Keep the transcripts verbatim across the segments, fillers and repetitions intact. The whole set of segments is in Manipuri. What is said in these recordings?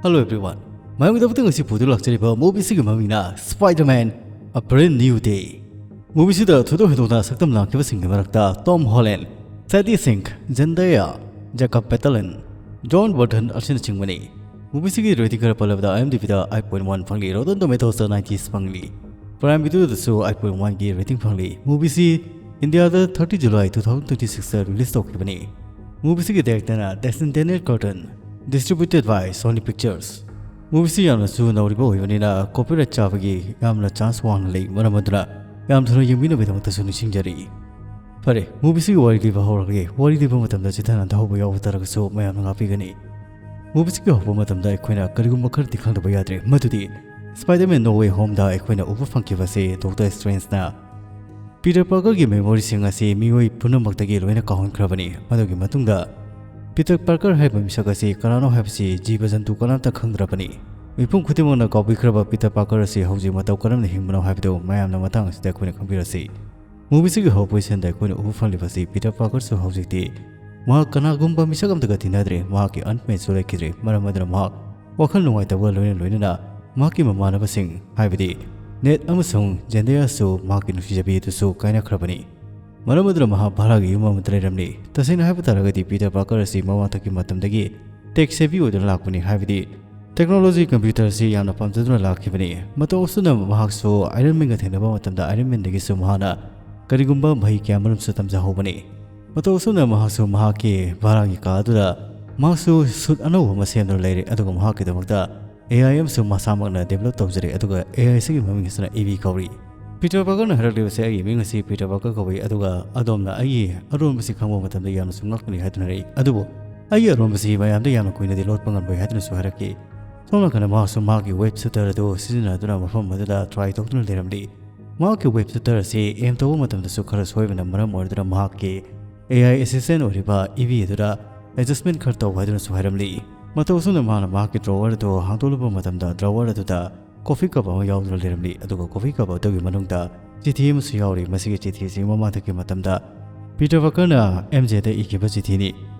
Hello everyone, ꯃꯌꯥꯝꯒꯤꯗꯃꯛꯇ ꯉꯁꯤ ꯄꯨꯗꯨꯅ ꯂꯥꯛꯆꯔꯤꯕ movie ꯑꯁꯤꯒꯤ ꯃꯃꯤꯡꯅ Spider-Man: A Brand New Day꯫ Movie ꯑꯁꯤꯗ ꯊꯣꯏꯗꯣꯛ ꯍꯦꯟꯗꯣꯛꯅ ꯁꯛꯇꯝ ꯂꯥꯡꯈꯤꯕꯁꯤꯡꯒꯤ ꯃꯔꯛꯇ Tom Holland, Sadie Sink, Zendaya, Jacob Batalon, John Burton ꯑꯁꯤꯅꯆꯤꯡꯕꯅꯤ꯫ Movie ꯑꯁꯤꯒꯤ rating ꯈꯔ ꯄꯜꯂꯕꯗ IMDb ꯗ eight point one ꯐꯪꯂꯤ, Rotten Tomatoes ꯇ ninety ꯐꯪꯂꯤ, Prime Video ꯗꯁꯨ eight point one ꯒꯤ rating ꯐꯪꯂꯤ꯫ Movie ꯑꯁꯤ ꯏꯟꯗꯤꯌꯥꯗ thirty July two thousand twenty six ꯇ release ꯇꯧꯈꯤꯕꯅꯤ꯫ Movie ꯑꯁꯤꯒꯤ director ꯅ Destin Daniel Curtin, distributed by Sony Pictures꯫ Movie ꯑꯁꯤ ꯌꯥꯝꯅꯁꯨ ꯅꯧꯔꯤꯕ ꯑꯣꯏꯕꯅꯤꯅ copyright ꯆꯥꯕꯒꯤ ꯌꯥꯝꯅ chance ꯋꯥꯡꯅ ꯂꯩ, ꯃꯔꯝ ꯑꯗꯨꯅ ꯌꯥꯝ ꯊꯨꯅ ꯌꯦꯡꯕꯤꯅꯕꯒꯤꯗꯃꯛꯇꯁꯨ ꯅꯤꯡꯁꯤꯡꯖꯔꯤ꯫ ꯐꯔꯦ, movie ꯑꯁꯤꯒꯤ ꯋꯥꯔꯤ ꯂꯤꯕ ꯍꯧꯔꯒꯦ꯫ ꯋꯥꯔꯤ ꯂꯤꯕ ꯃꯇꯝꯗ ꯆꯤꯊꯅ ꯇꯥꯍꯧꯕ ꯌꯥꯎꯕ ꯇꯥꯔꯒꯁꯨ ꯃꯌꯥꯝꯅ ꯉꯥꯛꯄꯤꯒꯅꯤ꯫ Movie ꯑꯁꯤꯒꯤ ꯍꯧꯔꯛꯄ ꯃꯇꯝꯗ ꯑꯩꯈꯣꯏꯅ ꯀꯔꯤꯒꯨꯝꯕ ꯈꯔꯗꯤ ꯈꯪꯗꯕ ꯌꯥꯗ꯭ꯔꯦ, ꯃꯗꯨꯗꯤ Spider-Man: No Way Home ꯗ ꯑꯩꯈꯣꯏꯅ ꯎꯕ ꯐꯪꯈꯤꯕ ꯑꯁꯤ Doctor Strange ꯅ Peter Parker ꯒꯤ memory ꯁꯤꯡ ꯑꯁꯤ ꯃꯤꯑꯣꯏ ꯄꯨꯝꯅꯃꯛꯇꯒꯤ ꯂꯣꯏꯅ ꯀꯥꯎꯍꯟꯈ꯭ꯔꯕꯅꯤ꯫ ꯃꯗꯨꯒꯤ ꯃꯇꯨꯡꯗ Peter Parker ꯍꯥꯏꯕ ꯃꯤꯁꯛ ꯑꯁꯤ ꯀꯅꯥꯅꯣ ꯍꯥꯏꯕꯁꯤ ꯖꯤꯕ ꯖꯟꯇꯨ ꯀꯅꯥꯝꯇ ꯈꯪꯗ꯭ꯔꯕꯅꯤ꯫ ꯃꯤꯄꯨꯝ ꯈꯨꯗꯤꯡꯃꯛꯅ ꯀꯥꯎꯕꯤꯈ꯭ꯔꯕ Peter Parker ꯑꯁꯤ ꯍꯧꯖꯤꯛ ꯃꯇꯧ ꯀꯔꯝꯅ ꯍꯤꯡꯕꯅꯣ ꯍꯥꯏꯕꯗꯨ ꯃꯌꯥꯝꯅ ꯃꯇꯥꯡ ꯑꯁꯤꯗ ꯑꯩꯈꯣꯏꯅ ꯈꯪꯕꯤꯔꯁꯤ꯫ Movie ꯑꯁꯤꯒꯤ ꯍꯧꯔꯛꯄꯒꯤ scene ꯗ ꯑꯩꯈꯣꯏꯅ ꯎꯕ ꯐꯪꯂꯤꯕ ꯑꯁꯤ Peter Parker ꯁꯨ ꯍꯧꯖꯤꯛꯇꯤ ꯃꯍꯥꯛ ꯀꯅꯥꯒꯨꯝꯕ ꯃꯤꯁꯛ ꯑꯃꯠꯇꯒ ꯇꯤꯟꯅꯗ꯭ꯔꯦ꯫ ꯃꯍꯥꯛꯀꯤ aunt maid ꯁꯨ ꯂꯩꯈꯤꯗ꯭ꯔꯦ, ꯃꯔꯝ ꯑꯗꯨꯅ ꯃꯍꯥꯛ ꯋꯥꯈꯜ ꯅꯨꯡꯉꯥꯏꯇꯕꯒ ꯂꯣꯏꯅ ꯂꯣꯏꯅꯅ ꯃꯍꯥꯛꯀꯤ ꯃꯃꯥꯟꯅꯕꯁꯤꯡ, ꯍꯥꯏꯕꯗꯤ Ned ꯑꯃꯁꯨꯡ Zendaya ꯁꯨ ꯃꯍꯥꯛꯀꯤ ꯅꯨꯡꯁꯤꯖꯕꯤ ꯑꯗꯨꯁꯨ ꯀꯥꯏꯅꯈ꯭ꯔꯕꯅꯤ꯫ ꯃꯔꯝ ꯑꯗꯨꯅ ꯃꯍꯥꯛ ꯚꯥꯔꯥꯒꯤ ꯌꯨꯝ ꯑꯃꯗ ꯂꯩꯔꯝꯂꯤ꯫ ꯇꯁꯦꯡꯅ ꯍꯥꯏꯕ ꯇꯥꯔꯒꯗꯤ Peter Parker ꯑꯁꯤ ꯃꯃꯥꯡꯊꯛꯀꯤ ꯃꯇꯝꯗꯒꯤ tech savvy ꯑꯣꯏꯗꯨꯅ ꯂꯥꯛꯄꯅꯤ, ꯍꯥꯏꯕꯗꯤ technology, computer ꯑꯁꯤ ꯌꯥꯝꯅ ꯄꯥꯝꯖꯗꯨꯅ ꯂꯥꯛꯈꯤꯕꯅꯤ꯫ ꯃꯇꯧ ꯑꯁꯨꯝꯅ ꯃꯍꯥꯛꯁꯨ Iron Man ꯒ ꯊꯦꯡꯅꯕ ꯃꯇꯝꯗ Iron Man ꯗꯒꯤꯁꯨ ꯃꯍꯥꯛꯅ ꯀꯔꯤꯒꯨꯝꯕ ꯃꯍꯩ ꯀꯌꯥꯃꯔꯨꯝꯁꯨ ꯇꯝꯖꯍꯧꯕꯅꯤ꯫ ꯃꯇꯧ ꯑꯁꯨꯝꯅ ꯃꯍꯥꯛꯁꯨ ꯃꯍꯥꯛꯀꯤ ꯚꯥꯔꯥꯒꯤ ꯀꯥ ꯑꯗꯨꯗ ꯃꯍꯥꯛꯁꯨ suit ꯑꯅꯧꯕ ꯑꯃ ꯁꯦꯝꯗꯨꯅ ꯂꯩꯔꯦ, ꯑꯗꯨꯒ ꯃꯍꯥꯛꯀꯤꯗꯃꯛꯇ AI ꯑꯃꯁꯨ ꯃꯁꯥꯃꯛꯅ develop ꯇꯧꯖꯔꯦ, ꯑꯗꯨꯒ AI ꯑꯁꯤꯒꯤ ꯃꯃꯤꯡ ꯑꯁꯤꯅ Eve ꯀꯧꯔꯤ꯫ Peter Parker ꯅ ꯍꯥꯏꯔꯛꯂꯤꯕꯁꯦ, "ꯑꯩꯒꯤ ꯃꯤꯡ ꯑꯁꯤ Peter Parker ꯀꯧꯏ, ꯑꯗꯨꯒ ꯑꯗꯣꯝꯅ ꯑꯩꯒꯤ ꯑꯔꯣꯟꯕꯁꯤ ꯈꯪꯕ ꯃꯇꯝꯗ ꯌꯥꯝꯅꯁꯨ ꯉꯛꯀꯅꯤ" ꯍꯥꯏꯗꯨꯅ ꯍꯥꯏꯔꯛꯏ꯫ ꯑꯗꯨꯕꯨ ꯑꯩꯒꯤ ꯑꯔꯣꯟꯕꯁꯤ ꯃꯌꯥꯝꯗ ꯌꯥꯝꯅ ꯀꯨꯏꯅꯗꯤ ꯂꯣꯠꯄ ꯉꯝꯂꯣꯏ ꯍꯥꯏꯗꯨꯅꯁꯨ ꯍꯥꯏꯔꯛꯈꯤ꯫ ꯁꯣꯝ ꯅꯥꯀꯟꯗ ꯃꯍꯥꯛꯁꯨ ꯃꯍꯥꯛꯀꯤ web shooter ꯑꯗꯨ ꯁꯤꯖꯤꯟꯅꯗꯨꯅ ꯃꯐꯝ ꯑꯗꯨꯗ try ꯇꯧꯗꯨꯅ ꯂꯩꯔꯝꯂꯤ꯫ ꯃꯍꯥꯛꯀꯤ web shooter ꯑꯁꯤ aim ꯇꯧꯕ ꯃꯇꯝꯗꯁꯨ ꯈꯔ ꯁꯣꯏꯕꯅ ꯃꯔꯝ ꯑꯣꯏꯔꯗꯨꯅ ꯃꯍꯥꯛꯀꯤ AI assistant ꯑꯣꯏꯔꯤꯕ Eve ꯑꯗꯨꯗ adjustment ꯈꯔ ꯇꯧ ꯍꯥꯏꯗꯨꯅꯁꯨ ꯍꯥꯏꯔꯝꯂꯤ꯫ ꯃꯇꯧ ꯑꯁꯨꯝꯅ ꯃꯍꯥꯛꯅ ꯃꯍꯥꯛꯀꯤ drawer ꯑꯗꯨ ꯍꯥꯡꯗꯣꯛꯂꯨꯕ ꯃꯇꯝꯗ drawer ꯑꯗꯨꯗ coffee cup ꯑꯃ ꯌꯥꯎꯗꯨꯅ ꯂꯩꯔꯝꯂꯤ, ꯑꯗꯨꯒ coffee cup ꯑꯗꯨꯒꯤ ꯃꯅꯨꯡꯗ ꯆꯤꯊꯤ ꯑꯃꯁꯨ ꯌꯥꯎꯔꯤ꯫ ꯃꯁꯤꯒꯤ ꯆꯤꯊꯤ ꯑꯁꯤ ꯃꯃꯥꯡꯊꯛꯀꯤ ꯃꯇꯝꯗ Peter Parker ꯅ MJ ꯗ ꯏꯈꯤꯕ ꯆꯤꯊꯤꯅꯤ꯫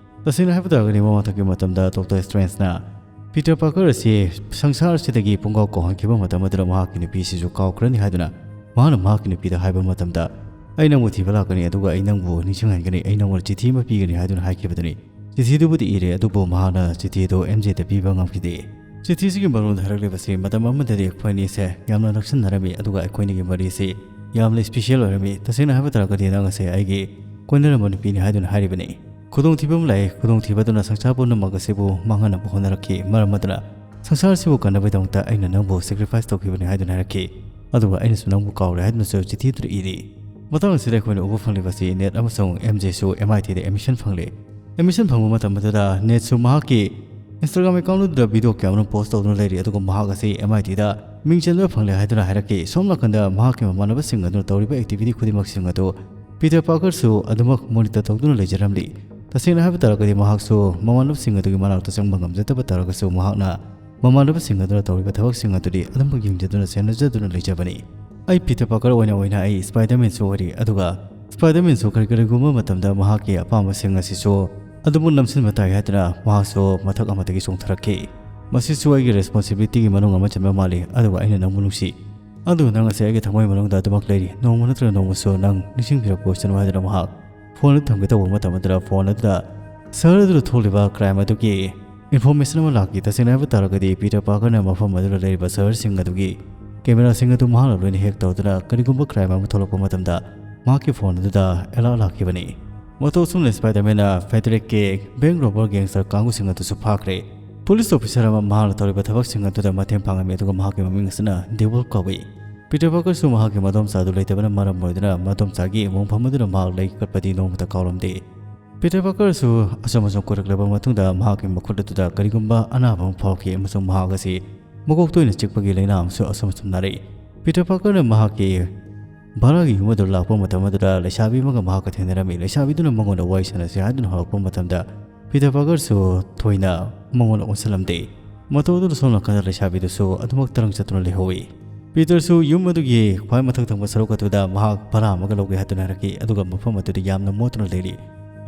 ꯇꯁꯦꯡꯅ ꯍꯥꯏꯕ ꯇꯥꯔꯒꯗꯤ ꯃꯃꯥꯡꯊꯛꯀꯤ ꯃꯇꯝꯗ Doctor Strange ꯅ ꯄꯤꯇꯔ ꯄꯥꯔꯀꯔ ꯑꯁꯤ ꯁꯪꯁꯥꯔꯁꯤꯗꯒꯤ ꯄꯨꯡꯀꯥꯎ ꯀꯥꯎꯍꯟꯈꯤꯕ ꯃꯇꯝ ꯑꯗꯨꯗ ꯃꯍꯥꯛꯀꯤ ꯅꯨꯄꯤꯁꯤꯁꯨ ꯀꯥꯎꯈ꯭ꯔꯅꯤ ꯍꯥꯏꯗꯨꯅ ꯃꯍꯥꯛꯅ ꯃꯍꯥꯛꯀꯤ ꯅꯨꯄꯤꯗ ꯍꯥꯏꯕ ꯃꯇꯝꯗ, "ꯑꯩ ꯅꯪꯕꯨ ꯊꯤꯕ ꯂꯥꯛꯀꯅꯤ, ꯑꯗꯨꯒ ꯑꯩ ꯅꯪꯕꯨ ꯅꯤꯡꯁꯤꯡꯍꯟꯒꯅꯤ, ꯑꯩ ꯅꯪꯉꯣꯟꯗ ꯆꯤꯊꯤ ꯑꯃ ꯄꯤꯒꯅꯤ" ꯍꯥꯏꯗꯨꯅ ꯍꯥꯏꯈꯤꯕꯗꯨꯅꯤ꯫ ꯆꯤꯊꯤꯗꯨꯕꯨꯗꯤ ꯏꯔꯦ, ꯑꯗꯨꯕꯨ ꯃꯍꯥꯛꯅ ꯆꯤꯊꯤꯗꯨ ꯑꯦꯝ ꯖꯦꯗ ꯄꯤꯕ ꯉꯝꯈꯤꯗꯦ꯫ ꯆꯤꯊꯤꯁꯤꯒꯤ ꯃꯔꯣꯟꯗ ꯍꯥꯏꯔꯛꯂꯤꯕꯁꯤ, ꯃꯇꯝ ꯑꯃꯗꯗꯤ ꯑꯩꯈꯣꯏ ꯑꯅꯤꯁꯦ ꯌꯥꯝꯅ ꯅꯛꯁꯤꯟꯅꯔꯝꯃꯤ, ꯑꯗꯨꯒ ꯑꯩꯈꯣꯏꯅꯤꯒꯤ ꯃꯔꯤꯁꯤ ꯌꯥꯝꯅ ꯏꯁꯄꯤꯁꯦꯜ ꯑꯣꯏꯔꯝꯃꯤ꯫ ꯇꯁꯦꯡꯅ ꯍꯥꯏꯕ ꯇꯥꯔꯒꯗꯤ, ꯅꯪ ꯑꯁꯦ ꯑꯩꯒꯤ ꯀꯣꯏꯅꯔꯝꯕ ꯅꯨꯄꯤꯅꯤ ꯍꯥꯏꯗꯨꯅ ꯍꯥꯏꯔꯤꯕꯅꯤ꯫ ꯈꯨꯗꯣꯡꯊꯤꯕ ꯑꯃ ꯂꯥꯛꯏ꯫ ꯈꯨꯗꯣꯡꯊꯤꯕ ꯑꯗꯨꯅ ꯁꯪꯁꯥꯔ ꯄꯨꯝꯅꯃꯛ ꯑꯁꯤꯕꯨ ꯃꯥꯡꯍꯟꯅꯕ ꯍꯣꯠꯅꯔꯛꯈꯤ꯫ ꯃꯔꯝ ꯑꯗꯨꯅ ꯁꯪꯁꯥꯔ ꯑꯁꯤꯕꯨ ꯀꯟꯅꯕꯒꯤꯗꯃꯛꯇ ꯑꯩꯅ ꯅꯪꯕꯨ ꯁꯦꯀ꯭ꯔꯤꯐꯥꯏꯁ ꯇꯧꯈꯤꯕꯅꯤ ꯍꯥꯏꯗꯨꯅ ꯍꯥꯏꯔꯛꯈꯤ꯫ ꯑꯗꯨꯒ ꯑꯩꯅꯁꯨ ꯅꯪꯕꯨ ꯀꯥꯎꯔꯦ ꯍꯥꯏꯗꯨꯅꯁꯨ ꯆꯤꯊꯤ ꯑꯗꯨꯗ ꯏꯔꯤ꯫ ꯃꯇꯥꯡ ꯑꯁꯤꯗ ꯑꯩꯈꯣꯏꯅ ꯎꯕ ꯐꯪꯂꯤꯕꯁꯤ, ꯅꯦꯠ ꯑꯃꯁꯨꯡ ꯑꯦꯝ ꯖꯦꯁꯨ ꯑꯦꯝ ꯑꯥꯏ ꯇꯤꯗ ꯑꯦꯗꯃꯤꯁꯟ ꯐꯪꯂꯦ꯫ ꯑꯦꯗꯃꯤꯁꯟ ꯐꯪꯕ ꯃꯇꯝ ꯑꯗꯨꯗ ꯅꯦꯠꯁꯨ ꯃꯍꯥꯛꯀꯤ ꯏꯟꯁꯇꯥꯒ꯭ꯔꯥꯝ ꯑꯦꯀꯥꯎꯟ ꯑꯗꯨꯗ ꯚꯤꯗꯤꯑꯣ ꯀꯌꯥ ꯑꯃꯔꯣꯝ ꯄꯣꯁ ꯇꯧꯗꯨꯅ ꯂꯩꯔꯤ, ꯑꯗꯨꯒ ꯃꯍꯥꯛ ꯑꯁꯤ ꯑꯦꯝ ꯑꯥꯏ ꯇꯤꯗ ꯃꯤꯡ ꯆꯟꯕ ꯐꯪꯂꯦ ꯍꯥꯏꯗꯨꯅ ꯍꯥꯏꯔꯛꯈꯤ꯫ ꯁꯣꯝ ꯅꯥꯀꯟꯗ ꯃꯍꯥꯛꯀꯤ ꯃꯃꯥꯟꯅꯕꯁꯤꯡ ꯑꯗꯨꯅ ꯇꯧꯔꯤꯕ ꯑꯦꯛꯇꯤꯚꯤꯇꯤ ꯈꯨꯗꯤꯡꯃꯛꯁꯤꯡ ꯑꯗꯨ ꯄꯤꯇꯔ ꯄꯥꯔꯀꯔꯁꯨ ꯑꯗꯨꯃꯛ ꯃꯣꯅꯤꯇꯔ ꯇꯧꯗꯨꯅ ꯂꯩꯖꯔꯝꯂꯤ꯫ ꯇꯁꯦꯡꯅ ꯍꯥꯏꯕ ꯇꯥꯔꯒꯗꯤ, ꯃꯍꯥꯛꯁꯨ ꯃꯃꯥꯟꯅꯕꯁꯤꯡ ꯑꯗꯨꯒꯤ ꯃꯅꯥꯛꯇ ꯆꯪꯕ ꯉꯝꯖꯗꯕ ꯇꯥꯔꯒꯁꯨ, ꯃꯍꯥꯛꯅ ꯃꯃꯥꯟꯅꯕꯁꯤꯡ ꯑꯗꯨꯅ ꯇꯧꯔꯤꯕ ꯊꯕꯛꯁꯤꯡ ꯑꯗꯨꯗꯤ ꯑꯗꯨꯃꯛ ꯌꯦꯡꯖꯗꯨꯅ ꯁꯦꯟꯅꯖꯗꯨꯅ ꯂꯩꯖꯕꯅꯤ꯫ ꯑꯩ ꯄꯤꯇꯔ ꯄꯥꯔꯀꯔ ꯑꯣꯏꯅ ꯑꯣꯏꯅ ꯑꯩ ꯁ꯭ꯄꯥꯏꯗꯔꯃꯦꯟꯁꯨ ꯑꯣꯏꯔꯤ, ꯑꯗꯨꯒ ꯁ꯭ꯄꯥꯏꯗꯔꯃꯦꯟꯁꯨ ꯀꯔꯤ-, ꯀꯔꯤꯒꯨꯝꯕ ꯃꯇꯝꯗ ꯃꯍꯥꯛꯀꯤ ꯑꯄꯥꯝꯕꯁꯤꯡ ꯑꯁꯤꯁꯨ ꯑꯗꯨꯃꯛ ꯅꯝꯁꯤꯟꯕ ꯇꯥꯏ ꯍꯥꯏꯗꯨꯅ ꯃꯍꯥꯛꯁꯨ ꯃꯊꯛ ꯑꯃꯗꯒꯤ ꯆꯣꯡꯊꯔꯛꯈꯤ꯫ "ꯃꯁꯤꯁꯨ ꯑꯩꯒꯤ ꯔꯦꯁꯄꯣꯟꯁꯤꯕꯤꯂꯤꯇꯤꯒꯤ ꯃꯅꯨꯡ ꯑꯃ ꯆꯟꯕ ꯃꯥꯜꯂꯤ, ꯑꯗꯨꯒ ꯑꯩꯅ ꯅꯪꯕꯨ ꯅꯨꯡꯁꯤ꯫ ꯑꯗꯨ ꯅꯪ ꯑꯁꯤ ꯑꯩꯒꯤ ꯊꯃꯣꯏ ꯃꯅꯨꯡꯗ ꯑꯗꯨꯃꯛ ꯂꯩꯔꯤ꯫ ꯅꯣꯡꯃ ꯅꯠꯇ꯭ꯔꯒ ꯅꯣꯡꯃꯁꯨ ꯅꯪ ꯅꯤꯡꯁꯤꯡꯕꯤꯔꯛꯄ ꯑꯣꯏꯁꯅꯨ" ꯍꯥꯏꯗꯨꯅ ꯃꯍꯥꯛ ꯐꯣꯟ ꯑꯗꯨ ꯊꯝꯒꯦ ꯇꯧꯕ ꯃꯇꯝ ꯑꯗꯨꯗ, ꯐꯣꯟ ꯑꯗꯨꯗ ꯁꯍꯔ ꯑꯗꯨꯗ ꯊꯣꯛꯂꯤꯕ ꯀ꯭ꯔꯥꯏꯝ ꯑꯗꯨꯒꯤ ꯏꯟꯐꯣꯔꯃꯦꯁꯟ ꯑꯃ ꯂꯥꯛꯈꯤ꯫ ꯇꯁꯦꯡꯅ ꯍꯥꯏꯕ ꯇꯥꯔꯒꯗꯤ, ꯄꯤꯇꯔ ꯄꯥꯔꯀꯔꯅ ꯃꯐꯝ ꯑꯗꯨꯗ ꯂꯩꯔꯤꯕ ꯁꯍꯔꯁꯤꯡ ꯑꯗꯨꯒꯤ ꯀꯦꯃꯦꯔꯥꯁꯤꯡ ꯑꯗꯨ ꯃꯍꯥꯛꯅ ꯂꯣꯏꯅ ꯍꯦꯛ ꯇꯧꯗꯨꯅ, ꯀꯔꯤꯒꯨꯝꯕ ꯀ꯭ꯔꯥꯏꯝ ꯑꯃ ꯊꯣꯛꯂꯛꯄ ꯃꯇꯝꯗ ꯃꯍꯥꯛꯀꯤ ꯐꯣꯟ ꯑꯗꯨꯗ ꯑꯦꯂꯥꯔꯠ ꯂꯥꯛꯈꯤꯕꯅꯤ꯫ ꯃꯇꯧ ꯑꯁꯨꯝꯅ ꯁ꯭ꯄꯥꯏꯗꯔꯃꯦꯟꯅ ꯐꯦꯗꯔꯤꯛꯀꯤ ꯕꯦꯡꯛ ꯔꯣꯕꯔ ꯒꯦꯡꯁꯇꯔ ꯀꯥꯡꯕꯨꯁꯤꯡ ꯑꯗꯨꯁꯨ ꯐꯥꯈ꯭ꯔꯦ꯫ ꯄꯨꯂꯤꯁ ꯑꯣꯐꯤꯁꯔ ꯑꯃ ꯃꯍꯥꯛꯅ ꯇꯧꯔꯤꯕ ꯊꯕꯛꯁꯤꯡ ꯑꯗꯨꯗ ꯃꯇꯦꯡ ꯄꯥꯡꯂꯝꯃꯤ, ꯑꯗꯨꯒ ꯃꯍꯥꯛꯀꯤ ꯃꯃꯤꯡ ꯑꯁꯤꯅ ꯗꯤꯕꯜ ꯀꯧꯏ꯫ ꯄꯤꯇꯔ ꯄꯥꯔꯀꯔꯁꯨ ꯃꯍꯥꯛꯀꯤ ꯃꯗꯣꯝꯆꯥ ꯑꯗꯨ ꯂꯩꯇꯕꯅ ꯃꯔꯝ ꯑꯣꯏꯗꯨꯅ, ꯃꯗꯣꯝꯆꯥꯒꯤ ꯏꯃꯨꯡ ꯐꯝ ꯑꯗꯨꯗ ꯃꯍꯥꯛ ꯂꯩ ꯀꯠꯄꯗꯤ ꯅꯣꯡꯃꯇ ꯀꯥꯎꯔꯝꯗꯦ꯫ ꯄꯤꯇꯔ ꯄꯥꯔꯀꯔꯁꯨ ꯑꯆꯨꯝ ꯑꯆꯨꯝ ꯀꯣꯏꯔꯛꯂꯕ ꯃꯇꯨꯡꯗ, ꯃꯍꯥꯛꯀꯤ ꯃꯈꯨꯠ ꯑꯗꯨꯗ ꯀꯔꯤꯒꯨꯝꯕ ꯑꯅꯥꯕ ꯑꯃ ꯐꯥꯎꯈꯤ, ꯑꯃꯁꯨꯡ ꯃꯍꯥꯛ ꯑꯁꯤ ꯃꯀꯣꯛꯇ ꯑꯣꯏꯅ ꯆꯤꯛꯄꯒꯤ ꯂꯥꯏꯅꯥ ꯑꯃꯁꯨ ꯑꯆꯨꯝ ꯑꯆꯨꯝ ꯅꯥꯔꯛꯏ꯫ ꯄꯤꯇꯔ ꯄꯥꯔꯀꯔꯅ ꯃꯍꯥꯛꯀꯤ ꯚꯔꯥꯒꯤ ꯌꯨꯝ ꯑꯗꯨ ꯂꯥꯛꯄ ꯃꯇꯝ ꯑꯗꯨꯗ, ꯂꯩꯁꯥꯕꯤ ꯑꯃꯒ ꯃꯍꯥꯛꯀ ꯊꯦꯡꯅꯔꯝꯃꯤ꯫ ꯂꯩꯁꯥꯕꯤꯗꯨꯅ ꯃꯉꯣꯟꯗ ꯋꯥꯔꯤ ꯁꯥꯟꯅꯁꯤ ꯍꯥꯏꯗꯨꯅ ꯍꯧꯔꯛꯄ ꯃꯇꯝꯗ, ꯄꯤꯇꯔ ꯄꯥꯔꯀꯔꯁꯨ ꯊꯣꯏꯅ ꯃꯉꯣꯟꯗ ꯑꯣꯟꯁꯤꯜꯂꯝꯗꯦ꯫ ꯃꯇꯧ ꯑꯗꯨꯗ ꯁꯣꯝ ꯅꯥꯀꯟꯗ ꯂꯩꯁꯥꯕꯤꯗꯨꯁꯨ ꯑꯗꯨꯃꯛ ꯇꯔꯪ ꯆꯠꯇꯨꯅ ꯂꯩꯍꯧꯏ꯫ ꯄꯤꯇꯔꯁꯨ ꯌꯨꯝ ꯑꯗꯨꯒꯤ ꯈ꯭ꯋꯥꯏ ꯃꯊꯛ ꯊꯪꯕ ꯁꯔꯨꯛ ꯑꯗꯨꯗ ꯃꯍꯥꯛ ꯚꯔꯥ ꯑꯃꯒ ꯂꯧꯒꯦ ꯍꯥꯏꯗꯨꯅ ꯍꯥꯏꯔꯛꯈꯤ, ꯑꯗꯨꯒ ꯃꯐꯝ ꯑꯗꯨꯗ ꯌꯥꯝꯅ ꯃꯣꯠꯇꯨꯅ ꯂꯩꯔꯤ꯫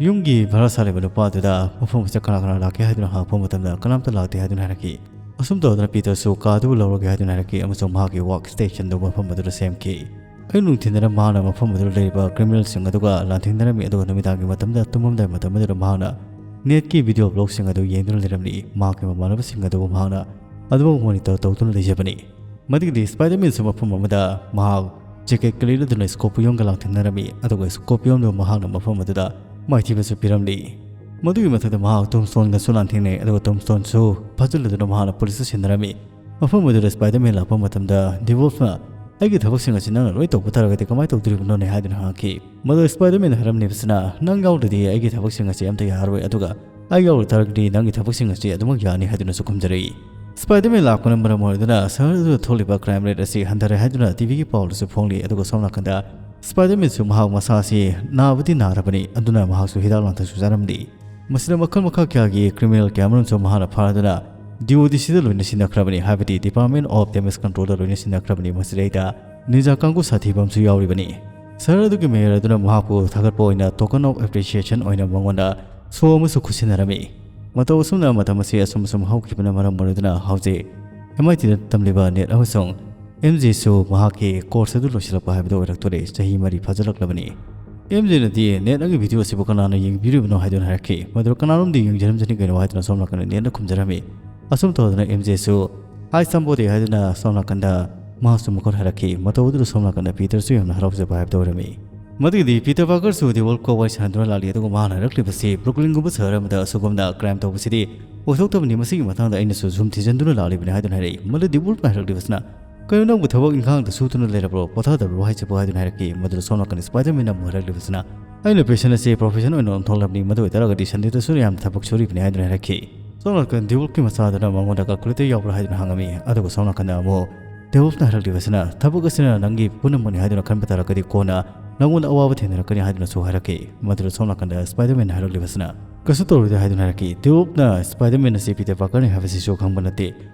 ꯌꯨꯝꯒꯤ ꯚꯔꯥ ꯁꯥꯔꯤꯕ ꯅꯨꯄꯥꯗꯨꯗ ꯃꯐꯝ ꯑꯁꯤꯗ ꯀꯅꯥ ꯀꯅꯥ ꯂꯥꯛꯀꯦ ꯍꯥꯏꯗꯨꯅ ꯍꯪꯉꯛꯄ ꯃꯇꯝꯗ ꯀꯅꯥꯝꯇ ꯂꯥꯛꯇꯦ ꯍꯥꯏꯗꯨꯅ ꯍꯥꯏꯔꯛꯈꯤ꯫ ꯑꯁꯨꯝ ꯇꯧꯗꯅ ꯄꯤꯇꯔꯁꯨ ꯀꯥꯗꯨꯕꯨ ꯂꯧꯔꯒꯦ ꯍꯥꯏꯗꯨꯅ ꯍꯥꯏꯔꯛꯈꯤ ꯑꯃꯁꯨꯡ ꯃꯍꯥꯛꯀꯤ ꯋꯥꯔꯛ ꯁ꯭ꯇꯦꯁꯟꯗꯨ ꯃꯐꯝ ꯑꯗꯨꯗ ꯁꯦꯝꯈꯤ꯫ ꯑꯌꯨꯛ ꯅꯨꯡꯊꯤꯟꯗꯅ ꯃꯍꯥꯛꯅ ꯃꯐꯝ ꯑꯗꯨꯗ ꯂꯩꯔꯤꯕ ꯀ꯭ꯔꯤꯃꯤꯅꯦꯜꯁꯤꯡ ꯑꯗꯨꯒ ꯂꯥꯟꯊꯦꯡꯅꯔꯝꯃꯤ, ꯑꯗꯨꯒ ꯅꯨꯃꯤꯗꯥꯡꯒꯤ ꯃꯇꯝꯗ ꯇꯨꯝꯃꯝꯗꯥꯏ ꯃꯇꯝ ꯑꯗꯨꯗ ꯃꯍꯥꯛꯅ ꯅꯦꯠꯀꯤ ꯚꯤꯗꯤꯑꯣ ꯕ꯭ꯂꯣꯒꯁꯤꯡ ꯑꯗꯨ ꯌꯦꯡꯗꯨꯅ ꯂꯩꯔꯝꯂꯤ꯫ ꯃꯍꯥꯛꯀꯤ ꯃꯃꯥꯟꯅꯕꯁꯤꯡ ꯑꯗꯨꯕꯨ ꯃꯍꯥꯛꯅ ꯑꯗꯨꯃꯛ ꯃꯣꯅꯤꯇꯔ ꯇꯧꯗꯨꯅ ꯂꯩꯖꯕꯅꯤ꯫ ꯃꯗꯨꯒꯤꯗꯤ ꯁ꯭ꯄꯥꯏꯗꯔꯃꯦꯟꯁꯨ ꯃꯐꯝ ꯑꯃꯗ ꯃꯍꯥꯛ ꯖꯦꯀꯦꯠꯀ ꯂꯤꯠꯂꯗꯨꯅ ꯁ꯭ꯀꯣꯔꯄꯤꯌꯣꯟꯒ ꯂꯥꯟꯊꯦꯡꯅꯔꯝꯃꯤ, ꯑꯗꯨꯒ ꯁ꯭ꯀꯣꯔꯄꯤꯌꯣꯟꯗꯨ ꯃꯍꯥꯛꯅ ꯃꯐꯝ ꯑꯗꯨꯗ ꯃꯥꯏꯊꯤꯕꯁꯨ ꯄꯤꯔꯝꯂꯤ꯫ ꯃꯗꯨꯒꯤ ꯃꯊꯛꯇ ꯃꯍꯥꯛ ꯇꯣꯝꯁꯇꯣꯟꯒꯁꯨ ꯂꯥꯟꯊꯦꯡꯅꯩ, ꯑꯗꯨꯒ ꯇꯣꯝꯁꯇꯣꯟꯁꯨ ꯐꯥꯖꯤꯜꯂꯗꯨꯅ ꯃꯍꯥꯛꯅ ꯄꯨꯂꯤꯁꯇ ꯁꯤꯟꯅꯔꯝꯃꯤ꯫ ꯃꯐꯝ ꯑꯗꯨꯗ ꯁ꯭ꯄꯥꯏꯗꯔꯃꯦꯟ ꯂꯥꯛꯄ ꯃꯇꯝꯗ ꯗꯤꯋꯣꯜꯐꯅ, "ꯑꯩꯒꯤ ꯊꯕꯛꯁꯤꯡ ꯑꯁꯤ ꯅꯪꯅ ꯂꯣꯏ ꯇꯧꯕ ꯇꯥꯔꯒꯗꯤ ꯀꯃꯥꯏꯅ ꯇꯧꯗꯣꯔꯤꯕꯅꯣꯅꯦ?" ꯍꯥꯏꯗꯨꯅ ꯍꯪꯉꯛꯈꯤ꯫ ꯃꯗꯨ ꯁ꯭ꯄꯥꯏꯗꯔꯃꯦꯟꯅ ꯍꯥꯏꯔꯝꯂꯤꯕꯁꯤꯅ, "ꯅꯪ ꯌꯥꯎꯗ꯭ꯔꯗꯤ ꯑꯩꯒꯤ ꯊꯕꯛꯁꯤꯡ ꯑꯁꯤ ꯑꯝꯇ ꯌꯥꯔꯔꯣꯏ, ꯑꯗꯨꯒ ꯑꯩ ꯌꯥꯎꯔ ꯇꯥꯔꯒꯗꯤ ꯅꯪꯒꯤ ꯊꯕꯛꯁꯤꯡ ꯑꯁꯤ ꯑꯗꯨꯃꯛ ꯌꯥꯅꯤ" ꯍꯥꯏꯗꯨꯅꯁꯨ ꯈꯨꯝꯖꯔꯛꯏ꯫ ꯁ꯭ꯄꯥꯏꯗꯔꯃꯦꯟ ꯂꯥꯛꯄꯅ ꯃꯔꯝ ꯑꯣꯏꯗꯨꯅ ꯁꯍꯔ ꯑꯗꯨꯗ ꯊꯣꯛꯂꯤꯕ ꯀ꯭ꯔꯥꯏꯝ ꯔꯦꯠ ꯑꯁꯤ ꯍꯟꯊꯔꯦ ꯍꯥꯏꯗꯨꯅ ꯇꯤꯚꯤꯒꯤ ꯄꯥꯎꯗꯁꯨ ꯐꯣꯡꯂꯤ, ꯑꯗꯨꯒ ꯁꯣꯝ ꯅꯥꯀꯟꯗ ꯁ꯭ꯄꯥꯏꯗꯔꯃꯦꯟꯁꯨ ꯃꯍꯥꯛ ꯃꯁꯥ ꯑꯁꯤ ꯅꯥꯕꯗꯤ ꯅꯥꯔꯕꯅꯤ, ꯑꯗꯨꯅ ꯃꯍꯥꯛꯁꯨ ꯍꯤꯗꯥꯛ ꯂꯥꯡꯊꯛꯁꯨ ꯆꯥꯔꯝꯂꯤ꯫ ꯃꯁꯤꯗ ꯃꯈꯜ ꯃꯈꯥ ꯀꯌꯥꯒꯤ ꯀ꯭ꯔꯤꯃꯤꯅꯦꯜ ꯀꯌꯥ ꯑꯃꯔꯣꯝꯁꯨ ꯃꯍꯥꯛꯅ ꯐꯥꯔꯗꯨꯅ ꯗꯤ ꯑꯣ ꯗꯤ ꯁꯤꯗ ꯂꯣꯏꯅ ꯁꯤꯟꯅꯈ꯭ꯔꯕꯅꯤ, ꯍꯥꯏꯕꯗꯤ Department of Damage Controlꯗ ꯂꯣꯏꯅ ꯁꯤꯟꯅꯈ꯭ꯔꯕꯅꯤ꯫ ꯃꯁꯤꯗꯩꯗ ꯅꯤꯟꯖꯥ ꯀꯥꯡꯕꯨ ꯁꯥꯊꯤꯕ ꯑꯃꯁꯨ ꯌꯥꯎꯔꯤꯕꯅꯤ꯫ ꯁꯍꯔ ꯑꯗꯨꯒꯤ ꯃꯦꯌꯔ ꯑꯗꯨꯅ ꯃꯍꯥꯛꯄꯨ ꯊꯥꯒꯠꯄ ꯑꯣꯏꯅ token of appreciation ꯑꯣꯏꯅ ꯃꯉꯣꯟꯗ ꯁꯣ ꯑꯃꯁꯨ ꯈꯨꯠꯁꯤꯟꯅꯔꯝꯃꯤ꯫ ꯃꯇꯧ ꯑꯁꯨꯝꯅ ꯃꯇꯝ ꯑꯁꯤ ꯑꯁꯨꯝ ꯑꯁꯨꯝ ꯍꯧꯈꯤꯕꯅ ꯃꯔꯝ ꯑꯣꯏꯔꯗꯨꯅ ꯍꯧꯖꯤꯛ ꯑꯦꯝ ꯑꯥꯏ ꯇꯤꯗ ꯇꯝꯂꯤꯕ ꯅꯦꯠ ꯑꯃꯁꯨꯡ ꯑꯦꯝ ꯖꯦꯁꯨ ꯃꯍꯥꯛꯀꯤ ꯀꯣꯔꯁ ꯑꯗꯨ ꯂꯣꯏꯁꯤꯜꯂꯛꯄ ꯍꯥꯏꯕꯗꯨ ꯑꯣꯏꯔꯛꯇꯣꯔꯦ꯫ ꯆꯍꯤ ꯃꯔꯤ ꯐꯥꯖꯤꯜꯂꯛꯂꯕꯅꯤ꯫ ꯑꯦꯝ ꯖꯦꯅꯗꯤ, "ꯅꯦꯠ, ꯅꯪꯒꯤ ꯚꯤꯗꯤꯑꯣ ꯑꯁꯤꯕꯨ ꯀꯅꯥꯅ ꯌꯦꯡꯕꯤꯔꯤꯕꯅꯣ?" ꯍꯥꯏꯗꯨꯅ ꯍꯥꯏꯔꯛꯈꯤ꯫ "ꯃꯗꯨ ꯀꯅꯥꯅꯣꯝꯗꯤ ꯌꯦꯡꯖꯔꯝꯖꯅꯤ ꯀꯩꯅꯣ?" ꯍꯥꯏꯗꯨꯅ ꯁꯣꯝ ꯅꯥꯀꯟꯗ ꯅꯦꯠꯅ ꯈꯨꯝꯖꯔꯝꯃꯤ꯫ ꯑꯁꯨꯝ ꯇꯧꯗꯅ ꯑꯦꯝ ꯖꯦꯁꯨ, "Hi somebody" ꯍꯥꯏꯗꯨꯅ ꯁꯣꯝ ꯅꯥꯀꯟꯗ ꯃꯍꯥꯛꯁꯨ ꯃꯈꯨꯠ ꯍꯥꯏꯔꯛꯈꯤ꯫ ꯃꯇꯧ ꯑꯗꯨꯗ ꯁꯣꯝ ꯅꯥꯀꯟꯗ ꯄꯤꯇꯔꯁꯨ ꯌꯥꯝꯅ ꯍꯔꯥꯎꯖꯕ ꯍꯥꯏꯕꯗꯨ ꯑꯣꯏꯔꯝꯃꯤ꯫ ꯃꯗꯨꯒꯤꯗꯤ ꯄꯤꯇꯔ ꯄꯥꯔꯀꯔꯁꯨ ꯗꯤꯋꯣꯜꯐꯀ ꯋꯥꯔꯤ ꯁꯥꯟꯅꯗꯨꯅ ꯂꯥꯛꯂꯤ, ꯑꯗꯨꯒ ꯃꯍꯥꯛꯅ ꯍꯥꯏꯔꯛꯂꯤꯕꯁꯤ, "ꯕ꯭ꯔꯨꯛꯂꯤꯟꯒꯨꯝꯕ ꯁꯍꯔ ꯑꯃꯗ ꯑꯁꯨꯒꯨꯝꯅ ꯀ꯭ꯔꯥꯏꯝ ꯇꯧꯕꯁꯤꯗꯤ ꯑꯣꯏꯊꯣꯛꯇꯕꯅꯤ꯫ ꯃꯁꯤꯒꯤ ꯃꯇꯥꯡꯗ ꯑꯩꯅꯁꯨ ꯁꯨꯝ ꯊꯤꯖꯤꯟꯗꯨꯅ ꯂꯥꯛꯂꯤꯕꯅꯤ" ꯍꯥꯏꯗꯨꯅ ꯍꯥꯏꯔꯛꯏ꯫ ꯃꯗꯨ ꯗꯤꯋꯣꯜꯐꯅ ꯍꯥꯏꯔꯛꯂꯤꯕꯁꯤꯅ, "ꯀꯩꯅꯣ, ꯅꯪꯕꯨ ꯊꯕꯛ ꯏꯪꯈꯥꯡꯗ ꯁꯨꯗꯨꯅ ꯂꯩꯔꯕ꯭ꯔꯣ? ꯄꯣꯊꯥꯗꯕ꯭ꯔꯣ ꯍꯥꯏꯁꯤꯕꯨ?" ꯍꯥꯏꯗꯨꯅ ꯍꯥꯏꯔꯛꯈꯤ꯫ ꯃꯗꯨꯗ ꯁꯣꯝ ꯅꯥꯀꯟꯗ ꯁ꯭ꯄꯥꯏꯗꯔꯃꯦꯟꯅ ꯑꯃꯨꯛ ꯍꯥꯏꯔꯛꯂꯤꯕꯁꯤꯅ, "ꯑꯩꯅ ꯄꯦꯁꯟ ꯑꯁꯤ ꯄ꯭ꯔꯣꯐꯦꯁꯟ ꯑꯣꯏꯅ ꯑꯣꯟꯊꯣꯛꯂꯕꯅꯤ, ꯃꯗꯨ ꯑꯣꯏꯇꯥꯔꯒꯗꯤ ꯁꯟꯗꯦꯗꯁꯨ ꯌꯥꯝꯅ ꯊꯕꯛ ꯁꯨꯔꯤꯕꯅꯤ" ꯍꯥꯏꯗꯨꯅ ꯍꯥꯏꯔꯛꯈꯤ꯫ ꯁꯣꯝ ꯅꯥꯀꯟ ꯗꯤꯋꯣꯜꯐꯀꯤ ꯃꯆꯥꯗꯨꯅ ꯃꯉꯣꯟꯗ ꯀꯥꯜꯀꯨꯂꯦꯇꯔ ꯌꯥꯎꯕ꯭ꯔꯥ ꯍꯥꯏꯗꯨꯅ ꯍꯪꯉꯝꯃꯤ꯫ ꯑꯗꯨꯒ ꯁꯣꯝ ꯅꯥꯀꯟꯗ ꯑꯃꯨꯛ ꯗꯤꯋꯣꯜꯐꯅ ꯍꯥꯏꯔꯛꯂꯤꯕꯁꯤꯅ, "ꯊꯕꯛ ꯑꯁꯤꯅ ꯅꯪꯒꯤ ꯄꯨꯝꯅꯃꯛꯅꯤ ꯍꯥꯏꯗꯨꯅ ꯈꯟꯕ ꯇꯥꯔꯒꯗꯤ ꯀꯣꯟꯅ ꯅꯪꯉꯣꯟꯗ ꯑꯋꯥꯕ ꯊꯦꯡꯅꯔꯛꯀꯅꯤ" ꯍꯥꯏꯗꯨꯅꯁꯨ ꯍꯥꯏꯔꯛꯈꯤ꯫ ꯃꯗꯨꯗ ꯁꯣꯝ ꯅꯥꯀꯟꯗ ꯁ꯭ꯄꯥꯏꯗꯔꯃꯦꯟꯅ ꯍꯥꯏꯔꯛꯂꯤꯕꯁꯤꯅ, "ꯀꯩꯁꯨ ꯇꯧꯔꯣꯏꯗ" ꯍꯥꯏꯗꯨꯅ ꯍꯥꯏꯔꯛꯈꯤ꯫ ꯗꯤꯋꯣꯜꯐꯅ ꯁ꯭ꯄꯥꯏꯗꯔꯃꯦꯟ ꯑꯁꯤ ꯄꯤꯇꯔ ꯄꯥꯔꯀꯔꯅꯤ ꯍꯥꯏꯕꯁꯤꯁꯨ ꯈꯪꯕ ꯅꯠꯇꯦ꯫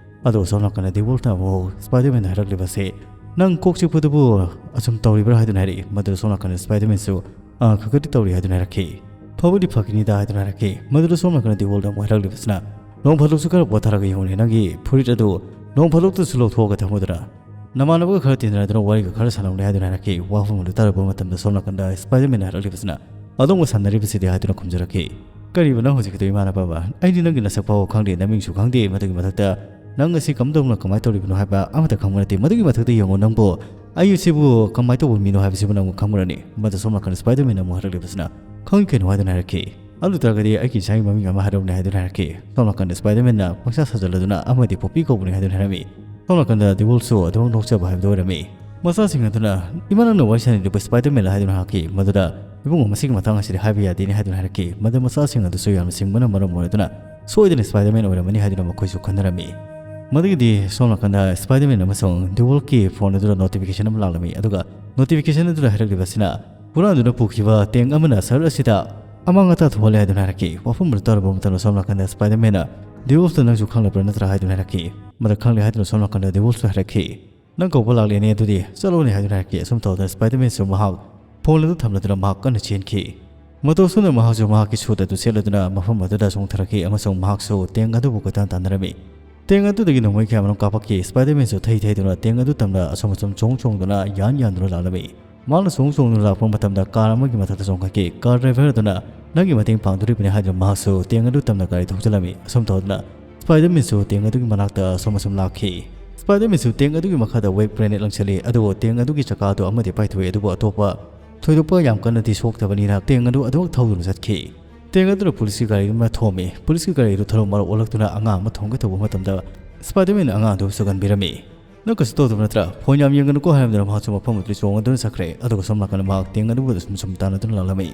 ꯑꯗꯨꯒ ꯁꯣꯝ ꯅꯥꯀꯟꯗ ꯗꯤꯋꯣꯜꯐꯅ ꯑꯃꯨꯛ ꯁ꯭ꯄꯥꯏꯗꯔꯃꯦꯟꯗ ꯍꯥꯏꯔꯛꯂꯤꯕꯁꯦ, "ꯅꯪ ꯀꯣꯛ ꯆꯤꯛꯄꯗꯨꯕꯨ ꯑꯁꯨꯝ ꯇꯧꯔꯤꯕ꯭ꯔꯥ?" ꯍꯥꯏꯗꯨꯅ ꯍꯥꯏꯔꯛꯏ꯫ ꯃꯗꯨꯗ ꯁꯣꯝ ꯅꯥꯀꯟꯗ ꯁ꯭ꯄꯥꯏꯗꯔꯃꯦꯟꯁꯨ, "ꯑꯥ, ꯈꯔ ꯈꯔꯗꯤ ꯇꯧꯔꯤ" ꯍꯥꯏꯗꯨꯅ ꯍꯥꯏꯔꯛꯈꯤ꯫ "ꯐꯕꯨꯗꯤ ꯐꯈꯤꯅꯤꯗ" ꯍꯥꯏꯗꯨꯅ ꯍꯥꯏꯔꯛꯈꯤ꯫ ꯃꯗꯨꯗ ꯁꯣꯝ ꯅꯥꯀꯟꯗ ꯗꯤꯋꯣꯜꯅ ꯑꯃꯨꯛ ꯍꯥꯏꯔꯛꯂꯤꯕꯁꯤꯅ, "ꯅꯣꯡ ꯐꯥꯗꯣꯛꯁꯨ ꯈꯔ ꯄꯣꯊꯥꯔꯒ ꯌꯦꯡꯉꯨꯅꯦ, ꯅꯪꯒꯤ ꯐꯨꯔꯤꯠ ꯑꯗꯨ ꯅꯣꯡ ꯐꯥꯗꯣꯛꯇꯁꯨ ꯂꯧꯊꯣꯛꯑꯒ ꯊꯝꯃꯨꯗꯅ꯫ ꯅꯃꯥꯟꯅꯕꯒ ꯈꯔ ꯇꯤꯟꯅꯔꯗꯅ ꯋꯥꯔꯤꯒ ꯈꯔ ꯁꯥꯟꯅꯧꯅꯦ" ꯍꯥꯏꯗꯨꯅ ꯍꯥꯏꯔꯛꯈꯤ꯫ ꯋꯥꯐꯝ ꯑꯗꯨ ꯇꯥꯔꯨꯕ ꯃꯇꯝꯗ ꯁꯣꯝ ꯅꯥꯀꯟꯗ ꯁ꯭ꯄꯥꯏꯗꯔꯃꯦꯟꯅ ꯍꯥꯏꯔꯛꯂꯤꯕꯁꯤꯅ, "ꯑꯗꯣꯝꯒ ꯁꯥꯟꯅꯔꯤꯕꯁꯤꯗꯤ" ꯍꯥꯏꯗꯨꯅ ꯈꯨꯝꯖꯔꯛꯈꯤ꯫ "ꯀꯔꯤꯕ ꯅꯪ ꯍꯧꯖꯤꯛꯀꯤꯗꯣ, ꯏꯃꯥꯟꯅꯕ? ꯑꯩꯗꯤ ꯅꯪꯒꯤ ꯅꯁꯛ ꯐꯥꯎꯕ ꯈꯪꯗꯦ, ꯅꯃꯤꯡꯁꯨ ꯈꯪꯗꯦ, ꯃꯗꯨꯒꯤ ꯃꯊꯛꯇ ꯅꯪ ꯑꯁꯤ ꯀꯝꯗꯧꯅ ꯀꯃꯥꯏꯅ ꯇꯧꯔꯤꯕꯅꯣ ꯍꯥꯏꯕ ꯑꯃꯠꯇ ꯈꯪꯕ ꯅꯠꯇꯦ꯫ ꯃꯗꯨꯒꯤ ꯃꯊꯛꯇ ꯌꯦꯡꯉꯨ, ꯅꯪꯕꯨ ꯑꯩ ꯑꯁꯤꯕꯨ ꯀꯃꯥꯏꯅ ꯇꯧꯕ ꯃꯤꯅꯣ ꯍꯥꯏꯕꯁꯤꯕꯨ ꯅꯪ ꯈꯪꯕ꯭ꯔꯅꯤ?" ꯃꯗꯨ ꯁꯣꯝ ꯅꯥꯀꯟꯗ ꯁ꯭ꯄꯥꯏꯗꯔꯃꯦꯟꯅ ꯑꯃꯨꯛ ꯍꯥꯏꯔꯛꯂꯤꯕꯁꯤꯅ, "ꯈꯪꯉꯤ ꯀꯩꯅꯣ" ꯍꯥꯏꯗꯨꯅ ꯍꯥꯏꯔꯛꯈꯤ꯫ "ꯑꯗꯨ ꯇꯥꯔꯒꯗꯤ ꯑꯩꯒꯤ ꯏꯆꯥꯒꯤ ꯃꯃꯤꯡ ꯑꯃ ꯍꯥꯏꯔꯛꯎꯅꯦ" ꯍꯥꯏꯗꯨꯅ ꯍꯥꯏꯔꯛꯈꯤ꯫ ꯁꯣꯝ ꯅꯥꯀꯟꯗ ꯁ꯭ꯄꯥꯏꯗꯔꯃꯦꯟꯅ ꯄꯪꯁꯥ ꯁꯥꯖꯜꯂꯗꯨꯅ ꯑꯃꯗꯤ ꯄꯣꯄꯤ ꯀꯧꯕꯅꯤ ꯍꯥꯏꯗꯨꯅ ꯍꯥꯏꯔꯝꯃꯤ꯫ ꯁꯣꯝ ꯅꯥꯀꯟꯗ ꯗꯤꯋꯣꯜꯁꯨ ꯑꯗꯨꯃꯛ ꯅꯣꯛꯆꯕ ꯍꯥꯏꯕꯗꯨ ꯑꯣꯏꯔꯝꯃꯤ꯫ ꯃꯆꯥꯁꯤꯡ ꯑꯗꯨꯅ, "ꯏꯃꯥ, ꯅꯪꯅ ꯋꯥꯔꯤ ꯁꯥꯟꯅꯔꯤꯕ ꯁ꯭ꯄꯥꯏꯗꯔꯃꯦꯟꯂ?" ꯍꯥꯏꯗꯨꯅ ꯍꯪꯉꯛꯈꯤ꯫ ꯃꯗꯨꯗ, "ꯏꯕꯨꯡꯉꯣ, ꯃꯁꯤꯒꯤ ꯃꯇꯥꯡ ꯑꯁꯤꯗꯤ ꯍꯥꯏꯕ ꯌꯥꯗꯦꯅꯦ" ꯍꯥꯏꯗꯨꯅ ꯍꯥꯏꯔꯛꯈꯤ꯫ ꯃꯗꯨ ꯃꯆꯥꯁꯤꯡ ꯑꯗꯨꯁꯨ ꯌꯥꯝꯅ ꯁꯤꯡꯕꯅ ꯃꯔꯝ ꯑꯣꯏꯔꯗꯨꯅ ꯁꯣꯏꯗꯅ ꯁ꯭ꯄꯥꯏꯗꯔꯃꯦꯟ ꯑꯣꯏꯔꯝꯃꯅꯤ ꯍꯥꯏꯗꯨꯅ ꯃꯈꯣꯏꯁꯨ ꯈꯟꯅꯔꯝꯃꯤ꯫ ꯃꯗꯨꯒꯤꯗꯤ ꯁꯣꯝ ꯅꯥꯀꯟꯗ ꯁ꯭ꯄꯥꯏꯗꯔꯃꯦꯟ ꯑꯃꯁꯨꯡ ꯗꯤꯋꯣꯜꯀꯤ ꯐꯣꯟ ꯑꯗꯨꯗ ꯅꯣꯇꯤꯐꯤꯀꯦꯁꯟ ꯑꯃ ꯂꯥꯛꯂꯝꯃꯤ꯫ ꯑꯗꯨꯒ ꯅꯣꯇꯤꯐꯤꯀꯦꯁꯟ ꯑꯗꯨꯗ ꯍꯥꯏꯔꯛꯂꯤꯕ ꯑꯁꯤꯅ, "ꯍꯨꯔꯥꯟꯗꯨꯅ ꯄꯨꯈꯤꯕ ꯇꯦꯡ ꯑꯃꯅ ꯁꯍꯔ ꯑꯁꯤꯗ ꯑꯃꯥꯡ ꯑꯇꯥ ꯊꯣꯛꯍꯜꯂꯦ" ꯍꯥꯏꯗꯨꯅ ꯍꯥꯏꯔꯛꯈꯤ꯫ ꯋꯥꯐꯝ ꯑꯗꯨ ꯇꯥꯔꯨꯕ ꯃꯇꯝꯗ ꯁꯣꯝ ꯅꯥꯀꯟꯗ ꯁ꯭ꯄꯥꯏꯗꯔꯃꯦꯟꯅ, "ꯗꯤꯋꯣꯜꯐꯇ ꯅꯪꯁꯨ ꯈꯪꯂꯕ꯭ꯔꯥ ꯅꯠꯇ꯭ꯔꯥ?" ꯍꯥꯏꯗꯨꯅ ꯍꯥꯏꯔꯛꯈꯤ꯫ ꯃꯗꯨ ꯈꯪꯂꯦ ꯍꯥꯏꯗꯨꯅ ꯁꯣꯝ ꯅꯥꯀꯟꯗ ꯗꯤꯋꯣꯜꯐꯁꯨ ꯍꯥꯏꯔꯛꯈꯤ꯫ "ꯅꯪ ꯀꯧꯕ ꯂꯥꯛꯂꯦꯅꯦ, ꯑꯗꯨꯗꯤ ꯆꯠꯂꯣꯅꯦ" ꯍꯥꯏꯗꯨꯅ ꯍꯥꯏꯔꯛꯈꯤ꯫ ꯑꯁꯨꯝ ꯇꯧꯗꯅ ꯁ꯭ꯄꯥꯏꯗꯔꯃꯦꯟꯁꯨ ꯃꯍꯥꯛ ꯐꯣꯟ ꯑꯗꯨ ꯊꯝꯂꯗꯨꯅ ꯃꯍꯥꯛ ꯀꯟꯅ ꯆꯦꯟꯈꯤ꯫ ꯃꯇꯧ ꯑꯁꯨꯝꯅ ꯃꯍꯥꯛꯁꯨ ꯃꯍꯥꯛꯀꯤ ꯁꯨꯠ ꯑꯗꯨ ꯁꯦꯠꯂꯗꯨꯅ ꯃꯐꯝ ꯑꯗꯨꯗ ꯆꯣꯡꯊꯔꯛꯈꯤ ꯑꯃꯁꯨꯡ ꯃꯍꯥꯛꯁꯨ ꯇꯦꯡ ꯑꯗꯨꯕꯨ ꯀꯣꯏꯇꯥꯟ ꯇꯥꯟꯅꯔꯝꯃꯤ꯫ ꯇꯦꯡ ꯑꯗꯨꯗꯒꯤ ꯅꯣꯡꯃꯩ ꯀꯌꯥ ꯑꯃꯔꯣꯝ ꯀꯥꯞꯄꯛꯈꯤ꯫ ꯁ꯭ꯄꯥꯏꯗꯔꯃꯦꯟꯁꯨ ꯊꯩ ꯊꯩꯗꯨꯅ ꯇꯦꯡ ꯑꯗꯨ ꯇꯝꯅ ꯑꯁꯣꯝ ꯑꯁꯣꯝ ꯆꯣꯡ ꯆꯣꯡꯗꯨꯅ ꯌꯥꯟ ꯌꯥꯟꯗꯨꯅ ꯂꯥꯛꯂꯝꯃꯤ꯫ ꯃꯍꯥꯛꯅ ꯆꯣꯡ ꯆꯣꯡꯗꯨꯅ ꯂꯥꯛꯄ ꯃꯇꯝꯗ ꯀꯥꯔ ꯑꯃꯒꯤ ꯃꯊꯛꯇ ꯆꯣꯡꯈꯠꯈꯤ꯫ ꯀꯥꯔ ꯗ꯭ꯔꯥꯏꯚꯔ ꯑꯗꯨꯅ ꯅꯪꯒꯤ ꯃꯇꯦꯡ ꯄꯥꯡꯗꯣꯔꯤꯕꯅꯤ ꯍꯥꯏꯗꯨꯅ ꯃꯍꯥꯛꯁꯨ ꯇꯦꯡ ꯑꯗꯨ ꯇꯝꯅ ꯒꯥꯔꯤ ꯊꯧꯖꯤꯜꯂꯝꯃꯤ꯫ ꯑꯁꯨꯝ ꯇꯧꯗꯨꯅ ꯁ꯭ꯄꯥꯏꯗꯔꯃꯦꯟꯁꯨ ꯇꯦꯡ ꯑꯗꯨꯒꯤ ꯃꯅꯥꯛꯇ ꯑꯁꯣꯝ ꯑꯁꯣꯝ ꯂꯥꯛꯈꯤ꯫ ꯁ꯭ꯄꯥꯏꯗꯔꯃꯦꯟꯁꯨ ꯇꯦꯡ ꯑꯗꯨꯒꯤ ꯃꯈꯥꯗ ꯋꯦꯕ ꯒ꯭ꯔꯦꯅꯦꯗ ꯂꯪꯁꯤꯜꯂꯤ, ꯑꯗꯨꯕꯨ ꯇꯦꯡ ꯑꯗꯨꯒꯤ ꯆꯀꯥꯗꯨ ꯑꯃꯗꯤ ꯄꯥꯏꯊꯣꯛꯏ, ꯑꯗꯨꯕꯨ ꯑꯇꯣꯞꯄ ꯊꯣꯏꯗꯣꯛꯄ ꯌꯥꯝ ꯀꯟꯅꯗꯤ ꯁꯣꯛꯇꯕꯅꯤꯅ ꯇꯦꯡ ꯑꯗꯨ ꯑꯗꯨꯃꯛ ꯊꯧꯗꯨꯅ ꯆꯠꯈꯤ꯫ ꯇꯦꯡ ꯑꯗꯨꯅ ꯄꯨꯂꯤꯁꯀꯤ ꯒꯥꯔꯤ ꯑꯃ ꯊꯣꯝꯃꯤ꯫ ꯄꯨꯂꯤꯁꯀꯤ ꯒꯥꯔꯤ ꯑꯗꯨ ꯊꯧꯔꯝ ꯃꯔꯛ ꯑꯣꯜꯂꯛꯇꯨꯅ ꯑꯉꯥꯡ ꯑꯃ ꯊꯣꯝꯒꯦ ꯇꯧꯕ ꯃꯇꯝꯗ ꯁ꯭ꯄꯥꯏꯗꯔꯃꯦꯟꯅ ꯑꯉꯥꯡ ꯑꯗꯨ ꯁꯣꯛꯍꯟꯕꯤꯔꯝꯃꯤ꯫ "ꯅꯪ ꯀꯩꯁꯨ ꯇꯧꯗꯕ ꯅꯠꯇ꯭ꯔꯥ? ꯐꯣꯟ ꯌꯥꯝ ꯌꯦꯡꯒꯅꯨꯀꯣ" ꯍꯥꯏꯔꯝꯗꯨꯅ ꯃꯍꯥꯛꯁꯨ ꯃꯐꯝ ꯑꯗꯨꯗ ꯆꯣꯡꯉꯗꯨꯅ ꯆꯠꯈ꯭ꯔꯦ꯫ ꯑꯗꯨꯒ ꯁꯣꯝ ꯅꯥꯀꯟꯗ ꯃꯍꯥꯛ ꯇꯦꯡ ꯑꯗꯨꯕꯨ ꯁꯨꯝ ꯁꯨꯝ ꯇꯥꯟꯅꯗꯨꯅ ꯂꯥꯛꯂꯝꯃꯤ꯫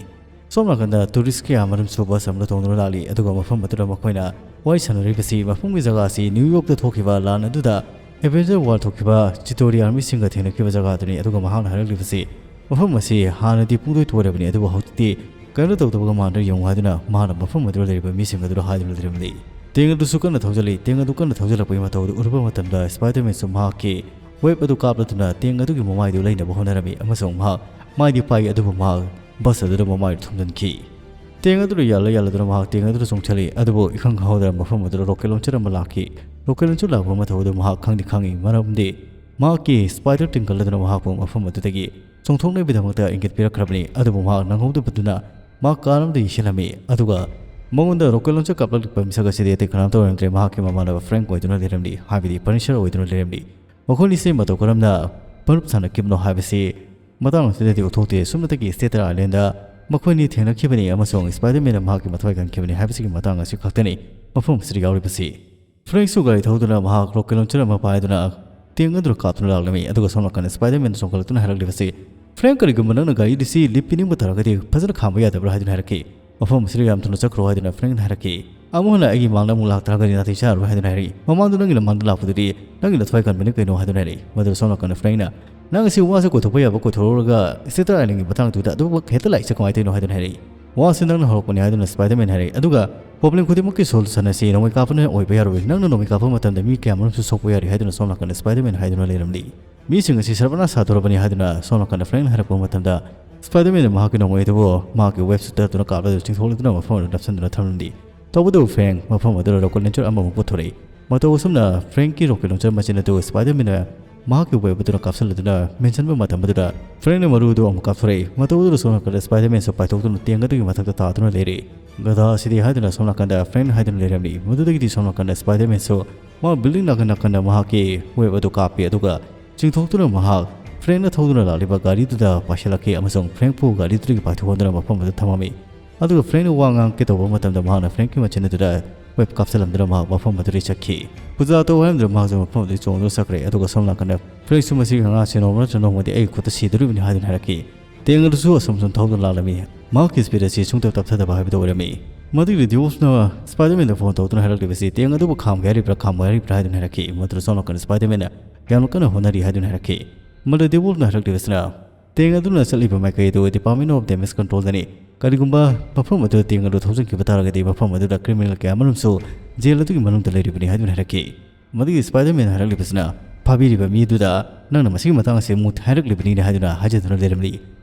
ꯁꯣꯝ ꯅꯥꯀꯟꯗ ꯇꯨꯔꯤꯁ ꯀꯌꯥ ꯑꯃꯔꯣꯝꯁꯨ ꯕꯁ ꯑꯃꯗ ꯇꯣꯡꯗꯨꯅ ꯂꯥꯛꯂꯤ꯫ ꯑꯗꯨꯒ ꯃꯐꯝ ꯑꯗꯨꯗ ꯃꯈꯣꯏꯅ ꯋꯥꯔꯤ ꯁꯥꯟꯅꯔꯤꯕꯁꯤ ꯃꯐꯝꯒꯤ ꯖꯒꯥ ꯑꯁꯤ ꯅ꯭ꯌꯨ ꯌꯣꯔꯛꯇ ꯊꯣꯛꯈꯤꯕ ꯂꯥꯟ ꯑꯗꯨꯗ ꯑꯦꯚꯦꯟꯖꯔ ꯋꯥꯔ ꯊꯣꯛꯈꯤꯕ ꯆꯤꯇꯣꯔꯤ ꯑꯥꯔꯃꯤꯁꯤꯡꯒ ꯊꯦꯡꯅꯈꯤꯕ ꯖꯒꯥ ꯑꯗꯨꯅꯤ꯫ ꯑꯗꯨꯒ ꯃꯍꯥꯛꯅ ꯍꯥꯏꯔꯛꯂꯤꯕꯁꯤ, ꯃꯐꯝ ꯑꯁꯤ ꯍꯥꯟꯅꯗꯤ ꯄꯨꯡꯇꯣꯏ ꯇꯣꯏꯔꯕꯅꯤ, ꯑꯗꯨꯕꯨ ꯍꯧꯖꯤꯛꯇꯤ ꯀꯔꯤꯝꯇ ꯇꯧꯗꯕꯒ ꯃꯥꯟꯗ꯭ꯔꯦ ꯌꯦꯡꯉꯨ ꯍꯥꯏꯗꯨꯅ ꯃꯍꯥꯛꯅ ꯃꯐꯝ ꯑꯗꯨꯗ ꯂꯩꯔꯤꯕ ꯃꯤꯁꯤꯡ ꯑꯗꯨꯗ ꯍꯥꯏꯗꯨꯅ ꯂꯩꯔꯝꯂꯤ꯫ ꯇꯦꯡ ꯑꯗꯨꯁꯨ ꯀꯟꯅ ꯊꯧꯖꯤꯜꯂꯤ꯫ ꯇꯦꯡ ꯑꯗꯨ ꯀꯟꯅ ꯊꯧꯖꯤꯜꯂꯛꯄꯒꯤ ꯃꯇꯧ ꯑꯗꯨ ꯎꯔꯨꯕ ꯃꯇꯝꯗ ꯁ꯭ꯄꯥꯏꯗꯔꯃꯦꯟꯁꯨ ꯃꯍꯥꯛꯀꯤ ꯋꯦꯕ ꯑꯗꯨ ꯀꯥꯞꯂꯗꯨꯅ ꯇꯦꯡ ꯑꯗꯨꯒꯤ ꯃꯃꯥꯏꯗꯨ ꯂꯩꯅꯕ ꯍꯣꯠꯅꯔꯝꯃꯤ ꯑꯃꯁꯨꯡ ꯃꯍꯥꯛ ꯃꯥꯏꯗꯤ ꯄꯥꯛꯏ, ꯑꯗꯨꯕꯨ ꯃꯍꯥꯛ ꯕꯁ ꯑꯗꯨꯗ ꯃꯃꯥꯏꯗꯨ ꯊꯣꯝꯖꯤꯟꯈꯤ꯫ ꯇꯦꯡ ꯑꯗꯨꯗ ꯌꯥꯜꯂ ꯌꯥꯜꯂꯗꯨꯅ ꯃꯍꯥꯛ ꯇꯦꯡ ꯑꯗꯨꯗ ꯆꯣꯡꯁꯤꯜꯂꯤ꯫ ꯑꯗꯨꯕꯨ ꯏꯈꯪ ꯈꯪꯍꯧꯗꯅ ꯃꯐꯝ ꯑꯗꯨꯗ ꯔꯣꯀꯦꯠ ꯂꯣꯟꯆꯔ ꯑꯃ ꯂꯥꯛꯈꯤ꯫ ꯔꯣꯀꯦꯠ ꯂꯣꯟꯆꯔ ꯂꯥꯛꯄ ꯃꯇꯧ ꯑꯗꯨ ꯃꯍꯥꯛ ꯈꯪꯗꯤ ꯈꯪꯏ, ꯃꯔꯝꯗꯤ ꯃꯍꯥꯛꯀꯤ ꯁ꯭ꯄꯥꯏꯗꯔ ꯇ꯭ꯋꯤꯡꯀꯜ ꯑꯗꯨꯅ ꯃꯍꯥꯛꯄꯨ ꯃꯐꯝ ꯑꯗꯨꯗꯒꯤ ꯆꯣꯡꯊꯣꯛꯅꯕꯒꯤꯗꯃꯛꯇ ꯏꯪꯒꯤꯠ ꯄꯤꯔꯛꯈ꯭ꯔꯕꯅꯤ꯫ ꯑꯗꯨꯕꯨ ꯃꯍꯥꯛ ꯅꯪꯍꯧꯗꯕꯗꯨꯅ ꯃꯍꯥꯛ ꯀꯥꯔ ꯑꯃꯗ ꯌꯦꯡꯁꯤꯜꯂꯝꯃꯤ꯫ ꯑꯗꯨꯒ ꯃꯉꯣꯟꯗ ꯔꯣꯀꯦꯠ ꯂꯣꯟꯆꯔ ꯀꯥꯞꯂꯛꯂꯤꯕ ꯃꯤꯁꯛ ꯑꯁꯤꯗꯤ ꯑꯇꯩ ꯀꯅꯥꯝꯇ ꯑꯣꯏꯔꯝꯗ꯭ꯔꯦ, ꯃꯍꯥꯛꯀꯤ ꯃꯃꯥꯟꯅꯕ ꯐ꯭ꯔꯦꯡꯛ ꯑꯣꯏꯗꯨꯅ ꯂꯩꯔꯝꯂꯤ, ꯍꯥꯏꯕꯗꯤ ꯄꯅꯤꯁꯔ ꯑꯣꯏꯗꯨꯅ ꯂꯩꯔꯝꯂꯤ꯫ ꯃꯈꯣꯏꯅꯤꯁꯦ ꯃꯇꯧ ꯀꯔꯝꯅ ꯃꯔꯨꯞ ꯁꯥꯟꯅꯈꯤꯕꯅꯣ ꯍꯥꯏꯕꯁꯤ ꯃꯇꯥꯡ ꯑꯁꯤꯗꯗꯤ ꯎꯠꯊꯣꯛꯇꯦ꯫ ꯁꯨꯞꯅꯇꯒꯤ ꯁ꯭ꯇꯦꯇꯔ ꯑꯥꯏꯂꯦꯟꯗ ꯃꯈꯣꯏꯅꯤ ꯊꯦꯡꯅꯈꯤꯕꯅꯤ ꯑꯃꯁꯨꯡ ꯁ꯭ꯄꯥꯏꯗꯔꯃꯦꯟꯅ ꯃꯍꯥꯛꯀꯤ ꯃꯊ꯭ꯋꯥꯏ ꯀꯟꯈꯤꯕꯅꯤ ꯍꯥꯏꯕꯁꯤꯒꯤ ꯃꯇꯥꯡ ꯑꯁꯤ ꯈꯛꯇꯅꯤ ꯃꯐꯝ ꯑꯁꯤꯗ ꯌꯥꯎꯔꯤꯕꯁꯤ꯫ ꯐ꯭ꯔꯦꯡꯛꯁꯨ ꯒꯥꯔꯤ ꯊꯧꯗꯨꯅ ꯃꯍꯥꯛ ꯔꯣꯀꯦꯠ ꯂꯣꯟꯆꯔ ꯑꯃ ꯄꯥꯏꯗꯨꯅ ꯇꯦꯡ ꯑꯗꯨꯗ ꯀꯥꯞꯇꯨꯅ ꯂꯥꯛꯂꯝꯃꯤ꯫ ꯑꯗꯨꯒ ꯁꯣꯝ ꯅꯥꯀꯟꯗ ꯁ꯭ꯄꯥꯏꯗꯔꯃꯦꯟꯅ ꯆꯣꯡꯈꯠꯂꯛꯇꯨꯅ ꯍꯥꯏꯔꯛꯂꯤꯕꯁꯤ, "ꯐ꯭ꯔꯦꯡꯛ, ꯀꯔꯤꯒꯨꯝꯕ ꯅꯪꯅ ꯒꯥꯔꯤꯗꯨ ꯁꯤ ꯂꯤꯞ ꯄꯤꯅꯤꯡꯕ ꯇꯥꯔꯒꯗꯤ ꯐꯖꯅ ꯈꯥꯝꯕ ꯌꯥꯗꯕ꯭ꯔꯥ?" ꯍꯥꯏꯗꯨꯅ ꯍꯥꯏꯔꯛꯈꯤ꯫ "ꯃꯐꯝ ꯑꯁꯤꯗ ꯌꯥꯝ ꯊꯨꯅ ꯆꯠꯈ꯭ꯔꯣ" ꯍꯥꯏꯗꯨꯅ ꯐ꯭ꯔꯦꯡꯛꯅ ꯍꯥꯏꯔꯛꯈꯤ꯫ "ꯑꯃꯨꯛ ꯍꯟꯅ ꯑꯩꯒꯤ ꯃꯥꯡꯗ ꯑꯃꯨꯛ ꯂꯥꯛꯇꯥꯔꯒꯗꯤ ꯅꯥꯇꯩ ꯆꯥꯔꯔꯣꯏ" ꯍꯥꯏꯗꯨꯅ ꯍꯥꯏꯔꯛꯏ꯫ "ꯃꯃꯥꯡꯗ ꯅꯪꯒꯤ ꯃꯥꯡꯗ ꯂꯥꯛꯄꯗꯨꯗꯤ ꯅꯪꯒꯤ ꯅꯊ꯭ꯋꯥꯏ ꯀꯟꯕꯅꯤ ꯀꯩꯅꯣ" ꯍꯥꯏꯗꯨꯅ ꯍꯥꯏꯔꯛꯏ꯫ ꯃꯗꯨꯗ ꯁꯣꯝ ꯅꯥꯀꯟꯗ ꯐ꯭ꯔꯦꯡꯛꯅ, "ꯅꯪ ꯑꯁꯤ ꯋꯥꯁꯦ ꯀꯣꯏꯊꯣꯛꯄ ꯌꯥꯕ ꯀꯣꯏꯊꯣꯔꯛꯂꯒ ꯁ꯭ꯇꯦꯇꯔ ꯑꯥꯏꯂꯦꯟꯒꯤ ꯃꯇꯥꯡꯗꯨꯗ ꯑꯗꯨꯃꯛ ꯍꯦꯛꯇ ꯂꯥꯛꯏꯁꯦ ꯀꯃꯥꯏꯅ ꯇꯧꯔꯤꯅꯣ?" ꯍꯥꯏꯗꯨꯅ ꯍꯥꯏꯔꯛꯏ꯫ "ꯋꯥꯁꯦ ꯅꯪꯅ ꯍꯧꯔꯛꯄꯅꯤ" ꯍꯥꯏꯗꯨꯅ ꯁ꯭ꯄꯥꯏꯗꯔꯃꯦꯟ ꯍꯥꯏꯔꯛꯏ꯫ ꯑꯗꯨꯒ "ꯄ꯭ꯔꯣꯕ꯭ꯂꯦꯝ ꯈꯨꯗꯤꯡꯃꯛꯀꯤ ꯁꯣꯂꯨꯁꯟ ꯑꯁꯤ ꯅꯣꯡꯃꯩ ꯀꯥꯞꯄꯅ ꯑꯣꯏꯕ ꯌꯥꯔꯣꯏ꯫ ꯅꯪꯅ ꯅꯣꯡꯃꯩ ꯀꯥꯞꯄ ꯃꯇꯝꯗ ꯃꯤ ꯀꯌꯥꯃꯔꯨꯝꯁꯨ ꯁꯣꯛꯄ ꯌꯥꯔꯤ" ꯍꯥꯏꯗꯨꯅ ꯁꯣꯝ ꯅꯥꯀꯟꯗ ꯁ꯭ꯄꯥꯏꯗꯔꯃꯦꯟ ꯍꯥꯏꯗꯨꯅ ꯂꯩꯔꯝꯂꯤ꯫ "ꯃꯤꯁꯤꯡ ꯑꯁꯤ ꯁꯔꯕꯅꯥꯁ ꯁꯥꯗꯣꯔꯕꯅꯤ" ꯍꯥꯏꯗꯨꯅ ꯁꯣꯝ ꯅꯥꯀꯟꯗ ꯐ꯭ꯔꯦꯡꯛꯅ ꯍꯥꯏꯔꯛꯄ ꯃꯇꯝꯗ, ꯁ꯭ꯄꯥꯏꯗꯔꯃꯦꯟꯅ ꯃꯍꯥꯛꯀꯤ ꯅꯣꯡꯃꯩ ꯑꯗꯨꯕꯨ ꯃꯍꯥꯛꯀꯤ ꯋꯦꯕ ꯁꯨꯠꯇ ꯑꯗꯨꯅ ꯀꯥꯞꯂꯗꯨꯅ ꯆꯤꯡꯊꯣꯛꯂꯗꯨꯅ ꯃꯐꯝ ꯑꯗꯨꯗ ꯅꯞꯁꯤꯟꯗꯨꯅ ꯊꯝꯂꯝꯂꯤ꯫ ꯇꯧꯕꯇꯕꯨ ꯐ꯭ꯔꯦꯡꯛ ꯃꯐꯝ ꯑꯗꯨꯗ ꯔꯣꯀꯦꯠ ꯂꯣꯟꯆꯔ ꯑꯃꯃꯨꯛ ꯄꯨꯊꯣꯔꯛꯏ꯫ ꯃꯇꯧ ꯑꯁꯨꯝꯅ ꯐ꯭ꯔꯦꯡꯛꯀꯤ ꯔꯣꯀꯦꯠ ꯂꯣꯟꯆꯔ ꯃꯆꯤꯟ ꯑꯗꯨ ꯁ꯭ꯄꯥꯏꯗꯔꯃꯦꯟꯅ ꯃꯍꯥꯛꯀꯤ ꯋꯦꯕ ꯑꯗꯨꯅ ꯀꯥꯞꯁꯤꯜꯂꯗꯨꯅ ꯃꯦꯟꯁꯤꯟꯕ ꯃꯇꯝ ꯑꯗꯨꯗ ꯐ꯭ꯔꯦꯡꯛꯅ ꯃꯔꯨ ꯑꯗꯨ ꯑꯃꯨꯛ ꯀꯥꯞꯊꯣꯔꯛꯏ꯫ ꯃꯇꯧ ꯑꯗꯨꯗ ꯁꯣꯝ ꯅꯥꯀꯟꯗ ꯁ꯭ꯄꯥꯏꯗꯔꯃꯦꯟꯁꯨ ꯄꯥꯏꯊꯣꯛꯇꯨꯅ ꯇꯦꯡ ꯑꯗꯨꯒꯤ ꯃꯊꯛꯇ ꯇꯥꯗꯨꯅ ꯂꯩꯔꯤ꯫ "ꯒꯙꯥ ꯑꯁꯤꯗꯤ" ꯍꯥꯏꯗꯨꯅ ꯁꯣꯝ ꯅꯥꯀꯟꯗ ꯐ꯭ꯔꯦꯡꯛꯅ ꯍꯥꯏꯗꯨꯅ ꯂꯩꯔꯝꯃꯤ꯫ ꯃꯗꯨꯗꯒꯤꯗꯤ ꯁꯣꯝ ꯅꯥꯀꯟꯗ ꯁ꯭ꯄꯥꯏꯗꯔꯃꯦꯟꯁꯨ ꯃꯥ ꯕꯤꯜꯗꯤꯡ ꯅꯥꯀꯟ ꯅꯥꯀꯟꯗ ꯃꯍꯥꯛꯀꯤ ꯋꯦꯕ ꯑꯗꯨ ꯀꯥꯞꯄꯤ꯫ ꯑꯗꯨꯒ ꯆꯤꯡꯊꯣꯛꯇꯨꯅ ꯃꯍꯥꯛ ꯐ꯭ꯔꯦꯡꯛꯅ ꯊꯧꯗꯨꯅ ꯂꯥꯛꯂꯤꯕ ꯒꯥꯔꯤꯗꯨꯗ ꯄꯥꯏꯁꯤꯜꯂꯛꯈꯤ ꯑꯃꯁꯨꯡ ꯐ꯭ꯔꯦꯡꯛꯄꯨ ꯒꯥꯔꯤꯗꯨꯗꯒꯤ ꯄꯥꯏꯊꯣꯛꯍꯟꯗꯨꯅ ꯃꯐꯝ ꯑꯗꯨꯗ ꯊꯝꯃꯝꯃꯤ꯫ ꯑꯗꯨꯒ ꯐ꯭ꯔꯦꯡꯛꯅ ꯋꯥ ꯉꯥꯡꯒꯦ ꯇꯧꯕ ꯃꯇꯝꯗ ꯃꯍꯥꯛꯅ ꯐ꯭ꯔꯦꯡꯛꯀꯤ ꯃꯆꯤꯟ ꯑꯗꯨꯗ ꯋꯦꯕ ꯀꯥꯞꯁꯤꯜꯂꯝꯗꯨꯅ ꯃꯍꯥꯛ ꯃꯐꯝ ꯑꯗꯨꯗꯒꯤ ꯆꯠꯈꯤ꯫ "ꯄꯨꯖꯥ ꯇꯧ" ꯍꯥꯏꯔꯝꯗꯨꯅ ꯃꯍꯥꯛꯁꯨ ꯃꯐꯝ ꯑꯗꯨꯗꯒꯤ ꯆꯣꯡꯗꯨꯅ ꯆꯠꯈ꯭ꯔꯦ꯫ ꯑꯗꯨꯒ ꯁꯣꯝ ꯅꯥꯀꯟꯗ ꯐ꯭ꯔꯦꯡꯛꯁꯨ "ꯃꯁꯤꯒꯤ ꯑꯉꯥꯡꯁꯤ ꯅꯣꯡꯃ ꯅꯠꯇ꯭ꯔ ꯅꯣꯡꯃꯗꯤ ꯑꯩꯒꯤ ꯈꯨꯠꯇ ꯁꯤꯗꯣꯔꯤꯕꯅꯤ" ꯍꯥꯏꯗꯨꯅ ꯍꯥꯏꯔꯛꯈꯤ꯫ ꯇꯦꯡ ꯑꯗꯨꯁꯨ ꯑꯁꯨꯝ ꯁꯨꯝ ꯊꯧꯗꯨꯅ ꯂꯥꯛꯂꯝꯃꯤ꯫ ꯃꯍꯥꯛꯀꯤ ꯁ꯭ꯄꯤꯗ ꯑꯁꯤ ꯁꯨꯡꯇꯞ ꯇꯞꯊꯗꯕ ꯍꯥꯏꯕꯗꯨ ꯑꯣꯏꯔꯝꯃꯤ꯫ ꯃꯗꯨꯒꯤ ꯗꯤꯋꯣꯜꯐꯅ ꯁ꯭ꯄꯥꯏꯗꯔꯃꯦꯟꯗ ꯐꯣꯟ ꯇꯧꯗꯨꯅ ꯍꯥꯏꯔꯛꯂꯤꯕꯁꯤ, "ꯇꯦꯡ ꯑꯗꯨꯕꯨ ꯈꯥꯝꯒꯦ ꯍꯥꯏꯔꯤꯕ꯭ꯔꯥ, ꯈꯥꯝꯃꯣꯏ ꯍꯥꯏꯔꯤꯕ꯭ꯔꯥ?" ꯍꯥꯏꯗꯨꯅ ꯍꯥꯏꯔꯛꯈꯤ꯫ ꯃꯗꯨꯗ ꯁꯣꯝ ꯅꯥꯀꯟꯗ ꯁ꯭ꯄꯥꯏꯗꯔꯃꯦꯟꯅ ꯌꯥꯝꯅ ꯀꯟꯅ ꯍꯣꯠꯅꯔꯤ ꯍꯥꯏꯗꯨꯅ ꯍꯥꯏꯔꯛꯈꯤ꯫ ꯃꯗꯨ ꯗꯤꯋꯣꯜꯐꯅ ꯍꯥꯏꯔꯛꯂꯤꯕꯁꯤꯅ, "ꯇꯦꯡ ꯑꯗꯨꯅ ꯆꯠꯂꯤꯕ ꯃꯥꯏꯀꯩ ꯑꯗꯨ Department of Damage Controlꯗꯅꯤ꯫ ꯀꯔꯤꯒꯨꯝꯕ ꯃꯐꯝ ꯑꯗꯨꯗ ꯇꯦꯡ ꯑꯗꯨ ꯊꯧꯖꯤꯟꯈꯤꯕ ꯇꯥꯔꯒꯗꯤ ꯃꯐꯝ ꯑꯗꯨꯗ ꯀ꯭ꯔꯤꯃꯤꯅꯦꯜ ꯀꯌꯥ ꯑꯃꯔꯣꯝꯁꯨ ꯖꯦꯜ ꯑꯗꯨꯒꯤ ꯃꯅꯨꯡꯗ ꯂꯩꯔꯤꯕꯅꯤ" ꯍꯥꯏꯗꯨꯅ ꯍꯥꯏꯔꯛꯈꯤ꯫ ꯃꯗꯨꯒꯤ ꯁ꯭ꯄꯥꯏꯗꯔꯃꯦꯟ ꯍꯥꯏꯔꯛꯂꯤꯕꯁꯤꯅ, "ꯐꯥꯕꯤꯔꯤꯕ ꯃꯤꯗꯨꯗ ꯅꯪꯅ ꯃꯁꯤꯒꯤ ꯃꯇꯥꯡ ꯑꯁꯤ ꯑꯃꯨꯛ ꯍꯥꯏꯔꯛꯂꯤꯕꯅꯤꯅꯦ" ꯍꯥꯏꯗꯨꯅ ꯍꯥꯏꯖꯗꯨꯅ ꯂꯩꯔꯝꯂꯤ꯫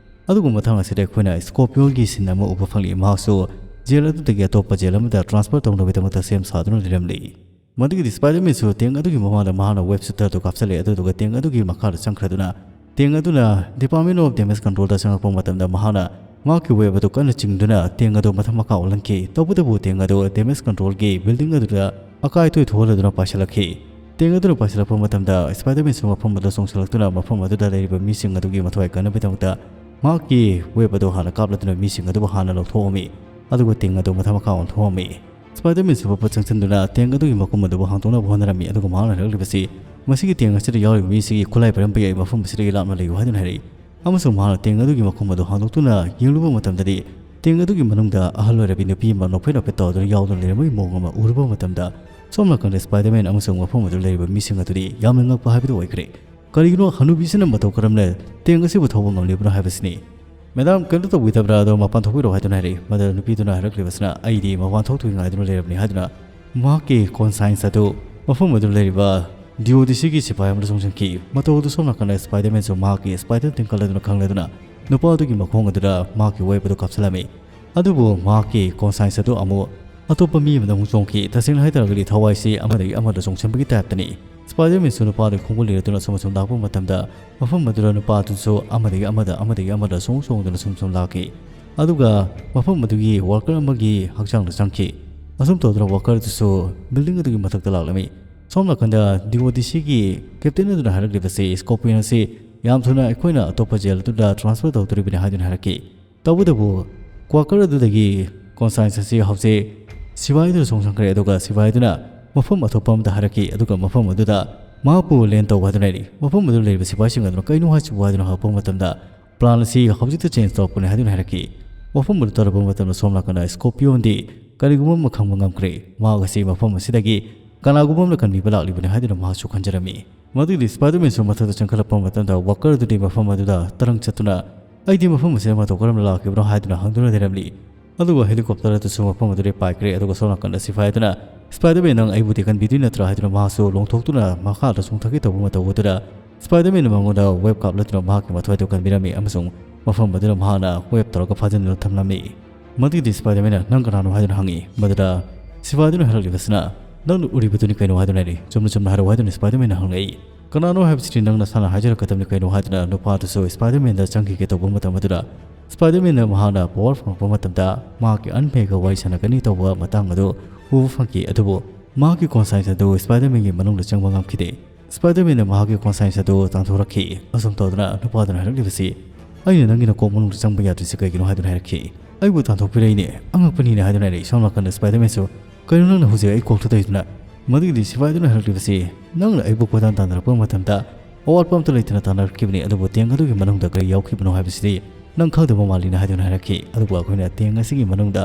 ꯑꯗꯨꯒ ꯃꯊꯪ ꯑꯁꯤꯗ ꯑꯩꯈꯣꯏꯅ Scorpionꯒꯤ scene ꯑꯃ ꯎꯕ ꯐꯪꯂꯤ꯫ ꯃꯍꯥꯛꯁꯨ jail ꯑꯗꯨꯗꯒꯤ ꯑꯇꯣꯞꯄ jail ꯑꯃꯗ transfer ꯇꯧꯅꯕꯒꯤꯗꯃꯛꯇ ꯁꯦꯝ ꯁꯥꯗꯨꯅ ꯂꯩꯔꯝꯂꯤ꯫ ꯃꯗꯨꯒꯤꯗꯤ Spider-Manꯁꯨ tank ꯑꯗꯨꯒꯤ ꯃꯃꯥꯡꯗ ꯃꯍꯥꯛꯅ web shooter ꯑꯗꯨ ꯀꯥꯞꯁꯤꯜꯂꯦ, ꯑꯗꯨꯗꯨꯒ tank ꯑꯗꯨꯒꯤ ꯃꯈꯥꯗ ꯆꯪꯈ꯭ꯔꯗꯨꯅ tank ꯑꯗꯨꯅ Department of Damage Controlꯗ ꯆꯪꯂꯛꯄ ꯃꯇꯝꯗ ꯃꯍꯥꯛꯅ ꯃꯍꯥꯛꯀꯤ web ꯑꯗꯨ ꯀꯟꯅ ꯆꯤꯡꯗꯨꯅ tank ꯑꯗꯨ ꯃꯊꯛ ꯃꯈꯥ ꯑꯣꯜꯍꯟꯈꯤ꯫ ꯇꯧꯕꯇꯕꯨ tank ꯑꯗꯨ Damage Controlꯒꯤ building ꯑꯗꯨꯗ ꯑꯀꯥꯏ ꯑꯇꯣꯏ ꯊꯣꯛꯍꯜꯂꯗꯨꯅ ꯄꯥꯏꯁꯤꯜꯂꯛꯈꯤ꯫ Tank ꯑꯗꯨꯅ ꯄꯥꯏꯁꯤꯜꯂꯛꯄ ꯃꯇꯝꯗ Spider-Manꯁꯨ ꯃꯐꯝ ꯑꯗꯨꯗ ꯆꯣꯡꯁꯤꯜꯂꯛꯇꯨꯅ ꯃꯐꯝ ꯑꯗꯨꯗ ꯂꯩꯔꯤꯕ ꯃꯤꯁꯤꯡ ꯑꯗꯨꯒꯤ ꯃꯊ꯭ꯋꯥꯏ ꯀꯟꯅꯕꯒꯤꯗꯃꯛꯇ ꯃꯍꯥꯛꯀꯤ web ꯑꯗꯨ ꯍꯥꯟꯅ ꯀꯥꯞꯂꯗꯨꯅ ꯃꯤꯁꯤꯡ ꯑꯗꯨꯕꯨ ꯍꯥꯟꯅ ꯂꯧꯊꯣꯛꯑꯝꯃꯤ, ꯑꯗꯨꯒ tank ꯑꯗꯨ ꯃꯊꯛ ꯃꯈꯥ ꯑꯣꯟꯊꯣꯛꯑꯝꯃꯤ꯫ Spider-Manꯁꯨ ꯄꯣꯠ ꯆꯪꯁꯤꯟꯗꯨꯅ tank ꯑꯗꯨꯒꯤ ꯃꯈꯨꯝ ꯑꯗꯨꯕꯨ ꯍꯥꯡꯗꯣꯛꯅꯕ ꯍꯣꯠꯅꯔꯝꯃꯤ, ꯑꯗꯨꯒ ꯃꯍꯥꯛꯅ ꯍꯥꯏꯔꯛꯂꯤꯕꯁꯤ ꯃꯁꯤꯒꯤ tank ꯑꯁꯤꯗ ꯌꯥꯎꯔꯤꯕ ꯃꯤꯁꯤꯒꯤ ꯈꯨꯠꯂꯥꯏ ꯄꯥꯏꯔꯝꯕ ꯌꯥꯏ, ꯃꯐꯝ ꯑꯁꯤꯗꯒꯤ ꯂꯥꯞꯅ ꯂꯩꯌꯨ ꯍꯥꯏꯗꯨꯅ ꯍꯥꯏꯔꯛꯏ꯫ ꯑꯃꯁꯨꯡ ꯃꯍꯥꯛꯅ tank ꯑꯗꯨꯒꯤ ꯃꯈꯨꯝ ꯑꯗꯨ ꯍꯥꯡꯗꯣꯛꯇꯨꯅ ꯌꯦꯡꯂꯨꯕ ꯃꯇꯝꯗꯗꯤ tank ꯑꯗꯨꯒꯤ ꯃꯅꯨꯡꯗ ꯑꯍꯜ ꯑꯣꯏꯔꯕꯤ ꯅꯨꯄꯤ ꯑꯃ ꯅꯣꯛꯐꯦꯠ ꯅꯣꯛꯐꯦꯠ ꯇꯧꯗꯨꯅ ꯌꯥꯎꯗꯨꯅ ꯂꯩꯔꯝꯕꯒꯤ ꯃꯑꯣꯡ ꯑꯃ ꯎꯔꯨꯕ ꯃꯇꯝꯗ ꯁꯣꯝ ꯅꯥꯀꯟꯗ Spider-Man ꯑꯃꯁꯨꯡ ꯃꯐꯝ ꯑꯗꯨꯗ ꯂꯩꯔꯤꯕ ꯃꯤꯁꯤꯡ ꯑꯗꯨꯗꯤ ꯌꯥꯝꯅ ꯉꯛꯄ ꯍꯥꯏꯕꯗꯨ ꯑꯣꯏꯈ꯭ꯔꯦ꯫ ꯀꯔꯤꯒꯤꯅꯣ ꯍꯅꯨꯕꯤꯁꯤꯅ ꯃꯇꯧ ꯀꯔꯝꯅ tank ꯑꯁꯤꯕꯨ ꯊꯧꯕ ꯉꯝꯂꯤꯕꯅꯣ ꯍꯥꯏꯕꯁꯤꯅꯤ꯫ "Madam, ꯀꯩꯝꯇ ꯇꯧꯕꯤꯗꯕ꯭ꯔꯥ? ꯑꯗꯣ ꯃꯄꯥꯟ ꯊꯣꯛꯄꯤꯔꯣ" ꯍꯥꯏꯗꯨꯅ ꯍꯥꯏꯔꯛꯏ꯫ ꯃꯗꯨꯗ ꯅꯨꯄꯤꯗꯨꯅ ꯍꯥꯏꯔꯛꯂꯤꯕꯁꯤꯅ, "ꯑꯩꯗꯤ ꯃꯄꯥꯟ ꯊꯣꯛꯇ꯭ꯔꯤꯉꯩꯗꯨꯅ ꯂꯩꯔꯕꯅꯤ" ꯍꯥꯏꯗꯨꯅ ꯃꯍꯥꯛꯀꯤ conscience ꯑꯗꯨ ꯃꯐꯝ ꯑꯗꯨꯗ ꯂꯩꯔꯤꯕ DODCꯒꯤ ꯁꯤꯐꯥꯏ ꯑꯃꯗ ꯆꯣꯡꯁꯤꯟꯈꯤ꯫ ꯃꯇꯧ ꯑꯗꯨ ꯁꯣꯝ ꯅꯥꯀꯟꯗ Spider-Manꯁꯨ ꯃꯍꯥꯛꯀꯤ spider ꯇꯤꯡꯈꯠ ꯑꯗꯨꯅ ꯈꯪꯂꯗꯨꯅ ꯅꯨꯄꯥ ꯑꯗꯨꯒꯤ ꯃꯈꯣꯡ ꯑꯗꯨꯗ ꯃꯍꯥꯛꯀꯤ web ꯑꯗꯨ ꯀꯥꯞꯁꯤꯜꯂꯝꯃꯤ꯫ ꯑꯗꯨꯕꯨ ꯃꯍꯥꯛꯀꯤ conscience ꯑꯗꯨ ꯑꯃꯨꯛ ꯑꯇꯣꯞꯄ ꯃꯤ ꯑꯃꯗ ꯑꯃꯨꯛ ꯆꯣꯡꯈꯤ꯫ ꯇꯁꯦꯡꯅ ꯍꯥꯏꯇꯥꯔꯒꯗꯤ ꯊꯋꯥꯏꯁꯤ ꯑꯃꯗꯒꯤ ꯑꯃꯗ ꯆꯣꯡꯁꯤꯟꯕꯒꯤ typeꯇꯅꯤ꯫ Spider-Manꯁꯨ ꯅꯨꯄꯥꯗꯨꯒꯤ ꯈꯣꯡꯒꯨꯜ ꯂꯤꯔꯗꯨꯅ ꯑꯁꯨꯝ ꯑꯁꯨꯝ ꯂꯥꯛꯄ ꯃꯇꯝꯗ ꯃꯐꯝ ꯑꯗꯨꯗ ꯅꯨꯄꯥ ꯑꯗꯨꯁꯨ ꯑꯃꯗꯒꯤ ꯑꯃꯗ, ꯑꯃꯗꯒꯤ ꯑꯃꯗ ꯁꯨꯝ ꯆꯣꯡꯗꯨꯅ ꯁꯨꯝ ꯁꯨꯝ ꯂꯥꯛꯈꯤ꯫ ꯑꯗꯨꯒ ꯃꯐꯝ ꯑꯗꯨꯒꯤ worker ꯑꯃꯒꯤ ꯍꯛꯆꯥꯡꯗ ꯆꯪꯈꯤ꯫ ꯑꯁꯨꯝ ꯇꯧꯗꯨꯅ worker ꯑꯗꯨꯁꯨ building ꯑꯗꯨꯒꯤ ꯃꯊꯛꯇ ꯂꯥꯛꯂꯝꯃꯤ꯫ ꯁꯣꯝ ꯅꯥꯀꯟꯗ DODCꯒꯤ captain ꯑꯗꯨꯅ ꯍꯥꯏꯔꯛꯂꯤꯕꯁꯤ Scorpion ꯑꯁꯤ ꯌꯥꯝ ꯊꯨꯅ ꯑꯩꯈꯣꯏꯅ ꯑꯇꯣꯞꯄ jail ꯑꯗꯨꯗ transfer ꯇꯧꯗꯣꯔꯤꯕꯅꯤ ꯍꯥꯏꯗꯨꯅ ꯍꯥꯏꯔꯛꯈꯤ꯫ ꯇꯧꯕꯇꯕꯨ quarter ꯑꯗꯨꯗꯒꯤ conscience ꯑꯁꯤ ꯍꯧꯖꯤꯛ ꯁꯤꯐꯥꯏꯗꯨꯗ ꯆꯣꯡꯁꯤꯟꯈ꯭ꯔꯦ, ꯑꯗꯨꯒ ꯁꯤꯐꯥꯏꯗꯨꯅ ꯃꯐꯝ ꯑꯇꯣꯞꯄ ꯑꯃꯗ ꯍꯥꯏꯔꯛꯈꯤ, ꯑꯗꯨꯒ ꯃꯐꯝ ꯑꯗꯨꯗ ꯃꯍꯥꯛꯄꯨ land ꯇꯧꯕ ꯍꯥꯏꯗꯨꯅ ꯂꯩꯔꯤ꯫ ꯃꯐꯝ ꯑꯗꯨꯗ ꯂꯩꯔꯤꯕ ꯁꯤꯐꯥꯏꯁꯤꯡ ꯑꯗꯨꯅ "ꯀꯩꯅꯣ ꯍꯥꯏꯁꯤꯕꯨ?" ꯍꯥꯏꯗꯨꯅ ꯍꯪꯉꯛꯄ ꯃꯇꯝꯗ, "Plan ꯑꯁꯤ ꯍꯧꯖꯤꯛꯇ change ꯇꯧꯔꯛꯄꯅꯤ" ꯍꯥꯏꯗꯨꯅ ꯍꯥꯏꯔꯛꯈꯤ꯫ ꯋꯥꯐꯝ ꯑꯗꯨ ꯇꯥꯔꯕ ꯃꯇꯝꯗ ꯁꯣꯝ ꯅꯥꯀꯟꯗ Scorpionꯗꯤ ꯀꯔꯤꯒꯨꯝꯕ ꯑꯃ ꯈꯪꯕ ꯉꯝꯈ꯭ꯔꯦ꯫ ꯃꯍꯥꯛ ꯑꯁꯤ ꯃꯐꯝ ꯑꯁꯤꯗꯒꯤ ꯀꯅꯥꯒꯨꯝꯕ ꯑꯃꯅ ꯀꯟꯕꯤꯕ ꯂꯥꯛꯂꯤꯕꯅꯤ ꯍꯥꯏꯗꯨꯅ ꯃꯍꯥꯛꯁꯨ ꯈꯟꯖꯔꯝꯃꯤ꯫ ꯃꯗꯨꯒꯤ Spider-Manꯁꯨ ꯃꯊꯛꯇ ꯆꯪꯈꯠꯂꯛꯄ ꯃꯇꯝꯗ worker ꯑꯗꯨꯗꯤ ꯃꯐꯝ ꯑꯗꯨꯗ ꯇꯔꯪ ꯆꯠꯇꯨꯅ "ꯑꯩꯗꯤ ꯃꯐꯝ ꯑꯁꯤꯗ ꯃꯇꯧ ꯀꯔꯝꯅ ꯂꯥꯛꯈꯤꯕꯅꯣ?" ꯍꯥꯏꯗꯨꯅ ꯍꯪꯗꯨꯅ ꯂꯩꯔꯝꯂꯤ꯫ ꯑꯗꯨꯒ helicopter ꯑꯗꯨꯁꯨ ꯃꯐꯝ ꯑꯗꯨꯗꯒꯤ ꯄꯥꯏꯈ꯭ꯔꯦ꯫ ꯑꯗꯨꯒ ꯁꯣꯝ ꯅꯥꯀꯟꯗ ꯁꯤꯐꯥꯏ ꯑꯗꯨꯅ, "Spider-Man, ꯅꯪ ꯑꯩꯕꯨꯗꯤ ꯀꯟꯕꯤꯗꯣꯏ ꯅꯠꯇ꯭ꯔꯥ?" ꯍꯥꯏꯗꯨꯅ ꯃꯍꯥꯛꯁꯨ ꯂꯣꯡꯊꯣꯛꯇꯨꯅ ꯃꯈꯥꯗ ꯆꯣꯡꯊꯈꯤꯗꯧꯕ ꯃꯇꯧ ꯎꯗꯨꯅ Spider-Manꯅ ꯃꯉꯣꯟꯗ web ꯀꯥꯞꯂꯗꯨꯅ ꯃꯍꯥꯛꯀꯤ ꯃꯊ꯭ꯋꯥꯏꯗꯨ ꯀꯟꯕꯤꯔꯝꯃꯤ ꯑꯃꯁꯨꯡ ꯃꯐꯝ ꯑꯗꯨꯗ ꯃꯍꯥꯛꯅ ꯋꯦꯕ ꯇꯧꯔꯒ ꯐꯥꯖꯤꯟꯗꯨꯅ ꯊꯝꯂꯝꯃꯤ꯫ ꯃꯗꯨꯒꯤꯗꯤ ꯁ꯭ꯄꯥꯏꯗꯔꯃꯦꯟꯅ "ꯅꯪ ꯀꯅꯥꯅꯣ?" ꯍꯥꯏꯗꯨꯅ ꯍꯪꯉꯤ꯫ ꯃꯗꯨꯗ ꯁꯤꯐꯥꯏꯗꯨꯅ ꯍꯥꯏꯔꯛꯂꯤꯕꯁꯤꯅ, "ꯅꯪꯅ ꯎꯔꯤꯕꯗꯨꯅꯤ ꯀꯩꯅꯣ?" ꯍꯥꯏꯗꯨꯅ ꯍꯥꯏꯔꯤ꯫ "ꯆꯨꯝꯅ ꯆꯨꯝꯅ ꯍꯥꯏꯔꯛꯑꯣ" ꯍꯥꯏꯗꯨꯅ ꯁ꯭ꯄꯥꯏꯗꯔꯃꯦꯟꯅ ꯍꯪꯂꯛꯏ꯫ "ꯀꯅꯥꯅꯣ ꯍꯥꯏꯕꯁꯤꯗꯤ ꯅꯪ ꯅꯁꯥꯅ ꯍꯥꯏꯖꯔꯛꯀꯗꯕꯅꯤ ꯀꯩꯅꯣ?" ꯍꯥꯏꯗꯨꯅ ꯅꯨꯄꯥꯗꯨꯁꯨ ꯁ꯭ꯄꯥꯏꯗꯔꯃꯦꯟꯗ ꯆꯪꯈꯤꯒꯦ ꯇꯧꯕ ꯃꯇꯝ ꯑꯗꯨꯗ, ꯁ꯭ꯄꯥꯏꯗꯔꯃꯦꯟꯅ ꯃꯍꯥꯛꯅ ꯄꯋꯥꯔ ꯐꯪꯂꯛꯄ ꯃꯇꯝꯗ ꯃꯍꯥꯛꯀꯤ ꯑꯟꯐꯦꯒ ꯋꯥꯔꯤ ꯁꯥꯟꯅꯒꯅꯤ ꯇꯧꯕ ꯃꯇꯥꯡ ꯑꯗꯨ ꯎꯕ ꯐꯪꯈꯤ꯫ ꯑꯗꯨꯕꯨ ꯃꯍꯥꯛꯀꯤ ꯀꯣꯟꯁꯥꯏꯟꯁ ꯑꯗꯨ ꯁ꯭ꯄꯥꯏꯗꯔꯃꯦꯟꯒꯤ ꯃꯅꯨꯡꯗ ꯆꯪꯕ ꯉꯝꯈꯤꯗꯦ꯫ ꯁ꯭ꯄꯥꯏꯗꯔꯃꯦꯟꯅ ꯃꯍꯥꯛꯀꯤ ꯀꯣꯟꯁꯥꯏꯟꯁ ꯑꯗꯨ ꯇꯥꯟꯊꯣꯔꯛꯈꯤ꯫ ꯑꯁꯨꯝ ꯇꯧꯗꯅ ꯅꯨꯄꯥꯗꯨꯅ ꯍꯥꯏꯔꯛꯂꯤꯕꯁꯤ, "ꯑꯩꯅ ꯅꯪꯒꯤ ꯅꯀꯣꯛ ꯃꯅꯨꯡꯗ ꯆꯪꯕ ꯌꯥꯗ꯭ꯔꯤꯁꯤ ꯀꯩꯒꯤꯅꯣ?" ꯍꯥꯏꯗꯨꯅ ꯍꯥꯏꯔꯛꯈꯤ꯫ "ꯑꯩꯕꯨ ꯇꯥꯟꯊꯣꯛꯄꯤꯔꯛꯏꯅꯦ, ꯑꯉꯛꯄꯅꯤꯅꯦ" ꯍꯥꯏꯗꯨꯅ ꯍꯥꯏꯔꯛꯏ꯫ ꯁꯣꯝ ꯅꯥꯀꯟꯗ ꯁ꯭ꯄꯥꯏꯗꯔꯃꯦꯟꯁꯨ, "ꯀꯩꯅꯣ ꯅꯪꯅ ꯍꯧꯖꯤꯛ ꯑꯩ ꯀꯣꯛ ꯊꯥꯗꯩꯗꯨꯅ?" ꯃꯗꯨꯒꯤꯗꯤ ꯁꯤꯐꯥꯏꯗꯨꯅ ꯍꯥꯏꯔꯛꯂꯤꯕꯁꯤ, "ꯅꯪꯅ ꯑꯩꯕꯨ ꯀꯣꯏꯇꯥꯟ ꯇꯥꯟꯅꯔꯛꯄ ꯃꯇꯝꯗ ꯑꯋꯥꯠꯄ ꯑꯃꯠꯇ ꯂꯩꯇꯅ ꯇꯥꯟꯅꯔꯛꯈꯤꯕꯅꯤ, ꯑꯗꯨꯕꯨ ꯇꯦꯡ ꯑꯗꯨꯒꯤ ꯃꯅꯨꯡꯗ ꯀꯔꯤ ꯌꯥꯎꯈꯤꯕꯅꯣ ꯍꯥꯏꯕꯁꯤꯗꯤ ꯅꯪ ꯈꯪꯗꯕ ꯃꯥꯜꯂꯤꯅ" ꯍꯥꯏꯗꯨꯅ ꯍꯥꯏꯔꯛꯈꯤ꯫ "ꯑꯗꯨꯕꯨ ꯑꯩꯈꯣꯏꯅ ꯇꯦꯡ ꯑꯁꯤꯒꯤ ꯃꯅꯨꯡꯗ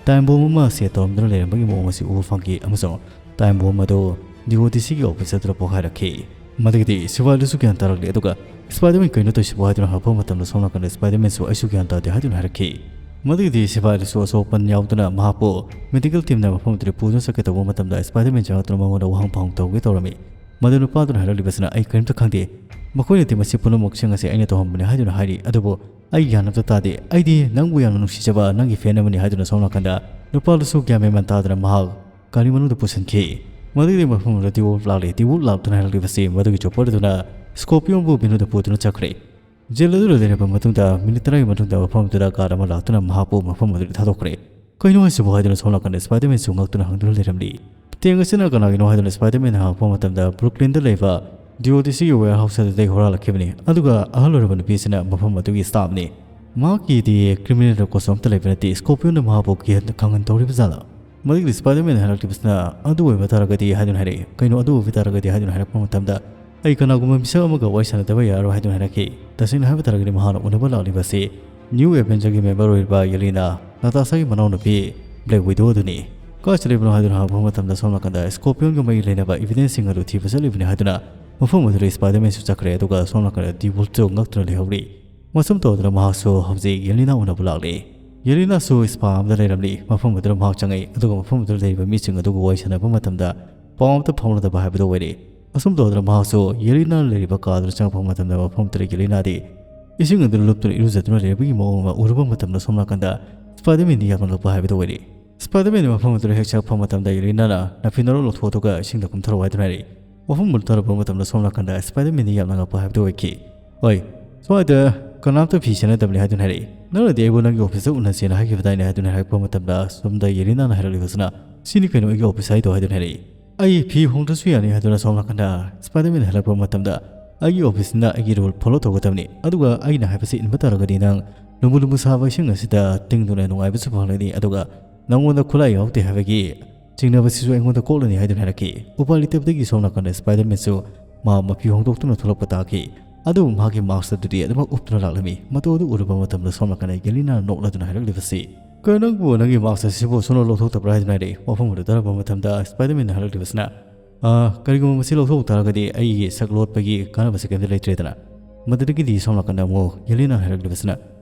ꯇꯥꯏꯝ ꯕꯣꯝ ꯑꯃ ꯁꯦꯠ ꯇꯧꯔꯝꯗꯨꯅ ꯂꯩꯔꯝꯕꯒꯤ ꯃꯑꯣꯡ ꯑꯁꯤ ꯎꯕ ꯐꯪꯈꯤ, ꯑꯃꯁꯨꯡ ꯇꯥꯏꯝ ꯕꯣꯝ ꯑꯗꯨ ꯗꯤ ꯑꯣ ꯇꯤ ꯁꯤꯒꯤ ꯑꯣꯐꯤꯁ ꯑꯗꯨꯗ ꯄꯣꯈꯥꯏꯔꯛꯈꯤ"꯫ ꯃꯗꯨꯒꯤꯗꯤ ꯁꯤꯐꯥꯏꯗꯨꯁꯨ ꯒ꯭ꯌꯥꯟ ꯇꯥꯔꯛꯂꯦ, ꯑꯗꯨꯒ "ꯁ꯭ꯄꯥꯏꯗꯔꯃꯦꯟ, ꯀꯩꯅꯣ ꯇꯧꯔꯤꯁꯤꯕꯣ?" ꯍꯥꯏꯗꯨꯅ ꯍꯪꯂꯛꯄ ꯃꯇꯝꯗ, ꯁꯣꯝ ꯅꯥꯀꯟꯗ ꯁ꯭ꯄꯥꯏꯗꯔꯃꯦꯟꯁꯨ "ꯑꯩꯁꯨ ꯒ꯭ꯌꯥꯟ ꯇꯥꯗꯦ" ꯍꯥꯏꯗꯨꯅ ꯍꯥꯏꯔꯛꯈꯤ꯫ ꯃꯗꯨꯒꯤꯗꯤ ꯁꯤꯐꯥꯏꯗꯨꯁꯨ ꯑꯁꯣꯛ ꯑꯄꯟ ꯌꯥꯎꯗꯅ ꯃꯍꯥꯛꯄꯨ ꯃꯦꯗꯤꯀꯦꯜ ꯇꯤꯝꯅ ꯃꯐꯝ ꯑꯗꯨꯗ ꯄꯨꯗꯨꯅ ꯆꯠꯀꯦ ꯇꯧꯕ ꯃꯇꯝꯗ, ꯁ꯭ꯄꯥꯏꯗꯔꯃꯦꯟ ꯆꯪꯂꯛꯇꯨꯅ ꯃꯉꯣꯟꯗ ꯋꯥꯍꯪ ꯄꯥꯎꯍꯪ ꯇꯧꯒꯦ ꯇꯧꯔꯝꯃꯤ꯫ ꯃꯗꯨ ꯅꯨꯄꯥꯗꯨꯅ ꯍꯥꯏꯔꯛꯂꯤꯕꯁꯤꯅ, "ꯑꯩ ꯀꯔꯤꯝꯇ ꯈꯪꯗꯦ, ꯃꯈꯣꯏꯅ ꯇꯤꯝ ꯑꯁꯤ ꯄꯨꯝꯅꯃꯛꯁꯤꯡ ꯑꯁꯤ ꯑꯩꯅ ꯇꯧꯍꯟꯕꯅꯤ" ꯍꯥꯏꯗꯨꯅ ꯍꯥꯏꯔꯤ꯫ "ꯑꯗꯨꯕꯨ ꯑꯩ ꯒ꯭ꯌꯥꯟ ꯑꯝꯇ ꯇꯥꯗꯦ, ꯑꯩꯗꯤ ꯅꯪꯕꯨ ꯌꯥꯝꯅ ꯅꯨꯡꯁꯤꯖꯕ ꯅꯪꯒꯤ ꯐꯦꯟ ꯑꯃꯅꯤ" ꯍꯥꯏꯗꯨꯅ ꯁꯣꯝ ꯅꯥꯀꯟꯗ ꯅꯨꯄꯥꯗꯨꯁꯨ ꯒ꯭ꯌꯥꯟ ꯃꯦꯟ ꯇꯥꯗꯅ ꯃꯍꯥꯛ ꯒꯥꯔꯤ ꯃꯅꯨꯡꯗ ꯄꯨꯁꯤꯟꯈꯤ꯫ ꯃꯗꯨꯒꯤ ꯃꯐꯝ ꯑꯗꯨꯗ ꯗꯤꯋꯣꯜꯐ ꯂꯥꯛꯂꯦ꯫ ꯗꯤꯋꯣꯜꯐ ꯂꯥꯛꯇꯨꯅ ꯍꯥꯏꯔꯛꯂꯤꯕꯁꯤ ꯃꯗꯨꯒꯤ ꯆꯣꯄꯔ ꯑꯗꯨꯅ ꯁ꯭ꯀꯣꯔꯄꯤꯌꯣꯟꯕꯨ ꯃꯤꯅꯨꯗ ꯄꯨꯗꯨꯅ ꯆꯠꯈ꯭ꯔꯦ꯫ ꯖꯦꯜ ꯑꯗꯨꯗ ꯂꯩꯔꯕ ꯃꯇꯨꯡꯗ ꯃꯤꯅꯤꯠ ꯇꯔꯥꯒꯤ ꯃꯇꯨꯡꯗ ꯃꯐꯝ ꯑꯗꯨꯗ ꯒꯥꯔꯗ ꯑꯃ ꯂꯥꯛꯇꯨꯅ ꯃꯍꯥꯛꯄꯨ ꯃꯐꯝ ꯑꯗꯨꯗ ꯊꯥꯗꯣꯛꯈ꯭ꯔꯦ꯫ "ꯀꯩꯅꯣ ꯍꯥꯏꯁꯤꯕꯨ?" ꯍꯥꯏꯗꯨꯅ ꯁꯣꯝ ꯅꯥꯀꯟꯗ ꯁ꯭ꯄꯥꯏꯗꯔꯃꯦꯟꯁꯨ ꯉꯛꯇꯨꯅ ꯍꯪꯗꯨꯅ ꯂꯩꯔꯝꯂꯤ꯫ "ꯇꯦꯡ ꯑꯁꯤꯅ ꯀꯅꯥꯒꯤꯅꯣ?" ꯍꯥꯏꯗꯨꯅ ꯁ꯭ꯄꯥꯏꯗꯔꯃꯦꯟꯅ ꯍꯪꯉꯛꯄ ꯃꯇꯝꯗ, "ꯕ꯭ꯔꯨꯛꯂꯤꯟꯗ ꯂꯩꯕ ꯗꯤ ꯑꯣ ꯇꯤ ꯁꯤꯒꯤ ꯋꯦꯌꯔ ꯍꯥꯎꯁ ꯑꯗꯨꯗꯒꯤ ꯍꯨꯔꯥꯜꯂꯛꯈꯤꯕꯅꯤ, ꯑꯗꯨꯒ ꯑꯍꯜ ꯑꯣꯏꯔꯕ ꯅꯨꯄꯤ ꯑꯁꯤꯅ ꯃꯐꯝ ꯑꯗꯨꯒꯤ ꯁ꯭ꯇꯥꯐꯅꯤ꯫ ꯃꯍꯥꯛꯀꯤꯗꯤ ꯀ꯭ꯔꯤꯃꯤꯅꯦꯜ ꯔꯦꯀꯣꯔꯗꯁꯨ ꯑꯝꯇ ꯂꯩꯕ ꯅꯠꯇꯦ꯫ ꯁ꯭ꯀꯣꯔꯄꯤꯌꯣꯟꯅ ꯃꯍꯥꯛꯄꯨ ꯀꯤꯍꯟ ꯈꯪꯍꯟ ꯇꯧꯔꯤꯕ ꯖꯥꯠꯂ?" ꯃꯗꯨꯒꯤ ꯁ꯭ꯄꯥꯏꯗꯔꯃꯦꯟ ꯍꯥꯏꯔꯛꯂꯤꯕꯁꯤꯅ, "ꯑꯗꯨ ꯑꯣꯏꯕ ꯇꯥꯔꯒꯗꯤ" ꯍꯥꯏꯗꯨꯅ ꯍꯥꯏꯔꯛꯏ꯫ "ꯀꯩꯅꯣ ꯑꯗꯨ ꯑꯣꯏꯕ ꯇꯥꯔꯒꯗꯤ?" ꯍꯥꯏꯗꯨꯅ ꯍꯥꯏꯔꯛꯄ ꯃꯇꯝꯗ, "ꯑꯩ ꯀꯅꯥꯒꯨꯝꯕ ꯃꯤꯁꯛ ꯑꯃꯒ ꯋꯥꯔꯤ ꯁꯥꯟꯅꯗꯕ ꯌꯥꯔꯣꯏ" ꯍꯥꯏꯗꯨꯅ ꯍꯥꯏꯔꯛꯈꯤ꯫ ꯇꯁꯦꯡꯅ ꯍꯥꯏꯕ ꯇꯥꯔꯒꯗꯤ ꯃꯍꯥꯛꯅ ꯎꯅꯕ ꯂꯥꯛꯂꯤꯕꯁꯤ ꯅ꯭ꯌꯨ ꯑꯦꯚꯦꯟꯖꯔꯒꯤ ꯃꯦꯝꯕꯔ ꯑꯣꯏꯔꯤꯕ ꯌꯦꯂꯤꯅꯥ, ꯅꯥꯇꯥꯁꯥꯒꯤ ꯃꯅꯥꯎꯅꯨꯄꯤ ꯕ꯭ꯂꯦꯛ ꯋꯤꯗꯣ ꯑꯗꯨꯅꯤ꯫ "ꯀꯥꯏ ꯆꯠꯂꯤꯕꯅꯣ?" ꯍꯥꯏꯗꯨꯅ ꯍꯪꯂꯛꯄ ꯃꯇꯝꯗ, ꯁꯣꯝ ꯅꯥꯀꯟꯗ ꯁ꯭ꯀꯣꯔꯄꯤꯌꯣꯟꯒ ꯃꯔꯤ ꯂꯩꯅꯕ ꯏꯚꯤꯗꯦꯟꯁꯁꯤꯡ ꯑꯗꯨ ꯊꯤꯕ ꯆꯠꯂꯤꯕꯅꯤ ꯍꯥꯏꯗꯨꯅ ꯃꯐꯝ ꯑꯗꯨꯗ ꯁ꯭ꯄꯥꯏꯗꯔꯃꯦꯟꯁꯨ ꯆꯠꯈ꯭ꯔꯦ꯫ ꯑꯗꯨꯒ ꯁꯣꯝ ꯅꯥꯀꯟꯗ ꯗꯤꯋꯣꯜꯐꯁꯨ ꯉꯛꯇꯨꯅ ꯂꯩꯍꯧꯔꯤ꯫ ꯃꯁꯨꯝ ꯇꯧꯗꯨꯅ ꯃꯍꯥꯛꯁꯨ ꯍꯧꯖꯤꯛ ꯌꯦꯂꯤꯅꯥ ꯎꯅꯕ ꯂꯥꯛꯂꯤ꯫ ꯌꯦꯂꯤꯅꯥꯁꯨ ꯁ꯭ꯄꯥ ꯑꯃꯗ ꯂꯩꯔꯝꯂꯤ꯫ ꯃꯐꯝ ꯑꯗꯨꯗ ꯃꯍꯥꯛ ꯆꯪꯉꯛꯏ, ꯑꯗꯨꯒ ꯃꯐꯝ ꯑꯗꯨꯗ ꯂꯩꯔꯤꯕ ꯃꯤꯁꯤꯡ ꯑꯗꯨꯒ ꯋꯥꯔꯤ ꯁꯥꯟꯅꯕ ꯃꯇꯝꯗ ꯄꯥꯎ ꯑꯃꯠꯇ ꯐꯥꯎꯅꯗꯕ ꯍꯥꯏꯕꯗꯨ ꯑꯣꯏꯔꯦ꯫ ꯑꯁꯨꯝ ꯇꯧꯗꯨꯅ ꯃꯍꯥꯛꯁꯨ ꯌꯦꯂꯤꯅꯥꯅ ꯂꯩꯔꯤꯕ ꯀꯥ ꯑꯗꯨꯗ ꯆꯪꯉꯛꯄ ꯃꯇꯝꯗ, ꯃꯐꯝ ꯑꯗꯨꯗ ꯌꯦꯂꯤꯅꯥꯗꯤ ꯏꯁꯤꯡ ꯑꯗꯨ ꯂꯨꯞꯇꯨꯅ ꯏꯔꯨꯖꯗꯨꯅ ꯂꯩꯔꯕꯒꯤ ꯃꯑꯣꯡ ꯑꯃ ꯎꯔꯨꯕ ꯃꯇꯝꯗ ꯁꯣꯝ ꯅꯥꯀꯟꯗ ꯁ꯭ꯄꯥꯏꯗꯔꯃꯦꯟꯗ ꯌꯥꯝꯅ ꯉꯛꯄ ꯍꯥꯏꯕꯗꯨ ꯑꯣꯏꯔꯦ꯫ ꯁ꯭ꯄꯥꯏꯗꯔꯃꯦꯟꯅ ꯃꯐꯝ ꯑꯗꯨꯗ ꯍꯦꯛ ꯆꯪꯂꯛꯄ ꯃꯇꯝꯗ ꯌꯦꯂꯤꯅꯥꯅ "ꯅꯐꯤ ꯅꯔꯣꯜ ꯂꯧꯊꯣꯛ ꯑꯗꯨꯒ ꯏꯁꯤꯡꯗ ꯀꯨꯝꯊꯔꯛꯑꯣ" ꯍꯥꯏꯗꯨꯅ ꯍꯥꯏꯔꯛꯏ꯫ ꯋꯥꯐꯝ ꯑꯗꯨ ꯇꯥꯔꯛꯄ ꯃꯇꯝꯗ ꯁꯣꯝ ꯅꯥꯀꯟꯗ ꯁ꯭ꯄꯥꯏꯗꯔꯃꯦꯟꯗ ꯌꯥꯝꯅ ꯉꯛꯄ ꯍꯥꯏꯕꯗꯨ ꯑꯣꯏꯈꯤ꯫ "ꯍꯣꯏ, ꯁ꯭ꯋꯥꯏꯗ ꯀꯅꯥꯝꯇ ꯐꯤ ꯁꯦꯠꯅꯗꯕꯅꯤ" ꯍꯥꯏꯗꯨꯅ ꯍꯥꯏꯔꯛꯏ꯫ "ꯅꯪꯅꯗꯤ ꯑꯩꯕꯨ ꯅꯪꯒꯤ ꯑꯣꯐꯤꯁꯇ ꯎꯅꯁꯦꯅ ꯍꯥꯏꯈꯤꯕꯗꯥꯏꯅꯦ" ꯍꯥꯏꯗꯨꯅ ꯍꯥꯏꯔꯛꯄ ꯃꯇꯝꯗ ꯁꯣꯝꯗ ꯌꯦꯂꯤꯅꯥꯅ ꯍꯥꯏꯔꯛꯂꯤꯕꯁꯤꯅ "ꯁꯤꯅꯤ ꯀꯩꯅꯣ ꯑꯩꯒꯤ ꯑꯣꯐꯤꯁ ꯍꯥꯏꯗꯣ" ꯍꯥꯏꯗꯨꯅ ꯍꯥꯏꯔꯛꯏ꯫ "ꯑꯩ ꯐꯤ ꯍꯣꯡꯗ꯭ꯔꯁꯨ ꯌꯥꯅꯤ" ꯍꯥꯏꯗꯨꯅ ꯁꯣꯝ ꯅꯥꯀꯟꯗ ꯁ꯭ꯄꯥꯏꯗꯔꯃꯦꯟ ꯍꯜꯂꯛꯄ ꯃꯇꯝꯗ "ꯑꯩꯒꯤ ꯑꯣꯐꯤꯁꯅ ꯑꯩꯒꯤ ꯔꯨꯜ ꯐꯣꯂꯣ ꯇꯧꯒꯗꯕꯅꯤ, ꯑꯗꯨꯒ ꯑꯩꯅ ꯍꯥꯏꯕꯁꯤ ꯏꯟꯕ ꯇꯥꯔꯒꯗꯤ ꯅꯪ ꯂꯨꯝꯕꯨ ꯂꯨꯝꯕꯨ ꯁꯥꯕ ꯏꯁꯤꯡ ꯑꯁꯤꯗ ꯇꯤꯡꯗꯨꯅ ꯅꯨꯡꯉꯥꯏꯕꯁꯨ ꯐꯪꯂꯅꯤ, ꯑꯗꯨꯒ ꯅꯪꯉꯣꯟꯗ ꯈꯨꯠꯂꯥꯏ ꯌꯥꯎꯗꯦ ꯍꯥꯏꯕꯒꯤ ꯆꯤꯡꯅꯕꯁꯤꯁꯨ ꯑꯩꯉꯣꯟꯗ ꯀꯣꯛꯂꯅꯤ" ꯍꯥꯏꯗꯨꯅ ꯍꯥꯏꯔꯛꯈꯤ꯫ ꯎꯄꯥꯏ ꯂꯩꯇꯕꯗꯒꯤ ꯁꯣꯝ ꯅꯥꯀꯟꯗ ꯁ꯭ꯄꯥꯏꯗꯔꯃꯦꯟꯁꯨ ꯃꯥ ꯃꯐꯤ ꯍꯣꯡꯗꯣꯛꯇꯨꯅ ꯊꯣꯛꯂꯛꯄ ꯇꯥꯈꯤ꯫ ꯑꯗꯨꯕꯨ ꯃꯍꯥꯛꯀꯤ ꯃꯥꯛꯁ ꯑꯗꯨꯗꯤ ꯑꯗꯨꯃꯛ ꯎꯞꯇꯨꯅ ꯂꯥꯛꯂꯝꯃꯤ꯫ ꯃꯇꯧ ꯑꯗꯨ ꯎꯔꯨꯕ ꯃꯇꯝꯗ ꯁꯣꯝ ꯅꯥꯀꯟꯗ ꯌꯦꯂꯤꯅꯥꯅ ꯅꯣꯛꯂꯗꯨꯅ ꯍꯥꯏꯔꯛꯂꯤꯕꯁꯤ, "ꯀꯩꯅꯣ ꯅꯪꯕꯨ ꯅꯪꯒꯤ ꯃꯥꯛꯁ ꯑꯁꯤꯕꯨ ꯁꯣꯝꯅ ꯂꯧꯊꯣꯛꯇꯕ꯭ꯔꯥ?" ꯍꯥꯏꯗꯨꯅ ꯍꯥꯏꯔꯛꯏ꯫ ꯋꯥꯐꯝ ꯑꯗꯨ ꯇꯥꯔꯛꯄ ꯃꯇꯝꯗ ꯁ꯭ꯄꯥꯏꯗꯔꯃꯦꯟꯅ ꯍꯥꯏꯔꯛꯂꯤꯕꯁꯤꯅ, "ꯑ, ꯀꯔꯤꯒꯨꯝꯕ ꯃꯁꯤ ꯂꯧꯊꯣꯛ ꯇꯥꯔꯒꯗꯤ ꯑꯩꯒꯤ ꯁꯛ ꯂꯣꯠꯄꯒꯤ ꯀꯥꯟꯅꯕꯁꯤ ꯀꯔꯤꯝꯇ ꯂꯩꯇ꯭ꯔꯦꯗꯅ꯫" ꯃꯗꯨꯗꯒꯤꯗꯤ ꯁꯣꯝ ꯅꯥꯀꯟꯗ ꯑꯃꯨꯛ ꯌꯦꯂꯤꯅꯥꯅ ꯍꯥꯏꯔꯛꯂꯤꯕꯁꯤꯅ,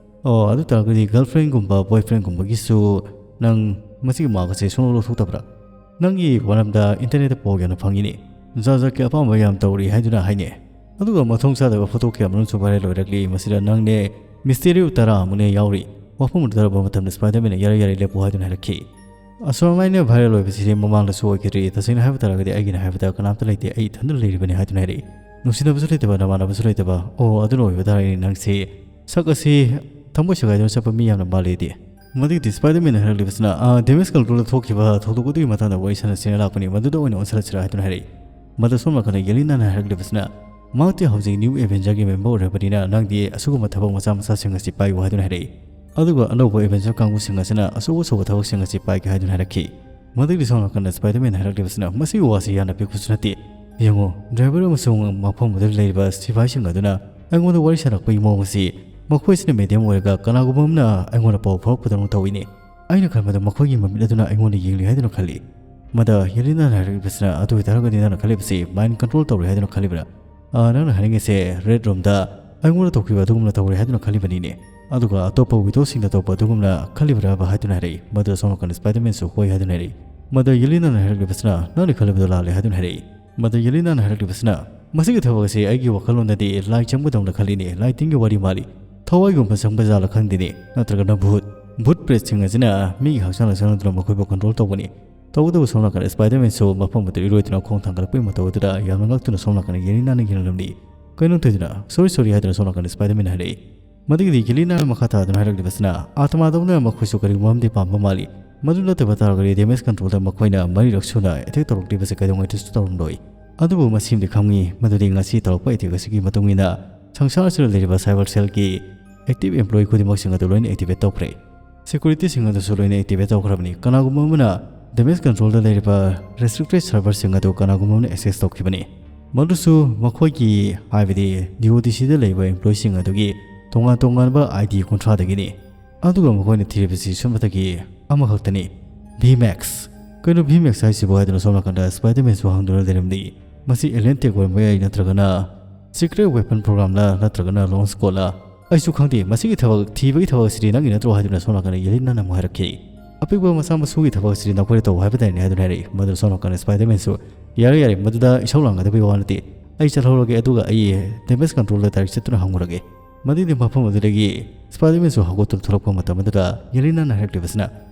"ꯑꯣ, ꯑꯗꯨ ꯇꯥꯔꯒꯗꯤ ꯒꯔꯜꯐ꯭ꯔꯦꯟꯒꯨꯝꯕ ꯕꯣꯏꯐ꯭ꯔꯦꯟꯒꯨꯝꯕꯒꯤꯁꯨ ꯅꯪ ꯃꯁꯤꯒꯤ ꯃꯥꯛ ꯑꯁꯤ ꯁꯣꯝꯅ ꯂꯧꯊꯣꯛꯇꯕ꯭ꯔꯥ? ꯅꯪꯒꯤ ꯋꯥꯔꯝꯗ ꯏꯟꯇꯔꯅꯦꯠꯇ ꯄꯥꯎ ꯌꯥꯝꯅ ꯐꯪꯉꯤꯅꯦ, ꯖꯥꯠ ꯖꯥꯠꯀꯤ ꯑꯄꯥꯝꯕ ꯌꯥꯝ ꯇꯧꯔꯤ ꯍꯥꯏꯗꯨꯅ ꯍꯥꯏꯅꯦ꯫ ꯑꯗꯨꯒ ꯃꯊꯣꯡ ꯆꯥꯗꯕ ꯐꯣꯇꯣ ꯀꯌꯥ ꯃꯔꯨꯝꯁꯨ ꯚꯥꯏꯔꯦꯜ ꯑꯣꯏꯔꯛꯂꯤ꯫ ꯃꯁꯤꯗ ꯅꯪꯅꯦ, ꯃꯤꯁꯇꯦꯔꯤꯑꯣ ꯇꯔꯥ ꯑꯃꯅꯦ ꯌꯥꯎꯔꯤ꯫" ꯋꯥꯐꯝ ꯑꯗꯨ ꯇꯥꯔꯛꯄ ꯃꯇꯝꯗ ꯁ꯭ꯄꯥꯏꯗꯔꯃꯦꯟꯅ "ꯌꯥꯔꯦ, ꯌꯥꯔꯦ, ꯂꯦꯞꯄꯣ" ꯍꯥꯏꯗꯨꯅ ꯍꯥꯏꯔꯛꯈꯤ꯫ "ꯑꯁꯨꯃꯥꯏꯅ ꯚꯥꯏꯔꯦꯜ ꯑꯣꯏꯕꯁꯤꯗꯤ ꯃꯃꯥꯡꯗꯁꯨ ꯑꯣꯏꯈꯤꯗ꯭ꯔꯤ꯫ ꯇꯁꯦꯡꯅ ꯍꯥꯏꯕ ꯇꯥꯔꯒꯗꯤ ꯑꯩꯒꯤꯅ ꯍꯥꯏꯕꯗ ꯀꯅꯥꯝꯇ ꯂꯩꯇꯦ, ꯑꯩ ꯏꯊꯟꯇ ꯂꯩꯔꯤꯕꯅꯤ" ꯍꯥꯏꯗꯨꯅ ꯍꯥꯏꯔꯛꯏ꯫ "ꯅꯨꯡꯁꯤꯅꯕꯁꯨ ꯂꯩꯇꯕ, ꯅꯃꯥꯟꯅꯕꯁꯨ ꯂꯩꯇꯕ꯫ ꯑꯣ, ꯑꯗꯨꯅ ꯑꯣꯏꯕ ꯇꯥꯔꯒꯗꯤ ꯅꯪꯁꯤ ꯁꯛ ꯑꯁꯤ ꯊꯃꯣꯏ ꯁꯦꯒꯥꯏꯗꯨꯅ ꯆꯠꯄ ꯃꯤ ꯌꯥꯝꯅ ꯃꯥꯜꯂꯤꯗꯤ꯫" ꯃꯗꯨꯒꯤꯗꯤ ꯁ꯭ꯄꯥꯏꯗꯔꯃꯦꯟꯅ ꯍꯥꯏꯔꯛꯂꯤꯕꯁꯤꯅ, "ꯑ, ꯗꯦꯃꯦꯖ ꯀꯟꯇ꯭ꯔꯣꯜꯗ ꯊꯣꯛꯈꯤꯕ ꯊꯧꯗꯣꯛ ꯑꯗꯨꯒꯤ ꯃꯇꯥꯡꯗ ꯋꯥꯔꯤ ꯁꯥꯟꯅꯁꯦꯅ ꯂꯥꯛꯄꯅꯤ, ꯃꯗꯨꯗ ꯑꯣꯏꯅ ꯑꯣꯟꯁꯤꯜꯂꯁꯤꯔꯥ?" ꯍꯥꯏꯗꯨꯅ ꯍꯥꯏꯔꯛꯏ꯫ ꯃꯗꯨ ꯁꯣꯝ ꯅꯥꯀꯟꯗ ꯌꯦꯂꯤꯅꯥꯅ ꯍꯥꯏꯔꯛꯂꯤꯕꯁꯤꯅ, "ꯃꯍꯥꯛꯇꯤ ꯍꯧꯖꯤꯛ ꯅ꯭ꯌꯨ ꯑꯦꯚꯦꯟꯖꯔꯒꯤ ꯃꯦꯝꯕꯔ ꯑꯣꯏꯔꯕꯅꯤꯅ ꯅꯪꯗꯤ ꯑꯁꯤꯒꯨꯝꯕ ꯊꯕꯛ ꯃꯆꯥ ꯃꯆꯥꯁꯤꯡ ꯑꯁꯤ ꯄꯥꯏꯌꯨ" ꯍꯥꯏꯗꯨꯅ ꯍꯥꯏꯔꯛꯏ꯫ ꯑꯗꯨꯒ ꯑꯅꯧꯕ ꯑꯦꯚꯦꯟꯖꯔ ꯀꯥꯡꯕꯨꯁꯤꯡ ꯑꯁꯤꯅ ꯑꯆꯧ ꯑꯆꯧꯕ ꯊꯕꯛꯁꯤꯡ ꯑꯁꯤ ꯄꯥꯏꯒꯦ ꯍꯥꯏꯗꯨꯅ ꯍꯥꯏꯔꯛꯈꯤ꯫ ꯃꯗꯨꯒꯤ ꯁꯣꯝ ꯅꯥꯀꯟꯗ ꯁ꯭ꯄꯥꯏꯗꯔꯃꯦꯟ ꯍꯥꯏꯔꯛꯂꯤꯕꯁꯤꯅ, "ꯃꯁꯤꯒꯤ ꯋꯥꯁꯤ ꯌꯥꯝꯅ ꯄꯤꯛꯄꯁꯨ ꯅꯠꯇꯦ꯫ ꯌꯦꯡꯉꯨ, ꯗ꯭ꯔꯥꯏꯚꯔ ꯑꯃꯁꯨꯡ ꯃꯐꯝ ꯑꯗꯨꯗ ꯂꯩꯔꯤꯕ ꯁꯤꯐꯥꯏꯁꯤꯡ ꯑꯗꯨꯅ ꯑꯩꯉꯣꯟꯗ ꯋꯥꯔꯤ ꯁꯥꯔꯛꯄꯒꯤ ꯃꯑꯣꯡ ꯑꯁꯤ ꯃꯈꯣꯏꯁꯤꯅ ꯃꯦꯗꯤꯌꯝ ꯑꯣꯏꯔꯒ ꯀꯅꯥꯒꯨꯝꯕ ꯑꯃꯅ ꯑꯩꯉꯣꯟꯗ ꯄꯥꯎ ꯐꯥꯎꯔꯛꯄꯗꯧꯅ ꯇꯧꯏꯅꯦ꯫ ꯑꯩꯅ ꯈꯟꯕꯗ ꯃꯈꯣꯏꯒꯤ ꯃꯃꯤꯠ ꯑꯗꯨꯅ ꯑꯩꯉꯣꯟꯗ ꯌꯦꯡꯂꯤ ꯍꯥꯏꯗꯨꯅ ꯈꯜꯂꯤ꯫" ꯃꯗ ꯌꯦꯂꯤꯅꯥꯅ ꯍꯥꯏꯔꯛꯂꯤꯕꯁꯤꯅ, "ꯑꯗꯨ ꯑꯣꯏꯇꯥꯔꯒꯗꯤ ꯅꯪꯅ ꯈꯜꯂꯤꯕꯁꯤ ꯃꯥꯏꯟ ꯀꯟꯇ꯭ꯔꯣꯜ ꯇꯧꯔꯦ ꯍꯥꯏꯗꯨꯅ ꯈꯜꯂꯤꯕ꯭ꯔꯥ? ꯑ, ꯅꯪꯅ ꯍꯥꯏꯅꯤꯡꯉꯤꯁꯦ ꯔꯦꯗ ꯔꯨꯝꯗ ꯑꯩꯉꯣꯟꯗ ꯇꯧꯈꯤꯕ ꯑꯗꯨꯒꯨꯝꯅ ꯇꯧꯔꯦ ꯍꯥꯏꯗꯨꯅ ꯈꯜꯂꯤꯕꯅꯤꯅꯦ꯫ ꯑꯗꯨꯒ ꯑꯇꯣꯞꯄ ꯋꯤꯗꯣꯁꯤꯡꯗ ꯇꯧꯕ ꯑꯗꯨꯒꯨꯝꯅ ꯈꯜꯂꯤꯕ꯭ꯔꯥꯕ?" ꯍꯥꯏꯗꯨꯅ ꯍꯥꯏꯔꯛꯏ꯫ ꯃꯗꯨꯗ ꯁꯣꯝ ꯅꯥꯀꯟꯗ ꯁ꯭ꯄꯥꯏꯗꯔꯃꯦꯟꯁꯨ ꯍꯣꯏ ꯍꯥꯏꯗꯨꯅ ꯍꯥꯏꯔꯛꯏ꯫ ꯃꯗ ꯌꯦꯂꯤꯅꯥꯅ ꯍꯥꯏꯔꯛꯂꯤꯕꯁꯤꯅ, "ꯅꯪꯅ ꯈꯜꯂꯤꯕꯗꯣ ꯂꯥꯜꯂꯦ" ꯍꯥꯏꯗꯨꯅ ꯍꯥꯏꯔꯛꯏ꯫ ꯃꯗ ꯌꯦꯂꯤꯅꯥꯅ ꯍꯥꯏꯔꯛꯂꯤꯕꯁꯤꯅ, "ꯃꯁꯤꯒꯤ ꯊꯕꯛ ꯑꯁꯤ ꯑꯩꯒꯤ ꯋꯥꯈꯜꯂꯣꯟꯗꯗꯤ ꯂꯥꯏ ꯆꯪꯕꯗꯧꯅ ꯈꯜꯂꯤꯅꯦ, ꯂꯥꯏ ꯇꯤꯟꯒꯤ ꯋꯥꯔꯤ ꯃꯥꯜꯂꯤ꯫ ꯊꯋꯥꯏꯒꯨꯝꯕ ꯆꯪꯕ ꯖꯥꯠꯂ ꯈꯪꯗꯦꯅꯦ, ꯅꯠꯇ꯭ꯔꯒꯅ ꯚꯨꯠ? ꯚꯨꯠ ꯄ꯭ꯔꯦꯠꯁꯤꯡ ꯑꯁꯤꯅ ꯃꯤꯒꯤ ꯍꯛꯆꯥꯡꯗ ꯆꯪꯗꯨꯅ ꯃꯈꯣꯏꯕꯨ ꯀꯟꯇ꯭ꯔꯣꯜ ꯇꯧꯕꯅꯤ"꯫ ꯇꯧꯕꯇꯕꯨ ꯁꯣꯝ ꯅꯥꯀꯟꯗ ꯁ꯭ꯄꯥꯏꯗꯔꯃꯦꯟꯁꯨ ꯃꯐꯝ ꯑꯗꯨ ꯏꯔꯣꯏꯗꯨꯅ ꯈꯣꯡ ꯊꯥꯡꯒꯠꯂꯛꯄꯒꯤ ꯃꯇꯧ ꯑꯗꯨꯗ ꯌꯥꯝꯅ ꯉꯛꯇꯨꯅ ꯁꯣꯝ ꯅꯥꯀꯟꯗ ꯌꯦꯂꯤꯅꯥꯅ ꯌꯦꯡꯂꯝꯃꯤ꯫ "ꯀꯩꯅꯣ ꯇꯧꯗꯨꯅ, ꯁꯣꯔꯤ, ꯁꯣꯔꯤ" ꯍꯥꯏꯗꯨꯅ ꯁꯣꯝ ꯅꯥꯀꯟꯗ ꯁ꯭ꯄꯥꯏꯗꯔꯃꯦꯟ ꯍꯥꯏꯔꯛꯏ꯫ ꯃꯗꯨꯒꯤꯗꯤ ꯌꯦꯂꯤꯅꯥꯅ ꯃꯈꯥ ꯇꯥꯗꯨꯅ ꯍꯥꯏꯔꯛꯂꯤꯕꯁꯤꯅ, "ꯑꯥꯇꯃꯥꯗꯧꯅ ꯃꯈꯣꯏꯁꯨ ꯀꯔꯤꯒꯨꯝꯕ ꯑꯃꯗꯤ ꯄꯥꯝꯕ ꯃꯥꯜꯂꯤ꯫ ꯃꯗꯨ ꯅꯠꯇꯕ ꯇꯥꯔꯒꯗꯤ ꯗꯦꯃꯦꯖ ꯀꯟꯇ꯭ꯔꯣꯜꯗ ꯃꯈꯣꯏꯅ ꯃꯔꯤꯔꯛ ꯁꯨꯅ ꯑꯦꯇꯦꯛ ꯇꯧꯔꯛꯂꯤꯕꯁꯦ ꯀꯩꯗꯧꯉꯩꯗꯁꯨ ꯇꯧꯔꯝꯂꯣꯏ꯫ ꯑꯗꯨꯕꯨ ꯃꯁꯤꯃꯗꯤ ꯈꯪꯉꯤ ꯃꯗꯨꯗꯤ ꯉꯁꯤ ꯇꯧꯔꯛꯄ ꯑꯦꯇꯦꯛ ꯑꯁꯤꯒꯤ ꯃꯇꯨꯡ ꯏꯟꯅ ꯁꯪꯁꯥꯔ ꯑꯁꯤꯗ ꯂꯩꯔꯤꯕ ꯁꯥꯏꯕꯔ ꯁꯦꯜꯒꯤ ꯑꯦꯛꯇꯤꯚ ꯑꯦꯝꯄ꯭ꯂꯣꯌꯤ ꯈꯨꯗꯤꯡꯃꯛꯁꯤꯡ ꯑꯗꯨ ꯂꯣꯏꯅ ꯑꯦꯛꯇꯤꯚꯦꯠ ꯇꯧꯈ꯭ꯔꯦ꯫ ꯁꯦꯀ꯭ꯌꯨꯔꯤꯇꯤꯁꯤꯡ ꯑꯗꯨꯁꯨ ꯂꯣꯏꯅ ꯑꯦꯛꯇꯤꯚꯦꯠ ꯇꯧꯈ꯭ꯔꯕꯅꯤ꯫ ꯀꯅꯥꯒꯨꯝꯕ ꯑꯃꯅ ꯗꯦꯃꯦꯖ ꯀꯟꯇ꯭ꯔꯣꯜꯗ ꯂꯩꯔꯤꯕ ꯔꯦꯁꯇ꯭ꯔꯤꯛꯇꯦꯗ ꯁꯔꯚꯔꯁꯤꯡ ꯑꯗꯨ ꯀꯅꯥꯒꯨꯝꯕ ꯑꯃꯅ ꯑꯦꯛꯁꯦꯁ ꯇꯧꯈꯤꯕꯅꯤ꯫ ꯃꯗꯨꯁꯨ ꯃꯈꯣꯏꯒꯤ, ꯍꯥꯏꯕꯗꯤ ꯗꯤ ꯑꯣ ꯇꯤ ꯁꯤꯗ ꯂꯩꯕ ꯑꯦꯝꯄ꯭ꯂꯣꯌꯤꯁꯤꯡ ꯑꯗꯨꯒꯤ ꯇꯣꯉꯥꯟ ꯇꯣꯉꯥꯟꯕ ꯑꯥꯏ ꯗꯤ ꯀꯨꯟꯊ꯭ꯔꯥꯗꯒꯤꯅꯤ꯫ ꯑꯗꯨꯒ ꯃꯈꯣꯏꯅ ꯊꯤꯔꯤꯕꯁꯤ ꯁꯨꯝꯕꯗꯒꯤ ꯑꯃꯈꯛꯇꯅꯤ, ꯚꯤ ꯃꯦꯛꯁ꯫ "ꯀꯩꯅꯣ ꯚꯤ ꯃꯦꯛꯁ ꯍꯥꯏꯁꯤꯕꯨ?" ꯍꯥꯏꯗꯨꯅ ꯁꯣꯝ ꯅꯥꯀꯟꯗ ꯁ꯭ꯄꯥꯏꯗꯔꯃꯦꯟꯁꯨ ꯍꯪꯗꯨꯅ ꯂꯩꯔꯝꯂꯤ꯫ "ꯃꯁꯤ ꯑꯦꯂꯤꯌꯟ ꯇꯦꯛ ꯑꯣꯏꯔꯝꯕ ꯌꯥꯏ, ꯅꯠꯇ꯭ꯔꯒꯅ ꯁꯤꯀ꯭ꯔꯦꯠ ꯋꯦꯄꯟ ꯄ꯭ꯔꯣꯒ꯭ꯔꯥꯝꯂ, ꯅꯠꯇ꯭ꯔꯒꯅ ꯂꯣꯟꯆ ꯀꯣꯗꯂ? ꯑꯩꯁꯨ ꯈꯪꯗꯦ, ꯃꯁꯤꯒꯤ ꯊꯕꯛ ꯊꯤꯕꯒꯤ ꯊꯕꯛ ꯑꯁꯤꯗꯤ ꯅꯪꯒꯤ ꯅꯠꯇ꯭ꯔꯣ?" ꯍꯥꯏꯗꯨꯅ ꯁꯣꯝ ꯅꯥꯀꯟꯗ ꯌꯦꯂꯤꯅꯥꯅ ꯑꯃꯨꯛ ꯍꯥꯏꯔꯛꯈꯤ꯫ "ꯑꯄꯤꯛꯄ ꯃꯆꯥ ꯃꯁꯨꯒꯤ ꯊꯕꯛ ꯑꯁꯤꯗꯤ ꯅꯈꯣꯏꯅ ꯇꯧ ꯍꯥꯏꯕꯗꯥꯏꯅꯦ?" ꯍꯥꯏꯗꯨꯅ ꯍꯥꯏꯔꯛꯏ꯫ ꯃꯗꯨꯗ ꯁꯣꯝ ꯅꯥꯀꯟꯗ ꯁ꯭ꯄꯥꯏꯗꯔꯃꯦꯟꯁꯨ, "ꯌꯥꯔꯦ, ꯌꯥꯔꯦ, ꯃꯗꯨꯗ ꯏꯁꯧ ꯂꯥꯡꯒꯗꯕꯒꯤ ꯋꯥ ꯅꯠꯇꯦ꯫ ꯑꯩ ꯆꯠꯍꯧꯔꯒꯦ, ꯑꯗꯨꯒ ꯑꯩ ꯗꯦꯃꯦꯖ ꯀꯟꯇ꯭ꯔꯣꯜꯗ ꯗꯥꯏꯔꯦꯛ ꯆꯠꯇꯨꯅ ꯍꯪꯉꯨꯔꯒꯦ"꯫ ꯃꯗꯨꯗꯤ ꯃꯐꯝ ꯑꯗꯨꯗꯒꯤ ꯁ꯭ꯄꯥꯏꯗꯔꯃꯦꯟꯁꯨ ꯍꯧꯒꯠꯇꯨꯅ ꯊꯣꯛꯂꯛꯄ ꯃꯇꯝ ꯑꯗꯨꯗ ꯌꯦꯂꯤꯅꯥꯅ ꯍꯥꯏꯔꯛꯂꯤꯕꯁꯤꯅ,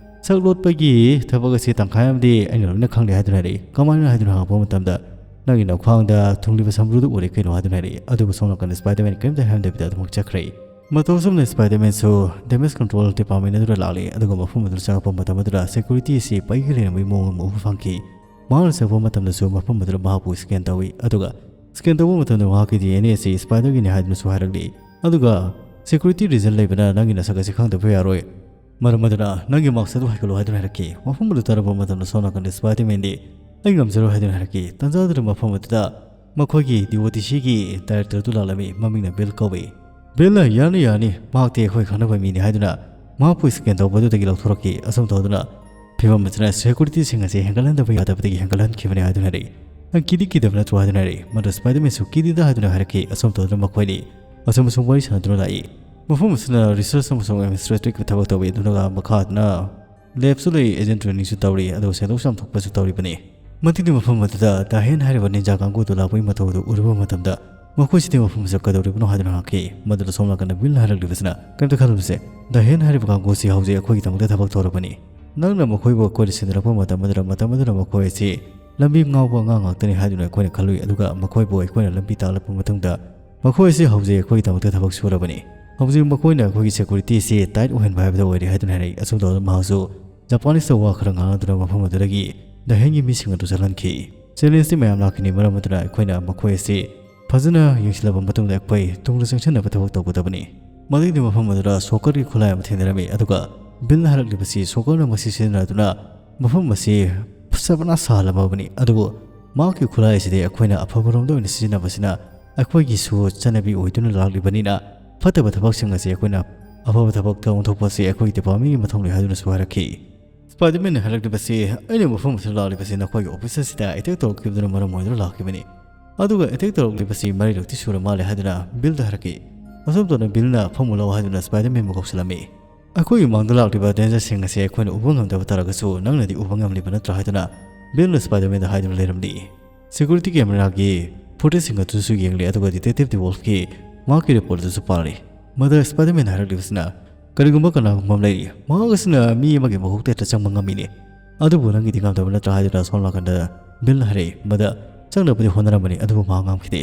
"ꯁꯛ ꯂꯣꯠꯄꯒꯤ ꯊꯕꯛ ꯑꯁꯤ ꯇꯪꯈꯥꯏ ꯑꯃꯗꯤ ꯑꯩꯅ ꯂꯣꯏꯅ ꯈꯪꯂꯦ" ꯍꯥꯏꯗꯨꯅ ꯍꯥꯏꯔꯛꯏ꯫ "ꯀꯃꯥꯏꯅ?" ꯍꯥꯏꯗꯨꯅ ꯍꯪꯉꯛꯄ ꯃꯇꯝꯗ, "ꯅꯪꯒꯤ ꯅꯈ꯭ꯋꯥꯡꯗ ꯊꯨꯡꯂꯤꯕ ꯁꯝꯕ꯭ꯔꯨꯗꯨ ꯎꯔꯦ ꯀꯩꯅꯣ" ꯍꯥꯏꯗꯨꯅ ꯍꯥꯏꯔꯛꯏ꯫ ꯑꯗꯨꯕꯨ ꯁꯣꯝ ꯅꯥꯀꯟꯗ ꯁ꯭ꯄꯥꯏꯗꯔꯃꯦꯟ ꯀꯔꯤꯝꯇ ꯍꯥꯏꯔꯝꯗꯕꯤꯗ ꯑꯗꯨꯃꯛ ꯆꯠꯈ꯭ꯔꯦ꯫ ꯃꯇꯧ ꯑꯁꯨꯝꯅ ꯁ꯭ꯄꯥꯏꯗꯔꯃꯦꯟꯁꯨ ꯗꯦꯃꯦꯖ ꯀꯟꯇ꯭ꯔꯣꯜ ꯗꯤꯄꯥꯔꯠꯃꯦꯟ ꯑꯗꯨꯗ ꯂꯥꯛꯂꯦ꯫ ꯑꯗꯨꯒ ꯃꯐꯝ ꯑꯗꯨꯗ ꯆꯪꯉꯛꯄ ꯃꯇꯝ ꯑꯗꯨꯗ ꯁꯦꯀ꯭ꯌꯨꯔꯤꯇꯤ ꯑꯁꯤ ꯄꯩꯒ ꯂꯩꯔꯝꯕꯒꯤ ꯃꯑꯣꯡ ꯑꯃ ꯎꯕ ꯐꯪꯈꯤ꯫ ꯃꯍꯥꯛꯅ ꯆꯪꯉꯛꯄ ꯃꯇꯝꯗꯁꯨ ꯃꯐꯝ ꯑꯗꯨꯗ ꯃꯍꯥꯛꯄꯨ ꯁ꯭ꯀꯦꯟ ꯇꯧꯏ꯫ ꯑꯗꯨꯒ ꯁ꯭ꯀꯦꯟ ꯇꯧꯕ ꯃꯇꯝꯗ ꯃꯍꯥꯛꯀꯤ ꯗꯤ ꯑꯦꯟ ꯑꯦ ꯑꯁꯤ ꯁ꯭ꯄꯥꯏꯗꯔꯒꯤꯅꯤ ꯍꯥꯏꯗꯨꯅꯁꯨ ꯍꯥꯏꯔꯛꯂꯤ꯫ ꯑꯗꯨꯒ "ꯁꯦꯀ꯭ꯌꯨꯔꯤꯇꯤ ꯔꯤꯖꯟ ꯂꯩꯕꯅ ꯅꯪꯒꯤ ꯅꯁꯛ ꯑꯁꯤ ꯈꯪꯗꯕ ꯌꯥꯔꯣꯏ꯫ ꯃꯔꯝ ꯑꯗꯨꯅ ꯅꯪꯒꯤ ꯃꯥꯛꯁ ꯑꯗꯨ ꯍꯥꯏꯒꯠꯂꯨ" ꯍꯥꯏꯗꯨꯅ ꯍꯥꯏꯔꯛꯈꯤ꯫ ꯃꯐꯝ ꯑꯗꯨ ꯇꯥꯔꯕ ꯃꯇꯝꯗ ꯁꯣꯝ ꯅꯥꯀꯟꯗ ꯁ꯭ꯄꯥꯏꯗꯔꯃꯦꯟꯗꯤ, "ꯑꯩ ꯉꯝꯖꯔꯣꯏ" ꯍꯥꯏꯗꯨꯅ ꯍꯥꯏꯔꯛꯈꯤ꯫ ꯇꯟꯖꯥ ꯑꯗꯨꯗ ꯃꯐꯝ ꯑꯗꯨꯗ ꯃꯈꯣꯏꯒꯤ ꯗꯤ ꯑꯣ ꯇꯤ ꯁꯤꯒꯤ ꯗꯥꯏꯔꯦꯛꯇꯔ ꯑꯗꯨ ꯂꯥꯛꯂꯝꯃꯤ꯫ ꯃꯃꯤꯡꯅ ꯕꯤꯜ ꯀꯧꯏ꯫ ꯕꯤꯜꯅ "ꯌꯥꯅꯤ, ꯌꯥꯅꯤ, ꯃꯍꯥꯛꯇꯤ ꯑꯩꯈꯣꯏ ꯈꯪꯅꯕ ꯃꯤꯅꯤ" ꯍꯥꯏꯗꯨꯅ ꯃꯍꯥꯛꯄꯨ ꯁ꯭ꯀꯦꯟ ꯇꯧꯕ ꯑꯗꯨꯗꯒꯤ ꯂꯧꯊꯣꯔꯛꯈꯤ꯫ ꯑꯁꯨꯝ ꯇꯧꯗꯨꯅ ꯐꯤꯕꯝ ꯑꯁꯤꯅ ꯁꯦꯀ꯭ꯌꯨꯔꯤꯇꯤꯁꯤꯡ ꯑꯁꯤ ꯍꯦꯟꯒꯠꯍꯟꯗꯕ ꯌꯥꯗꯕꯗꯒꯤ ꯍꯦꯟꯒꯠꯍꯟꯈꯤꯕꯅꯤ ꯍꯥꯏꯗꯨꯅ ꯍꯥꯏꯔꯛꯏ꯫ "ꯅꯪ ꯀꯤꯗꯤ ꯀꯤꯗꯕ ꯅꯠꯇ꯭ꯔꯣ?" ꯍꯥꯏꯗꯨꯅ ꯍꯥꯏꯔꯛꯏ꯫ ꯃꯗꯨ ꯁ꯭ꯄꯥꯏꯗꯔꯃꯦꯟꯁꯨ "ꯀꯤꯗꯦꯗ" ꯍꯥꯏꯗꯨꯅ ꯍꯥꯏꯔꯛꯈꯤ꯫ ꯑꯁꯨꯝ ꯇꯧꯗꯨꯅ ꯃꯈꯣꯏꯅꯤ ꯑꯁꯨꯝ ꯑꯁꯨꯝ ꯋꯥꯔꯤ ꯁꯥꯟꯅꯗꯨꯅ ꯂꯥꯛꯏ꯫ ꯃꯐꯝ ꯑꯁꯤꯅ ꯔꯤꯁꯔꯁ ꯑꯃꯁꯨꯡ ꯑꯦꯗꯃꯤꯅꯤꯁꯇ꯭ꯔꯦꯇꯤꯚ ꯊꯕꯛ ꯇꯧꯏ, ꯑꯗꯨꯒ ꯃꯈꯥꯗꯅ ꯂꯦꯕꯁꯨ ꯂꯩ, ꯑꯦꯖꯦꯟ ꯇ꯭ꯔꯦꯅꯤꯡꯁꯨ ꯇꯧꯔꯤ, ꯑꯗꯨꯒ ꯁꯦꯡꯗꯣꯛ ꯆꯥꯝꯊꯣꯛꯄꯁꯨ ꯇꯧꯔꯤꯕꯅꯤ꯫ ꯃꯊꯪꯒꯤ ꯃꯐꯝ ꯑꯗꯨꯗ ꯗꯥꯍꯦꯟ ꯍꯥꯏꯔꯤꯕ ꯅꯤꯟꯖꯥ ꯀꯥꯡꯕꯨꯗꯨ ꯂꯥꯛꯄꯒꯤ ꯃꯇꯧ ꯑꯗꯨ ꯎꯔꯨꯕ ꯃꯇꯝꯗ, ꯃꯈꯣꯏꯁꯤꯗꯤ ꯃꯐꯝ ꯑꯁꯤꯗ ꯀꯩꯗꯧꯔꯤꯕꯅꯣ ꯍꯥꯏꯗꯨꯅ ꯍꯪꯉꯛꯈꯤ꯫ ꯃꯗꯨꯗ ꯁꯣꯝ ꯅꯥꯀꯟꯗ ꯕꯤꯜꯅ ꯍꯥꯏꯔꯛꯂꯤꯕꯁꯤꯅ, "ꯀꯩꯝꯇ ꯈꯜꯂꯨꯅꯨꯁꯦ, ꯗꯥꯍꯦꯟ ꯍꯥꯏꯔꯤꯕ ꯀꯥꯡꯕꯨꯁꯤ ꯍꯧꯖꯤꯛ ꯑꯩꯈꯣꯏꯒꯤꯗꯃꯛꯇ ꯊꯕꯛ ꯇꯧꯔꯕꯅꯤ꯫ ꯅꯪꯅ ꯃꯈꯣꯏꯕꯨ ꯑꯩꯈꯣꯏꯅ ꯁꯤꯟꯅꯔꯛꯄ ꯃꯇꯝ ꯑꯗꯨꯗ, ꯃꯇꯝ ꯑꯗꯨꯗ ꯃꯈꯣꯏ ꯑꯁꯤ ꯂꯝꯕꯤ ꯉꯥꯎꯕ ꯑꯉꯥꯡ ꯉꯥꯛꯇꯅꯤ ꯍꯥꯏꯗꯨꯅ ꯑꯩꯈꯣꯏꯅ ꯈꯜꯂꯨꯏ, ꯑꯗꯨꯒ ꯃꯈꯣꯏꯕꯨ ꯑꯩꯈꯣꯏꯅ ꯂꯝꯕꯤ ꯇꯥꯛꯂꯛꯄ ꯃꯇꯨꯡꯗ ꯃꯈꯣꯏ ꯑꯁꯤ ꯍꯧꯖꯤꯛ ꯑꯩꯈꯣꯏꯒꯤꯗꯃꯛꯇ ꯊꯕꯛ ꯁꯨꯔꯕꯅꯤ꯫ ꯍꯧꯖꯤꯛ ꯃꯈꯣꯏꯅ ꯑꯩꯈꯣꯏꯒꯤ security ꯑꯁꯤ tight ꯑꯣꯏꯍꯟꯕ ꯍꯥꯏꯕꯗꯨ ꯑꯣꯏꯔꯦ" ꯍꯥꯏꯗꯨꯅ ꯍꯥꯏꯔꯛꯏ꯫ ꯑꯁꯨꯝ ꯇꯧꯗꯨꯅ ꯃꯍꯥꯛꯁꯨ ꯖꯄꯥꯅꯤꯁꯇ ꯋꯥ ꯈꯔ ꯉꯥꯡꯅꯗꯨꯅ ꯃꯐꯝ ꯑꯗꯨꯗꯒꯤ ꯗꯥꯍꯦꯟꯒꯤ ꯃꯤꯁꯤꯡ ꯑꯗꯨ ꯆꯪꯍꯟꯈꯤ꯫ Challengeꯇꯤ ꯃꯌꯥꯝ ꯂꯥꯛꯈꯤꯅꯤ, ꯃꯔꯝ ꯑꯗꯨꯅ ꯑꯩꯈꯣꯏꯅ ꯃꯈꯣꯏ ꯑꯁꯤ ꯐꯖꯅ ꯌꯦꯡꯁꯤꯜꯂꯕ ꯃꯇꯨꯡꯗ ꯑꯩꯈꯣꯏ ꯇꯨꯡꯗ ꯆꯪꯁꯤꯟꯅꯕ ꯊꯕꯛ ꯇꯧꯒꯗꯕꯅꯤ꯫ ꯃꯗꯨꯒꯤ ꯃꯐꯝ ꯑꯗꯨꯗ ꯁꯣꯀꯔꯒꯤ ꯈꯨꯠꯂꯥꯏ ꯑꯃ ꯊꯦꯡꯅꯔꯝꯃꯤ, ꯑꯗꯨꯒ ꯕꯤꯜꯅ ꯍꯥꯏꯔꯛꯂꯤꯕꯁꯤ ꯁꯣꯀꯔꯅ ꯃꯁꯤ ꯁꯤꯖꯤꯟꯅꯗꯨꯅ ꯃꯐꯝ ꯑꯁꯤ ꯁꯕꯅꯥ ꯁꯥꯍꯜꯂꯝꯃꯕꯅꯤ꯫ ꯑꯗꯨꯕꯨ ꯃꯍꯥꯛꯀꯤ ꯈꯨꯠꯂꯥꯏ ꯑꯁꯤꯗꯤ ꯑꯩꯈꯣꯏꯅ ꯑꯐꯕꯔꯣꯝꯗ ꯑꯣꯏꯅ ꯁꯤꯖꯤꯟꯅꯕꯁꯤꯅ ꯑꯩꯈꯣꯏꯒꯤꯁꯨ ꯆꯠꯅꯕꯤ ꯑꯣꯏꯗꯨꯅ ꯂꯥꯛꯂꯤꯕꯅꯤꯅ, ꯐꯠꯇꯕ ꯊꯕꯛꯁꯤꯡ ꯑꯁꯤ ꯑꯩꯈꯣꯏꯅ ꯑꯐꯕ ꯊꯕꯛꯇ ꯑꯣꯟꯊꯣꯛꯄ ꯑꯁꯤ ꯑꯩꯈꯣꯏꯒꯤ departmentꯀꯤ ꯃꯊꯧꯅꯤ ꯍꯥꯏꯗꯨꯅꯁꯨ ꯍꯥꯏꯔꯛꯈꯤ꯫ Spidermanꯅ ꯍꯥꯏꯔꯛꯂꯤꯕꯁꯤ, "ꯑꯩꯅ ꯃꯐꯝ ꯑꯁꯤꯗ ꯂꯥꯛꯂꯤꯕꯁꯤ ꯅꯈꯣꯏꯒꯤ office ꯑꯁꯤꯗ attack ꯇꯧꯔꯛꯈꯤꯕꯗꯨꯅ ꯃꯔꯝ ꯑꯣꯏꯗꯨꯅ ꯂꯥꯛꯈꯤꯕꯅꯤ꯫ ꯑꯗꯨꯒ attack ꯇꯧꯔꯛꯂꯤꯕꯁꯤ ꯃꯔꯤꯔꯛꯇꯤ ꯁꯨꯔ ꯃꯥꯜꯂꯦ" ꯍꯥꯏꯗꯨꯅ ꯕꯤꯜꯗ ꯍꯥꯏꯔꯛꯈꯤ꯫ ꯑꯁꯨꯝ ꯇꯧꯅ ꯕꯤꯜꯅ ꯐꯝꯃꯨ ꯂꯥꯎ ꯍꯥꯏꯗꯨꯅ Spidermanꯕꯨ ꯀꯧꯁꯤꯜꯂꯝꯃꯤ꯫ "ꯑꯩꯈꯣꯏꯒꯤ ꯃꯥꯡꯗ ꯂꯥꯛꯂꯤꯕ dangerꯁꯤꯡ ꯑꯁꯤ ꯑꯩꯈꯣꯏꯅ ꯎꯕ ꯉꯝꯗꯕ ꯇꯥꯔꯒꯁꯨ ꯅꯪꯅꯗꯤ ꯎꯕ ꯉꯝꯂꯤꯕ ꯅꯠꯇ꯭ꯔꯥ?" ꯍꯥꯏꯗꯨꯅ ꯕꯤꯜꯅ Spidermanꯗ ꯍꯥꯏꯗꯨꯅ ꯂꯩꯔꯝꯂꯤ꯫ Security cameraꯒꯤ footageꯁꯤꯡ ꯑꯗꯨꯁꯨ ꯌꯦꯡꯂꯤ, ꯑꯗꯨꯒ Detective ꯗꯤꯋꯣꯜꯐꯀꯤ ꯃꯍꯥꯛꯀꯤ report ꯑꯗꯨꯁꯨ ꯄꯥꯔꯤ꯫ ꯃꯗ Spidermanꯅ ꯍꯥꯏꯔꯛꯂꯤꯕꯁꯤꯅ, "ꯀꯔꯤꯒꯨꯝꯕ ꯀꯅꯥꯒꯨꯝꯕ ꯑꯃ ꯂꯩꯔꯤ, ꯃꯍꯥꯛ ꯑꯁꯤꯅ ꯃꯤ ꯑꯃꯒꯤ ꯃꯀꯣꯛꯇ ꯍꯦꯛꯇ ꯆꯪꯕ ꯉꯝꯃꯤꯅꯦ, ꯑꯗꯨꯕꯨ ꯅꯪꯒꯤꯗꯤ ꯉꯝꯗꯕ ꯅꯠꯇ꯭ꯔꯥ?" ꯍꯥꯏꯗꯨꯅ ꯁꯣꯝ ꯅꯥꯀꯟꯗ ꯕꯤꯜꯅ ꯍꯥꯏꯔꯛꯏ꯫ ꯃꯗ ꯆꯪꯅꯕꯗꯤ ꯍꯣꯠꯅꯔꯝꯕꯅꯤ, ꯑꯗꯨꯕꯨ ꯃꯍꯥꯛ ꯉꯝꯈꯤꯗꯦ꯫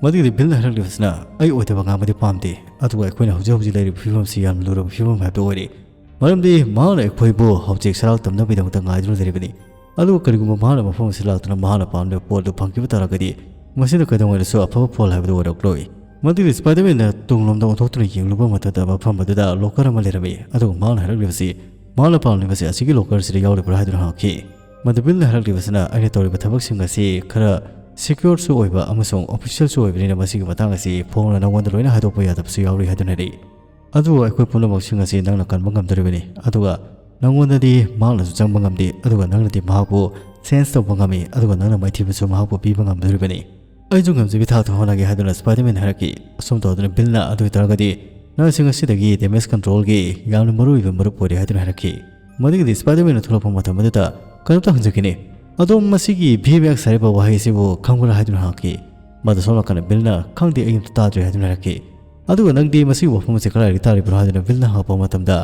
ꯃꯗꯨꯒꯤꯗꯤ ꯕꯤꯜꯅ ꯍꯥꯏꯔꯛꯂꯤꯕꯁꯤꯅ, "ꯑꯩ ꯑꯣꯏꯗꯕ ꯉꯥꯡꯕꯗꯤ ꯄꯥꯝꯗꯦ, ꯑꯗꯨꯒ ꯑꯩꯈꯣꯏꯅ ꯍꯧꯖꯤꯛ ꯍꯧꯖꯤꯛ ꯂꯩꯔꯤꯕ ꯐꯤꯕꯝ ꯑꯁꯤ ꯌꯥꯝꯅ ꯂꯨꯔꯕ ꯐꯤꯕꯝ ꯍꯥꯏꯕꯗꯨ ꯑꯣꯏꯔꯦ, ꯃꯔꯝꯗꯤ ꯃꯍꯥꯛꯅ ꯑꯩꯈꯣꯏꯕꯨ ꯍꯧꯖꯤꯛ ꯁꯔꯥꯛ ꯇꯝꯅꯕꯒꯤꯗꯃꯛꯇ ꯉꯥꯏꯗꯨꯅ ꯂꯩꯔꯤꯕꯅꯤ꯫ ꯑꯗꯨꯒ ꯀꯔꯤꯒꯨꯝꯕ ꯃꯍꯥꯛꯅ ꯃꯐꯝ ꯑꯁꯤꯗ ꯂꯥꯛꯇꯨꯅ ꯃꯍꯥꯛꯅ ꯄꯥꯝꯂꯤꯕ ꯄꯣꯠ ꯑꯗꯨ ꯐꯪꯈꯤꯕ ꯇꯥꯔꯒꯗꯤ, ꯃꯁꯤꯅ ꯀꯩꯗꯧꯉꯩꯗꯁꯨ ꯑꯐꯕ ꯐꯣꯜ ꯍꯥꯏꯕꯗꯨ ꯑꯣꯏꯔꯛꯂꯣꯏ꯫" ꯃꯗꯨꯒꯤ Spidermanꯅ ꯇꯨꯡꯂꯣꯝꯗ ꯑꯣꯟꯊꯣꯛꯇꯨꯅ ꯌꯦꯡꯂꯨꯕ ꯃꯇꯝꯗ, ꯃꯐꯝ ꯑꯗꯨꯗ locker ꯑꯃ ꯂꯩꯔꯝꯃꯤ, ꯑꯗꯨꯒ ꯃꯍꯥꯛꯅ ꯍꯥꯏꯔꯛꯂꯤꯕꯁꯤ, "ꯃꯍꯥꯛꯅ ꯄꯥꯝꯂꯤꯕꯁꯤ ꯑꯁꯤꯒꯤ lockerꯁꯤꯗ ꯌꯥꯎꯔꯤꯕ꯭ꯔꯥ?" ꯍꯥꯏꯗꯨꯅ ꯍꯪꯉꯛꯈꯤ꯫ ꯃꯗꯨ ꯕꯤꯜꯅ ꯍꯥꯏꯔꯛꯂꯤꯕꯁꯤꯅ, "ꯑꯩꯅ ꯇꯧꯔꯤꯕ ꯊꯕꯛꯁꯤꯡ ꯑꯁꯤ ꯈꯔ secureꯁꯨ ꯑꯣꯏꯕ ꯑꯃꯁꯨꯡ officialꯁꯨ ꯑꯣꯏꯕꯅꯤꯅ, ꯃꯁꯤꯒꯤ ꯃꯇꯥꯡ ꯑꯁꯤ ꯐꯣꯡꯅ ꯅꯉꯣꯟꯗ ꯂꯣꯏꯅ ꯍꯥꯏꯗꯣꯛꯄ ꯌꯥꯗꯕꯁꯨ ꯌꯥꯎꯔꯤ" ꯍꯥꯏꯗꯨꯅ ꯍꯥꯏꯔꯛꯏ꯫ "ꯑꯗꯨꯕꯨ ꯑꯩꯈꯣꯏ ꯄꯨꯝꯅꯃꯛꯁꯤꯡ ꯑꯁꯤ ꯅꯪꯅ ꯀꯟꯕ ꯉꯝꯗꯣꯔꯤꯕꯅꯤ, ꯑꯗꯨꯒ ꯅꯉꯣꯟꯗꯗꯤ ꯃꯍꯥꯛꯅꯁꯨ ꯆꯪꯕ ꯉꯝꯗꯦ, ꯑꯗꯨꯒ ꯅꯪꯅꯗꯤ ꯃꯍꯥꯛꯄꯨ sense ꯇꯧꯕ ꯉꯝꯃꯤ, ꯑꯗꯨꯒ ꯅꯪꯅ ꯃꯥꯏꯊꯤꯕꯁꯨ ꯃꯍꯥꯛꯄꯨ ꯄꯤꯕ ꯉꯝꯗꯣꯔꯤꯕꯅꯤ꯫ ꯑꯩꯁꯨ ꯉꯝꯖꯕꯤ ꯊꯥꯛꯇ ꯍꯣꯠꯅꯒꯦ" ꯍꯥꯏꯗꯨꯅ Spidermanꯅ ꯍꯥꯏꯔꯛꯈꯤ꯫ ꯑꯁꯨꯝ ꯇꯧꯗꯨꯅ ꯕꯤꯜꯅ, "ꯑꯗꯨ ꯑꯣꯏꯇꯥꯔꯒꯗꯤ ꯅꯪꯁꯤ ꯉꯁꯤꯗꯒꯤ damage controlꯒꯤ ꯌꯥꯝꯅ ꯃꯔꯨꯑꯣꯏꯕ ꯃꯔꯨꯞ ꯑꯣꯏꯔꯦ" ꯍꯥꯏꯗꯨꯅ ꯍꯥꯏꯔꯛꯈꯤ꯫ ꯃꯗꯨꯒꯤꯗꯤ Spidermanꯅ ꯊꯣꯛꯂꯛꯄ ꯃꯇꯝ ꯑꯗꯨꯗ, "ꯀꯔꯤꯝꯇ ꯍꯪꯖꯒꯦꯅꯦ, "ꯑꯗꯣꯝ ꯃꯁꯤꯒꯤ V M X ꯍꯥꯏꯔꯤꯕ ꯋꯥꯍꯩꯁꯤꯕꯨ ꯈꯪꯕ꯭ꯔꯥ?" ꯍꯥꯏꯗꯨꯅ ꯍꯪꯉꯛꯈꯤ꯫ ꯃꯗꯨ ꯁꯣꯝ ꯅꯥꯀꯟꯗ ꯕꯤꯜꯅ, "ꯈꯪꯗꯦ, ꯑꯩ ꯑꯝꯇ ꯇꯥꯗ꯭ꯔꯤ" ꯍꯥꯏꯗꯨꯅ ꯍꯥꯏꯔꯛꯈꯤ꯫ "ꯑꯗꯨꯒ ꯅꯪꯗꯤ ꯃꯁꯤꯒꯤ ꯋꯥꯐꯝ ꯑꯁꯤ ꯀꯗꯥꯏꯗꯒꯤ ꯇꯥꯔꯤꯕꯅꯣ?" ꯍꯥꯏꯗꯨꯅ ꯕꯤꯜꯅ ꯍꯪꯉꯛꯄ ꯃꯇꯝꯗ,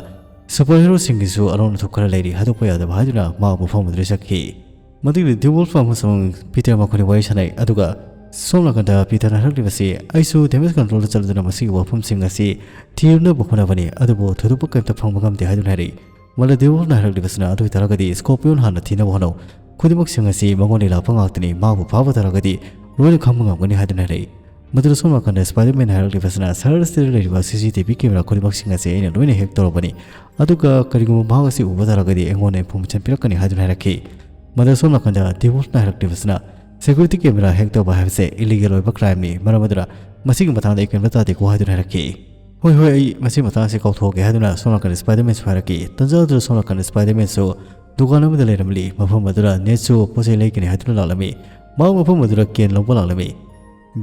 "ꯁꯨꯄꯔ ꯍꯤꯔꯣꯁꯤꯡꯒꯤꯁꯨ ꯑꯔꯣꯟ ꯑꯊꯨꯞ ꯈꯔ ꯂꯩꯔꯤ, ꯍꯥꯏꯗꯣꯛꯄ ꯌꯥꯗꯕ" ꯍꯥꯏꯗꯨꯅ ꯃꯥ ꯃꯐꯝ ꯑꯗꯨꯗ ꯆꯠꯈꯤ꯫ ꯃꯗꯨꯒꯤꯗꯤ ꯗꯤꯋꯣꯜꯐ ꯑꯃꯁꯨꯡ ꯄꯤꯇꯔ ꯃꯈꯣꯏꯅ ꯋꯥꯔꯤ ꯁꯥꯟꯅꯩ꯫ ꯑꯗꯨꯒ ꯁꯣꯝ ꯅꯥꯀꯟꯗ ꯄꯤꯇꯔꯅ ꯍꯥꯏꯔꯛꯂꯤꯕꯁꯤ, "ꯑꯩꯁꯨ ꯗꯦꯃꯦꯖ ꯀꯟꯇ꯭ꯔꯣꯜꯗ ꯆꯠꯂꯗꯨꯅ ꯃꯁꯤꯒꯤ ꯋꯥꯐꯝꯁꯤꯡ ꯑꯁꯤ ꯊꯤꯔꯨꯅꯕ ꯍꯣꯠꯅꯕꯅꯤ, ꯑꯗꯨꯕꯨ ꯊꯣꯏꯗꯣꯛꯄ ꯀꯔꯤꯝꯇ ꯐꯪꯕ ꯉꯝꯗꯦ" ꯍꯥꯏꯗꯨꯅ ꯍꯥꯏꯔꯛꯏ꯫ ꯃꯗꯨꯗ ꯗꯤꯋꯣꯜꯐꯅ ꯍꯥꯏꯔꯛꯂꯤꯕꯁꯤꯅ, "ꯑꯗꯨ ꯑꯣꯏꯇꯥꯔꯒꯗꯤ ꯁ꯭ꯀꯣꯔꯄꯤꯌꯣꯟ ꯍꯥꯟꯅ ꯊꯤꯅꯕ ꯍꯣꯠꯅꯧ, ꯈꯨꯗꯤꯡꯃꯛꯁꯤꯡ ꯑꯁꯤ ꯃꯉꯣꯟꯗꯒꯤ ꯂꯥꯛꯄ ꯉꯥꯛꯇꯅꯤ, ꯃꯥꯕꯨ ꯐꯥꯕ ꯇꯥꯔꯒꯗꯤ ꯂꯣꯏꯅ ꯈꯪꯕ ꯉꯝꯒꯅꯤ" ꯍꯥꯏꯗꯨꯅ ꯍꯥꯏꯔꯛꯏ꯫ ꯃꯗꯨꯗ ꯁꯣꯝ ꯅꯥꯀꯟꯗ ꯁ꯭ꯄꯥꯏꯗꯔꯃꯦꯟ ꯍꯥꯏꯔꯛꯂꯤꯕꯁꯤꯅ, "ꯁꯍꯔ ꯑꯁꯤꯗ ꯂꯩꯔꯤꯕ C C T V camera ꯈꯨꯗꯤꯡꯃꯛꯁꯤꯡ ꯑꯁꯤ ꯑꯩꯅ ꯂꯣꯏꯅ ꯍꯦꯛ ꯇꯧꯔꯕꯅꯤ, ꯑꯗꯨꯒ ꯀꯔꯤꯒꯨꯝꯕ ꯃꯍꯥꯛ ꯑꯁꯤ ꯎꯕ ꯇꯥꯔꯒꯗꯤ ꯑꯩꯉꯣꯟꯗ ꯏꯟꯐꯣꯔꯃꯦꯁꯟ ꯄꯤꯔꯛꯀꯅꯤ" ꯍꯥꯏꯗꯨꯅ ꯍꯥꯏꯔꯛꯈꯤ꯫ ꯃꯗꯨꯗ ꯁꯣꯝ ꯅꯥꯀꯟꯗ ꯗꯤꯋꯣꯜꯐꯅ ꯍꯥꯏꯔꯛꯂꯤꯕꯁꯤꯅ, "ꯁꯦꯀ꯭ꯌꯨꯔꯤꯇꯤ ꯀꯦꯃꯦꯔꯥ ꯍꯦꯛ ꯇꯧꯕ ꯍꯥꯏꯕꯁꯦ ꯏꯂꯤꯒꯦꯜ ꯑꯣꯏꯕ ꯀ꯭ꯔꯥꯏꯝꯅꯤ, ꯃꯔꯝ ꯑꯗꯨꯅ ꯃꯁꯤꯒꯤ ꯃꯇꯥꯡꯗ ꯑꯩ ꯀꯔꯤꯝꯇ ꯇꯥꯗꯦꯀꯣ" ꯍꯥꯏꯗꯨꯅ ꯍꯥꯏꯔꯛꯈꯤ꯫ "ꯍꯣꯏ, ꯍꯣꯏ, ꯑꯩ ꯃꯁꯤ ꯃꯇꯥꯡꯁꯤ ꯀꯥꯎꯊꯣꯛꯑꯒꯦ" ꯍꯥꯏꯗꯨꯅ ꯁꯣꯝ ꯅꯥꯀꯟꯗ ꯁ꯭ꯄꯥꯏꯗꯔꯃꯦꯟꯁꯨ ꯍꯥꯏꯔꯛꯈꯤ꯫ ꯇꯟꯖꯥ ꯑꯗꯨꯗ ꯁꯣꯝ ꯅꯥꯀꯟꯗ ꯁ꯭ꯄꯥꯏꯗꯔꯃꯦꯟꯁꯨ ꯗꯨꯀꯥꯟ ꯑꯃꯗ ꯂꯩꯔꯝꯂꯤ꯫ ꯃꯐꯝ ꯑꯗꯨꯗ ꯅꯦꯠꯁꯨ ꯄꯣꯠ ꯆꯩ ꯂꯩꯒꯅꯤ ꯍꯥꯏꯗꯨꯅ ꯂꯥꯛꯂꯝꯃꯤ꯫ ꯃꯍꯥꯛ ꯃꯐꯝ ꯑꯗꯨꯗ ꯀꯦꯟ ꯂꯧꯕ ꯂꯥꯛꯂꯝꯃꯤ꯫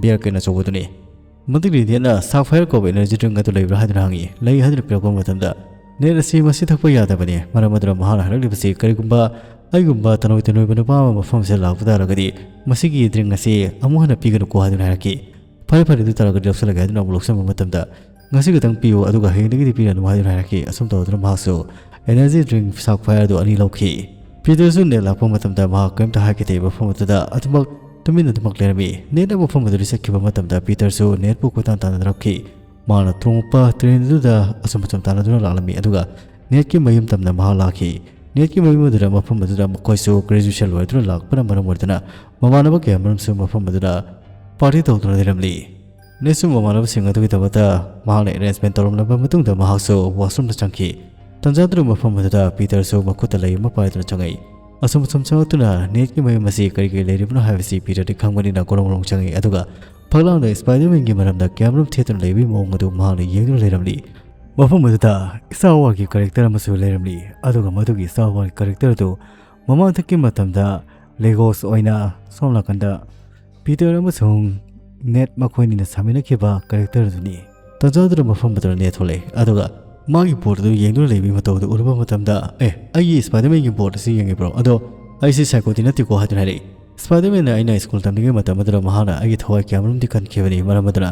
ꯕꯤꯌꯔ ꯀꯦꯟ ꯑꯆꯧꯕꯗꯨꯅꯤ꯫ ꯃꯗꯨꯒꯤ ꯅꯦꯠꯅ ꯁꯥꯐꯥꯌꯔ ꯀꯧꯕ ꯏꯅꯔꯖꯤ ꯗ꯭ꯔꯤꯡ ꯑꯗꯨ ꯂꯩꯕ꯭ꯔꯥ ꯍꯥꯏꯗꯨꯅ ꯍꯪꯉꯤ꯫ "ꯂꯩ" ꯍꯥꯏꯗꯨꯅ ꯄꯤꯔꯛꯄ ꯃꯇꯝꯗ, "ꯅꯦꯠ ꯑꯁꯤ ꯃꯁꯤ ꯊꯛꯄ ꯌꯥꯗꯕꯅꯤ, ꯃꯔꯝ ꯑꯗꯨꯅ ꯃꯍꯥꯛꯅ ꯍꯥꯏꯔꯛꯂꯤꯕꯁꯤ, ꯀꯔꯤꯒꯨꯝꯕ ꯑꯩꯒꯨꯝꯕ ꯇꯅꯣꯏ ꯇꯅꯣꯏꯕ ꯅꯨꯄꯥ ꯑꯃ ꯃꯐꯝ ꯑꯁꯤꯗ ꯂꯥꯛꯄ ꯇꯥꯔꯒꯗꯤ ꯃꯁꯤꯒꯤ ꯗ꯭ꯔꯤꯡ ꯑꯁꯤ ꯑꯃꯨꯛ ꯍꯟꯅ ꯄꯤꯒꯅꯨꯀꯣ" ꯍꯥꯏꯗꯨꯅ ꯍꯥꯏꯔꯛꯈꯤ꯫ "ꯐꯔꯦ, ꯐꯔꯦ, ꯑꯗꯨ ꯇꯥꯔꯒꯗꯤ ꯂꯧꯁꯤꯜꯂꯒꯦ" ꯍꯥꯏꯗꯨꯅ ꯑꯃꯨꯛ ꯂꯧꯁꯤꯟꯕ ꯃꯇꯝꯗ, "ꯉꯁꯤ ꯈꯛꯇꯪ ꯄꯤꯌꯨ, ꯑꯗꯨꯒ ꯍꯌꯦꯡꯗꯒꯤꯗꯤ ꯄꯤꯔꯅꯨ" ꯍꯥꯏꯗꯨꯅ ꯍꯥꯏꯔꯛꯈꯤ꯫ ꯑꯁꯨꯝ ꯇꯧꯗꯨꯅ ꯃꯍꯥꯛꯁꯨ ꯏꯅꯔꯖꯤ ꯗ꯭ꯔꯤꯡ ꯁꯥꯐꯥꯌꯔ ꯑꯗꯨ ꯑꯅꯤ ꯂꯧꯈꯤ꯫ ꯄꯤꯇꯔꯁꯨ ꯅꯦꯠ ꯂꯥꯛꯄ ꯃꯇꯝꯗ ꯃꯍꯥꯛ ꯀꯔꯤꯝꯇ ꯍꯥꯏꯈꯤꯗꯦ꯫ ꯃꯐꯝ ꯑꯗꯨꯗ ꯑꯗꯨꯃꯛ ꯇꯨꯃꯤꯟꯅ ꯑꯗꯨꯃꯛ ꯂꯩꯔꯝꯃꯤ꯫ ꯅꯦꯠꯅ ꯃꯐꯝ ꯑꯗꯨꯗ ꯆꯠꯈꯤꯕ ꯃꯇꯝꯗ ꯄꯤꯇꯔꯁꯨ ꯅꯦꯠꯄꯨ ꯀꯣꯏꯇꯥꯟ ꯇꯥꯟꯅꯔꯛꯈꯤ꯫ ꯃꯍꯥꯛꯅ ꯇꯣꯡꯂꯛꯄ ꯇ꯭ꯔꯦꯟ ꯑꯗꯨꯗ ꯑꯁꯨꯝ ꯑꯁꯨꯝ ꯇꯥꯟꯅꯗꯨꯅ ꯂꯥꯛꯂꯝꯃꯤ꯫ ꯑꯗꯨꯒ ꯅꯦꯠꯀꯤ ꯃꯌꯨꯝ ꯇꯝꯅ ꯃꯍꯥꯛ ꯂꯥꯛꯈꯤ꯫ ꯅꯦꯠꯀꯤ ꯃꯌꯨꯝ ꯑꯗꯨꯗ, ꯃꯐꯝ ꯑꯗꯨꯗ ꯃꯈꯣꯏꯁꯨ ꯒ꯭ꯔꯦꯖꯨꯑꯦꯁꯟ ꯂꯣꯏꯗꯨꯅ ꯂꯥꯛꯄꯅ ꯃꯔꯝ ꯑꯣꯏꯗꯨꯅ ꯃꯃꯥꯟꯅꯕ ꯀꯌꯥ ꯃꯔꯨꯝꯁꯨ ꯃꯐꯝ ꯑꯗꯨꯗ ꯄꯥꯔꯇꯤ ꯇꯧꯗꯨꯅ ꯂꯩꯔꯝꯂꯤ꯫ ꯅꯦꯠꯁꯨ ꯃꯃꯥꯟꯅꯕꯁꯤꯡ ꯑꯗꯨꯒꯤꯗꯃꯛꯇ ꯃꯍꯥꯛꯅ ꯑꯦꯔꯦꯟꯖꯃꯦꯟ ꯇꯧꯔꯝꯂꯕ ꯃꯇꯨꯡꯗ ꯃꯍꯥꯛꯁꯨ ꯋꯥꯁꯔꯨꯝꯗ ꯆꯪꯈꯤ꯫ ꯇꯟꯖꯥꯗꯨꯅ ꯃꯐꯝ ꯑꯗꯨꯗ ꯄꯤꯇꯔꯁꯨ ꯃꯈꯨꯠꯇ ꯂꯩ ꯑꯃ ꯄꯥꯏꯗꯨꯅ ꯆꯪꯉꯛꯏ꯫ ꯑꯁꯨꯝ ꯑꯁꯨꯝ ꯆꯪꯂꯛꯇꯨꯅ ꯅꯦꯠꯀꯤ ꯃꯌꯨꯝ ꯑꯁꯤ ꯀꯔꯤ ꯀꯔꯤ ꯂꯩꯔꯤꯕꯅꯣ ꯍꯥꯏꯕꯁꯤ ꯄꯤꯇꯔꯗꯤ ꯈꯪꯕꯅꯤꯅ ꯒꯣꯔꯣꯡ ꯒꯣꯔꯣꯡ ꯆꯪꯉꯛꯏ꯫ ꯑꯗꯨꯒ ꯐꯛꯂꯥꯡꯗ ꯁ꯭ꯄꯥꯏꯗꯔꯃꯦꯟꯒꯤ ꯃꯔꯝꯗ ꯀꯌꯥꯃꯔꯨꯝ ꯊꯦꯠꯇꯨꯅ ꯂꯩꯕꯒꯤ ꯃꯑꯣꯡ ꯑꯗꯨ ꯃꯍꯥꯛꯅ ꯌꯦꯡꯗꯨꯅ ꯂꯩꯔꯝꯂꯤ꯫ ꯃꯐꯝ ꯑꯗꯨꯗ ꯁ꯭ꯇꯥꯔ ꯋꯥꯔꯒꯤ ꯀꯦꯔꯦꯛꯇꯔ ꯑꯃꯁꯨ ꯂꯩꯔꯝꯂꯤ꯫ ꯑꯗꯨꯒ ꯃꯗꯨꯒꯤ ꯁ꯭ꯇꯥꯔ ꯋꯥꯔꯒꯤ ꯀꯦꯔꯦꯛꯇꯔ ꯑꯗꯨ ꯃꯃꯥꯡꯊꯛꯀꯤ ꯃꯇꯝꯗ ꯂꯦꯒꯣꯁ ꯑꯣꯏꯅ ꯁꯣꯝ ꯅꯥꯀꯟꯗ ꯄꯤꯇꯔ ꯑꯃꯁꯨꯡ ꯅꯦꯠ ꯃꯈꯣꯏꯅꯤꯅ ꯁꯥꯃꯤꯟꯅꯈꯤꯕ ꯀꯦꯔꯦꯛꯇꯔ ꯑꯗꯨꯅꯤ꯫ ꯇꯟꯖꯥꯗꯨꯗ ꯃꯐꯝ ꯑꯗꯨꯗ ꯅꯦꯠ ꯊꯣꯛꯂꯛꯏ꯫ ꯑꯗꯨꯒ ꯃꯥꯒꯤ ꯕꯣꯠ ꯑꯗꯨ ꯌꯦꯡꯗꯨꯅ ꯂꯩꯕꯒꯤ ꯃꯇꯧ ꯑꯗꯨ ꯎꯔꯨꯕ ꯃꯇꯝꯗ, "ꯑꯦ, ꯑꯩꯒꯤ ꯁ꯭ꯄꯥꯏꯗꯔꯃꯦꯟꯒꯤ ꯕꯣꯠ ꯑꯁꯤ ꯌꯦꯡꯉꯤꯕ꯭ꯔꯣ? ꯑꯗꯣ "ꯑꯩꯁꯤ psychoꯗꯤ ꯅꯠꯇꯦꯀꯣ" ꯍꯥꯏꯗꯨꯅ ꯍꯥꯏꯔꯛꯏ꯫ Spider-Manꯅ ꯑꯩꯅ ꯁ꯭ꯀꯨꯜ ꯇꯝꯂꯤꯉꯩ ꯃꯇꯝ ꯑꯗꯨꯗ ꯃꯍꯥꯛꯅ ꯑꯩꯒꯤ ꯊꯋꯥꯏ ꯀꯌꯥꯃꯔꯨꯝꯗꯤ ꯀꯟꯈꯤꯕꯅꯤ, ꯃꯔꯝ ꯑꯗꯨꯅ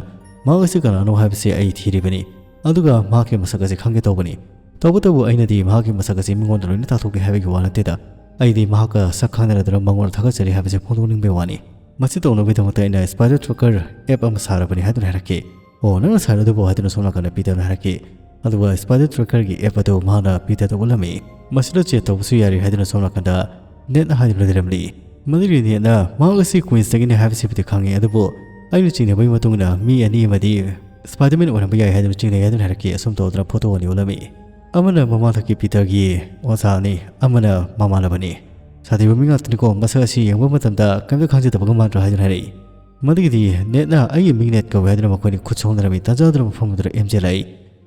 ꯃꯍꯥꯛ ꯑꯁꯤ ꯀꯅꯥꯅꯣ ꯍꯥꯏꯕꯁꯤ ꯑꯩ ꯊꯤꯔꯤꯕꯅꯤ, ꯑꯗꯨꯒ ꯃꯍꯥꯛꯀꯤ ꯃꯁꯛ ꯑꯁꯤ ꯈꯪꯒꯦ ꯇꯧꯕꯅꯤ꯫ ꯇꯧꯕꯇꯕꯨ ꯑꯩꯅꯗꯤ ꯃꯍꯥꯛꯀꯤ ꯃꯁꯛ ꯑꯁꯤ ꯃꯤꯉꯣꯟꯗ ꯂꯣꯏꯅ ꯇꯥꯛꯊꯣꯛꯀꯦ ꯍꯥꯏꯕꯒꯤ ꯋꯥ ꯅꯠꯇꯦꯗ, ꯑꯩꯗꯤ ꯃꯍꯥꯛꯀ ꯁꯛ ꯈꯪꯅꯔꯗꯨꯅ ꯃꯉꯣꯟꯗ ꯊꯥꯒꯠꯆꯔꯤ ꯍꯥꯏꯕꯁꯤ ꯐꯣꯡꯗꯣꯛꯅꯤꯡꯕꯒꯤ ꯋꯥꯅꯤ꯫ ꯃꯁꯤ ꯇꯧꯅꯕꯒꯤꯗꯃꯛꯇ ꯑꯩꯅ Spider Tracker app ꯑꯃ ꯁꯥꯔꯕꯅꯤ ꯍꯥꯏꯗꯨꯅ ꯍꯥꯏꯔꯛꯈꯤ꯫ "ꯑꯣ, ꯅꯪꯅ ꯁꯥꯔꯤꯗꯨꯕꯨ?" ꯍꯥꯏꯗꯨꯅ ꯁꯣꯝ ꯅꯥꯀꯟꯗ ꯄꯤꯇꯔꯅ ꯍꯥꯏꯔꯛꯈꯤ꯫ ꯑꯗꯨꯒ Spider Trackerꯒꯤ app ꯑꯗꯨ ꯃꯍꯥꯛꯅ ꯄꯤꯇꯔꯗ ꯎꯠꯂꯝꯃꯤ꯫ "ꯃꯁꯤꯗ chat ꯇꯧꯕꯁꯨ ꯌꯥꯔꯤ" ꯍꯥꯏꯗꯨꯅ ꯁꯣꯝ ꯅꯥꯀꯟꯗ ꯅꯦꯠꯅ ꯍꯥꯏꯗꯨꯅ ꯂꯩꯔꯝꯂꯤ꯫ ꯃꯗꯨꯒꯤ ꯅꯦꯠꯅ ꯃꯍꯥꯛ ꯑꯁꯤ Queensꯇꯒꯤꯅꯤ ꯍꯥꯏꯕꯁꯤꯕꯨꯗꯤ ꯈꯪꯉꯤ, ꯑꯗꯨꯕꯨ ꯑꯩꯅ ꯆꯤꯡꯅꯕꯒꯤ ꯃꯇꯨꯡ ꯏꯟꯅ ꯃꯤ ꯑꯅꯤ ꯑꯃꯗꯤ Spider-Man ꯑꯣꯏꯔꯝꯕ ꯌꯥꯏ ꯍꯥꯏꯗꯨꯅ ꯆꯤꯡꯅꯩ ꯍꯥꯏꯗꯨꯅ ꯍꯥꯏꯔꯛꯈꯤ꯫ ꯑꯁꯨꯝ ꯇꯧꯗꯅ photo ꯑꯅꯤ ꯎꯠꯂꯝꯃꯤ꯫ ꯑꯃꯅ ꯃꯃꯥꯡꯊꯛꯀꯤ ꯄꯤꯇꯔꯒꯤ ꯑꯣꯖꯥꯅꯤ, ꯑꯃꯅ ꯃꯃꯥꯟꯅꯕꯅꯤ꯫ "ꯁꯥꯊꯤꯕ ꯃꯤ ꯉꯥꯛꯇꯅꯤꯀꯣ, ꯃꯁꯛ ꯑꯁꯤ ꯌꯦꯡꯕ ꯃꯇꯝꯗ ꯀꯔꯤꯝꯇ ꯈꯪꯖꯗꯕꯒ ꯃꯥꯟꯗ꯭ꯔꯥ?" ꯍꯥꯏꯗꯨꯅ ꯍꯥꯏꯔꯛꯏ꯫ ꯃꯗꯨꯒꯤꯗꯤ ꯅꯦꯠꯅ "ꯑꯩꯒꯤ ꯃꯤꯡ ꯅꯦꯠ ꯀꯧꯏ" ꯍꯥꯏꯗꯨꯅ ꯃꯈꯣꯏꯅꯤ ꯈꯨꯠ ꯁꯣꯛꯅꯔꯝꯃꯤ꯫ ꯇꯥꯟꯖꯥꯗꯨꯅ ꯃꯐꯝ ꯑꯗꯨꯗ ꯑꯦꯝ ꯖꯦ ꯂꯥꯛꯏ꯫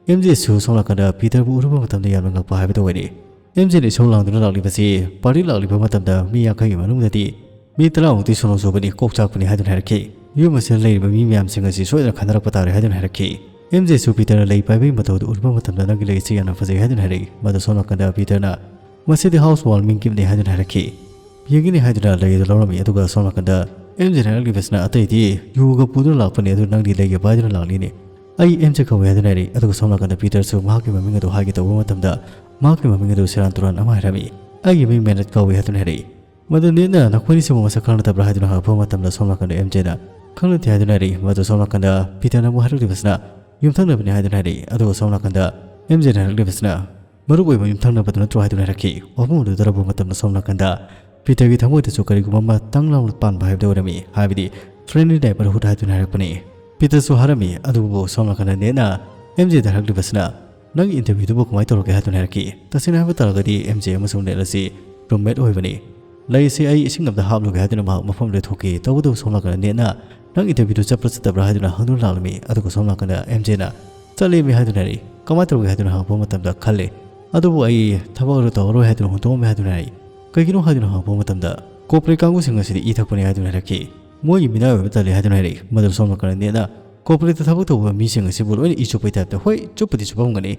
ꯑꯦꯝ ꯖꯦꯁꯨ ꯁꯣꯝ ꯅꯥꯀꯟꯗ ꯄꯤꯇꯔꯕꯨ ꯎꯔꯨꯕ ꯃꯇꯝꯗ ꯌꯥꯝꯅ ꯉꯛꯄ ꯍꯥꯏꯕꯗꯨ ꯑꯣꯏꯔꯦ꯫ ꯑꯦꯝ ꯖꯦꯅ ꯏꯁꯧ ꯂꯥꯡꯗꯨꯅ ꯂꯥꯛꯂꯤꯕꯁꯤ ꯄꯥꯔꯇꯤ ꯂꯥꯛꯂꯤꯕ ꯃꯇꯝꯗ ꯃꯤ ꯌꯥꯡꯈꯩꯒꯤ ꯃꯅꯨꯡꯗꯗꯤ ꯃꯤ ꯇꯔꯥꯃꯨꯛꯇꯤ ꯁꯣꯅꯣ ꯆꯨꯕꯅꯤ, ꯀꯣꯛ ꯆꯥꯛꯄꯅꯤ ꯍꯥꯏꯗꯨꯅ ꯍꯥꯏꯔꯛꯈꯤ꯫ ꯌꯨꯝ ꯑꯁꯤꯗ ꯂꯩꯔꯤꯕ ꯃꯤ ꯃꯌꯥꯝꯁꯤꯡ ꯑꯁꯤ ꯁꯣꯏꯗꯅ ꯈꯟꯅꯔꯛꯄ ꯇꯥꯔꯦ ꯍꯥꯏꯗꯨꯅ ꯍꯥꯏꯔꯛꯈꯤ꯫ ꯑꯦꯝ ꯖꯦꯁꯨ ꯄꯤꯇꯔꯅ ꯂꯩ ꯄꯥꯏꯕꯒꯤ ꯃꯇꯧ ꯑꯗꯨ ꯎꯔꯨꯕ ꯃꯇꯝꯗ "ꯅꯪꯒꯤ ꯂꯩ ꯑꯁꯤ ꯌꯥꯝꯅ ꯐꯖꯩ" ꯍꯥꯏꯗꯨꯅ ꯍꯥꯏꯔꯛꯏ꯫ ꯃꯗꯨ ꯁꯣꯝ ꯅꯥꯀꯟꯗ ꯄꯤꯇꯔꯅ "ꯃꯁꯤꯗꯤ house warmingꯒꯤꯅꯤ" ꯍꯥꯏꯗꯨꯅ ꯍꯥꯏꯔꯛꯈꯤ꯫ "ꯌꯦꯡꯒꯅꯤ" ꯍꯥꯏꯗꯨꯅ ꯂꯩ ꯑꯗꯨ ꯂꯧꯔꯝꯃꯤ꯫ ꯑꯗꯨꯒ ꯁꯣꯝ ꯅꯥꯀꯟꯗ ꯑꯦꯝ ꯖꯦꯅ ꯍꯥꯏꯔꯛꯂꯤꯕꯁꯤꯅ ꯑꯇꯩꯗꯤ ꯌꯨꯒ ꯄꯨꯗꯨꯅ ꯂꯥꯛꯄꯅꯤ, ꯑꯗꯨ ꯅꯪꯗꯤ ꯂꯩꯒ ꯄꯥꯏꯗꯨꯅ ꯂꯥꯛꯂꯤꯅꯤ꯫ "ꯑꯩ ꯑꯦꯝ ꯖꯦ ꯀꯧꯏ" ꯍꯥꯏꯗꯨꯅ ꯍꯥꯏꯔꯛꯏ꯫ ꯑꯗꯨꯒ ꯁꯣꯝ ꯅꯥꯀꯟꯗ ꯄꯤꯇꯔꯁꯨ ꯃꯍꯥꯛꯀꯤ ꯃꯃꯤꯡ ꯑꯗꯨ ꯍꯥꯏꯒꯦ ꯇꯧꯕ ꯃꯇꯝꯗ ꯃꯍꯥꯛꯀꯤ ꯃꯃꯤꯡ ꯑꯗꯨ ꯁꯦꯔꯥꯟ ꯇꯨꯔꯥꯟ ꯑꯃ ꯍꯥꯏꯔꯝꯃꯤ꯫ "ꯑꯩꯒꯤ ꯃꯤꯡ ꯃꯦꯅꯦꯠ ꯀꯧꯏ" ꯍꯥꯏꯗꯨꯅ ꯍꯥꯏꯔꯛꯏ꯫ ꯃꯗꯨ ꯅꯦꯠꯅ "ꯅꯈꯣꯏꯅꯤꯁꯤꯕꯨ ꯃꯁꯛ ꯈꯪꯅꯗꯕ꯭ꯔꯥ?" ꯍꯥꯏꯗꯨꯅ ꯍꯪꯉꯛꯄ ꯃꯇꯝꯗ ꯁꯣꯝ ꯅꯥꯀꯟꯗ ꯑꯦꯝ ꯖꯦꯅ "ꯈꯪꯅꯗꯦ" ꯍꯥꯏꯗꯨꯅ ꯍꯥꯏꯔꯛꯏ꯫ ꯃꯗꯨ ꯁꯣꯝ ꯅꯥꯀꯟꯗ ꯄꯤꯇꯔꯅ ꯑꯃꯨꯛ ꯍꯥꯏꯔꯛꯂꯤꯕꯁꯤꯅ "ꯌꯨꯝꯊꯪꯅꯕꯅꯤ" ꯍꯥꯏꯗꯨꯅ ꯍꯥꯏꯔꯛꯏ꯫ ꯑꯗꯨꯒ ꯁꯣꯝ ꯅꯥꯀꯟꯗ ꯑꯦꯝ ꯖꯦꯅ ꯍꯥꯏꯔꯛꯂꯤꯕꯁꯤꯅ "ꯃꯔꯨꯞ ꯑꯣꯏꯕ ꯌꯨꯝꯊꯪꯅꯕꯗꯨ ꯅꯠꯇ꯭ꯔꯣ?" ꯍꯥꯏꯗꯨꯅ ꯍꯥꯏꯔꯛꯈꯤ꯫ ꯋꯥꯐꯝ ꯑꯗꯨ ꯇꯥꯔꯕ ꯃꯇꯝꯗ ꯁꯣꯝ ꯅꯥꯀꯟꯗ ꯄꯤꯇꯔꯒꯤ ꯊꯃꯣꯏꯗꯁꯨ ꯀꯔꯤꯒꯨꯝꯕ ꯑꯃ ꯇꯪ ꯂꯥꯎꯅ ꯄꯥꯟꯕ ꯍꯥꯏꯕꯗꯨ ꯑꯣꯏꯔꯝꯃꯤ꯫ ꯍꯥꯏꯕꯗꯤ friendly neighborhood ꯍꯥꯏꯗꯨꯅ ꯍꯥꯏꯔꯛꯄꯅꯤ꯫ ꯄꯤꯇꯔꯁꯨ ꯍꯥꯏꯔꯝꯃꯤ꯫ ꯑꯗꯨꯕꯨ ꯁꯣꯝ ꯅꯥꯀꯟꯗ ꯅꯦꯠꯅ ꯑꯦꯝ ꯖꯦꯗ ꯍꯥꯏꯔꯛꯂꯤꯕꯁꯤꯅ "ꯅꯪꯒꯤ interviewꯗꯨꯕꯨ ꯀꯃꯥꯏꯅ ꯇꯧꯔꯒꯦ?" ꯍꯥꯏꯗꯨꯅ ꯍꯥꯏꯔꯛꯈꯤ꯫ ꯇꯁꯦꯡꯅ ꯍꯥꯏꯕ ꯇꯥꯔꯒꯗꯤ ꯑꯦꯝ ꯖꯦ ꯑꯃꯁꯨꯡ ꯅꯦꯠ ꯑꯁꯤ roommate ꯑꯣꯏꯕꯅꯤ꯫ "ꯂꯩꯁꯤ ꯑꯩ ꯏꯁꯤꯡ ꯑꯃꯗ ꯍꯥꯞꯂꯨꯒꯦ" ꯍꯥꯏꯗꯨꯅ ꯃꯍꯥꯛ ꯃꯐꯝꯗꯨꯗ ꯊꯣꯛꯈꯤ꯫ ꯇꯧꯕꯇꯕꯨ ꯁꯣꯝ ꯅꯥꯀꯟꯗ ꯅꯦꯠꯅ "ꯅꯪ interviewꯗꯨ ꯆꯠꯄ꯭ꯔꯥ ꯆꯠꯇꯕ꯭ꯔꯥ?" ꯍꯥꯏꯗꯨꯅ ꯍꯪꯗꯨꯅ ꯂꯥꯛꯂꯝꯃꯤ꯫ ꯑꯗꯨꯒ ꯁꯣꯝ ꯅꯥꯀꯟꯗ ꯑꯦꯝ ꯖꯦꯅ "ꯆꯠꯂꯦꯃꯤ" ꯍꯥꯏꯗꯨꯅ ꯍꯥꯏꯔꯛꯏ꯫ "ꯀꯃꯥꯏꯅ ꯇꯧꯔꯒꯦ?" ꯍꯥꯏꯗꯨꯅ ꯍꯪꯉꯛꯄ ꯃꯇꯝꯗ ꯈꯜꯂꯦ꯫ "ꯑꯗꯨꯕꯨ ꯑꯩ ꯊꯕꯛ ꯑꯗꯨ ꯇꯧꯔꯔꯣꯏ" ꯍꯥꯏꯗꯨꯅ ꯍꯨꯟꯗꯣꯛꯑꯝꯃꯦ ꯍꯥꯏꯗꯨꯅ ꯍꯥꯏꯔꯛꯏ꯫ "ꯀꯩꯒꯤꯅꯣ?" ꯍꯥꯏꯗꯨꯅ ꯍꯪꯉꯛꯄ ꯃꯇꯝꯗ "corporate ꯀꯥꯡꯕꯨꯁꯤꯡ ꯑꯁꯤꯗꯤ ꯏ ꯊꯛꯄꯅꯤ" ꯍꯥꯏꯗꯨꯅ ꯍꯥꯏꯔꯛꯈꯤ꯫ "ꯃꯣꯏꯒꯤ ꯃꯤꯅꯥꯏ ꯑꯣꯏꯕ ꯇꯜꯂꯤ" ꯍꯥꯏꯗꯨꯅ ꯍꯥꯏꯔꯛꯏ꯫ ꯃꯗꯨ ꯁꯣꯝ ꯅꯥꯀꯟꯗ ꯅꯦꯠꯅ "corporateꯇ ꯊꯕꯛ ꯇꯧꯕ ꯃꯤꯁꯤꯡ ꯑꯁꯤꯕꯨ ꯂꯣꯏꯅ ꯏ ꯆꯨꯞꯄꯩ typeꯇ, ꯍꯣꯏ, ꯆꯨꯞꯄꯗꯤ ꯆꯨꯞꯄꯝꯒꯅꯤ,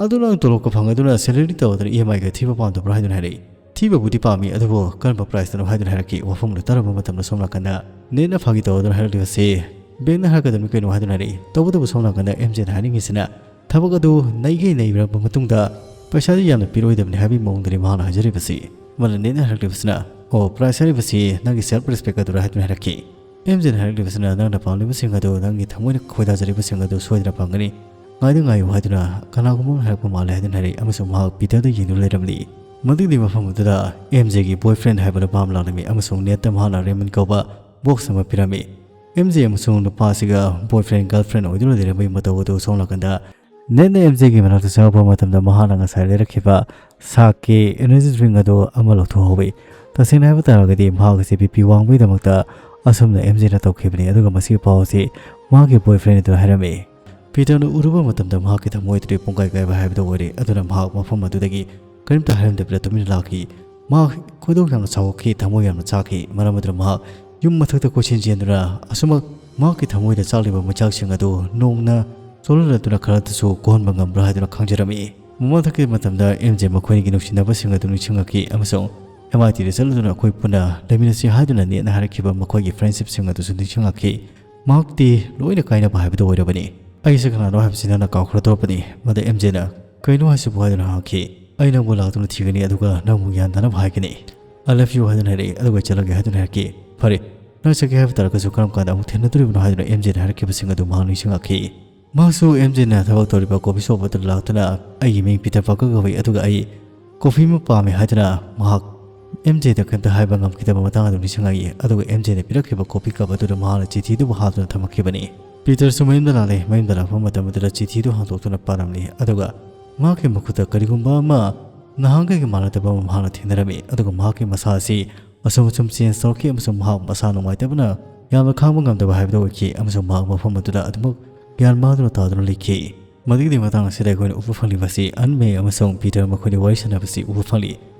ꯑꯗꯨ ꯅꯪ ꯇꯣꯂꯣꯞꯀ ꯐꯪꯉꯗꯨꯅ salaryꯗꯤ ꯇꯧꯗꯅ EMIꯒ ꯊꯤꯕ ꯄꯥꯝꯗꯕ꯭ꯔꯥ?" ꯍꯥꯏꯗꯨꯅ ꯍꯥꯏꯔꯛꯏ꯫ ꯊꯤꯕꯕꯨꯗꯤ ꯄꯥꯝꯃꯤ, ꯑꯗꯨꯕꯨ ꯀꯔꯝꯕ priceꯇꯅꯣ ꯍꯥꯏꯗꯨꯅ ꯍꯥꯏꯔꯛꯈꯤ꯫ ꯋꯥꯐꯝꯗꯨ ꯇꯥꯔꯕ ꯃꯇꯝꯗ ꯁꯣꯝ ꯅꯥꯀꯟꯗ ꯅꯦꯠꯅ ꯐꯥꯒꯤ ꯇꯧꯗꯨꯅ ꯍꯥꯏꯔꯛꯂꯤꯕꯁꯤ, bankꯅ ꯍꯥꯏꯔꯛꯀꯗꯕꯅꯤ ꯀꯩꯅꯣ ꯍꯥꯏꯗꯨꯅ ꯍꯥꯏꯔꯛꯏ꯫ ꯇꯧꯕꯇꯕꯨ ꯁꯣꯝ ꯅꯥꯀꯟꯗ ꯑꯦꯝ ꯖꯦꯅ ꯍꯥꯏꯅꯤꯡꯉꯤꯁꯤꯅ, ꯊꯕꯛ ꯑꯗꯨ ꯅꯩꯒꯦ ꯅꯩꯔꯕ ꯃꯇꯨꯡꯗ ꯄꯩꯁꯥꯗꯤ ꯌꯥꯝꯅ ꯄꯤꯔꯣꯏꯗꯕꯅꯤ ꯍꯥꯏꯕꯒꯤ ꯃꯑꯣꯡꯗꯅꯤ ꯃꯍꯥꯛꯅ ꯍꯥꯏꯖꯔꯤꯕꯁꯤ꯫ ꯃꯗꯨꯗ ꯅꯦꯠꯅ ꯍꯥꯏꯔꯛꯂꯤꯕꯁꯤꯅ, "ꯑꯣ, price ꯍꯥꯏꯔꯤꯕꯁꯤ ꯅꯪꯒꯤ self respect ꯑꯗꯨꯔ?" ꯍꯥꯏꯗꯨꯅ ꯍꯥꯏꯔꯛꯈꯤ꯫ ꯑꯦꯝ ꯖꯦꯅ ꯍꯥꯏꯔꯛꯂꯤꯕꯁꯤꯅ, "ꯅꯪꯅ ꯄꯥꯝꯂꯤꯕꯁꯤꯡ ꯑꯗꯨ, ꯅꯪꯒꯤ ꯊꯃꯣꯏꯅ ꯈꯣꯏꯗꯥꯖꯔꯤꯕꯁꯤꯡ ꯑꯗꯨ ꯁꯣꯏꯗꯅ ꯐꯪꯒꯅꯤ꯫ ꯉꯥꯏꯗꯨ ꯉꯥꯏꯌꯨ" ꯍꯥꯏꯗꯨꯅ ꯀꯅꯥꯒꯨꯝꯕ ꯑꯃꯅ ꯍꯥꯏꯔꯛꯄ ꯃꯥꯜꯂꯦ ꯍꯥꯏꯗꯨꯅ ꯍꯥꯏꯔꯛꯏ, ꯑꯃꯁꯨꯡ ꯃꯍꯥꯛ ꯄꯤꯇꯔꯗ ꯌꯦꯡꯗꯨꯅ ꯂꯩꯔꯝꯂꯤ꯫ ꯃꯗꯨꯒꯤ ꯃꯐꯝ ꯑꯗꯨꯗ ꯑꯦꯝ ꯖꯦꯒꯤ boyfriend ꯍꯥꯏꯕ ꯅꯨꯄꯥ ꯑꯃ ꯂꯥꯛꯂꯝꯃꯤ, ꯑꯃꯁꯨꯡ ꯅꯦꯠꯇ ꯃꯍꯥꯛꯅ Raymond ꯀꯧꯕ box ꯑꯃ ꯄꯤꯔꯝꯃꯤ꯫ ꯑꯦꯝ ꯖꯦ ꯑꯃꯁꯨꯡ ꯅꯨꯄꯥ ꯑꯁꯤꯒ boyfriend girlfriend ꯑꯣꯏꯗꯨꯅ ꯂꯩꯔꯝꯕꯒꯤ ꯃꯇꯧ ꯑꯗꯨ ꯁꯣꯝ ꯅꯥꯀꯟꯗ ꯅꯦꯠꯅ ꯑꯦꯝ ꯖꯦꯒꯤ ꯃꯅꯥꯛꯇ ꯆꯪꯉꯛꯄ ꯃꯇꯝꯗ ꯃꯍꯥꯛꯅ ꯉꯁꯥꯏ ꯂꯩꯔꯛꯈꯤꯕ ꯁꯥꯛꯀꯤ energy drink ꯑꯗꯨ ꯑꯃ ꯂꯧꯊꯣꯛꯍꯧꯏ꯫ ꯇꯁꯦꯡꯅ ꯍꯥꯏꯕ ꯇꯥꯔꯒꯗꯤ ꯃꯍꯥꯛ ꯑꯁꯤ ꯕꯤ ꯄꯤ ꯋꯥꯡꯕꯒꯤꯗꯃꯛꯇ ꯑꯁꯨꯝꯅ ꯑꯦꯝ ꯖꯦꯅ ꯇꯧꯈꯤꯕꯅꯤ, ꯑꯗꯨꯒ ꯃꯁꯤꯒꯤ ꯄꯥꯎ ꯑꯁꯤ ꯃꯍꯥꯛꯀꯤ boyfriend ꯑꯗꯨꯅ ꯍꯥꯏꯔꯝꯃꯤ꯫ ꯄꯤꯇꯔꯅ ꯎꯔꯨꯕ ꯃꯇꯝꯗ ꯃꯍꯥꯛꯀꯤ ꯊꯃꯣꯏ ꯑꯗꯨꯗꯤ ꯄꯨꯡꯀꯥꯏ ꯀꯥꯏꯕ ꯍꯥꯏꯕꯗꯨ ꯑꯣꯏꯔꯦ꯫ ꯑꯗꯨꯅ ꯃꯍꯥꯛ ꯃꯐꯝ ꯑꯗꯨꯗꯒꯤ ꯀꯔꯤꯝꯇ ꯍꯥꯏꯔꯝꯗꯕꯤꯗ ꯇꯨꯃꯤꯟꯅ ꯂꯥꯛꯈꯤ꯫ ꯃꯍꯥꯛ ꯈꯣꯏꯗꯧ ꯌꯥꯝꯅ ꯁꯥꯎꯈꯤ, ꯊꯃꯣꯏ ꯌꯥꯝꯅ ꯆꯥꯛꯈꯤ꯫ ꯃꯔꯝ ꯑꯗꯨꯅ ꯃꯍꯥꯛ ꯌꯨꯝ ꯃꯊꯛꯇ ꯀꯣꯏꯆꯦꯟ ꯆꯦꯟꯗꯨꯅ ꯑꯁꯨꯃꯛ ꯃꯍꯥꯛꯀꯤ ꯊꯃꯣꯏꯗ ꯆꯥꯛꯂꯤꯕ ꯃꯩꯆꯥꯛꯁꯤꯡ ꯑꯗꯨ ꯅꯣꯡꯅ ꯆꯣꯠꯍꯜꯂꯗꯨꯅ ꯈꯔꯇꯁꯨ ꯀꯣꯛꯍꯟꯕ ꯉꯝꯕ꯭ꯔꯥ ꯍꯥꯏꯗꯨꯅ ꯈꯪꯖꯔꯝꯃꯤ꯫ ꯃꯃꯥꯡꯊꯛꯀꯤ ꯃꯇꯝꯗ ꯑꯦꯝ ꯖꯦ ꯃꯈꯣꯏꯒꯤ ꯅꯨꯡꯁꯤꯅꯕꯁꯤꯡ ꯑꯗꯨ ꯅꯤꯡꯁꯤꯡꯂꯛꯈꯤ ꯑꯃꯁꯨꯡ ꯑꯦꯝ ꯑꯥꯏ ꯇꯤꯗ ꯆꯠꯂꯗꯨꯅ ꯑꯩꯈꯣꯏ ꯄꯨꯟꯅ ꯂꯩꯃꯤꯟꯅꯁꯤ ꯍꯥꯏꯗꯨꯅ ꯅꯦꯠꯅ ꯍꯥꯏꯔꯛꯈꯤꯕ ꯃꯈꯣꯏꯒꯤ friendshipꯁꯤꯡ ꯑꯗꯨꯁꯨ ꯅꯤꯡꯁꯤꯡꯂꯛꯈꯤ꯫ ꯃꯍꯥꯛꯇꯤ ꯂꯣꯏꯅ ꯀꯥꯏꯅꯕ ꯍꯥꯏꯕꯗꯨ ꯑꯣꯏꯔꯕꯅꯤ꯫ "ꯑꯩꯁꯦ ꯀꯅꯥꯅꯣ ꯍꯥꯏꯕꯁꯤ ꯅꯪꯅ ꯀꯥꯎꯈ꯭ꯔꯗꯧꯔꯕꯅꯤ꯫" ꯃꯗ ꯑꯦꯝ ꯖꯦꯅ, "ꯀꯩꯅꯣ ꯍꯥꯏꯁꯤꯕꯨ?" ꯍꯥꯏꯗꯨꯅ ꯍꯪꯉꯛꯈꯤ꯫ "ꯑꯩ ꯅꯪꯕꯨ ꯂꯥꯛꯇꯨꯅ ꯊꯤꯒꯅꯤ, ꯑꯗꯨꯒ ꯅꯪꯕꯨ ꯒ꯭ꯌꯥꯟ ꯇꯥꯅꯕ ꯍꯥꯏꯒꯅꯤ꯫ I love you" ꯍꯥꯏꯗꯨꯅ ꯍꯥꯏꯔꯛꯏ, ꯑꯗꯨꯒ "ꯑꯩ ꯆꯠꯂꯒꯦ" ꯍꯥꯏꯗꯨꯅ ꯍꯥꯏꯔꯛꯈꯤ꯫ "ꯐꯔꯦ, ꯅꯪ ꯆꯠꯀꯦ ꯍꯥꯏꯕ ꯇꯥꯔꯒꯁꯨ ꯀꯔꯝ ꯀꯥꯟꯗ ꯑꯃꯨꯛ ꯊꯦꯡꯅꯗꯣꯔꯤꯕꯅꯣ?" ꯍꯥꯏꯗꯨꯅ ꯑꯦꯝ ꯖꯦꯅ ꯍꯥꯏꯔꯛꯈꯤꯕꯁꯤꯡ ꯑꯗꯨ ꯃꯍꯥꯛ ꯅꯤꯡꯁꯤꯡꯂꯛꯈꯤ꯫ ꯃꯍꯥꯛꯁꯨ ꯑꯦꯝ ꯖꯦꯅ ꯊꯕꯛ ꯇꯧꯔꯤꯕ coffee shop ꯑꯗꯨꯗ ꯂꯥꯛꯇꯨꯅ, "ꯑꯩꯒꯤ ꯃꯤꯡ ꯄꯤꯇꯔ ꯄꯥꯔꯀꯔ ꯀꯧꯏ, ꯑꯗꯨꯒ ꯑꯩ coffee ꯑꯃ ꯄꯥꯝꯃꯤ" ꯍꯥꯏꯗꯨꯅ ꯃꯍꯥꯛ ꯑꯦꯝ ꯖꯦꯗ ꯀꯔꯤꯝꯇ ꯍꯥꯏꯕ ꯉꯝꯈꯤꯗꯕ ꯃꯇꯥꯡ ꯑꯗꯨ ꯅꯤꯡꯁꯤꯡꯂꯛꯏ꯫ ꯑꯗꯨꯒ ꯑꯦꯝ ꯖꯦꯅ ꯄꯤꯔꯛꯈꯤꯕ coffee cup ꯑꯗꯨꯗ ꯃꯍꯥꯛꯅ ꯆꯤꯊꯤꯗꯨꯕꯨ ꯍꯥꯞꯇꯨꯅ ꯊꯝꯃꯛꯈꯤꯕꯅꯤ꯫ ꯄꯤꯇꯔꯁꯨ ꯃꯌꯨꯝꯗ ꯂꯥꯛꯂꯦ꯫ ꯃꯌꯨꯝꯗ ꯂꯥꯛꯄ ꯃꯇꯝ ꯑꯗꯨꯗ ꯆꯤꯊꯤꯗꯨ ꯍꯥꯡꯗꯣꯛꯇꯨꯅ ꯄꯥꯔꯝꯂꯤ꯫ ꯑꯗꯨꯒ ꯃꯍꯥꯛꯀꯤ ꯃꯈꯨꯠꯇ ꯀꯔꯤꯒꯨꯝꯕ ꯑꯃ ꯅꯍꯥꯟꯈꯩꯒ ꯃꯥꯟꯅꯗꯕ ꯑꯃ ꯃꯍꯥꯛꯅ ꯊꯦꯡꯅꯔꯝꯃꯤ꯫ ꯑꯗꯨꯒ ꯃꯍꯥꯛꯀꯤ ꯃꯁꯥ ꯑꯁꯤ ꯑꯁꯨꯝ ꯑꯁꯨꯝ change ꯇꯧꯔꯛꯈꯤ, ꯑꯃꯁꯨꯡ ꯃꯍꯥꯛ ꯃꯁꯥ ꯅꯨꯡꯉꯥꯏꯇꯕꯅ ꯌꯥꯝꯅ ꯈꯥꯡꯕ ꯉꯝꯗꯕ ꯍꯥꯏꯕꯗꯨ ꯑꯣꯏꯈꯤ, ꯑꯃꯁꯨꯡ ꯃꯍꯥꯛ ꯃꯐꯝ ꯑꯗꯨꯗ ꯑꯗꯨꯃꯛ ꯒ꯭ꯌꯥꯟ ꯃꯥꯡꯗꯨꯅ ꯇꯥꯗꯨꯅ ꯂꯩꯈꯤ꯫ ꯃꯗꯨꯒꯤ ꯃꯇꯥꯡ ꯑꯁꯤꯗ ꯑꯩꯈꯣꯏꯅ ꯎꯕ ꯐꯪꯂꯤꯕꯁꯤ ꯑꯟ ꯃꯦ ꯑꯃꯁꯨꯡ ꯄꯤꯇꯔ ꯃꯈꯣꯏꯅ ꯋꯥꯔꯤ ꯁꯥꯟꯅꯕꯁꯤ ꯎꯕ ꯐꯪꯂꯤ꯫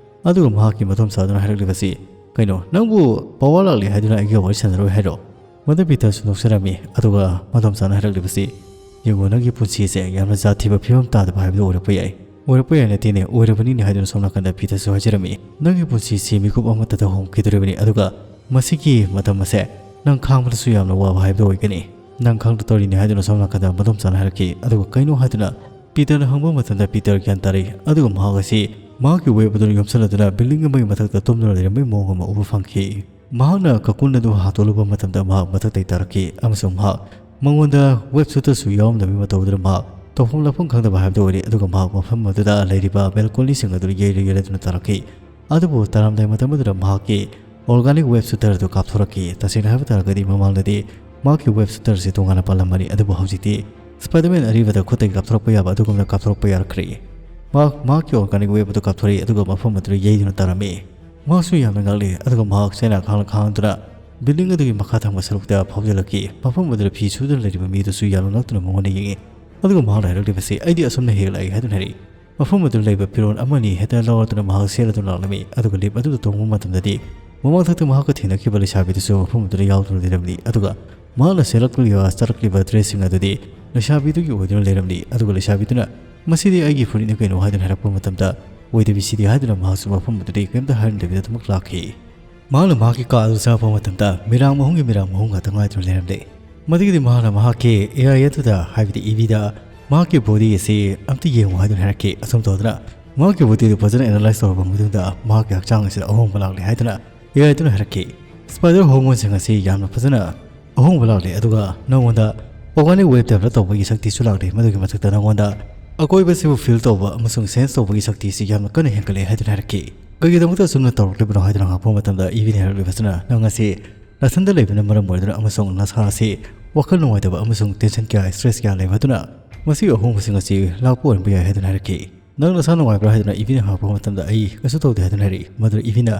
ꯑꯗꯨꯒ ꯃꯍꯥꯛꯀꯤ ꯃꯗꯣꯝꯆꯥꯗꯨꯅ ꯍꯥꯏꯔꯛꯂꯤꯕꯁꯤ, "ꯀꯩꯅꯣ, ꯅꯪꯕꯨ power ꯂꯥꯛꯂꯦ ꯍꯥꯏꯗꯨꯅ ꯑꯩꯒ ꯋꯥꯔꯤ ꯁꯥꯟꯅꯔꯣꯏ ꯍꯥꯏꯔꯣ?" ꯃꯗꯨ ꯄꯤꯇꯔꯁꯨ ꯅꯣꯛꯆꯔꯝꯃꯤ꯫ ꯑꯗꯨꯒ ꯃꯗꯣꯝꯆꯥꯅ ꯍꯥꯏꯔꯛꯂꯤꯕꯁꯤ, "ꯌꯦꯡꯉꯨ, ꯅꯪꯒꯤ ꯄꯨꯟꯁꯤꯁꯦ ꯌꯥꯝꯅ ꯖꯥꯠ ꯊꯤꯕ ꯐꯤꯕꯝ ꯇꯥꯗꯕ ꯍꯥꯏꯕꯗꯨ ꯑꯣꯏꯔꯛꯄ ꯌꯥꯏ꯫ "ꯑꯣꯏꯔꯛꯄ ꯌꯥꯏ ꯅꯠꯇꯦꯅꯦ, ꯑꯣꯏꯔꯕꯅꯤꯅꯦ" ꯍꯥꯏꯗꯨꯅ ꯁꯣꯝ ꯅꯥꯀꯟꯗ ꯄꯤꯇꯔꯁꯨ ꯍꯥꯏꯖꯔꯝꯃꯤ꯫ "ꯅꯪꯒꯤ ꯄꯨꯟꯁꯤꯁꯤ ꯃꯤꯀꯨꯞ ꯑꯃꯠꯇꯗ ꯍꯣꯡꯈꯤꯗꯣꯔꯤꯕꯅꯤ, ꯑꯗꯨꯒ ꯃꯁꯤꯒꯤ ꯃꯇꯝ ꯑꯁꯦ ꯅꯪ ꯈꯥꯡꯕꯗꯁꯨ ꯌꯥꯝꯅ ꯋꯥꯕ ꯍꯥꯏꯕꯗꯨ ꯑꯣꯏꯒꯅꯤ꯫ ꯅꯪ ꯈꯪꯗ ꯇꯧꯔꯤꯅꯤ" ꯍꯥꯏꯗꯨꯅ ꯁꯣꯝ ꯅꯥꯀꯟꯗ ꯃꯗꯣꯝꯆꯥꯅ ꯍꯥꯏꯔꯛꯈꯤ꯫ ꯑꯗꯨꯒ "ꯀꯩꯅꯣ?" ꯍꯥꯏꯗꯨꯅ ꯄꯤꯇꯔꯅ ꯍꯪꯕ ꯃꯇꯝꯗ ꯄꯤꯇꯔ ꯒ꯭ꯌꯥꯟ ꯇꯥꯔꯛꯏ꯫ ꯑꯗꯨꯒ ꯃꯍꯥꯛ ꯑꯁꯤ ꯃꯍꯥꯛꯀꯤ ꯋꯦꯕ ꯑꯗꯨꯅ ꯌꯣꯝꯁꯤꯜꯂꯗꯨꯅ ꯕꯤꯜꯗꯤꯡ ꯑꯃꯒꯤ ꯃꯊꯛꯇ ꯇꯨꯝꯗꯨꯅ ꯂꯩꯔꯝꯕꯒꯤ ꯃꯑꯣꯡ ꯑꯃ ꯎꯕ ꯐꯪꯈꯤ꯫ ꯃꯍꯥꯛꯅ ꯀꯀꯨꯟ ꯑꯗꯨ ꯍꯥꯠꯇꯣꯛꯂꯨꯕ ꯃꯇꯝꯗ ꯃꯍꯥꯛ ꯃꯊꯛꯇꯩ ꯇꯥꯔꯛꯈꯤ, ꯑꯃꯁꯨꯡ ꯃꯍꯥꯛ ꯃꯉꯣꯟꯗ ꯋꯦꯕ ꯁꯨꯇꯔꯁꯨ ꯌꯥꯎꯔꯝꯗꯕꯒꯤ ꯃꯇꯧ ꯑꯗꯨꯅ ꯃꯍꯥꯛ ꯇꯧꯐꯝ ꯂꯥꯛꯐꯝ ꯈꯪꯗꯕ ꯍꯥꯏꯕꯗꯨ ꯑꯣꯏꯔꯦ꯫ ꯑꯗꯨꯒ ꯃꯍꯥꯛ ꯃꯐꯝ ꯑꯗꯨꯗ ꯂꯩꯔꯤꯕ ꯕꯦꯜꯀꯣꯅꯤꯁꯤꯡ ꯑꯗꯨ ꯌꯩꯔ ꯌꯩꯔꯗꯨꯅ ꯇꯥꯔꯛꯈꯤ꯫ ꯑꯗꯨꯕꯨ ꯇꯥꯔꯝꯗꯥꯏ ꯃꯇꯝ ꯑꯗꯨꯗ ꯃꯍꯥꯛꯀꯤ ꯑꯣꯔꯒꯥꯅꯤꯛ ꯋꯦꯕ ꯁꯨꯇꯔ ꯑꯗꯨ ꯀꯥꯞꯊꯣꯔꯛꯈꯤ꯫ ꯇꯁꯦꯡꯅ ꯍꯥꯏꯕ ꯇꯥꯔꯒꯗꯤ ꯃꯃꯥꯡꯗꯗꯤ ꯃꯍꯥꯛꯀꯤ ꯋꯦꯕ ꯁꯨꯇꯔ ꯑꯁꯤ ꯇꯣꯉꯥꯟꯅ ꯄꯥꯜꯂꯝꯕꯅꯤ, ꯑꯗꯨꯕꯨ ꯍꯧꯖꯤꯛꯇꯤ ꯁ꯭ꯄꯥꯏꯗꯔꯃꯦꯟ ꯑꯔꯤꯕꯗ ꯈꯨꯠꯇꯒꯤ ꯀꯥꯞꯊꯣꯔꯛꯄ ꯌꯥꯕ ꯑꯗꯨꯒꯨꯝꯅ ꯀꯥꯞꯊꯣꯔꯛꯄ ꯌꯥꯔꯛꯈ꯭ꯔꯦ꯫ ꯃꯍꯥꯛ ꯃꯍꯥꯛꯀꯤ ꯑꯣꯔꯒꯥꯅꯤꯛ ꯋꯦꯕ ꯑꯗꯨ ꯀꯥꯞꯊꯣꯔꯛꯏ, ꯑꯗꯨꯒ ꯃꯐꯝ ꯑꯗꯨꯗ ꯌꯩꯗꯨꯅ ꯇꯥꯔꯝꯃꯤ꯫ ꯃꯍꯥꯛꯁꯨ ꯌꯥꯝꯅ ꯉꯛꯂꯤ, ꯑꯗꯨꯒ ꯃꯍꯥꯛ ꯆꯩꯅꯥ ꯈꯥꯡꯅ ꯈꯥꯡꯗꯨꯅ ꯕꯤꯜꯗꯤꯡ ꯑꯗꯨꯒꯤ ꯃꯈꯥ ꯊꯪꯕ ꯁꯔꯨꯛꯇ ꯐꯥꯎꯖꯤꯜꯂꯛꯈꯤ꯫ ꯃꯐꯝ ꯑꯗꯨꯗ ꯐꯤ ꯁꯨꯗꯨꯅ ꯂꯩꯔꯤꯕ ꯃꯤꯗꯨꯁꯨ ꯌꯥꯝꯅ ꯉꯛꯇꯨꯅ ꯃꯉꯣꯟꯗ ꯌꯦꯡꯉꯤ, ꯑꯗꯨꯒ ꯃꯍꯥꯛꯅ ꯍꯥꯏꯔꯛꯂꯤꯕꯁꯤ, "ꯑꯩꯗꯤ ꯑꯁꯨꯝꯅ ꯍꯦꯛ ꯂꯥꯛꯏ" ꯍꯥꯏꯗꯨꯅ ꯍꯥꯏꯔꯛꯏ꯫ ꯃꯐꯝ ꯑꯗꯨꯗ ꯂꯩꯕ ꯐꯤꯔꯣꯜ ꯑꯃꯅꯤ ꯍꯦꯛꯇ ꯂꯧꯔꯗꯨꯅ ꯃꯍꯥꯛ ꯁꯦꯠꯂꯗꯨꯅ ꯂꯥꯛꯂꯝꯃꯤ꯫ ꯑꯗꯨꯒ ꯂꯤꯐ ꯑꯗꯨꯗ ꯇꯣꯡꯕ ꯃꯇꯝꯗꯗꯤ ꯃꯃꯥꯡꯊꯛꯇ ꯃꯍꯥꯛꯀ ꯊꯦꯡꯅꯈꯤꯕ ꯂꯩꯁꯥꯕꯤꯗꯨꯁꯨ ꯃꯐꯝ ꯑꯗꯨꯗ ꯌꯥꯎꯗꯨꯅ ꯂꯩꯔꯝꯂꯤ꯫ ꯑꯗꯨꯒ ꯃꯍꯥꯛꯅ ꯁꯦꯠꯂꯛꯂꯤꯕ ꯆꯥꯔꯛꯂꯤꯕ ꯗ꯭ꯔꯦꯁꯁꯤꯡ ꯑꯗꯨꯗꯤ ꯂꯩꯁꯥꯕꯤꯗꯨꯒꯤ ꯑꯣꯏꯗꯨꯅ ꯂꯩꯔꯝꯂꯤ꯫ ꯑꯗꯨꯒ ꯂꯩꯁꯥꯕꯤꯗꯨꯅ "ꯃꯁꯤꯗꯤ ꯑꯩꯒꯤ ꯐꯨꯔꯤꯠꯅꯤ ꯀꯩꯅꯣ" ꯍꯥꯏꯗꯨꯅ ꯍꯥꯏꯔꯛꯄ ꯃꯇꯝꯗ, "ꯑꯣꯏꯗꯕꯤꯁꯤꯗꯤ" ꯍꯥꯏꯗꯨꯅ ꯃꯍꯥꯛꯁꯨ ꯃꯐꯝ ꯑꯗꯨꯗꯒꯤ ꯀꯔꯤꯝꯇ ꯍꯥꯏꯔꯝꯗꯕꯤꯗ ꯑꯗꯨꯃꯛ ꯂꯥꯛꯈꯤ꯫ ꯃꯍꯥꯛꯅ ꯃꯍꯥꯛꯀꯤ ꯀꯥ ꯑꯗꯨ ꯆꯪꯉꯛꯄ ꯃꯇꯝꯗ ꯃꯤꯔꯥꯡ ꯃꯍꯨꯝꯒꯤ ꯃꯤꯔꯥꯡ ꯃꯍꯨꯝ ꯉꯥꯛꯇ ꯉꯥꯏꯗꯨꯅ ꯂꯩꯔꯝꯂꯦ꯫ ꯃꯗꯨꯒꯤꯗꯤ ꯃꯍꯥꯛꯅ ꯃꯍꯥꯛꯀꯤ ꯑꯦ ꯑꯥꯏ ꯑꯗꯨꯗ, ꯍꯥꯏꯕꯗꯤ ꯏꯕꯤꯗ, "ꯃꯍꯥꯛꯀꯤ ꯕꯣꯗꯤ ꯑꯁꯤ ꯑꯝꯇ ꯌꯦꯡꯉꯨ" ꯍꯥꯏꯗꯨꯅ ꯍꯥꯏꯔꯛꯈꯤ꯫ ꯑꯁꯨꯝ ꯇꯧꯗꯅ ꯃꯍꯥꯛꯀꯤ ꯕꯣꯗꯤ ꯑꯗꯨ ꯐꯖꯅ ꯑꯦꯅꯥꯂꯥꯏꯁ ꯇꯧꯔꯕ ꯃꯇꯨꯡꯗ ꯃꯍꯥꯛꯀꯤ ꯍꯛꯆꯥꯡ ꯑꯁꯤꯗ ꯑꯍꯣꯡꯕ ꯂꯥꯛꯂꯦ ꯍꯥꯏꯗꯨꯅ ꯑꯦ ꯑꯥꯏ ꯑꯗꯨꯅ ꯍꯥꯏꯔꯛꯈꯤ꯫ "ꯁ꯭ꯄꯥꯏꯗꯔ ꯍꯣꯔꯃꯣꯟꯁꯤꯡ ꯑꯁꯤ ꯌꯥꯝꯅ ꯐꯖꯅ ꯑꯍꯣꯡꯕ ꯂꯥꯛꯂꯦ, ꯑꯗꯨꯒ ꯅꯉꯣꯟꯗ ꯑꯣꯔꯒꯥꯅꯤꯛ ꯋꯦꯕ ꯗꯦꯕꯂꯞ ꯇꯧꯕꯒꯤ ꯁꯛꯇꯤꯁꯨ ꯂꯥꯛꯂꯦ꯫ ꯃꯗꯨꯒꯤ ꯃꯊꯛꯇ ꯅꯉꯣꯟꯗ ꯑꯀꯣꯏꯕꯁꯤꯕꯨ ꯐꯤꯜ ꯇꯧꯕ ꯑꯃꯁꯨꯡ ꯁꯦꯟꯁ ꯇꯧꯕꯒꯤ ꯁꯛꯇꯤꯁꯤ ꯌꯥꯝꯅ ꯀꯟꯅ ꯍꯦꯟꯒꯠꯂꯦ" ꯍꯥꯏꯗꯨꯅ ꯍꯥꯏꯔꯛꯈꯤ꯫ "ꯀꯔꯤꯒꯤꯗꯃꯛꯇ ꯑꯁꯨꯝꯅ ꯇꯧꯔꯛꯂꯤꯕꯅꯣ?" ꯍꯥꯏꯗꯨꯅ ꯍꯪꯉꯛꯄ ꯃꯇꯝꯗ ꯏꯕꯤꯅ ꯍꯥꯏꯔꯛꯂꯤꯕꯁꯤꯅ, "ꯅꯪ ꯑꯁꯤ ꯅꯊꯟꯗ ꯂꯩꯕꯅ ꯃꯔꯝ ꯑꯣꯏꯗꯨꯅ ꯑꯃꯁꯨꯡ ꯅꯁꯥ ꯑꯁꯤ ꯋꯥꯈꯜ ꯅꯨꯡꯉꯥꯏꯇꯕ ꯑꯃꯁꯨꯡ ꯇꯦꯟꯁꯟ ꯀꯌꯥ, ꯁ꯭ꯇ꯭ꯔꯦꯁ ꯀꯌꯥ ꯂꯩꯕ ꯑꯗꯨꯅ ꯃꯁꯤꯒꯤ ꯑꯍꯣꯡꯕꯁꯤꯡ ꯑꯁꯤ ꯂꯥꯛꯄ ꯑꯣꯏꯔꯝꯕ ꯌꯥꯏ" ꯍꯥꯏꯗꯨꯅ ꯍꯥꯏꯔꯛꯈꯤ꯫ "ꯅꯪ ꯅꯁꯥ ꯅꯨꯡꯉꯥꯏꯕ꯭ꯔꯥ?" ꯍꯥꯏꯗꯨꯅ ꯏꯕꯤꯅ ꯍꯪꯉꯛꯄ ꯃꯇꯝꯗ, "ꯑꯩ ꯀꯩꯁꯨ ꯇꯧꯗꯦ" ꯍꯥꯏꯗꯨꯅ ꯍꯥꯏꯔꯛꯏ꯫ ꯃꯗꯨꯗ ꯏꯕꯤꯅ,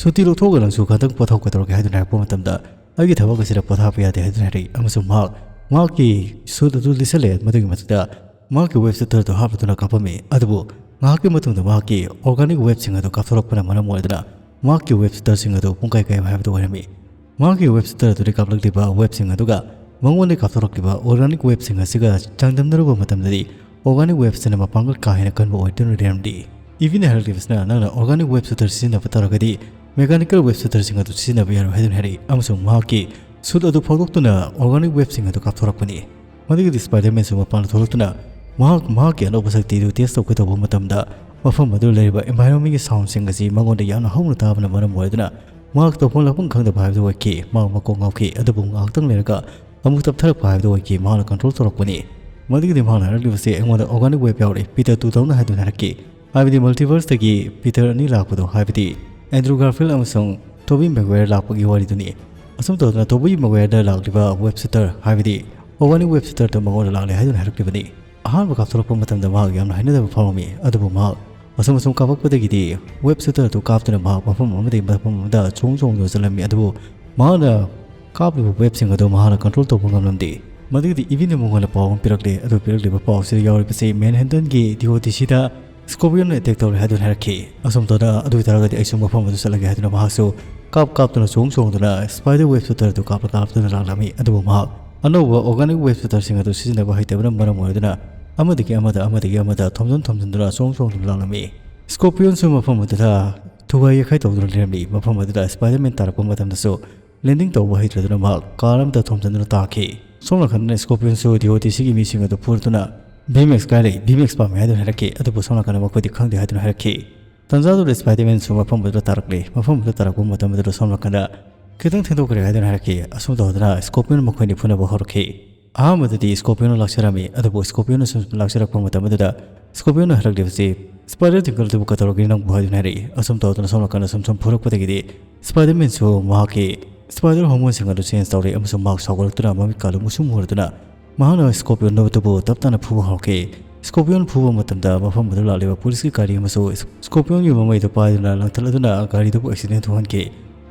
"ꯁꯨꯇꯤ ꯂꯧꯊꯣꯛꯑꯒ ꯅꯪꯁꯨ ꯈꯇꯪ ꯄꯣꯊꯥꯎ ꯀꯩꯗꯧꯔꯒꯦ?" ꯍꯥꯏꯗꯨꯅ ꯍꯥꯏꯔꯛꯄ ꯃꯇꯝꯗ, "ꯑꯩꯒꯤ ꯊꯕꯛ ꯑꯁꯤꯗ ꯄꯣꯊꯥꯕ ꯌꯥꯗꯦ" ꯍꯥꯏꯗꯨꯅ ꯍꯥꯏꯔꯛꯏ꯫ ꯑꯃꯁꯨꯡ ꯃꯍꯥꯛ ꯃꯍꯥꯛꯀꯤ ꯁꯨꯠ ꯑꯗꯨ ꯂꯤꯠꯁꯜꯂꯦ꯫ ꯃꯗꯨꯒꯤ ꯃꯊꯛꯇ ꯃꯍꯥꯛꯀꯤ ꯋꯦꯕ ꯁꯨꯇꯔ ꯑꯗꯨ ꯍꯥꯞꯂꯗꯨꯅ ꯀꯥꯞꯄꯝꯃꯤ꯫ ꯑꯗꯨꯕꯨ ꯉꯥꯏꯍꯥꯛꯀꯤ ꯃꯇꯨꯡꯗ ꯃꯍꯥꯛꯀꯤ ꯑꯣꯔꯒꯥꯅꯤꯛ ꯋꯦꯕꯁꯤꯡ ꯑꯗꯨ ꯀꯥꯞꯊꯣꯔꯛꯄꯅ ꯃꯔꯝ ꯑꯣꯏꯔꯗꯨꯅ ꯃꯍꯥꯛꯀꯤ ꯋꯦꯕ ꯁꯨꯇꯔꯁꯤꯡ ꯑꯗꯨ ꯄꯨꯡꯀꯥꯏ ꯀꯥꯏꯕ ꯍꯥꯏꯕꯗꯨ ꯑꯣꯏꯔꯝꯃꯤ꯫ ꯃꯍꯥꯛꯀꯤ ꯋꯦꯕ ꯁꯨꯇꯔ ꯑꯗꯨꯗꯒꯤ ꯀꯥꯞꯂꯛꯂꯤꯕ ꯋꯦꯕꯁꯤꯡ ꯑꯗꯨꯒ ꯃꯉꯣꯟꯗꯒꯤ ꯀꯥꯞꯊꯣꯔꯛꯂꯤꯕ ꯑꯣꯔꯒꯥꯅꯤꯛ ꯋꯦꯕꯁꯤꯡ ꯑꯁꯤꯒ ꯆꯥꯡꯗꯝꯅꯔꯨꯕ ꯃꯇꯝꯗꯗꯤ organic webꯁꯤꯅ ꯃꯄꯥꯡꯒꯜ ꯀꯥ ꯍꯦꯟꯅ ꯀꯟꯕ ꯑꯣꯏꯗꯨꯅ ꯂꯩꯔꯝꯗꯦ꯫ ꯏꯚꯤꯟꯅ ꯍꯥꯏꯔꯛꯂꯤꯕꯁꯤꯅ ꯅꯪꯅ organic web shooter ꯁꯤꯖꯤꯟꯅꯕ ꯇꯥꯔꯒꯗꯤ mechanical web shooterꯁꯤꯡ ꯑꯗꯨ ꯁꯤꯖꯤꯟꯅꯕ ꯌꯥꯔꯣꯏ ꯍꯥꯏꯗꯨꯅ ꯍꯥꯏꯔꯛꯏ, ꯑꯃꯁꯨꯡ ꯃꯍꯥꯛꯀꯤ suit ꯑꯗꯨ ꯐꯥꯎꯗꯣꯛꯇꯨꯅ organic webꯁꯤꯡ ꯑꯗꯨ ꯀꯥꯞꯊꯣꯔꯛꯄꯅꯤ꯫ ꯃꯗꯨꯒꯤꯗꯤ Spider-Manꯁꯨ ꯃꯄꯥꯟꯗ ꯊꯣꯛꯂꯛꯇꯨꯅ ꯃꯍꯥꯛ ꯃꯍꯥꯛꯀꯤ ꯑꯅꯧꯕ ꯁꯛꯇꯤꯗꯨ test ꯇꯧꯒꯦ ꯇꯧꯕ ꯃꯇꯝꯗ ꯃꯐꯝ ꯑꯗꯨꯗ ꯂꯩꯔꯤꯕ environmentꯒꯤ soundꯁꯤꯡ ꯑꯁꯤ ꯃꯉꯣꯟꯗ ꯌꯥꯝꯅ ꯍꯧꯅ ꯇꯥꯕꯅ ꯃꯔꯝ ꯑꯣꯏꯗꯨꯅ ꯃꯍꯥꯛ ꯇꯧꯐꯝ ꯂꯥꯛꯐꯝ ꯈꯪꯗꯕ ꯍꯥꯏꯕꯗꯨ ꯑꯣꯏꯈꯤ꯫ ꯃꯍꯥꯛ ꯃꯀꯣꯛ ꯉꯥꯎꯈꯤ, ꯑꯗꯨꯕꯨ ꯉꯥꯏꯍꯥꯛꯇꯪ ꯂꯩꯔꯒ ꯑꯃꯨꯛ ꯇꯞꯊꯔꯛꯄ ꯍꯥꯏꯕꯗꯨ ꯑꯣꯏꯈꯤ꯫ ꯃꯍꯥꯛꯅ control ꯇꯧꯔꯛꯄꯅꯤ꯫ ꯃꯗꯨꯒꯤꯗꯤ ꯃꯍꯥꯛꯅ ꯍꯥꯏꯔꯛꯂꯤꯕꯁꯤ ꯑꯩꯉꯣꯟꯗ organic web ꯌꯥꯎꯔꯛꯏ, Peter two ꯗꯧꯅ ꯍꯥꯏꯗꯨꯅ ꯍꯥꯏꯔꯛꯈꯤ꯫ ꯍꯥꯏꯕꯗꯤ multiverseꯇꯒꯤ Peter ꯑꯅꯤ ꯂꯥꯛꯄꯗꯣ, ꯍꯥꯏꯕꯗꯤ Andrew Garfield ꯑꯃꯁꯨꯡ Tobey Maguire ꯂꯥꯛꯄꯒꯤ ꯋꯥꯔꯤꯗꯨꯅꯤ꯫ ꯑꯁꯨꯝ ꯇꯧꯗꯅ Tobey Maguireꯗ ꯂꯥꯛꯂꯤꯕ web shooter, ꯍꯥꯏꯕꯗꯤ organic web shooterꯗꯨ ꯃꯉꯣꯟꯗ ꯂꯥꯛꯂꯦ ꯍꯥꯏꯗꯨꯅ ꯍꯥꯏꯔꯛꯂꯤꯕꯅꯤ꯫ ꯑꯍꯥꯟꯕ ꯀꯥꯞꯊꯣꯔꯛꯄ ꯃꯇꯝꯗ ꯃꯍꯥꯛ ꯌꯥꯝꯅ ꯍꯩꯅꯗꯕ ꯐꯥꯎꯔꯝꯃꯤ, ꯑꯗꯨꯕꯨ ꯃꯍꯥꯛ ꯑꯁꯨꯝ ꯑꯁꯨꯝ ꯀꯥꯞꯄꯛꯄꯗꯒꯤꯗꯤ web shooterꯗꯨ ꯀꯥꯞꯇꯨꯅ ꯃꯍꯥꯛ ꯃꯐꯝ ꯑꯃꯗꯒꯤ ꯃꯐꯝ ꯑꯃꯗ ꯆꯣꯡ ꯆꯣꯡꯗꯨꯅ ꯆꯠꯂꯝꯃꯤ꯫ ꯑꯗꯨꯕꯨ ꯃꯍꯥꯛꯅ ꯀꯥꯞꯂꯤꯕ webꯁꯤꯡ ꯑꯗꯨ ꯃꯍꯥꯛꯅ control ꯇꯧꯕ ꯉꯝꯂꯝꯗꯦ꯫ ꯃꯗꯨꯒꯤꯗꯤ ꯏꯚꯤꯟꯅ ꯃꯉꯣꯟꯗ ꯄꯥꯎ ꯑꯃ ꯄꯤꯔꯛꯂꯦ꯫ ꯑꯗꯨ ꯄꯤꯔꯛꯂꯤꯕ ꯄꯥꯎꯁꯤꯗ ꯌꯥꯎꯔꯤꯕꯁꯤ Manhattanꯒꯤ DOTCꯗ Scorpionꯅ attack ꯇꯧꯔꯦ ꯍꯥꯏꯗꯨꯅ ꯍꯥꯏꯔꯛꯈꯤ꯫ ꯑꯁꯨꯝ ꯇꯧꯗꯅ ꯑꯗꯨ ꯑꯣꯏꯇꯥꯔꯒꯗꯤ ꯑꯩꯁꯨ ꯃꯐꯝ ꯑꯗꯨ ꯆꯠꯂꯒꯦ ꯍꯥꯏꯗꯨꯅ ꯃꯍꯥꯛꯁꯨ ꯀꯥꯞ ꯀꯥꯞꯇꯨꯅ ꯆꯣꯡ ꯆꯣꯡꯗꯨꯅ spider web shooterꯗꯨ ꯀꯥꯞꯂ ꯀꯥꯞꯇꯨꯅ ꯂꯥꯛꯂꯝꯃꯤ꯫ ꯑꯗꯨꯕꯨ ꯃꯍꯥꯛ ꯑꯅꯧꯕ organic web shooterꯁꯤꯡ ꯑꯗꯨ ꯁꯤꯖꯤꯟꯅꯕ ꯍꯩꯇꯕꯅ ꯃꯔꯝ ꯑꯣꯏꯗꯨꯅ ꯑꯃꯗꯒꯤ ꯑꯃꯗ ꯑꯃꯗꯒꯤ ꯑꯃꯗ ꯊꯣꯝꯖꯤꯟ ꯊꯣꯝꯖꯤꯟꯗꯨꯅ ꯆꯣꯡ ꯆꯣꯡꯗꯨꯅ ꯂꯥꯛꯂꯝꯃꯤ꯫ Scorpionꯁꯨ ꯃꯐꯝ ꯑꯗꯨꯗ ꯊꯨꯒꯥꯏ ꯌꯩꯈꯥꯏ ꯇꯧꯗꯨꯅ ꯂꯩꯔꯝꯃꯤ꯫ ꯃꯐꯝ ꯑꯗꯨꯗ Spider-Man ꯇꯥꯔꯛꯄ ꯃꯇꯝꯗꯁꯨ landing ꯇꯧꯕ ꯍꯩꯇ꯭ꯔꯗꯨꯅ ꯃꯍꯥꯛ car ꯑꯃꯗ ꯊꯣꯝꯖꯤꯟꯗꯨꯅ ꯇꯥꯈꯤ꯫ ꯁꯣꯝ ꯅꯥꯀꯟꯗꯅ Scorpionꯁꯨ DOTCꯒꯤ ꯃꯤꯁꯤꯡ ꯑꯗꯨ ꯐꯨꯔꯗꯨꯅ Baymax ꯀꯥꯏꯔꯛꯏ, Baymax ꯄꯥꯝꯃꯤ ꯍꯥꯏꯗꯨꯅ ꯍꯥꯏꯔꯛꯈꯤ꯫ ꯑꯗꯨꯕꯨ ꯁꯣꯝ ꯅꯥꯀꯟꯗ ꯃꯈꯣꯏꯗꯤ ꯈꯪꯗꯦ ꯍꯥꯏꯗꯨꯅ ꯍꯥꯏꯔꯛꯈꯤ꯫ ꯇꯟꯖꯥꯗꯨꯗ Spider-Manꯁꯨ ꯃꯐꯝ ꯑꯗꯨꯗ ꯇꯥꯔꯛꯂꯦ꯫ ꯃꯐꯝ ꯑꯗꯨꯗ ꯇꯥꯔꯛꯄ ꯃꯇꯝ ꯑꯗꯨꯗ ꯁꯣꯝ ꯅꯥꯀꯟꯗ ꯈꯤꯇꯪ ꯊꯦꯡꯗꯣꯛꯈ꯭ꯔꯦ ꯍꯥꯏꯗꯨꯅ ꯍꯥꯏꯔꯛꯈꯤ꯫ ꯑꯁꯨꯝ ꯇꯧꯗꯅ Scorpion ꯃꯈꯣꯏꯅꯤ ꯐꯨꯅꯕ ꯍꯧꯔꯛꯈꯤ꯫ ꯑꯍꯥꯟꯕꯗꯗꯤ Scorpionꯅ ꯂꯥꯛꯆꯔꯝꯃꯤ, ꯑꯗꯨꯕꯨ Scorpionꯅ ꯁꯨꯝ ꯂꯥꯛꯆꯔꯛꯄ ꯃꯇꯝ ꯑꯗꯨꯗ Scorpionꯅ ꯍꯥꯏꯔꯛꯂꯤꯕꯁꯤ, "Spider Twinkle ꯑꯗꯨꯕꯨ ꯀꯩꯗꯧꯔꯒꯦ ꯅꯪꯕꯨ?" ꯍꯥꯏꯗꯨꯅ ꯍꯥꯏꯔꯛꯏ꯫ ꯑꯁꯨꯝ ꯇꯧꯗꯨꯅ ꯁꯣꯝ ꯅꯥꯀꯟꯗ ꯁꯨꯝ ꯁꯨꯝ ꯐꯨꯔꯛꯄꯗꯒꯤꯗꯤ Spider-Manꯁꯨ ꯃꯍꯥꯛꯀꯤ spider hormoneꯁꯤꯡ ꯑꯗꯨ change ꯇꯧꯔꯛꯏ ꯑꯃꯁꯨꯡ ꯃꯍꯥꯛ ꯁꯥꯎꯒꯠꯂꯛꯇꯨꯅ ꯃꯃꯤꯠꯀꯥꯗꯨ ꯃꯨꯁꯨꯝ ꯃꯨꯔꯗꯨꯅ ꯃꯍꯥꯛꯅ Scorpionꯗꯨꯕꯨ ꯇꯞ ꯇꯞꯅ ꯐꯨꯕ ꯍꯧꯔꯛꯈꯤ꯫ Scorpion ꯐꯨꯕ ꯃꯇꯝꯗ ꯃꯐꯝ ꯑꯗꯨ ꯂꯥꯛꯂꯤꯕ policeꯀꯤ ꯒꯥꯔꯤ ꯑꯃꯁꯨ Scorpionꯒꯤ ꯃꯃꯩꯗꯨ ꯄꯥꯏꯗꯨꯅ ꯂꯪꯊꯠꯂꯗꯨꯅ ꯒꯥꯔꯤꯗꯨꯕꯨ accident ꯊꯣꯛꯍꯟꯈꯤ꯫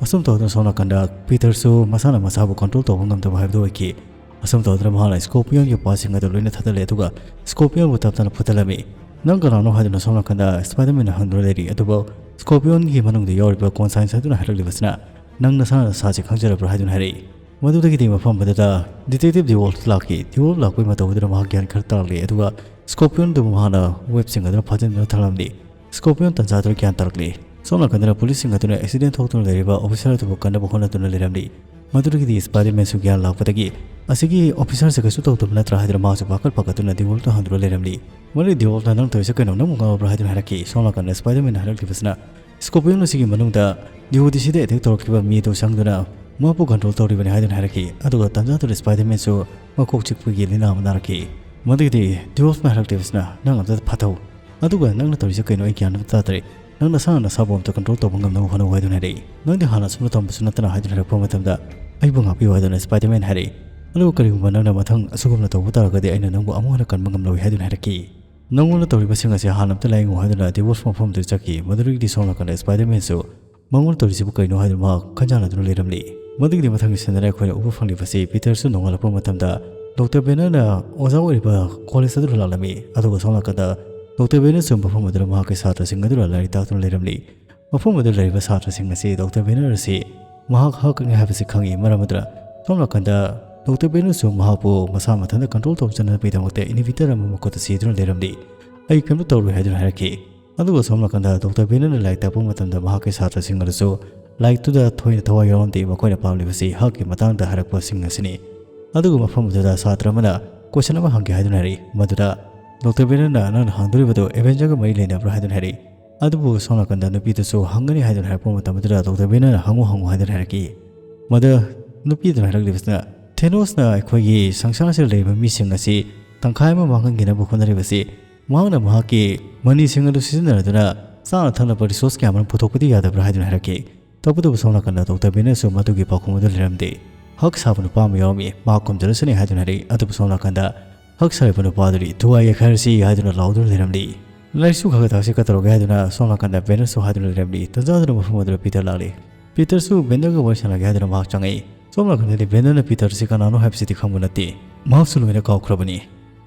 ꯑꯁꯨꯝ ꯇꯧꯗꯨꯅ ꯁꯣꯝ ꯅꯥꯀꯟꯗ Peterꯁꯨ ꯃꯁꯥꯅ ꯃꯁꯥꯕꯨ control ꯇꯧꯕ ꯉꯝꯗꯕ ꯍꯥꯏꯕꯗꯨ ꯑꯣꯏꯈꯤ꯫ ꯑꯁꯨꯝ ꯇꯧꯗꯨꯅ ꯃꯍꯥꯛꯅ Scorpionꯒꯤ partsꯁꯤꯡ ꯑꯗꯨ ꯂꯣꯏꯅ ꯊꯥꯗꯠꯂꯦ, ꯑꯗꯨꯒ Scorpionꯕꯨ ꯇꯞ ꯇꯞꯅ ꯐꯨꯊꯠꯂꯝꯃꯤ꯫ "ꯅꯪ ꯀꯅꯥꯅꯣ?" ꯍꯥꯏꯗꯨꯅ ꯁꯣꯝ ꯅꯥꯀꯟꯗ Spider-Manꯅ ꯍꯪꯗꯨꯅ ꯂꯩꯔꯤ꯫ ꯑꯗꯨꯕꯨ Scorpionꯒꯤ ꯃꯅꯨꯡꯗ ꯌꯥꯎꯔꯤꯕ conscience ꯑꯗꯨꯅ ꯍꯥꯏꯔꯛꯂꯤꯕꯁꯤꯅ, "ꯅꯪ ꯅꯁꯥꯅ ꯅꯁꯥꯁꯦ ꯈꯪꯖꯔꯕ꯭ꯔꯥ?" ꯍꯥꯏꯗꯨꯅ ꯍꯥꯏꯔꯛꯏ꯫ ꯃꯗꯨꯗꯒꯤꯗꯤ ꯃꯐꯝ ꯑꯗꯨꯗ Detective Devolf ꯂꯥꯛꯈꯤ꯫ Devolf ꯂꯥꯛꯄꯒꯤ ꯃꯇꯧ ꯑꯗꯨꯗ ꯃꯍꯥꯛ ꯒ꯭ꯌꯥꯟ ꯈꯔ ꯇꯥꯔꯛꯂꯦ, ꯑꯗꯨꯒ Scorpion ꯑꯗꯨꯕꯨ ꯃꯍꯥꯛꯅ webꯁꯤꯡ ꯑꯗꯨꯅ ꯐꯥꯖꯤꯟꯗꯨꯅ ꯊꯝꯂꯝꯂꯤ꯫ Scorpion ꯇꯟꯖꯥꯗꯨꯗ ꯒ꯭ꯌꯥꯟ ꯇꯥꯔꯛꯂꯤ꯫ ꯁꯣꯝ ꯅꯥꯀꯟꯗꯅ policeꯁꯤꯡ ꯑꯗꯨꯅ accident ꯊꯣꯛꯇꯨꯅ ꯂꯩꯔꯤꯕ officer ꯑꯗꯨꯕꯨ ꯀꯟꯅꯕ ꯍꯣꯠꯅꯗꯨꯅ ꯂꯩꯔꯝꯂꯤ꯫ ꯃꯗꯨꯗꯒꯤꯗꯤ Spider-Manꯁꯨ ꯒ꯭ꯌꯥꯟ ꯂꯥꯛꯄꯗꯒꯤ, "ꯑꯁꯤꯒꯤ officerꯁꯦ ꯀꯩꯁꯨ ꯇꯧꯗꯕ ꯅꯠꯇ꯭ꯔꯥ?" ꯍꯥꯏꯗꯨꯅ ꯃꯍꯥꯛꯁꯨ ꯄꯥꯈꯠ ꯄꯥꯈꯠꯇꯨꯅ Deadpoolꯗ ꯍꯪꯗꯨꯅ ꯂꯩꯔꯝꯂꯤ꯫ ꯃꯗꯨꯗꯒꯤ Deadpoolꯅ, "ꯅꯪ ꯇꯧꯔꯤꯁꯦ ꯀꯩꯅꯣ? ꯅꯪꯕꯨ ꯉꯥꯎꯔꯕ꯭ꯔꯥ?" ꯍꯥꯏꯗꯨꯅ ꯍꯥꯏꯔꯛꯈꯤ꯫ ꯁꯣꯝ ꯅꯥꯀꯟꯗ Spider-Manꯅ ꯍꯥꯏꯔꯛꯂꯤꯕꯁꯤꯅ, "Scorpion ꯑꯁꯤꯒꯤ ꯃꯅꯨꯡꯗ D O D Cꯗ attack ꯇꯧꯔꯛꯈꯤꯕ ꯃꯤ ꯑꯗꯨ ꯆꯪꯗꯨꯅ ꯃꯍꯥꯛꯄꯨ control ꯇꯧꯔꯤꯕꯅꯤ" ꯍꯥꯏꯗꯨꯅ ꯍꯥꯏꯔꯛꯈꯤ꯫ ꯑꯗꯨꯒ ꯇꯟꯖꯥꯗꯨꯗ Spider-Manꯁꯨ ꯃꯀꯣꯛ ꯆꯤꯛꯄꯒꯤ ꯂꯤꯅꯥ ꯑꯃ ꯅꯥꯔꯛꯈꯤ꯫ ꯃꯗꯨꯒꯤꯗꯤ Deadpoolꯅ ꯍꯥꯏꯔꯛꯂꯤꯕꯁꯤꯅ, "ꯅꯪ ꯑꯝꯇ ꯐꯥꯊꯧ꯫ ꯑꯗꯨꯒ ꯅꯪꯅ ꯇꯧꯔꯤꯁꯦ ꯀꯩꯅꯣ? ꯑꯩ ꯒ꯭ꯌꯥꯟ ꯑꯃ ꯇꯥꯗ꯭ꯔꯦ꯫ ꯅꯪ ꯅꯁꯥꯅ ꯅꯁꯥꯕꯨ ꯑꯝꯇ control ꯇꯧꯕ ꯉꯝꯅꯕ ꯍꯣꯠꯅꯧ" ꯍꯥꯏꯗꯨꯅ ꯍꯥꯏꯔꯛꯏ꯫ "ꯅꯪꯗꯤ ꯍꯥꯟꯅ ꯑꯁꯨꯝꯅ ꯇꯧꯔꯝꯕꯁꯨ ꯅꯠꯇꯅ" ꯍꯥꯏꯗꯨꯅ ꯍꯥꯏꯔꯛꯄ ꯃꯇꯝꯗ, "ꯑꯩꯕꯨ ꯉꯥꯛꯄꯤꯌꯨ" ꯍꯥꯏꯗꯨꯅ Spider-Man ꯍꯥꯏꯔꯛꯏ꯫ "ꯑꯗꯨꯒ ꯀꯔꯤꯒꯨꯝꯕ ꯅꯪꯅ ꯃꯊꯪ ꯑꯁꯤꯒꯨꯝꯅ ꯇꯧꯕ ꯇꯥꯔꯒꯗꯤ ꯑꯩꯅ ꯅꯪꯕꯨ ꯑꯃꯨꯛ ꯍꯟꯅ ꯀꯟꯕ ꯉꯝꯂꯣꯏ" ꯍꯥꯏꯗꯨꯅ ꯍꯥꯏꯔꯛꯈꯤ꯫ "ꯅꯪꯉꯣꯟꯗ ꯇꯧꯔꯤꯕꯁꯤꯡ ꯑꯁꯤ ꯍꯥꯟꯅ ꯑꯝꯇ ꯂꯥꯏꯌꯦꯡꯉꯨ" ꯍꯥꯏꯗꯨꯅ Deadpool ꯃꯐꯝꯗꯨꯗ ꯆꯠꯈꯤ꯫ ꯃꯗꯨꯗꯒꯤꯗꯤ ꯁꯣꯝ ꯅꯥꯀꯟꯗ Spider-Manꯁꯨ ꯃꯉꯣꯟꯗ ꯇꯧꯔꯤꯁꯤꯕꯨ ꯀꯩꯅꯣ ꯍꯥꯏꯗꯨꯅ ꯃꯍꯥꯛ ꯈꯟꯖꯥꯟꯅꯗꯨꯅ ꯂꯩꯔꯝꯂꯤ꯫ ꯃꯗꯨꯒꯤꯗꯤ ꯃꯊꯪꯒꯤ sceneꯗ ꯑꯩꯈꯣꯏꯅ ꯎꯕ ꯐꯪꯂꯤꯕꯁꯤ Peterꯁꯨ ꯅꯣꯡꯉꯥꯜꯂꯛꯄ ꯃꯇꯝꯗ Doctor Bannerꯅ ꯑꯣꯖꯥ ꯑꯣꯏꯔꯤꯕ college ꯑꯗꯨꯗ ꯂꯥꯛꯂꯝꯃꯤ꯫ ꯑꯗꯨꯒ ꯁꯣꯝ ꯅꯥꯀꯟꯗ Doctor Bannerꯁꯨ ꯃꯐꯝ ꯑꯗꯨꯗ ꯃꯍꯥꯛꯀꯤ ꯁꯥꯇ꯭ꯔꯁꯤꯡ ꯑꯗꯨꯗ ꯂꯥꯏꯔꯤꯛ ꯇꯥꯛꯇꯨꯅ ꯂꯩꯔꯝꯂꯤ꯫ ꯃꯐꯝ ꯑꯗꯨꯗ ꯂꯩꯔꯤꯕ ꯁꯥꯇ꯭ꯔꯁꯤꯡ ꯑꯁꯤ Doctor Banner ꯑꯁꯤ ꯃꯍꯥꯛ Hulkꯅꯤ ꯍꯥꯏꯕꯁꯤ ꯈꯪꯏ꯫ ꯃꯔꯝ ꯑꯗꯨꯅ ꯁꯣꯝ ꯅꯥꯀꯟꯗ Doctor Bannerꯁꯨ ꯃꯍꯥꯛꯄꯨ ꯃꯁꯥ ꯃꯊꯟꯇ control ꯇꯧꯖꯅꯕꯒꯤꯗꯃꯛꯇ inhibitor ꯑꯃ ꯃꯈꯨꯠꯇ ꯁꯤꯗꯨꯅ ꯂꯩꯔꯝꯂꯤ꯫ "ꯑꯩ ꯀꯔꯤꯝꯇ ꯇꯧꯔꯣꯏ" ꯍꯥꯏꯗꯨꯅ ꯍꯥꯏꯔꯛꯈꯤ꯫ ꯑꯗꯨꯒ ꯁꯣꯝ ꯅꯥꯀꯟꯗ Doctor Bannerꯅ ꯂꯥꯏꯔꯤꯛ ꯇꯥꯛꯄ ꯃꯇꯝꯗ ꯃꯍꯥꯛꯀꯤ ꯁꯥꯇ꯭ꯔꯁꯤꯡ ꯑꯗꯨꯁꯨ ꯂꯥꯏꯔꯤꯛꯇꯨꯗ ꯊꯣꯏꯅ ꯊꯋꯥꯏ ꯌꯥꯎꯔꯝꯗꯦ꯫ ꯃꯈꯣꯏꯅ ꯄꯥꯝꯂꯤꯕꯁꯤ Hulkꯀꯤ ꯃꯇꯥꯡꯗ ꯍꯥꯏꯔꯛꯄꯁꯤꯡ ꯑꯁꯤꯅꯤ꯫ ꯑꯗꯨꯒ ꯃꯐꯝ ꯑꯗꯨꯗ ꯁꯥꯇ꯭ꯔ ꯑꯃꯅ question ꯑꯃ ꯍꯪꯒꯦ ꯍꯥꯏꯗꯨꯅ ꯍꯥꯏꯔꯛꯏ꯫ ꯃꯗꯨꯗ Doctor Bannerꯅ, "ꯅꯪꯅ ꯍꯪꯗꯣꯔꯤꯕꯗꯨ Avengerꯒ ꯃꯔꯤ ꯂꯩꯅꯕ꯭ꯔꯥ?" ꯍꯥꯏꯗꯨꯅ ꯍꯥꯏꯔꯛꯏ꯫ ꯑꯗꯨꯕꯨ ꯁꯣꯝ ꯅꯥꯀꯟꯗ ꯅꯨꯄꯤꯗꯨꯁꯨ ꯍꯪꯒꯅꯤ ꯍꯥꯏꯗꯨꯅ ꯍꯥꯏꯔꯛꯄ ꯃꯇꯝ ꯑꯗꯨꯗ Doctor Bannerꯅ, "ꯍꯪꯉꯨ, ꯍꯪꯉꯨ" ꯍꯥꯏꯗꯨꯅ ꯍꯥꯏꯔꯛꯈꯤ꯫ ꯃꯗꯨ ꯅꯨꯄꯤꯗꯨꯅ ꯍꯥꯏꯔꯛꯂꯤꯕꯁꯤꯅ, "Thanosꯅ ꯑꯩꯈꯣꯏꯒꯤ ꯁꯪꯁꯥꯔꯁꯤꯗ ꯂꯩꯔꯤꯕ ꯃꯤꯁꯤꯡ ꯑꯁꯤ ꯇꯪꯈꯥꯏ ꯑꯃ ꯃꯥꯡꯍꯟꯈꯤꯅꯕ ꯍꯣꯠꯅꯔꯤꯕꯁꯤ ꯃꯍꯥꯛꯅ ꯃꯍꯥꯛꯀꯤ moneyꯁꯤꯡ ꯑꯗꯨ ꯁꯤꯖꯤꯟꯅꯗꯨꯅ ꯆꯥꯅ ꯊꯛꯅꯕ resource ꯀꯌꯥ ꯑꯃ ꯄꯨꯊꯣꯛꯄꯗꯤ ꯌꯥꯗꯕ꯭ꯔꯥ?" ꯍꯥꯏꯗꯨꯅ ꯍꯥꯏꯔꯛꯈꯤ꯫ ꯇꯧꯕꯇꯕꯨ ꯁꯣꯝ ꯅꯥꯀꯟꯗ Doctor Bannerꯁꯨ ꯃꯗꯨꯒꯤ ꯄꯥꯎꯈꯨꯝ ꯑꯗꯨ ꯂꯩꯔꯝꯗꯦ꯫ Hulk ꯁꯥꯕ ꯅꯨꯄꯥ ꯑꯃ ꯌꯥꯎꯔꯝꯃꯤ, ꯃꯍꯥꯛ ꯈꯨꯝꯖꯔꯁꯅꯤ ꯍꯥꯏꯗꯨꯅ ꯍꯥꯏꯔꯛꯏ꯫ ꯑꯗꯨꯕꯨ ꯁꯣꯝ ꯅꯥꯀꯟꯗ Hulk ꯁꯥꯔꯤꯕ ꯅꯨꯄꯥ ꯑꯗꯨꯗꯤ "ꯊꯨꯒꯥꯏ ꯌꯩꯈꯥꯏꯔꯁꯤ" ꯍꯥꯏꯗꯨꯅ ꯂꯥꯎꯗꯨꯅ ꯂꯩꯔꯝꯂꯤ꯫ "ꯂꯥꯏꯔꯤꯛꯁꯨ ꯈꯔ ꯈꯔ ꯇꯥꯛꯁꯤ ꯀꯩꯗꯧꯔꯒꯦ?" ꯍꯥꯏꯗꯨꯅ ꯁꯣꯝ ꯅꯥꯀꯟꯗ Bannerꯁꯨ ꯍꯥꯏꯗꯨꯅ ꯂꯩꯔꯝꯂꯤ꯫ ꯇꯟꯖꯥꯗꯨꯅ ꯃꯐꯝ ꯑꯗꯨꯗ Peter ꯂꯥꯛꯂꯤ꯫ Peterꯁꯨ Bannerꯒ ꯋꯥꯔꯤ ꯁꯥꯟꯅꯒꯦ ꯍꯥꯏꯗꯨꯅ ꯃꯍꯥꯛ ꯆꯪꯉꯛꯏ꯫ ꯁꯣꯝ ꯅꯥꯀꯟꯗꯗꯤ Bannerꯅ Peterꯁꯤ ꯀꯅꯥꯅꯣ ꯍꯥꯏꯕꯁꯤꯗꯤ ꯈꯪꯕ ꯅꯠꯇꯦ꯫ ꯃꯍꯥꯛꯁꯨ ꯂꯣꯏꯅ ꯀꯥꯎꯈ꯭ꯔꯕꯅꯤ꯫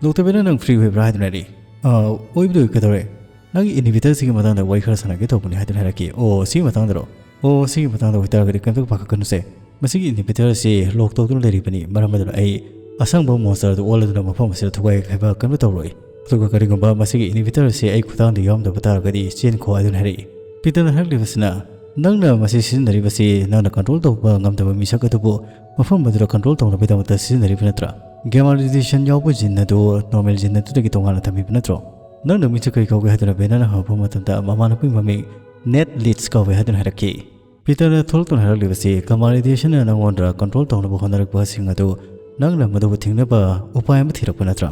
"Doctor Banner, ꯅꯪ free ꯑꯣꯏꯕ꯭ꯔꯥ?" ꯍꯥꯏꯗꯨꯅ ꯍꯥꯏꯔꯛꯏ꯫ "ꯑꯥ, ꯑꯣꯏꯕꯗꯤ ꯑꯣꯏ, ꯀꯩꯗꯧꯔꯦ?" "ꯅꯪꯒꯤ inhibitorꯁꯤꯒꯤ ꯃꯇꯥꯡꯗ ꯋꯥꯔꯤ ꯈꯔ ꯁꯥꯟꯅꯒꯦ ꯇꯧꯕꯅꯤ" ꯍꯥꯏꯗꯨꯅ ꯍꯥꯏꯔꯛꯈꯤ꯫ "ꯑꯣ, ꯁꯤꯒꯤ ꯃꯇꯥꯡꯗꯔꯣ? ꯑꯣ, ꯁꯤꯒꯤ ꯃꯇꯥꯡꯗ ꯑꯣꯏꯇꯥꯔꯒꯗꯤ ꯀꯩꯝꯇ ꯄꯥꯈꯠꯀꯅꯨꯁꯦ꯫ ꯃꯁꯤꯒꯤ inhibitor ꯑꯁꯤ lock ꯇꯧꯗꯨꯅ ꯂꯩꯔꯤꯕꯅꯤ꯫ ꯃꯔꯝ ꯑꯗꯨꯅ ꯑꯩ ꯑꯁꯪꯕ monster ꯑꯗꯨ ꯑꯣꯜꯂꯗꯨꯅ ꯃꯐꯝ ꯑꯁꯤꯗ ꯊꯨꯒꯥꯏ ꯌꯩꯈꯥꯏꯕ ꯀꯔꯤꯝꯇ ꯇꯧꯔꯣꯏ꯫ ꯑꯗꯨꯒ ꯀꯔꯤꯒꯨꯝꯕ ꯃꯁꯤꯒꯤ inhibitor ꯑꯁꯤ ꯑꯩ ꯈꯨꯠꯊꯥꯡꯗ ꯌꯥꯎꯔꯝꯗꯕ ꯇꯥꯔꯒꯗꯤ ꯆꯦꯟꯈꯣ ꯍꯥꯏꯗꯨꯅ ꯍꯥꯏꯔꯛꯏ꯫ ꯄꯤꯇꯔꯅ ꯍꯥꯏꯔꯛꯂꯤꯕꯁꯤꯅ, ꯅꯪꯅ ꯃꯁꯤ ꯁꯤꯖꯤꯟꯅꯔꯤꯕꯁꯤ ꯅꯪꯅ control ꯇꯧꯕ ꯉꯝꯗꯕ ꯃꯤꯁꯛ ꯑꯗꯨꯕꯨ ꯃꯐꯝ ꯑꯗꯨꯗ control ꯇꯧꯅꯕꯒꯤꯗꯃꯛꯇ ꯁꯤꯖꯤꯟꯅꯔꯤꯕ ꯅꯠꯇ꯭ꯔꯥ? Gamma radiation ꯌꯥꯎꯕ gene ꯑꯗꯨ normal gene ꯑꯗꯨꯗꯒꯤ ꯇꯣꯉꯥꯟꯅ ꯊꯝꯃꯤꯕ ꯅꯠꯇ꯭ꯔꯣ? ꯅꯪꯅ ꯃꯤꯡꯁꯦ ꯀꯔꯤ ꯀꯧꯒꯦ ꯍꯥꯏꯗꯨꯅ ꯕꯦꯅꯟꯅ ꯍꯪꯂꯛꯄ ꯃꯇꯝꯗ ꯃꯃꯥꯟꯅꯕꯒꯤ ꯃꯃꯤꯡ Ned Leeds ꯀꯧꯋꯦ ꯍꯥꯏꯗꯨꯅ ꯍꯥꯏꯔꯛꯈꯤ꯫ ꯄꯤꯇꯔꯅ ꯊꯣꯛꯂꯛꯇꯨꯅ ꯍꯥꯏꯔꯛꯂꯤꯕꯁꯤ, Gamma radiation ꯅ ꯅꯉꯣꯟꯗ control ꯇꯧꯅꯕ ꯍꯣꯠꯅꯔꯛꯄꯁꯤꯡ ꯑꯗꯨ ꯅꯪꯅ ꯃꯗꯨꯕꯨ ꯊꯤꯡꯅꯕ ꯎꯄꯥꯏ ꯑꯃ ꯊꯤꯔꯛꯄ ꯅꯠꯇ꯭ꯔꯥ?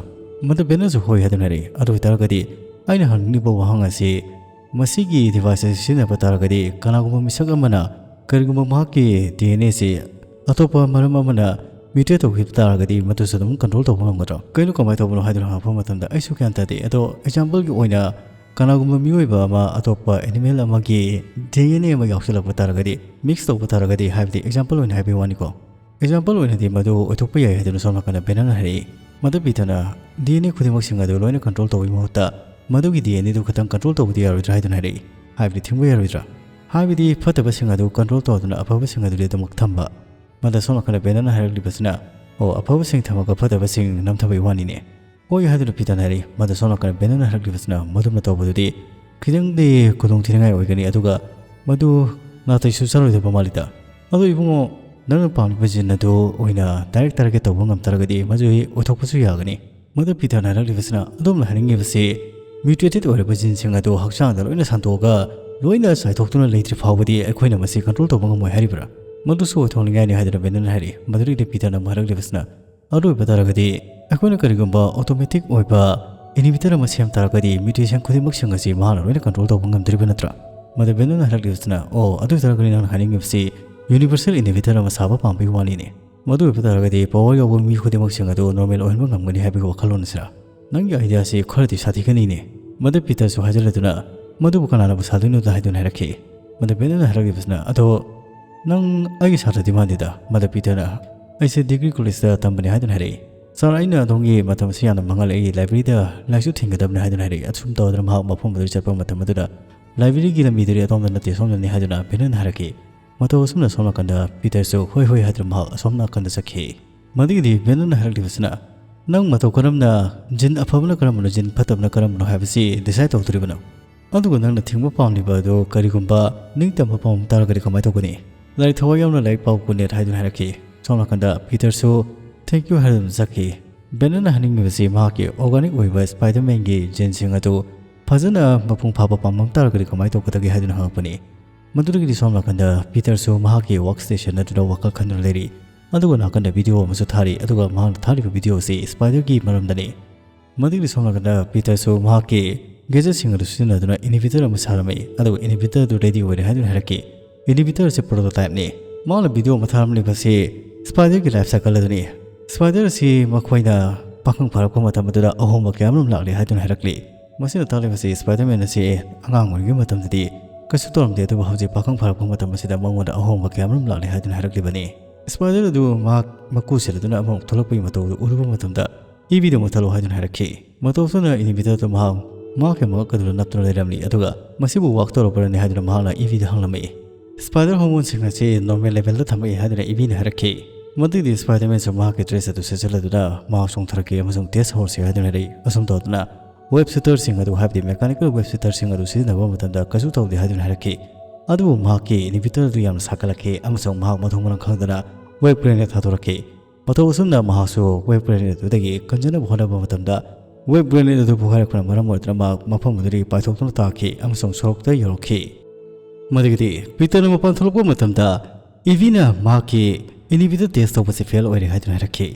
ꯃꯗꯨ ꯕꯦꯅꯟꯁꯨ ꯍꯣꯏ ꯍꯥꯏꯗꯨꯅ ꯍꯥꯏꯔꯛꯏ꯫ ꯑꯗꯨ ꯑꯣꯏꯇꯥꯔꯒꯗꯤ ꯑꯩꯅ ꯍꯪꯅꯤꯡꯂꯤꯕ ꯋꯥꯍꯪ ꯑꯁꯤ, ꯃꯁꯤꯒꯤ device ꯑꯁꯤ ꯁꯤꯖꯤꯟꯅꯕ ꯇꯥꯔꯒꯗꯤ ꯀꯅꯥꯒꯨꯝꯕ ꯃꯤꯁꯛ ꯑꯃꯅ ꯀꯔꯤꯒꯨꯝꯕ ꯃꯍꯥꯛꯀꯤ D N A ꯁꯤ ꯑꯇꯣꯞꯄ ꯃꯔꯝ ꯑꯃꯅ mutate ꯇꯧꯈꯤꯕ ꯇꯥꯔꯒꯗꯤ ꯃꯗꯨꯁꯨ ꯑꯗꯨꯝ control ꯇꯧꯕ ꯉꯝꯒꯗ꯭ꯔꯣ? ꯀꯩꯅꯣ, ꯀꯃꯥꯏꯅ ꯇꯧꯕꯅꯣ ꯍꯥꯏꯗꯨꯅ ꯍꯪꯉꯛꯄ ꯃꯇꯝꯗ ꯑꯩꯁꯨ ꯒ꯭ꯌꯥꯟ ꯇꯥꯗꯦ꯫ ꯑꯗꯣ example ꯒꯤ ꯑꯣꯏꯅ ꯀꯅꯥꯒꯨꯝꯕ ꯃꯤꯑꯣꯏꯕ ꯑꯃ ꯑꯇꯣꯞꯄ animal ꯑꯃꯒꯤ D N A ꯑꯃ ꯌꯥꯎꯁꯤꯜꯂꯛꯄ ꯇꯥꯔꯒꯗꯤ, mix ꯇꯧꯕ ꯇꯥꯔꯒꯗꯤ, ꯍꯥꯏꯕꯗꯤ example ꯑꯣꯏꯅ ꯍꯥꯏꯕꯒꯤ ꯋꯥꯅꯤꯀꯣ, example ꯑꯣꯏꯅꯗꯤ ꯃꯗꯨ ꯑꯣꯏꯊꯣꯛꯄ ꯌꯥꯏ ꯍꯥꯏꯗꯨꯅ ꯁꯣꯝ ꯅꯥꯀꯟꯗ ꯕꯦꯅꯟꯅ ꯍꯥꯏꯔꯛꯏ꯫ ꯃꯗꯨ ꯄꯤꯇꯔꯅ D N A ꯈꯨꯗꯤꯡꯃꯛꯁꯤꯡ ꯑꯗꯨ ꯂꯣꯏꯅ control ꯇꯧꯕꯒꯤ ꯃꯍꯨꯠꯇ ꯃꯗꯨꯒꯤ D N A ꯗꯨ ꯈꯛꯇꯪ control ꯇꯧꯕꯗꯤ ꯌꯥꯔꯣꯏꯗ꯭ꯔꯥ ꯍꯥꯏꯗꯨꯅ ꯍꯥꯏꯔꯛꯏ꯫ ꯍꯥꯏꯕꯗꯤ ꯊꯤꯡꯕ ꯌꯥꯔꯣꯏꯗ꯭ꯔꯥ? ꯍꯥꯏꯕꯗꯤ ꯐꯠꯇꯕꯁꯤꯡ ꯑꯗꯨ control ꯇꯧꯗꯨꯅ ꯑꯐꯕꯁꯤꯡ ꯑꯗꯨꯗꯤ ꯑꯗꯨꯃꯛ ꯊꯝꯕ꯫ ꯃꯗ ꯁꯣꯝ ꯅꯥꯀꯟꯗ ꯕꯦꯅꯟꯅ ꯍꯥꯏꯔꯛꯂꯤꯕꯁꯤꯅ, "ꯑꯣ, ꯑꯐꯕꯁꯤꯡ ꯊꯝꯃꯒ ꯐꯠꯇꯕꯁꯤꯡ ꯅꯝꯊꯕꯒꯤ ꯋꯥꯅꯤꯅꯦ"꯫ ꯍꯣꯏ ꯍꯥꯏꯗꯨꯅ ꯄꯤꯇꯔꯅ ꯍꯥꯏꯔꯛꯏ꯫ ꯃꯗ ꯁꯣꯝ ꯅꯥꯀꯟꯗ ꯕꯦꯅꯟꯅ ꯍꯥꯏꯔꯛꯂꯤꯕꯁꯤꯅ, "ꯃꯗꯨꯝꯅ ꯇꯧꯕꯗꯨꯗꯤ ꯈꯤꯇꯪꯗꯤ ꯈꯨꯗꯣꯡꯊꯤꯅꯤꯡꯉꯥꯏ ꯑꯣꯏꯒꯅꯤ, ꯑꯗꯨꯒ ꯃꯗꯨ ꯅꯥꯇꯩꯁꯨ ꯆꯥꯔꯣꯏꯗꯕ ꯃꯥꯜꯂꯤꯗ꯫ ꯑꯗꯣ ꯏꯕꯨꯡꯉꯣ, ꯅꯪꯅ ꯄꯥꯝꯂꯤꯕ gene ꯑꯗꯨ ꯑꯣꯏꯅ direct target ꯇꯧꯕ ꯉꯝ ꯇꯥꯔꯒꯗꯤ ꯃꯗꯨ ꯑꯣꯏꯊꯣꯛꯄꯁꯨ ꯌꯥꯒꯅꯤ"꯫ ꯃꯗ ꯄꯤꯇꯔꯅ ꯍꯥꯏꯔꯛꯂꯤꯕꯁꯤꯅ, "ꯑꯗꯣꯝꯅ ꯍꯥꯏꯅꯤꯡꯉꯤꯕꯁꯤ mutated ꯑꯣꯏꯔꯕ geneꯁꯤꯡ ꯑꯗꯨ ꯍꯛꯆꯥꯡꯗ ꯂꯣꯏꯅ ꯁꯟꯗꯣꯛꯑꯒ ꯂꯣꯏꯅ ꯆꯥꯏꯊꯣꯛꯇꯨꯅ ꯂꯩꯇ꯭ꯔꯤ ꯐꯥꯎꯕꯗꯤ ꯑꯩꯈꯣꯏꯅ ꯃꯁꯤ control ꯇꯧꯕ ꯉꯝꯃꯣꯏ ꯍꯥꯏꯔꯤꯕ꯭ꯔꯥ?" ꯃꯗꯨꯁꯨ ꯑꯣꯏꯊꯣꯛꯅꯤꯡꯉꯥꯏꯅꯤ ꯍꯥꯏꯗꯨꯅ ꯕꯦꯅꯟꯅ ꯍꯥꯏꯔꯛꯏ꯫ ꯃꯗꯨꯗꯒꯤꯗꯤ ꯄꯤꯇꯔꯅ ꯑꯃꯨꯛ ꯍꯥꯏꯔꯛꯂꯤꯕꯁꯤꯅ, "ꯑꯗꯨ ꯑꯣꯏꯕ ꯇꯥꯔꯒꯗꯤ ꯑꯩꯈꯣꯏꯅ ꯀꯔꯤꯒꯨꯝꯕ automatic ꯑꯣꯏꯕ inhibitor ꯑꯃ ꯁꯦꯝ ꯇꯥꯔꯒꯗꯤ mutation ꯈꯨꯗꯤꯡꯃꯛꯁꯤꯡ ꯑꯁꯤ ꯃꯍꯥꯛꯅ ꯂꯣꯏꯅ control ꯇꯧꯕ ꯉꯝꯗꯣꯔꯤꯕ ꯅꯠꯇ꯭ꯔꯥ?" ꯃꯗ ꯕꯦꯅꯟꯅ ꯍꯥꯏꯔꯛꯂꯤꯕꯁꯤꯅ, "ꯑꯣ, ꯑꯗꯨ ꯑꯣꯏ ꯇꯥꯔꯒꯗꯤ ꯅꯪꯅ ꯍꯥꯏꯅꯤꯡꯉꯤꯕꯁꯤ universal inhibitor ꯑꯃ ꯁꯥꯕ ꯄꯥꯝꯕꯒꯤ ꯋꯥꯅꯤꯅꯦ꯫ ꯃꯗꯨ ꯑꯣꯏꯕ ꯇꯥꯔꯒꯗꯤ power ꯌꯥꯎꯕ ꯃꯤ ꯈꯨꯗꯤꯡꯃꯛꯁꯤꯡ ꯑꯗꯨ normal ꯑꯣꯏꯍꯟꯕ ꯉꯝꯒꯅꯤ ꯍꯥꯏꯕꯒꯤ ꯋꯥꯈꯜꯂꯣꯟ ꯑꯁꯤꯔꯥ? ꯅꯪꯒꯤ idea ꯑꯁꯤ ꯈꯔꯗꯤ ꯁꯥꯊꯤꯒꯅꯤꯅꯦ"꯫ ꯃꯗ ꯄꯤꯇꯔꯁꯨ ꯍꯥꯏꯖꯤꯜꯂꯗꯨꯅ, "ꯃꯗꯨꯕꯨ ꯀꯅꯥꯅꯕꯨ ꯁꯥꯗꯣꯏꯅꯣꯗ?" ꯍꯥꯏꯗꯨꯅ ꯍꯥꯏꯔꯛꯈꯤ꯫ ꯃꯗ ꯕꯦꯅꯟꯅ ꯍꯥꯏꯔꯛꯂꯤꯕꯁꯤꯅ, "ꯑꯗꯣ ꯅꯪ ꯑꯩꯒꯤ ꯁꯥꯇ꯭ꯔꯗꯤ ꯃꯥꯟꯗꯦꯗ"꯫ ꯃꯗ ꯄꯤꯇꯔꯅ, "ꯑꯩꯁꯦ degree collegeꯇ ꯇꯝꯕꯅꯦ" ꯍꯥꯏꯗꯨꯅ ꯍꯥꯏꯔꯛꯏ꯫ "Sir, ꯑꯩꯅ ꯑꯗꯣꯝꯒꯤ ꯃꯇꯝ ꯑꯁꯤ ꯌꯥꯝꯅ ꯃꯥꯡꯍꯜꯂꯦ, ꯑꯩꯒꯤ libraryꯗ ꯂꯥꯏꯔꯤꯛꯁꯨ ꯊꯤꯟꯒꯗꯕꯅꯤ" ꯍꯥꯏꯗꯨꯅ ꯍꯥꯏꯔꯛꯏ꯫ ꯑꯁꯨꯝ ꯇꯧꯗꯅ ꯃꯍꯥꯛ ꯃꯐꯝ ꯑꯗꯨꯗ ꯆꯠꯄ ꯃꯇꯝ ꯑꯗꯨꯗ libraryꯒꯤ ꯂꯝꯕꯤꯗꯨꯗꯤ ꯑꯗꯣꯝꯗ ꯅꯠꯇꯦ, ꯁꯣꯝꯗꯅꯤ ꯍꯥꯏꯗꯨꯅ ꯕꯦꯅꯟꯅ ꯍꯥꯏꯔꯛꯈꯤ꯫ ꯃꯇꯧ ꯑꯁꯨꯝꯅ ꯁꯣꯝ ꯅꯥꯀꯟꯗ ꯄꯤꯇꯔꯁꯨ ꯍꯣꯏ ꯍꯣꯏ ꯍꯥꯏꯗꯨꯅ ꯃꯍꯥꯛ ꯑꯁꯣꯝ ꯅꯥꯀꯟꯗ ꯆꯠꯈꯤ꯫ ꯃꯗꯨꯒꯤꯗꯤ ꯕꯦꯅꯟꯅ ꯍꯥꯏꯔꯛꯂꯤꯕꯁꯤꯅ, ꯅꯪ ꯃꯇꯧ ꯀꯔꯝꯅ ꯖꯤꯟ ꯑꯐꯕꯅ ꯀꯔꯝꯕꯅꯣ, ꯖꯤꯟ ꯐꯠꯇꯕꯅ ꯀꯔꯝꯕꯅꯣ ꯍꯥꯏꯕꯁꯤ ꯗꯤꯁꯥꯏꯠ ꯇꯧꯗꯣꯔꯤꯕꯅꯣ? ꯑꯗꯨꯒ ꯅꯪꯅ ꯊꯤꯡꯕ ꯄꯥꯝꯂꯤꯕ ꯑꯗꯨ ꯀꯔꯤꯒꯨꯝꯕ ꯅꯤꯡꯇꯝꯕ ꯄꯥꯝꯂꯝ ꯇꯥꯔꯒꯗꯤ ꯀꯃꯥꯏꯅ ꯇꯧꯒꯅꯤ? ꯂꯥꯏꯔꯤꯛ ꯊꯋꯥꯏ ꯌꯥꯎꯅ ꯂꯥꯏꯔꯤꯛ ꯄꯥꯎ ꯒꯨꯗ ꯅꯥꯏꯠ ꯍꯥꯏꯗꯨꯅ ꯍꯥꯏꯔꯛꯈꯤ꯫ ꯁꯣꯝ ꯅꯥꯀꯟꯗ ꯄꯤꯇꯔꯁꯨ ꯊꯦꯡꯛ ꯌꯨ ꯍꯥꯏꯗꯨꯅ ꯆꯠꯈꯤ꯫ ꯕꯦꯅꯟꯅ ꯍꯥꯏꯅꯤꯡꯂꯤꯕꯁꯤ ꯃꯍꯥꯛꯀꯤ ꯑꯣꯔꯒꯥꯅꯤꯛ ꯑꯣꯏꯕ ꯁ꯭ꯄꯥꯏꯗꯔꯃꯦꯟꯒꯤ ꯖꯤꯟꯁꯤꯡ ꯑꯗꯨ ꯐꯖꯅ ꯃꯄꯨꯡ ꯐꯥꯕ ꯄꯥꯝꯂꯝ ꯇꯥꯔꯒꯗꯤ ꯀꯃꯥꯏꯅ ꯇꯧꯒꯗꯒꯦ ꯍꯥꯏꯗꯨꯅ ꯍꯪꯉꯛꯄꯅꯤ꯫ ꯃꯗꯨꯗꯒꯤꯗꯤ ꯁꯣꯝ ꯅꯥꯀꯟꯗ ꯄꯤꯇꯔꯁꯨ ꯃꯍꯥꯛꯀꯤ ꯋꯥꯔꯛ ꯁ꯭ꯇꯦꯁꯟ ꯑꯗꯨꯗ ꯋꯥꯈꯜ ꯈꯟꯗꯨꯅ ꯂꯩꯔꯤ꯫ ꯑꯗꯨꯒ ꯅꯥꯀꯟꯗ ꯚꯤꯗꯤꯑꯣ ꯑꯃꯁꯨ ꯊꯥꯔꯤ꯫ ꯑꯗꯨꯒ ꯃꯍꯥꯛꯅ ꯊꯥꯔꯤꯕ ꯚꯤꯗꯤꯑꯣ ꯑꯁꯤ ꯁ꯭ꯄꯥꯏꯗꯔꯒꯤ ꯃꯔꯝꯗꯅꯤ꯫ ꯃꯗꯨꯒꯤ ꯁꯣꯝ ꯅꯥꯀꯟꯗ ꯄꯤꯇꯔꯁꯨ ꯃꯍꯥꯛꯀꯤ ꯒꯦꯖꯦꯠꯁꯤꯡ ꯑꯗꯨ ꯁꯤꯖꯤꯟꯅꯗꯨꯅ ꯏꯅꯤꯕꯤꯇꯔ ꯑꯃ ꯁꯥꯔꯝꯃꯤ, ꯑꯗꯨꯒ ꯏꯅꯤꯕꯤꯇꯔ ꯑꯗꯨ ꯔꯦꯗꯤ ꯑꯣꯏꯔꯦ ꯍꯥꯏꯗꯨꯅ ꯍꯥꯏꯔꯛꯈꯤ꯫ ꯏꯅꯤꯕꯤꯇꯔ ꯑꯁꯤ ꯄ꯭ꯔꯣꯇꯣꯇꯥꯏꯞꯅꯤ꯫ ꯃꯍꯥꯛꯅ ꯚꯤꯗꯤꯑꯣ ꯑꯃ ꯊꯥꯔꯝꯂꯤꯕꯁꯤ ꯁ꯭ꯄꯥꯏꯗꯔꯒꯤ ꯂꯥꯏꯐ ꯁꯥꯏꯀꯜ ꯑꯗꯨꯅꯤ꯫ ꯁ꯭ꯄꯥꯏꯗꯔ ꯑꯁꯤ ꯃꯈꯣꯏꯅ ꯄꯥꯈꯪ ꯐꯥꯔꯛꯄ ꯃꯇꯝ ꯑꯗꯨꯗ ꯑꯍꯣꯡꯕ ꯀꯌꯥ ꯑꯃꯔꯣꯝ ꯂꯥꯛꯂꯦ ꯍꯥꯏꯗꯨꯅ ꯍꯥꯏꯔꯛꯂꯤ꯫ ꯃꯁꯤꯅ ꯇꯥꯛꯂꯤꯕꯁꯤ ꯁ꯭ꯄꯥꯏꯗꯔꯃꯦꯟ ꯑꯁꯤ ꯑꯉꯥꯡ ꯑꯣꯏꯔꯤꯉꯩ ꯃꯇꯝꯗꯗꯤ ꯀꯩꯁꯨ ꯇꯧꯔꯝꯗꯦ, ꯑꯗꯨꯕꯨ ꯍꯧꯖꯤꯛ ꯄꯥꯈꯪ ꯐꯥꯔꯛꯄ ꯃꯇꯝ ꯑꯁꯤꯗ ꯃꯉꯣꯟꯗ ꯑꯍꯣꯡꯕ ꯀꯌꯥ ꯑꯃꯔꯣꯝ ꯂꯥꯛꯂꯦ ꯍꯥꯏꯗꯨꯅ ꯍꯥꯏꯔꯛꯂꯤꯕꯅꯤ꯫ ꯁ꯭ꯄꯥꯏꯗꯔ ꯑꯗꯨ ꯃꯍꯥꯛ ꯃꯀꯨ ꯁꯤꯜꯂꯗꯨꯅ ꯑꯃꯨꯛ ꯊꯣꯛꯂꯛꯄꯒꯤ ꯃꯇꯧ ꯑꯗꯨ ꯎꯔꯨꯕ ꯃꯇꯝꯗ, "ꯏꯕꯤꯗ ꯃꯨꯠꯊꯠꯂꯣ" ꯍꯥꯏꯗꯨꯅ ꯍꯥꯏꯔꯛꯈꯤ꯫ ꯃꯇꯧ ꯑꯁꯨꯝꯅ ꯏꯅꯤꯕꯤꯇꯔꯗꯨ ꯃꯍꯥꯛ ꯃꯍꯥꯛꯀꯤ ꯃꯉꯛ ꯑꯗꯨꯗ ꯅꯞꯇꯨꯅ ꯂꯩꯔꯝꯂꯤ, ꯑꯗꯨꯒ "ꯃꯁꯤꯕꯨ ꯋꯥꯛ ꯇꯧꯔꯕ꯭ꯔꯅꯦ?" ꯍꯥꯏꯗꯨꯅ ꯃꯍꯥꯛꯅ ꯏꯕꯤꯗ ꯍꯪꯂꯝꯃꯤ꯫ "ꯁ꯭ꯄꯥꯏꯗꯔ ꯍꯣꯔꯃꯣꯟꯁꯤꯡ ꯑꯁꯤ ꯅꯣꯔꯃꯦꯜ ꯂꯦꯚꯦꯜꯗ ꯊꯝꯃꯛꯏ" ꯍꯥꯏꯗꯨꯅ ꯏꯕꯤꯅ ꯍꯥꯏꯔꯛꯈꯤ꯫ ꯃꯗꯨꯗꯤ ꯁ꯭ꯄꯥꯏꯗꯔꯃꯦꯟꯁꯨ ꯃꯍꯥꯛꯀꯤ ꯗ꯭ꯔꯦꯁ ꯑꯗꯨ ꯁꯦꯠꯆꯜꯂꯗꯨꯅ ꯃꯍꯥꯛ ꯆꯣꯡꯊꯔꯛꯈꯤ ꯑꯃꯁꯨꯡ ꯇꯦꯁ ꯍꯧꯔꯁꯤ ꯍꯥꯏꯗꯨꯅ ꯍꯥꯏꯔꯛꯏ꯫ ꯑꯁꯨꯝ ꯇꯧꯗꯨꯅ ꯋꯦꯕ ꯁꯨꯇꯔꯁꯤꯡ ꯑꯗꯨ, ꯍꯥꯏꯕꯗꯤ ꯃꯦꯀꯥꯅꯤꯀꯦꯜ ꯋꯦꯕ ꯁꯨꯇꯔꯁꯤꯡ ꯑꯗꯨ ꯁꯤꯖꯤꯟꯅꯕ ꯃꯇꯝꯗ ꯀꯩꯁꯨ ꯇꯧꯗꯦ ꯍꯥꯏꯗꯨꯅ ꯍꯥꯏꯔꯛꯈꯤ꯫ ꯑꯗꯨꯕꯨ ꯃꯍꯥꯛꯀꯤ ꯏꯅꯤꯕꯤꯇꯔ ꯑꯗꯨ ꯌꯥꯝꯅ ꯁꯥꯒꯠꯂꯛꯈꯤ ꯑꯃꯁꯨꯡ ꯃꯍꯥꯛ ꯃꯊꯣꯡ ꯃꯔꯝ ꯈꯪꯗꯅ ꯋꯦꯕ ꯒ꯭ꯔꯦꯅꯦꯗ ꯊꯥꯗꯣꯔꯛꯈꯤ꯫ ꯃꯇꯧ ꯑꯁꯨꯝꯅ ꯃꯍꯥꯛꯁꯨ ꯋꯦꯕ ꯒ꯭ꯔꯦꯅꯦꯗ ꯑꯗꯨꯗꯒꯤ ꯀꯟꯖꯅꯕ ꯍꯣꯠꯅꯕ ꯃꯇꯝꯗ, ꯋꯦꯕ ꯒ꯭ꯔꯦꯅꯦꯗ ꯑꯗꯨ ꯄꯣꯈꯥꯏꯔꯛꯄꯅ ꯃꯔꯝ ꯑꯣꯏꯗꯨꯅ ꯃꯍꯥꯛ ꯃꯐꯝ ꯑꯗꯨꯗꯒꯤ ꯄꯥꯏꯊꯣꯛꯇꯨꯅ ꯇꯥꯈꯤ ꯑꯃꯁꯨꯡ ꯁꯣꯔꯣꯛꯇ ꯌꯧꯔꯛꯈꯤ꯫ ꯃꯗꯨꯒꯤꯗꯤ ꯄꯤꯇꯔꯅ ꯃꯄꯥꯟ ꯊꯣꯛꯂꯛꯄ ꯃꯇꯝꯗ, ꯏꯚꯤꯅ ꯃꯍꯥꯛꯀꯤ ꯏꯅꯤꯕꯤꯇꯔ ꯇꯦꯁ ꯇꯧꯕꯁꯤ ꯐꯦꯜ ꯑꯣꯏꯔꯦ ꯍꯥꯏꯗꯨꯅ ꯍꯥꯏꯔꯛꯈꯤ꯫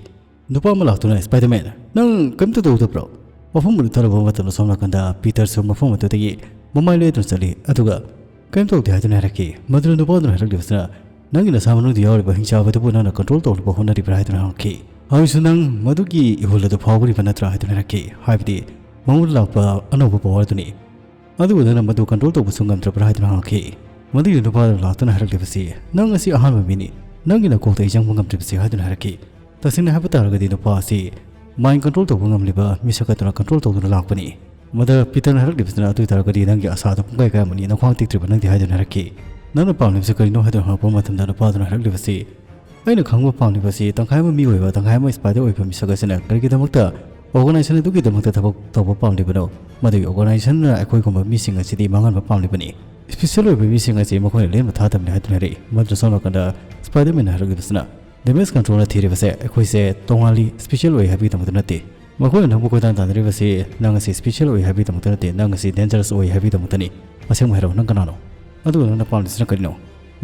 ꯅꯨꯄꯥ ꯑꯃ ꯂꯥꯛꯇꯨꯅ, "ꯁ꯭ꯄꯥꯏꯗꯔꯃꯦꯟ, ꯅꯪ ꯀꯔꯤꯝꯇ ꯇꯧꯗꯕ꯭ꯔꯣ?" ꯃꯐꯝ ꯑꯗꯨ ꯊꯜꯂꯕ ꯃꯇꯝꯗ, ꯁꯣꯝ ꯅꯥꯀꯟꯗ ꯄꯤꯇꯔꯁꯨ ꯃꯐꯝ ꯑꯗꯨꯗꯒꯤ ꯃꯃꯥꯏ ꯂꯦꯞꯇꯨꯅ ꯆꯠꯂꯤ, ꯑꯗꯨꯒ "ꯀꯔꯤꯝ ꯇꯧꯗꯦ" ꯍꯥꯏꯗꯨꯅ ꯍꯥꯏꯔꯛꯈꯤ꯫ ꯃꯗꯨꯅ ꯅꯨꯄꯥ ꯑꯗꯨꯅ ꯍꯥꯏꯔꯛꯂꯤꯕꯁꯤꯅ, "ꯅꯪꯒꯤ ꯅꯁꯥ ꯃꯅꯨꯡꯗ ꯌꯥꯎꯔꯤꯕ ꯍꯤꯡꯆꯥꯕ ꯑꯗꯨꯕꯨ ꯅꯪꯅ ꯀꯟꯇ꯭ꯔꯣꯜ ꯇꯧꯅꯕ ꯍꯣꯠꯅꯔꯤꯕ꯭ꯔꯥ?" ꯍꯥꯏꯗꯨꯅ ꯍꯪꯉꯛꯈꯤ꯫ ꯍꯧꯖꯤꯛꯁꯨ ꯅꯪ ꯃꯗꯨꯒꯤ ꯏꯍꯨꯜ ꯑꯗꯨ ꯐꯥꯎꯒꯅꯤꯕ ꯅꯠꯇ꯭ꯔꯥ ꯍꯥꯏꯗꯨꯅ ꯍꯥꯏꯔꯛꯈꯤ, ꯍꯥꯏꯕꯗꯤ ꯃꯉꯣꯟꯗ ꯂꯥꯛꯄ ꯑꯅꯧꯕ ꯄꯋꯥꯔ ꯑꯗꯨꯅꯤ꯫ ꯑꯗꯨꯕꯨ ꯅꯪꯅ ꯃꯗꯨ ꯀꯟꯇ꯭ꯔꯣꯜ ꯇꯧꯕꯁꯨ ꯉꯝꯗ꯭ꯔꯕ꯭ꯔꯥ ꯍꯥꯏꯗꯨꯅ ꯍꯪꯉꯛꯈꯤ꯫ ꯃꯗꯨꯒꯤ ꯅꯨꯄꯥ ꯑꯗꯨꯅ ꯂꯥꯛꯇꯨꯅ ꯍꯥꯏꯔꯛꯂꯤꯕꯁꯤ, "ꯅꯪ ꯑꯁꯤ ꯑꯍꯥꯟꯕ ꯃꯤꯅꯤ, ꯅꯪꯒꯤ ꯅꯀꯣꯛꯇ ꯑꯩ ꯆꯪꯕ ꯉꯝꯗ꯭ꯔꯤꯕꯁꯤ" ꯍꯥꯏꯗꯨꯅ ꯍꯥꯏꯔꯛꯈꯤ꯫ ꯇꯁꯦꯡꯅ ꯍꯥꯏꯕ ꯇꯥꯔꯒꯗꯤ ꯅꯨꯄꯥ ꯑꯁꯤ ꯃꯥꯏꯟ ꯀꯟꯇ꯭ꯔꯣꯜ ꯇꯧꯕ ꯉꯝꯂꯤꯕ ꯃꯤꯁꯛ ꯑꯗꯨꯅ ꯀꯟꯇ꯭ꯔꯣꯜ ꯇꯧꯗꯨꯅ ꯂꯥꯛꯄꯅꯤ꯫ ꯃꯗ ꯄꯤꯇꯔꯅ ꯍꯥꯏꯔꯛꯂꯤꯕꯁꯤꯅ, "ꯑꯗꯨ ꯑꯣꯏ ꯇꯥꯔꯒꯗꯤ ꯅꯪꯒꯤ ꯑꯁꯥꯗꯨ ꯄꯨꯡꯀꯥꯏ ꯀꯥꯏꯔꯝꯃꯅꯤ, ꯅꯈ꯭ꯋꯥꯡ ꯇꯦꯛꯇ꯭ꯔꯤꯕ ꯅꯪꯗꯤ" ꯍꯥꯏꯗꯨꯅ ꯍꯥꯏꯔꯛꯈꯤ꯫ "ꯅꯪꯅ ꯄꯥꯝꯂꯤꯕꯁꯤ ꯀꯔꯤꯅꯣ?" ꯍꯥꯏꯗꯨꯅ ꯍꯪꯉꯛꯄ ꯃꯇꯝꯗ ꯅꯨꯄꯥ ꯑꯗꯨꯅ ꯍꯥꯏꯔꯛꯂꯤꯕꯁꯤ, ꯑꯩꯅ ꯈꯪꯕ ꯄꯥꯝꯂꯤꯕꯁꯤ ꯇꯪꯈꯥꯏ ꯑꯃ ꯃꯤ ꯑꯣꯏꯕ, ꯇꯪꯈꯥꯏ ꯑꯃ spider ꯑꯣꯏꯕ ꯃꯤꯁꯛ ꯑꯁꯤꯅ ꯀꯔꯤꯒꯤꯗꯃꯛꯇ organization ꯑꯗꯨꯒꯤꯗꯃꯛꯇ ꯊꯕꯛ ꯇꯧꯕ ꯄꯥꯝꯂꯤꯕꯅꯣ? ꯃꯗꯨꯒꯤ organizationꯅ ꯑꯩꯈꯣꯏꯒꯨꯝꯕ ꯃꯤꯁꯤꯡ ꯑꯁꯤꯗꯤ ꯃꯥꯡꯍꯟꯕ ꯄꯥꯝꯂꯤꯕꯅꯤ꯫ Special ꯑꯣꯏꯕ ꯃꯤꯁꯤꯡ ꯑꯁꯤ ꯃꯈꯣꯏꯅ ꯂꯦꯝꯅ ꯊꯥꯗꯕꯅꯤ ꯍꯥꯏꯗꯨꯅ ꯍꯥꯏꯔꯛꯏ꯫ ꯃꯗꯨꯗ ꯁꯣꯝ ꯅꯥꯀꯟꯗ Spider-Manꯅ ꯍꯥꯏꯔꯛꯂꯤꯕꯁꯤꯅ, "Damage controlꯅ ꯊꯤꯔꯤꯕꯁꯦ ꯑꯩꯈꯣꯏꯁꯦ ꯇꯣꯉꯥꯜꯂꯤ, special ꯑꯣꯏ ꯍꯥꯏꯕꯒꯤꯗꯃꯛꯇ ꯅꯠꯇꯦ꯫ ꯃꯈꯣꯏꯅ ꯅꯪꯕꯨ ꯀꯣꯏꯇꯥꯟ ꯇꯥꯟꯅꯔꯤꯕꯁꯤ ꯅꯪ ꯑꯁꯤ special ꯑꯣꯏ ꯍꯥꯏꯕꯒꯤꯗꯃꯛꯇ ꯅꯠꯇꯦ, ꯅꯪ ꯑꯁꯤ dangerous ꯑꯣꯏ ꯍꯥꯏꯕꯒꯤꯗꯃꯛꯇꯅꯤ꯫ ꯑꯁꯦꯡꯕ ꯍꯥꯏꯔꯛꯑꯣ, ꯅꯪ ꯀꯅꯥꯅꯣ? ꯑꯗꯨꯒ ꯅꯪꯅ ꯄꯥꯝꯂꯤꯁꯤꯅ ꯀꯔꯤꯅꯣ?"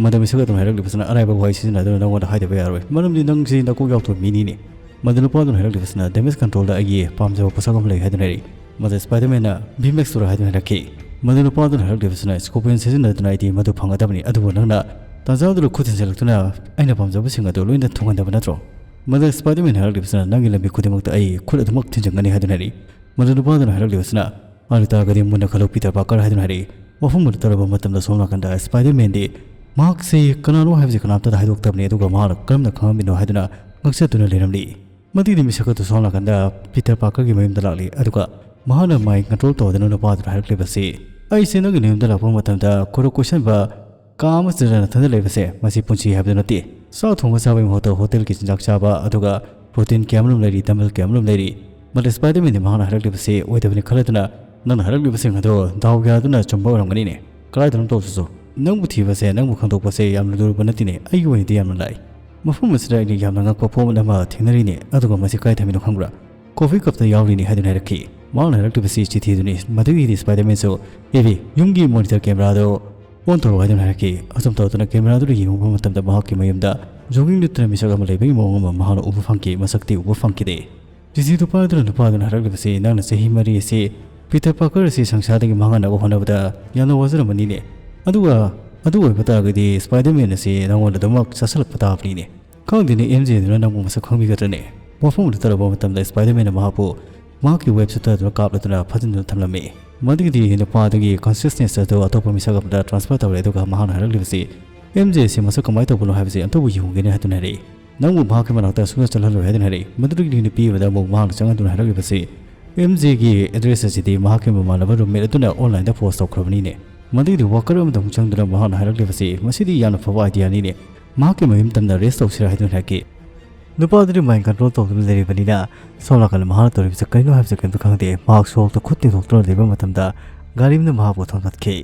ꯃꯗꯨ ꯃꯤꯁꯛ ꯑꯗꯨꯅ ꯍꯥꯏꯔꯛꯂꯤꯕꯁꯤꯅ, "ꯑꯔꯥꯏꯕ ꯋꯥꯍꯩ ꯁꯤꯖꯤꯟꯅꯗꯨꯅ ꯅꯪꯉꯣꯟꯗ ꯍꯥꯏꯗꯕ ꯌꯥꯔꯣꯏ, ꯃꯔꯝꯗꯤ ꯅꯪꯁꯤ ꯅꯀꯣꯛ ꯌꯥꯎꯗꯕ ꯃꯤꯅꯤꯅꯦ꯫" ꯃꯗꯨ ꯅꯨꯄꯥꯗꯨꯅ ꯍꯥꯏꯔꯛꯂꯤꯕꯁꯤꯅ, "Damage controlꯗ ꯑꯩꯒꯤ ꯄꯥꯝꯖꯕ ꯄꯣꯠꯁꯛ ꯑꯃ ꯂꯩ" ꯍꯥꯏꯗꯨꯅ ꯍꯥꯏꯔꯛꯏ꯫ ꯃꯗꯨ Spider-Manꯅ, "Beam Extra" ꯍꯥꯏꯗꯨꯅ ꯍꯥꯏꯔꯛꯈꯤ꯫ ꯃꯗꯨ ꯅꯨꯄꯥꯗꯨꯅ ꯍꯥꯏꯔꯛꯂꯤꯕꯁꯤꯅ, "Scorpion ꯁꯤꯖꯤꯟꯅꯗꯨꯅ ꯑꯩꯗꯤ ꯃꯗꯨ ꯐꯪꯒꯗꯕꯅꯤ, ꯑꯗꯨꯕꯨ ꯅꯪꯅ ꯇꯥꯟꯖꯥꯗꯨꯗ ꯈꯨꯠ ꯊꯤꯟꯖꯤꯜꯂꯛꯇꯨꯅ ꯑꯩꯅ ꯄꯥꯝꯖꯕꯁꯤꯡ ꯑꯗꯨ ꯂꯣꯏꯅ ꯊꯨꯡꯍꯟꯗꯕ ꯅꯠꯇ꯭ꯔꯣ?" ꯃꯗꯨ Spider-Man ꯍꯥꯏꯔꯛꯂꯤꯕꯁꯤꯅ, "ꯅꯪꯒꯤ ꯂꯝꯕꯤ ꯈꯨꯗꯤꯡꯃꯛꯇ ꯑꯩ ꯈꯨꯠ ꯑꯗꯨꯃꯛ ꯊꯤꯟꯖꯤꯟꯒꯅꯤ" ꯍꯥꯏꯗꯨꯅ ꯍꯥꯏꯔꯛꯏ꯫ ꯃꯗꯨ ꯅꯨꯄꯥꯗꯨꯅ ꯍꯥꯏꯔꯛꯂꯤꯕꯁꯤꯅ, "ꯑꯗꯨ ꯇꯥꯔꯒꯗꯤ ꯃꯨꯟꯅ ꯈꯜꯂꯨ, Peter Parker" ꯍꯥꯏꯗꯨꯅ ꯍꯥꯏꯔꯛꯏ꯫ ꯋꯥꯐꯝ ꯑꯗꯨ ꯇꯥꯔꯕ ꯃꯇꯝꯗ ꯁꯣꯝ ꯅꯥꯀꯟꯗ Spider-Manꯗꯤ ꯃꯍꯥꯛꯁꯤ ꯀꯅꯥꯅꯣ ꯍꯥꯏꯕꯁꯤ ꯀꯅꯥꯝꯇꯗ ꯍꯥꯏꯗꯣꯛꯇꯕꯅꯤ, ꯑꯗꯨꯒ ꯃꯍꯥꯛꯅ ꯀꯔꯝꯅ ꯈꯪꯂꯝꯃꯤꯅꯣ ꯍꯥꯏꯗꯨꯅ ꯉꯛꯆꯗꯨꯅ ꯂꯩꯔꯝꯂꯤ꯫ ꯃꯗꯨꯒꯤꯗꯤ ꯃꯤꯁꯛ ꯑꯗꯨ ꯁꯣꯝ ꯅꯥꯀꯟꯗ Peter Parkerꯒꯤ ꯃꯌꯨꯝꯗ ꯂꯥꯛꯂꯤ, ꯑꯗꯨꯒ ꯃꯍꯥꯛꯅ mind control ꯇꯧꯗꯨꯅ ꯅꯨꯄꯥꯗꯨꯗ ꯍꯥꯏꯔꯛꯂꯤꯕꯁꯤ, "ꯑꯩꯁꯦ ꯅꯪꯒꯤ ꯅꯌꯨꯝꯗ ꯂꯥꯛꯄ ꯃꯇꯝꯗ ꯈꯣꯏꯔꯣꯛ ꯀꯣꯏꯁꯟꯕ ꯀꯥ ꯑꯃꯁꯤꯗ ꯅꯊꯟꯗ ꯂꯩꯕꯁꯦ, ꯃꯁꯤ ꯄꯨꯟꯁꯤ ꯍꯥꯏꯕꯗꯨ ꯅꯠꯇꯦ꯫ ꯆꯥꯛ ꯊꯣꯡꯕ ꯆꯥꯕꯒꯤ ꯃꯍꯨꯠꯇ ꯍꯣꯇꯦꯜꯒꯤ ꯆꯤꯟꯖꯥꯛ ꯆꯥꯕ, ꯑꯗꯨꯒ protein ꯀꯌꯥꯃꯔꯨꯝ ꯂꯩꯔꯤ, dumbbell ꯀꯌꯥꯃꯔꯨꯝ ꯂꯩꯔꯤ꯫" ꯃꯗꯨ Spider-Manꯗꯤ ꯃꯍꯥꯛꯅ ꯍꯥꯏꯔꯛꯂꯤꯕꯁꯤ ꯑꯣꯏꯗꯕꯅꯤ ꯈꯜꯂꯗꯨꯅ, "ꯅꯪꯅ ꯍꯥꯏꯔꯛꯂꯤꯕꯁꯤꯡ ꯑꯗꯣ ꯗꯥꯎ ꯌꯥꯗꯨꯅ ꯆꯨꯝꯕ ꯑꯣꯏꯔꯝꯒꯅꯤꯅꯦ꯫ ꯀꯗꯥꯏꯗꯅꯣ ꯇꯧꯔꯁꯨ, ꯅꯪꯕꯨ ꯊꯤꯕꯁꯦ, ꯅꯪꯕꯨ ꯈꯪꯗꯣꯛꯄꯁꯦ ꯌꯥꯝꯅ ꯂꯨꯔꯨꯕ ꯅꯠꯇꯦꯅꯦ, ꯑꯩꯒꯤ ꯑꯣꯏꯅꯗꯤ ꯌꯥꯝꯅ ꯂꯥꯏ꯫" ꯃꯐꯝ ꯑꯁꯤꯗ ꯑꯩꯅ ꯌꯥꯝꯅ ꯉꯛꯄ ꯄꯣꯠ ꯑꯃ ꯊꯦꯡꯅꯔꯤꯅꯦ, ꯑꯗꯨꯒ ꯃꯁꯤ ꯀꯥꯏ ꯊꯝꯃꯤꯅꯣ ꯈꯪꯕ꯭ꯔꯥ? Coffee cupꯇ ꯌꯥꯎꯔꯤꯅꯤ ꯍꯥꯏꯗꯨꯅ ꯍꯥꯏꯔꯛꯈꯤ꯫ ꯃꯍꯥꯛꯅ ꯍꯥꯏꯔꯛꯂꯤꯕꯁꯤ ꯆꯤꯊꯤꯗꯨꯅꯤ꯫ ꯃꯗꯨꯒꯤꯗꯤ Spider-Manꯁꯨ, "ꯏꯕꯤ, ꯌꯨꯝꯒꯤ monitor cameraꯗꯣ on ꯇꯧꯔꯣ" ꯍꯥꯏꯗꯨꯅ ꯍꯥꯏꯔꯛꯈꯤ꯫ ꯑꯁꯨꯝ ꯇꯧꯗꯨꯅ cameraꯗꯨꯗ ꯌꯦꯡꯉꯨꯕ ꯃꯇꯝꯗ ꯃꯍꯥꯛꯀꯤ ꯃꯌꯨꯝꯗ jogging ꯂꯤꯠꯇꯨꯅ ꯃꯤꯁꯛ ꯑꯃ ꯂꯩꯕꯒꯤ ꯃꯑꯣꯡ ꯑꯃ ꯃꯍꯥꯛꯅ ꯎꯕ ꯐꯪꯈꯤ, ꯃꯁꯛꯇꯤ ꯎꯕ ꯐꯪꯈꯤꯗꯦ꯫ ꯆꯤꯊꯤꯗꯨ ꯄꯥꯏꯗꯨꯅ ꯅꯨꯄꯥꯗꯨꯅ ꯍꯥꯏꯔꯛꯂꯤꯕꯁꯤ, "ꯅꯪꯅ ꯆꯍꯤ ꯃꯔꯤ ꯑꯁꯤ Peter Parker ꯑꯁꯤ ꯁꯪꯁꯥꯔꯗꯒꯤ ꯃꯥꯡꯍꯟꯅꯕ ꯍꯣꯠꯅꯕꯗ ꯌꯥꯝꯅ ꯋꯥꯖꯔꯝꯃꯅꯤꯅꯦ꯫ ꯑꯗꯨꯒ ꯑꯗꯨ ꯑꯣꯏꯕ ꯇꯥꯔꯒꯗꯤ Spider-Man ꯑꯁꯤ ꯅꯉꯣꯟꯗ ꯑꯗꯨꯃꯛ ꯆꯥꯁꯤꯜꯂꯛꯄ ꯇꯥꯕꯅꯤꯅꯦ꯫ ꯈꯪꯗꯦꯅꯦ, MJꯗꯨꯅ ꯅꯪꯕꯨ ꯃꯁꯛ ꯈꯪꯕꯤꯒꯗ꯭ꯔꯅꯦ?" ꯋꯥꯐꯝ ꯑꯗꯨ ꯇꯥꯔꯕ ꯃꯇꯝꯗ Spider-Manꯅ ꯃꯍꯥꯛꯄꯨ ꯃꯍꯥꯛꯀꯤ webꯁꯤꯗ ꯑꯗꯨꯅ ꯀꯥꯞꯂꯗꯨꯅ ꯐꯥꯖꯤꯟꯗꯨꯅ ꯊꯝꯂꯝꯃꯤ꯫ ꯃꯗꯨꯒꯤꯗꯤ ꯅꯨꯄꯥ ꯑꯗꯨꯒꯤ consciousness ꯑꯗꯨ ꯑꯇꯣꯞꯄ ꯃꯤꯁꯛ ꯑꯃꯗ transfer ꯇꯧꯔꯦ, ꯑꯗꯨꯒ ꯃꯍꯥꯛꯅ ꯍꯥꯏꯔꯛꯂꯤꯕꯁꯤ, "MJ ꯑꯁꯤ ꯃꯁꯛ ꯀꯃꯥꯏꯅ ꯇꯧꯕꯅꯣ ꯍꯥꯏꯕꯁꯤ ꯑꯝꯇꯕꯨ ꯌꯦꯡꯍꯧꯒꯦꯅꯦ" ꯍꯥꯏꯗꯨꯅ ꯍꯥꯏꯔꯛꯏ꯫ "ꯅꯪꯕꯨ ꯃꯍꯥꯛꯀꯤ ꯃꯅꯥꯛꯇ ꯁꯨꯡꯆꯠ ꯆꯠꯍꯜꯂꯣꯏ" ꯍꯥꯏꯗꯨꯅ ꯍꯥꯏꯔꯛꯏ꯫ ꯃꯗꯨꯗꯒꯤꯗꯤ ꯅꯨꯄꯤ ꯑꯃꯗ ꯑꯃꯨꯛ ꯃꯍꯥꯛꯅ ꯆꯪꯍꯟꯗꯨꯅ ꯍꯥꯏꯔꯛꯂꯤꯕꯁꯤ, "MJꯒꯤ address ꯑꯁꯤꯗꯤ ꯃꯍꯥꯛꯀꯤ ꯃꯃꯥꯟꯅꯕ roommate ꯑꯗꯨꯅ onlineꯗ post ꯇꯧꯈ꯭ꯔꯕꯅꯤꯅꯦ꯫" ꯃꯗꯨꯒꯤꯗꯤ worker ꯑꯃꯗ ꯑꯃꯨꯛ ꯆꯪꯗꯨꯅ ꯃꯍꯥꯛꯅ ꯍꯥꯏꯔꯛꯂꯤꯕꯁꯤ, "ꯃꯁꯤꯗꯤ ꯌꯥꯝꯅ ꯐꯕ ideaꯅꯤꯅꯦ꯫ ꯃꯍꯥꯛꯀꯤ ꯃꯌꯨꯝ ꯇꯝꯅ ꯔꯦꯁ ꯇꯧꯁꯤꯔꯥ ꯍꯥꯏꯗꯨꯅ ꯍꯥꯏꯔꯛꯈꯤ꯫ ꯅꯨꯄꯥꯗꯨꯗꯤ ꯃꯥꯏꯟ ꯀꯟꯇ꯭ꯔꯣꯜ ꯇꯧꯗꯨꯅ ꯂꯩꯔꯤꯕꯅꯤꯅ ꯁꯣꯝ ꯅꯥꯀꯟꯗ ꯃꯍꯥꯛꯅ ꯇꯧꯔꯤꯕꯁꯦ ꯀꯔꯤꯅꯣ ꯍꯥꯏꯕꯁꯦ ꯀꯔꯤꯝꯇ ꯈꯪꯗꯦ꯫ ꯃꯍꯥꯛ ꯁꯣꯔꯣꯛꯇ ꯈꯨꯠ ꯇꯤꯡꯊꯣꯛꯇꯨꯅ ꯂꯩꯕ ꯃꯇꯝꯗ ꯒꯥꯔꯤ ꯑꯃꯅ ꯃꯍꯥꯛꯄꯨ ꯊꯣꯝꯇꯠꯈꯤ꯫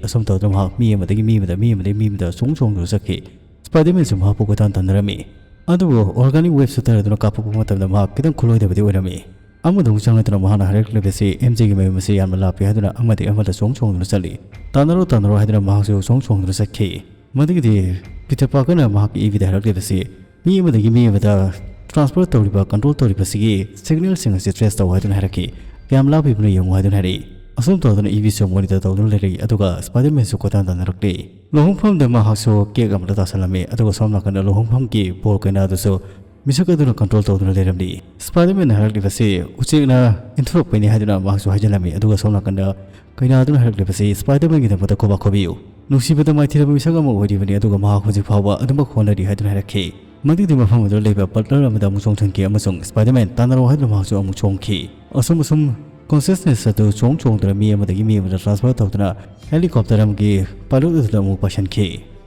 ꯑꯁꯨꯝ ꯇꯧꯗꯨꯅ ꯃꯍꯥꯛ ꯃꯤ ꯑꯃꯗꯒꯤ ꯃꯤ ꯑꯃꯗ, ꯃꯤ ꯑꯃꯗꯒꯤ ꯃꯤ ꯑꯃꯗ ꯆꯣꯡ ꯆꯣꯡꯗꯨꯅ ꯆꯠꯈꯤ꯫ ꯁ꯭ꯄꯥꯏꯗꯔꯃꯦꯟꯁꯨ ꯃꯍꯥꯛꯄꯨ ꯀꯣꯏꯇꯥꯟ ꯇꯥꯟꯅꯔꯝꯃꯤ꯫ ꯑꯗꯨꯕꯨ ꯑꯣꯔꯒꯥꯅꯤꯛ ꯋꯦꯕ ꯁꯨꯇꯔ ꯑꯗꯨꯅ ꯀꯥꯞꯄꯛꯄ ꯃꯇꯝꯗ ꯃꯍꯥꯛ ꯈꯤꯇꯪ ꯈꯨꯠꯂꯣꯏꯗꯕꯗꯤ ꯑꯣꯏꯔꯝꯃꯤ꯫ ꯑꯃꯗ ꯑꯃꯨꯛ ꯆꯪꯂꯗꯨꯅ ꯃꯍꯥꯛꯅ ꯍꯥꯏꯔꯛꯂꯤꯕꯁꯤ ꯑꯦꯝ ꯖꯦꯒꯤ ꯃꯌꯨꯝ ꯑꯁꯤ ꯌꯥꯝꯅ ꯂꯥꯞꯄꯤ ꯍꯥꯏꯗꯨꯅ ꯑꯃꯗꯒꯤ ꯑꯃꯗ ꯆꯣꯡ ꯆꯣꯡꯗꯨꯅ ꯆꯠꯂꯤ꯫ "ꯇꯥꯟꯅꯔꯣ, ꯇꯥꯟꯅꯔꯣ" ꯍꯥꯏꯗꯨꯅ ꯃꯍꯥꯛꯁꯨ ꯆꯣꯡ ꯆꯣꯡꯗꯨꯅ ꯆꯠꯈꯤ꯫ ꯃꯗꯨꯒꯤꯗꯤ ꯄꯤꯇꯔ ꯄꯥꯔꯀꯔꯅ ꯃꯍꯥꯛꯀꯤ ꯏꯕꯤꯗ ꯍꯥꯏꯔꯛꯂꯤꯕꯁꯤ, "ꯃꯤ ꯑꯃꯗꯒꯤ ꯃꯤ ꯑꯃꯗ ꯇ꯭ꯔꯥꯟꯁꯐꯔ ꯇꯧꯔꯤꯕ, ꯀꯟꯇ꯭ꯔꯣꯜ ꯇꯧꯔꯤꯕꯁꯤꯒꯤ ꯁꯤꯒꯅꯦꯜꯁꯤꯡ ꯑꯁꯤ ꯇ꯭ꯔꯦꯁ ꯇꯧ" ꯍꯥꯏꯗꯨꯅ ꯍꯥꯏꯔꯛꯈꯤ꯫ "ꯀꯌꯥꯝ ꯂꯥꯞꯄꯤꯕꯅꯣ ꯌꯦꯡꯉꯨ" ꯍꯥꯏꯗꯨꯅ ꯍꯥꯏꯔꯛꯏ꯫ ꯑꯁꯨꯝ ꯇꯧꯗꯨꯅ ꯏꯕꯤꯁꯨ ꯃꯣꯅꯤꯇꯔ ꯇꯧꯗꯨꯅ ꯂꯩꯔꯛꯏ, ꯑꯗꯨꯒ ꯁ꯭ꯄꯥꯏꯗꯔꯃꯦꯟꯁꯨ ꯀꯣꯏꯇꯥꯟ ꯇꯥꯟꯅꯔꯛꯂꯤ꯫ ꯂꯨꯍꯣꯡꯐꯝꯗ ꯃꯍꯥꯛꯁꯨ ꯀꯦꯛ ꯑꯃꯗ ꯇꯥꯁꯜꯂꯝꯃꯤ, ꯑꯗꯨꯒ ꯁꯣꯝ ꯅꯥꯀꯟꯗ ꯂꯨꯍꯣꯡꯐꯝꯒꯤ ꯕꯣꯜ ꯀꯩꯅꯥꯗꯨꯁꯨ ꯃꯤꯁꯛ ꯑꯗꯨꯅ ꯀꯟꯇ꯭ꯔꯣꯜ ꯇꯧꯗꯨꯅ ꯂꯩꯔꯝꯂꯤ꯫ ꯁ꯭ꯄꯥꯏꯗꯔꯃꯦꯟꯅ ꯍꯥꯏꯔꯛꯂꯤꯕꯁꯤ ꯎꯆꯦꯛꯅ ꯏꯟꯊꯣꯔꯛꯄꯩꯅꯤ ꯍꯥꯏꯗꯨꯅ ꯃꯍꯥꯛꯁꯨ ꯍꯥꯏꯖꯤꯜꯂꯝꯃꯤ, ꯑꯗꯨꯒ ꯁꯣꯝ ꯅꯥꯀꯟꯗ ꯀꯩꯅꯥꯗꯨꯅ ꯍꯥꯏꯔꯛꯂꯤꯕꯁꯤ ꯁ꯭ꯄꯥꯏꯗꯔꯃꯦꯟꯒꯤꯗꯃꯛꯇ ꯈꯨꯕꯥꯛ ꯈꯨꯕꯤꯌꯨ꯫ ꯅꯨꯡꯁꯤꯕꯗ ꯃꯥꯏꯊꯤꯔꯕ ꯃꯤꯁꯛ ꯑꯃ ꯑꯣꯏꯔꯤꯕꯅꯤ, ꯑꯗꯨꯒ ꯃꯍꯥꯛ ꯍꯧꯖꯤꯛ ꯐꯥꯎꯕ ꯑꯗꯨꯃꯛ ꯍꯣꯠꯅꯔꯤ ꯍꯥꯏꯗꯨꯅ ꯍꯥꯏꯔꯛꯈꯤ꯫ ꯃꯗꯨꯒꯤ ꯃꯐꯝ ꯑꯗꯨꯗ ꯂꯩꯕ ꯕꯠꯂꯔ ꯑꯃꯗ ꯑꯃꯨꯛ ꯆꯣꯡꯁꯤꯟꯈꯤ ꯑꯃꯁꯨꯡ ꯁ꯭ꯄꯥꯏꯗꯔꯃꯦꯟ ꯇꯥꯟꯅꯔꯣ ꯍꯥꯏꯗꯨꯅ ꯃꯍꯥꯛꯁꯨ ꯑꯃꯨꯛ ꯆꯣꯡꯈꯤ꯫ ꯑꯁꯨꯝ ꯑꯁꯨꯝ ꯀꯣꯟꯁꯤꯌꯁꯅꯦꯁ ꯑꯗꯨ ꯆꯣꯡ ꯆꯣꯡꯗꯨꯅ ꯃꯤ ꯑꯃꯗꯒꯤ ꯃꯤ ꯑꯃꯗ ꯇ꯭ꯔꯥꯟꯁꯐꯔ ꯇꯧꯗꯨꯅ ꯍꯦꯂꯤꯀꯣꯞꯇꯔ ꯑꯃꯒꯤ ꯄꯥꯏꯂꯣꯠ ꯑꯗꯨꯗ ꯑꯃꯨꯛ ꯄꯥꯏꯁꯤꯟꯈꯤ꯫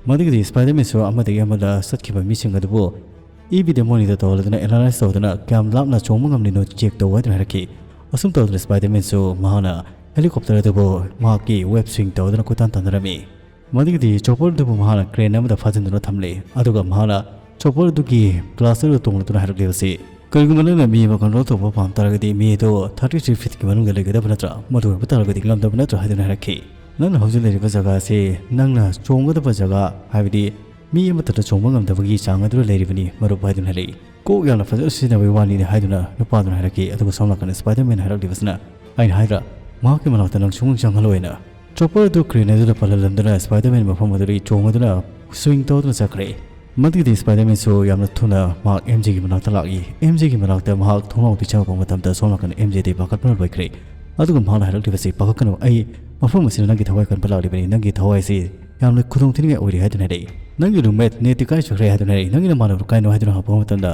ꯃꯗꯨꯒꯤꯗꯤ ꯁ꯭ꯄꯥꯏꯗꯔꯃꯦꯟꯁꯨ ꯑꯃꯗꯒꯤ ꯑꯃꯗ ꯆꯠꯈꯤꯕ ꯃꯤꯁꯤꯡ ꯑꯗꯨꯕꯨ ꯏꯕꯤꯗ ꯃꯣꯅꯤꯇꯔ ꯇꯧꯍꯜꯂꯗꯨꯅ ꯑꯦꯅꯥꯂꯥꯏꯁ ꯇꯧꯗꯨꯅ ꯀꯌꯥꯝ ꯂꯥꯞꯅ ꯆꯣꯡꯕ ꯉꯝꯂꯤꯅꯣ ꯆꯦꯛ ꯇꯧ ꯍꯥꯏꯗꯨꯅ ꯍꯥꯏꯔꯛꯈꯤ꯫ ꯑꯁꯨꯝ ꯇꯧꯗꯨꯅ ꯁ꯭ꯄꯥꯏꯗꯔꯃꯦꯟꯁꯨ ꯃꯍꯥꯛꯅ ꯍꯦꯂꯤꯀꯣꯞꯇꯔ ꯑꯗꯨꯕꯨ ꯃꯍꯥꯛꯀꯤ ꯋꯦꯕ ꯁ꯭ꯋꯤꯡ ꯇꯧꯗꯨꯅ ꯀꯣꯏꯇꯥꯟ ꯇꯥꯟꯅꯔꯝꯃꯤ꯫ ꯃꯗꯨꯒꯤꯗꯤ ꯆꯣꯄꯔ ꯑꯗꯨꯕꯨ ꯃꯍꯥꯛꯅ ꯀ꯭ꯔꯦꯟ ꯑꯃꯗ ꯐꯥꯖꯤꯟꯗꯨꯅ ꯊꯝꯂꯦ, ꯑꯗꯨꯒ ꯃꯍꯥꯛꯅ ꯆꯣꯄꯔ ꯑꯗꯨꯒꯤ ꯒ꯭ꯂꯥꯁ ꯑꯗꯨ ꯇꯣꯡꯂꯗꯨꯅ ꯍꯥꯏꯔꯛꯂꯤꯕꯁꯤ, "ꯀꯔꯤꯒꯨꯝꯕ ꯅꯪꯅ ꯃꯤ ꯑꯃ ꯀꯟꯇ꯭ꯔꯣꯜ ꯇꯧꯕ ꯄꯥꯝ ꯇꯥꯔꯒꯗꯤ ꯃꯤ ꯑꯗꯨ ꯊꯥꯔꯇꯤ ꯊ꯭ꯔꯤ ꯐꯤꯠꯀꯤ ꯃꯅꯨꯡꯗ ꯂꯩꯒꯗꯕ ꯅꯠꯇ꯭ꯔꯥ? ꯃꯗꯨ ꯑꯣꯏꯕ ꯇꯥꯔꯒꯗꯤ ꯉꯝꯗꯕ ꯅꯠꯇ꯭ꯔꯥ?" ꯍꯥꯏꯗꯨꯅ ꯍꯥꯏꯔꯛꯈꯤ꯫ "ꯅꯪꯅ ꯍꯧꯖꯤꯛ ꯂꯩꯔꯤꯕ ꯖꯒꯥ ꯑꯁꯤ ꯅꯪꯅ ꯆꯣꯡꯒꯗꯕ ꯖꯒꯥ, ꯍꯥꯏꯕꯗꯤ ꯃꯤ ꯑꯃꯠꯇꯅ ꯆꯣꯡꯕ ꯉꯝꯗꯕꯒꯤ ꯆꯥꯡ ꯑꯗꯨꯗ ꯂꯩꯔꯤꯕꯅꯤ ꯃꯔꯨꯞ" ꯍꯥꯏꯗꯨꯅ ꯍꯥꯏꯔꯛꯏ꯫ "ꯀꯣꯛ ꯌꯥꯝꯅ ꯐꯖꯅ ꯁꯤꯖꯤꯟꯅꯕꯒꯤ ꯋꯥꯅꯤꯅꯦ" ꯍꯥꯏꯗꯨꯅ ꯅꯨꯄꯥꯗꯨꯅ ꯍꯥꯏꯔꯛꯈꯤ꯫ ꯑꯗꯨꯒ ꯁꯣꯝ ꯅꯥꯀꯟꯗ ꯁ꯭ꯄꯥꯏꯗꯔꯃꯦꯟ ꯍꯥꯏꯔꯛꯂꯤꯕꯁꯤꯅ, "ꯑꯩꯅ ꯍꯥꯏꯗ꯭ꯔꯥ, ꯃꯍꯥꯛꯀꯤ ꯃꯅꯥꯛꯇ ꯅꯪ ꯁꯨꯡꯆꯪ ꯆꯪꯍꯜꯂꯣꯏꯅ"꯫ ꯆꯣꯄꯔ ꯑꯗꯨ ꯀ꯭ꯔꯦꯟ ꯑꯗꯨꯅ ꯄꯜꯍꯜꯂꯝꯗꯨꯅ ꯁ꯭ꯄꯥꯏꯗꯔꯃꯦꯟ ꯃꯐꯝ ꯑꯗꯨꯗꯒꯤ ꯆꯣꯡꯗꯨꯅ ꯁ꯭ꯋꯤꯡ ꯇꯧꯗꯨꯅ ꯆꯠꯈ꯭ꯔꯦ꯫ ꯃꯗꯨꯒꯤꯗꯤ ꯁ꯭ꯄꯥꯏꯗꯔꯃꯦꯟꯁꯨ ꯌꯥꯝꯅ ꯊꯨꯅ ꯃꯍꯥꯛ ꯑꯦꯝ ꯖꯦꯒꯤ ꯃꯅꯥꯛꯇ ꯂꯥꯛꯏ꯫ ꯑꯦꯝ ꯖꯦꯒꯤ ꯃꯅꯥꯛꯇ ꯃꯍꯥꯛ ꯊꯣꯡꯅꯥꯎꯗꯒꯤ ꯆꯪꯉꯛꯄ ꯃꯇꯝꯗ ꯁꯣꯝ ꯅꯥꯀꯟꯗ ꯑꯦꯝ ꯖꯦꯗꯤ ꯄꯥꯈꯠꯄꯅ ꯂꯣꯏꯈ꯭ꯔꯦ꯫ ꯑꯗꯨꯒ ꯃꯍꯥꯛꯅ ꯍꯥꯏꯔꯛꯂꯤꯕꯁꯤ, "ꯄꯥꯈꯠꯀꯅꯨ, ꯑꯩ ꯃꯐꯝ ꯑꯁꯤꯗ ꯅꯪꯒꯤ ꯊꯋꯥꯏ ꯀꯟꯕ ꯂꯥꯛꯂꯤꯕꯅꯤ꯫ ꯅꯪꯒꯤ ꯊꯋꯥꯏ ꯑꯁꯤ ꯌꯥꯝꯅ ꯈꯨꯗꯣꯡꯊꯤꯅꯤꯡꯉꯥꯏ ꯑꯣꯏꯔꯤ" ꯍꯥꯏꯗꯨꯅ ꯍꯥꯏꯔꯛꯏ꯫ "ꯅꯪꯒꯤ ꯔꯨꯝꯃꯦꯠ ꯅꯦꯠꯇꯤ ꯀꯥꯏ ꯆꯠꯈ꯭ꯔꯦ?" ꯍꯥꯏꯗꯨꯅ ꯍꯥꯏꯔꯛꯏ꯫ "ꯅꯪꯒꯤ ꯅꯃꯥꯟꯅꯕ ꯀꯥꯏꯅꯣ?" ꯍꯥꯏꯗꯨꯅ ꯍꯪꯉꯛꯄ ꯃꯇꯝꯗ,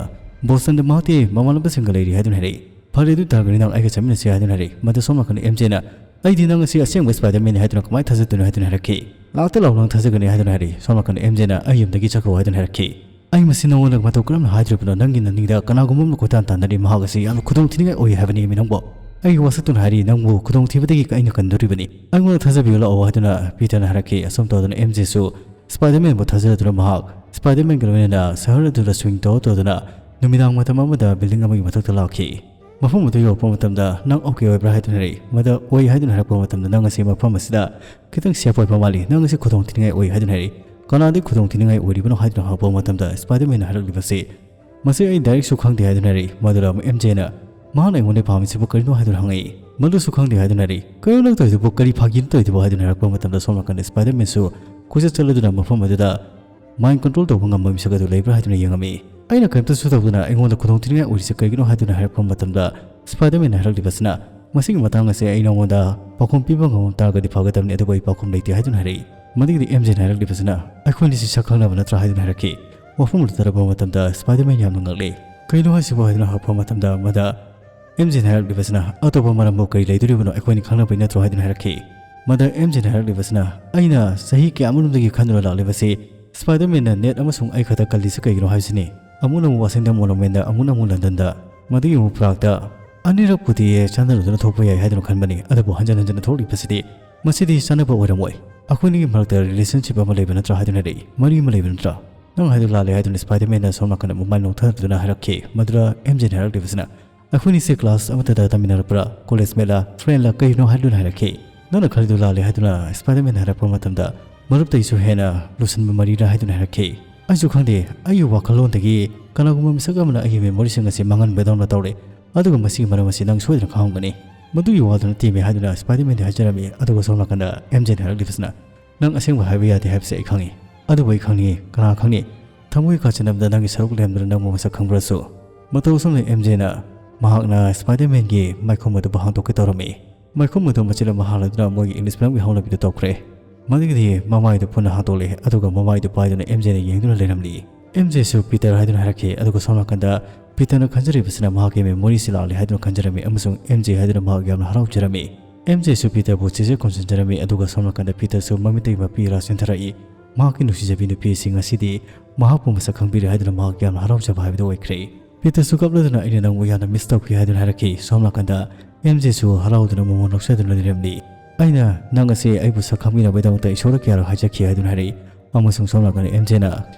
"ꯕꯣꯁꯇꯟꯗ ꯃꯍꯥꯛꯇꯤ ꯃꯃꯥꯟꯅꯕꯁꯤꯡꯒ ꯂꯩꯔꯤ" ꯍꯥꯏꯗꯨꯅ ꯍꯥꯏꯔꯛꯏ꯫ "ꯐꯔꯦ, ꯑꯗꯨ ꯇꯥꯔꯒꯗꯤ ꯅꯪ ꯑꯩꯒ ꯆꯠꯃꯤꯟꯅꯁꯤ" ꯍꯥꯏꯗꯨꯅ ꯍꯥꯏꯔꯛꯏ꯫ ꯃꯗꯨ ꯁꯣꯝ ꯅꯥꯀꯟꯗ ꯑꯦꯝ ꯖꯦꯅ, "ꯑꯩꯗꯤ ꯅꯪ ꯑꯁꯤ ꯑꯁꯦꯡꯕ ꯁ꯭ꯄꯥꯏꯗꯔꯃꯦꯟꯅꯤ ꯍꯥꯏꯗꯨꯅ ꯀꯃꯥꯏꯅ ꯊꯥꯖꯗꯣꯏꯅꯣ?" ꯍꯥꯏꯗꯨꯅ ꯍꯥꯏꯔꯛꯈꯤ꯫ "ꯂꯥꯛꯇ ꯂꯥꯎ, ꯅꯪ ꯊꯥꯖꯒꯅꯤ" ꯍꯥꯏꯗꯨꯅ ꯍꯥꯏꯔꯛꯏ꯫ ꯁꯣꯝ ꯅꯥꯀꯟꯗ ꯑꯦꯝ ꯖꯦꯅ, "ꯑꯩ ꯌꯨꯝꯗꯒꯤ ꯆꯠꯈ꯭ꯔꯣ" ꯍꯥꯏꯗꯨꯅ ꯍꯥꯏꯔꯛꯈꯤ꯫ "ꯑꯩ ꯃꯁꯤ ꯅꯉꯣꯟꯗ ꯃꯇꯧ ꯀꯔꯝꯅ ꯍꯥꯏꯗ꯭ꯔꯤꯕꯅꯣ? ꯅꯪꯒꯤ ꯅꯅꯤꯡꯗ ꯀꯅꯥꯒꯨꯝꯕ ꯑꯃꯅ ꯀꯣꯏꯇꯥꯟ ꯇꯥꯟꯅꯔꯤ, ꯃꯍꯥꯛ ꯑꯁꯤ ꯌꯥꯝꯅ ꯈꯨꯗꯣꯡꯊꯤꯅꯤꯡꯉꯥꯏ ꯑꯣꯏ ꯍꯥꯏꯕꯅꯤ ꯃꯤ ꯅꯪꯕꯨ꯫ ꯑꯩꯒꯤ ꯋꯥꯁꯛꯇꯨꯅ ꯍꯥꯏꯔꯤ, ꯅꯪꯕꯨ ꯈꯨꯗꯣꯡꯊꯤꯕꯗꯒꯤ ꯑꯩꯅ ꯀꯟꯗꯣꯔꯤꯕꯅꯤ꯫ ꯑꯩꯉꯣꯟꯗ ꯊꯥꯖꯕꯤꯌꯨ ꯂꯥꯛꯑꯣ" ꯍꯥꯏꯗꯨꯅ ꯄꯤꯇꯔꯅ ꯍꯥꯏꯔꯛꯈꯤ꯫ ꯑꯁꯨꯝ ꯇꯧꯗꯅ ꯑꯦꯝ ꯖꯦꯁꯨ ꯁ꯭ꯄꯥꯏꯗꯔꯃꯦꯟꯕꯨ ꯊꯥꯖꯗꯨꯅ ꯃꯍꯥꯛ ꯁ꯭ꯄꯥꯏꯗꯔꯃꯦꯟꯒ ꯂꯣꯏꯅꯅ ꯁꯍꯔ ꯑꯗꯨꯗ ꯁ꯭ꯋꯤꯡ ꯇꯧꯔ ꯇꯧꯗꯨꯅ ꯅꯨꯃꯤꯗꯥꯡ ꯃꯇꯝ ꯑꯃꯗ ꯕꯤꯜꯗꯤꯡ ꯑꯃꯒꯤ ꯃꯊꯛꯇ ꯂꯥꯛꯈꯤ꯫ ꯃꯐꯝ ꯑꯗꯨ ꯌꯧꯔꯛꯄ ꯃꯇꯝꯗ, "ꯅꯪ ꯑꯣꯀꯦ ꯑꯣꯏꯕ꯭ꯔꯥ?" ꯍꯥꯏꯗꯨꯅ ꯍꯥꯏꯔꯛꯏ꯫ ꯃꯗ "ꯑꯣꯏ" ꯍꯥꯏꯗꯨꯅ ꯍꯥꯏꯔꯛꯄ ꯃꯇꯝꯗ, "ꯅꯪ ꯑꯁꯤ ꯃꯐꯝ ꯑꯁꯤꯗ ꯈꯤꯇꯪ ꯁꯦꯐ ꯑꯣꯏꯕ ꯃꯥꯜꯂꯤ, ꯅꯪ ꯑꯁꯤ ꯈꯨꯗꯣꯡ ꯊꯤꯅꯤꯡꯉꯥꯏ ꯑꯣꯏ" ꯍꯥꯏꯗꯨꯅ ꯍꯥꯏꯔꯛꯏ꯫ "ꯀꯅꯥꯗꯒꯤ ꯈꯨꯗꯣꯡ ꯊꯤꯅꯤꯡꯉꯥꯏ ꯑꯣꯏꯔꯤꯕꯅꯣ?" ꯍꯥꯏꯗꯨꯅ ꯍꯪꯉꯛꯄ ꯃꯇꯝꯗ, ꯁ꯭ꯄꯥꯏꯗꯔꯃꯦꯟꯅ ꯍꯥꯏꯔꯛꯂꯤꯕꯁꯤ, "ꯃꯁꯤ ꯑꯩ ꯗꯥꯏꯔꯦꯛꯁꯨ ꯈꯪꯗꯦ" ꯍꯥꯏꯗꯨꯅ ꯍꯥꯏꯔꯛꯏ꯫ ꯃꯗꯨꯗ ꯑꯃꯨꯛ ꯑꯦꯝ ꯖꯦꯅ, "ꯃꯍꯥꯛꯅ ꯑꯩꯉꯣꯟꯗ ꯄꯥꯝꯃꯤꯁꯤꯕꯨ ꯀꯔꯤꯅꯣ?" ꯍꯥꯏꯗꯨꯅ ꯍꯪꯉꯛꯏ꯫ "ꯃꯗꯨꯁꯨ ꯈꯪꯗꯦ" ꯍꯥꯏꯗꯨꯅ ꯍꯥꯏꯔꯛꯏ꯫ "ꯀꯔꯤꯅꯣ ꯅꯪ ꯇꯧꯔꯤꯗꯨꯕꯨ? ꯀꯔꯤ ꯐꯥꯒꯤꯅꯣ ꯇꯧꯔꯤꯗꯨꯕꯨ?" ꯍꯥꯏꯗꯨꯅ ꯍꯥꯏꯔꯛꯄ ꯃꯇꯝꯗ, ꯁꯣꯝ ꯅꯥꯀꯟꯗ ꯁ꯭ꯄꯥꯏꯗꯔꯃꯦꯟꯁꯨ ꯀꯣꯏꯆꯠ ꯆꯠꯂꯗꯨꯅ ꯃꯐꯝ ꯑꯗꯨꯗ ꯃꯥꯏꯟ ꯀꯟꯇ꯭ꯔꯣꯜ ꯇꯧꯕ ꯉꯝꯕ ꯃꯤꯁꯛ ꯑꯗꯨ ꯂꯩꯕ꯭ꯔꯥ ꯍꯥꯏꯗꯨꯅ ꯌꯦꯡꯉꯝꯃꯤ꯫ "ꯑꯩꯅ ꯀꯔꯤꯝꯇꯁꯨ ꯇꯧꯗꯅ ꯑꯩꯉꯣꯟꯗ ꯈꯨꯗꯣꯡꯊꯤꯅꯤꯡꯉꯥꯏ ꯑꯣꯏꯔꯤꯁꯦ ꯀꯔꯤꯒꯤꯅꯣ?" ꯍꯥꯏꯗꯨꯅ ꯍꯥꯏꯔꯛꯄ ꯃꯇꯝꯗ, ꯁ꯭ꯄꯥꯏꯗꯔꯃꯦꯟꯅ ꯍꯥꯏꯔꯛꯂꯤꯕꯁꯤꯅ, "ꯃꯁꯤꯒꯤ ꯃꯇꯥꯡ ꯑꯁꯦ ꯑꯩ ꯅꯉꯣꯟꯗ ꯄꯥꯎꯈꯨꯝ ꯄꯤꯕ ꯉꯝ ꯇꯥꯔꯒꯗꯤ ꯐꯒꯗꯕꯅꯤ, ꯑꯗꯨꯕꯨ ꯑꯩ ꯄꯥꯎꯈꯨꯝ ꯂꯩꯇꯦ" ꯍꯥꯏꯗꯨꯅ ꯍꯥꯏꯔꯛꯏ꯫ ꯃꯗꯨꯒꯤꯗꯤ ꯑꯦꯝ ꯖꯦꯅ ꯍꯥꯏꯔꯛꯂꯤꯕꯁꯤꯅ, "ꯑꯩꯈꯣꯏ ꯑꯅꯤꯁꯤ ꯁꯛ ꯈꯪꯅꯕ ꯅꯠꯇ꯭ꯔꯥ?" ꯍꯥꯏꯗꯨꯅ ꯍꯥꯏꯔꯛꯈꯤ꯫ ꯋꯥꯐꯝ ꯑꯗꯨ ꯇꯥꯔꯛꯄ ꯃꯇꯝꯗ ꯁ꯭ꯄꯥꯏꯗꯔꯃꯦꯟ ꯌꯥꯝꯅ ꯉꯛꯂꯤ꯫ "ꯀꯩꯅꯣ ꯍꯥꯏꯁꯤꯕꯣ?" ꯍꯥꯏꯗꯨꯅ ꯍꯪꯉꯛꯄ ꯃꯇꯝꯗ, ꯃꯗ ꯑꯦꯝ ꯖꯦꯅ ꯍꯥꯏꯔꯛꯂꯤꯕꯁꯤꯅ, "ꯑꯇꯣꯞꯄ ꯃꯔꯝꯕꯨ ꯀꯔꯤ ꯂꯩꯗꯣꯔꯤꯕꯅꯣ? ꯑꯩꯈꯣꯏꯅꯤ ꯈꯪꯅꯕꯩ ꯅꯠꯇ꯭ꯔꯣ?" ꯍꯥꯏꯗꯨꯅ ꯍꯥꯏꯔꯛꯈꯤ꯫ ꯃꯗ ꯑꯦꯝ ꯖꯦꯅ ꯍꯥꯏꯔꯛꯂꯤꯕꯁꯤꯅ, "ꯑꯩꯅ ꯆꯍꯤ ꯀꯌꯥꯃꯔꯨꯝꯗꯒꯤ ꯈꯟꯗꯨꯅ ꯂꯥꯛꯂꯤꯕꯁꯤ ꯁ꯭ꯄꯥꯏꯗꯔꯃꯦꯟꯅ ꯅꯦꯠ ꯑꯃꯁꯨꯡ ꯑꯩ ꯈꯛꯇ ꯀꯜꯂꯤꯁꯤ ꯀꯩꯒꯤꯅꯣ ꯍꯥꯏꯕꯁꯤꯅꯤ꯫ ꯑꯃꯨꯛꯅ ꯑꯃꯨꯛ ꯋꯥꯁꯤꯡꯇꯟ ꯃꯣꯅꯨꯃꯦꯟꯗ, ꯑꯃꯨꯛꯅ ꯑꯃꯨꯛ ꯂꯟꯗꯟꯗ, ꯃꯗꯨꯒꯤ ꯑꯃꯨꯛ ꯄ꯭ꯔꯥꯛꯇ꯫ ꯑꯅꯤꯔꯛꯄꯨꯗꯤ ꯆꯥꯟꯅꯔꯨꯗꯨꯅ ꯊꯣꯛꯄ ꯌꯥꯏ ꯍꯥꯏꯗꯨꯅ ꯈꯟꯕꯅꯤ, ꯑꯗꯨꯕꯨ ꯍꯟꯖꯟ ꯍꯟꯖꯟꯅ ꯊꯣꯛꯂꯤꯕꯁꯤꯗꯤ, ꯃꯁꯤꯗꯤ ꯆꯥꯟꯅꯕ ꯑꯣꯏꯔꯝꯃꯣꯏ꯫ ꯑꯩꯈꯣꯏꯅꯤꯒꯤ ꯃꯔꯛꯇ ꯔꯤꯂꯦꯁꯟꯁꯤꯞ ꯑꯃ ꯂꯩꯕ ꯅꯠꯇ꯭ꯔꯥ?" ꯍꯥꯏꯗꯨꯅ ꯍꯥꯏꯔꯛꯏ꯫ "ꯃꯔꯤ ꯑꯃ ꯂꯩꯕ ꯅꯠꯇ꯭ꯔꯥ?" "ꯅꯪ ꯍꯥꯏꯗꯨ ꯂꯥꯜꯂꯦ" ꯍꯥꯏꯗꯨꯅ ꯁ꯭ꯄꯥꯏꯗꯔꯃꯦꯟꯅ ꯁꯣꯝ ꯅꯥꯀꯟꯗ ꯃꯃꯥꯏ ꯅꯣꯛꯊꯗꯨꯅ ꯍꯥꯏꯔꯛꯈꯤ꯫ ꯃꯗꯨꯗ ꯑꯦꯝ ꯖꯦꯅ ꯍꯥꯏꯔꯛꯂꯤꯕꯁꯤꯅ, "ꯑꯩꯈꯣꯏꯅꯤꯁꯦ ꯀ꯭ꯂꯥꯁ ꯑꯃꯠꯇꯗ ꯇꯝꯃꯤꯟꯅꯔꯛꯄ꯭ꯔꯥ? ꯀꯣꯂꯦꯖ ꯃꯦꯠꯂꯥ? ꯐ꯭ꯔꯦꯟꯂꯥ? ꯀꯔꯤꯅꯣ?" ꯍꯥꯏꯗꯨꯅ ꯍꯥꯏꯔꯛꯈꯤ꯫ "ꯅꯪꯅ ꯈꯜꯂꯤꯗꯨ ꯂꯥꯜꯂꯦ" ꯍꯥꯏꯗꯨꯅ ꯁ꯭ꯄꯥꯏꯗꯔꯃꯦꯟꯅ ꯍꯥꯏꯔꯛꯄ ꯃꯇꯝꯗ, "ꯃꯔꯨꯞꯇꯩꯁꯨ ꯍꯦꯟꯅ ꯂꯨꯁꯟꯕ ꯃꯔꯤꯔꯥ?" ꯍꯥꯏꯗꯨꯅ ꯍꯥꯏꯔꯛꯈꯤ꯫ "ꯑꯩꯁꯨ ꯈꯪꯗꯦ, ꯑꯩꯒꯤ ꯋꯥꯈꯜꯂꯣꯟꯗꯒꯤ ꯀꯅꯥꯒꯨꯝꯕ ꯃꯤꯁꯛ ꯑꯃꯅ ꯑꯩꯒꯤ ꯃꯦꯃꯣꯔꯤꯁꯤꯡ ꯑꯁꯤ ꯃꯥꯡꯍꯟꯕꯗꯧꯅ ꯇꯧꯔꯦ, ꯑꯗꯨꯒ ꯃꯁꯤꯒꯤ ꯃꯔꯝ ꯑꯁꯤ ꯅꯪ ꯁꯣꯏꯗꯅ ꯈꯪꯉꯝꯒꯅꯤ꯫ ꯃꯗꯨꯒꯤ ꯋꯥꯗꯨ ꯅꯠꯇꯦꯃꯤ" ꯍꯥꯏꯗꯨꯅ ꯁ꯭ꯄꯥꯏꯗꯔꯃꯦꯟꯗ ꯍꯥꯏꯖꯔꯝꯃꯤ꯫ ꯑꯗꯨꯒ ꯁꯣꯝ ꯅꯥꯀꯟꯗ ꯑꯦꯝ ꯖꯦꯅ ꯍꯥꯏꯔꯛꯂꯤꯕꯁꯤꯅ, "ꯅꯪ ꯑꯁꯦꯡꯕ ꯍꯥꯏꯕ ꯌꯥꯗꯦ ꯍꯥꯏꯕꯁꯦ ꯑꯩ ꯈꯪꯉꯤ, ꯑꯗꯨꯕꯨ ꯑꯩ ꯈꯪꯅꯤꯡꯉꯤ, ꯀꯅꯥ ꯈꯪꯅꯤ, ꯊꯃꯣꯏ ꯀꯥꯆꯤꯟ ꯑꯃꯗ ꯅꯪꯒꯤ ꯁꯔꯨꯛ ꯂꯩꯔꯝꯗꯅ ꯅꯪꯕꯨ ꯃꯁꯛ ꯈꯪꯕ꯭ꯔꯁꯨ?" ꯃꯇꯧ ꯑꯁꯨꯝꯅ ꯑꯦꯝ ꯖꯦꯅ ꯃꯍꯥꯛꯅ ꯁ꯭ꯄꯥꯏꯗꯔꯃꯦꯟꯒꯤ ꯃꯥꯏꯈꯨꯝ ꯑꯗꯨꯕꯨ ꯍꯥꯡꯗꯣꯛꯀꯦ ꯇꯧꯔꯝꯃꯤ꯫ ꯃꯥꯏꯈꯨꯝ ꯑꯗꯨ ꯃꯆꯤꯟ ꯑꯃ ꯍꯥꯡꯂꯗꯨꯅ ꯃꯣꯏꯒꯤ ꯏꯪꯂꯤꯁ ꯐꯤꯂꯝꯒꯤ ꯍꯧꯅꯕꯤꯗꯨ ꯇꯧꯈ꯭ꯔꯦ꯫ ꯃꯗꯨꯒꯤꯗꯤ ꯃꯃꯥꯏꯗꯨ ꯄꯨꯟꯅ ꯍꯥꯡꯗꯣꯛꯂꯦ, ꯑꯗꯨꯒ ꯃꯃꯥꯏꯗꯨ ꯄꯥꯏꯗꯨꯅ ꯑꯦꯝ ꯖꯦꯅ ꯌꯦꯡꯗꯨꯅ ꯂꯩꯔꯝꯂꯤ꯫ ꯑꯦꯝ ꯖꯦꯁꯨ ꯄꯤꯇꯔ ꯍꯥꯏꯗꯨꯅ ꯍꯥꯏꯔꯛꯈꯤ, ꯑꯗꯨꯒ ꯁꯣꯝ ꯅꯥꯀꯟꯗ ꯄꯤꯇꯔꯅ ꯈꯟꯖꯔꯤꯕꯁꯤꯅ ꯃꯍꯥꯛꯀꯤ ꯃꯦꯃꯣꯔꯤꯁꯤ ꯂꯥꯛꯂꯦ ꯍꯥꯏꯗꯨꯅ ꯈꯟꯖꯔꯝꯃꯤ ꯑꯃꯁꯨꯡ ꯑꯦꯝ ꯖꯦ ꯍꯥꯏꯗꯨꯅ ꯃꯍꯥꯛ ꯌꯥꯝꯅ ꯍꯔꯥꯎꯖꯔꯝꯃꯤ꯫ ꯑꯦꯝ ꯖꯦꯁꯨ ꯄꯤꯇꯔꯕꯨ ꯆꯦꯖꯦꯠ ꯈꯣꯝꯖꯤꯟꯖꯔꯝꯃꯤ, ꯑꯗꯨꯒ ꯁꯣꯝ ꯅꯥꯀꯟꯗ ꯄꯤꯇꯔꯁꯨ ꯃꯃꯤꯠꯇꯒꯤ ꯃꯄꯤ ꯏꯔꯥ ꯆꯦꯟꯊꯔꯛꯏ꯫ ꯃꯍꯥꯛꯀꯤ ꯅꯨꯡꯁꯤꯖꯕꯤ ꯅꯨꯄꯤ ꯑꯁꯤ ꯉꯁꯤꯗꯤ ꯃꯍꯥꯛꯄꯨ ꯃꯁꯛ ꯈꯪꯕꯤꯔꯦ ꯍꯥꯏꯗꯨꯅ ꯃꯍꯥꯛ ꯌꯥꯝꯅ ꯍꯔꯥꯎꯖꯕ ꯍꯥꯏꯕꯗꯨ ꯑꯣꯏꯈ꯭ꯔꯦ꯫ ꯄꯤꯇꯔꯁꯨ ꯀꯞꯂꯗꯨꯅ "ꯑꯩꯅ ꯅꯪꯕꯨ ꯌꯥꯝꯅ ꯃꯤꯁ ꯇꯧꯈꯤ" ꯍꯥꯏꯗꯨꯅ ꯍꯥꯏꯔꯛꯈꯤ꯫ ꯁꯣꯝ ꯅꯥꯀꯟꯗ ꯑꯦꯝ ꯖꯦꯁꯨ ꯍꯔꯥꯎꯗꯨꯅ ꯃꯣꯃꯣꯟ ꯅꯣꯛꯆꯗꯨꯅ ꯂꯩꯔꯝꯂꯤ꯫ "ꯑꯩꯅ ꯅꯪ ꯑꯁꯤ ꯑꯩꯕꯨ ꯁꯛ ꯈꯪꯕꯤꯅꯕꯒꯤꯗꯃꯛꯇ ꯏꯁꯣꯔꯗ ꯀꯌꯥꯔꯛ ꯍꯥꯏꯖꯈꯤ" ꯍꯥꯏꯗꯨꯅ ꯍꯥꯏꯔꯛꯏ꯫ ꯑꯃꯁꯨꯡ ꯁꯣꯝ ꯅꯥꯀꯟꯗ ꯑꯦꯝ ꯖꯦꯅ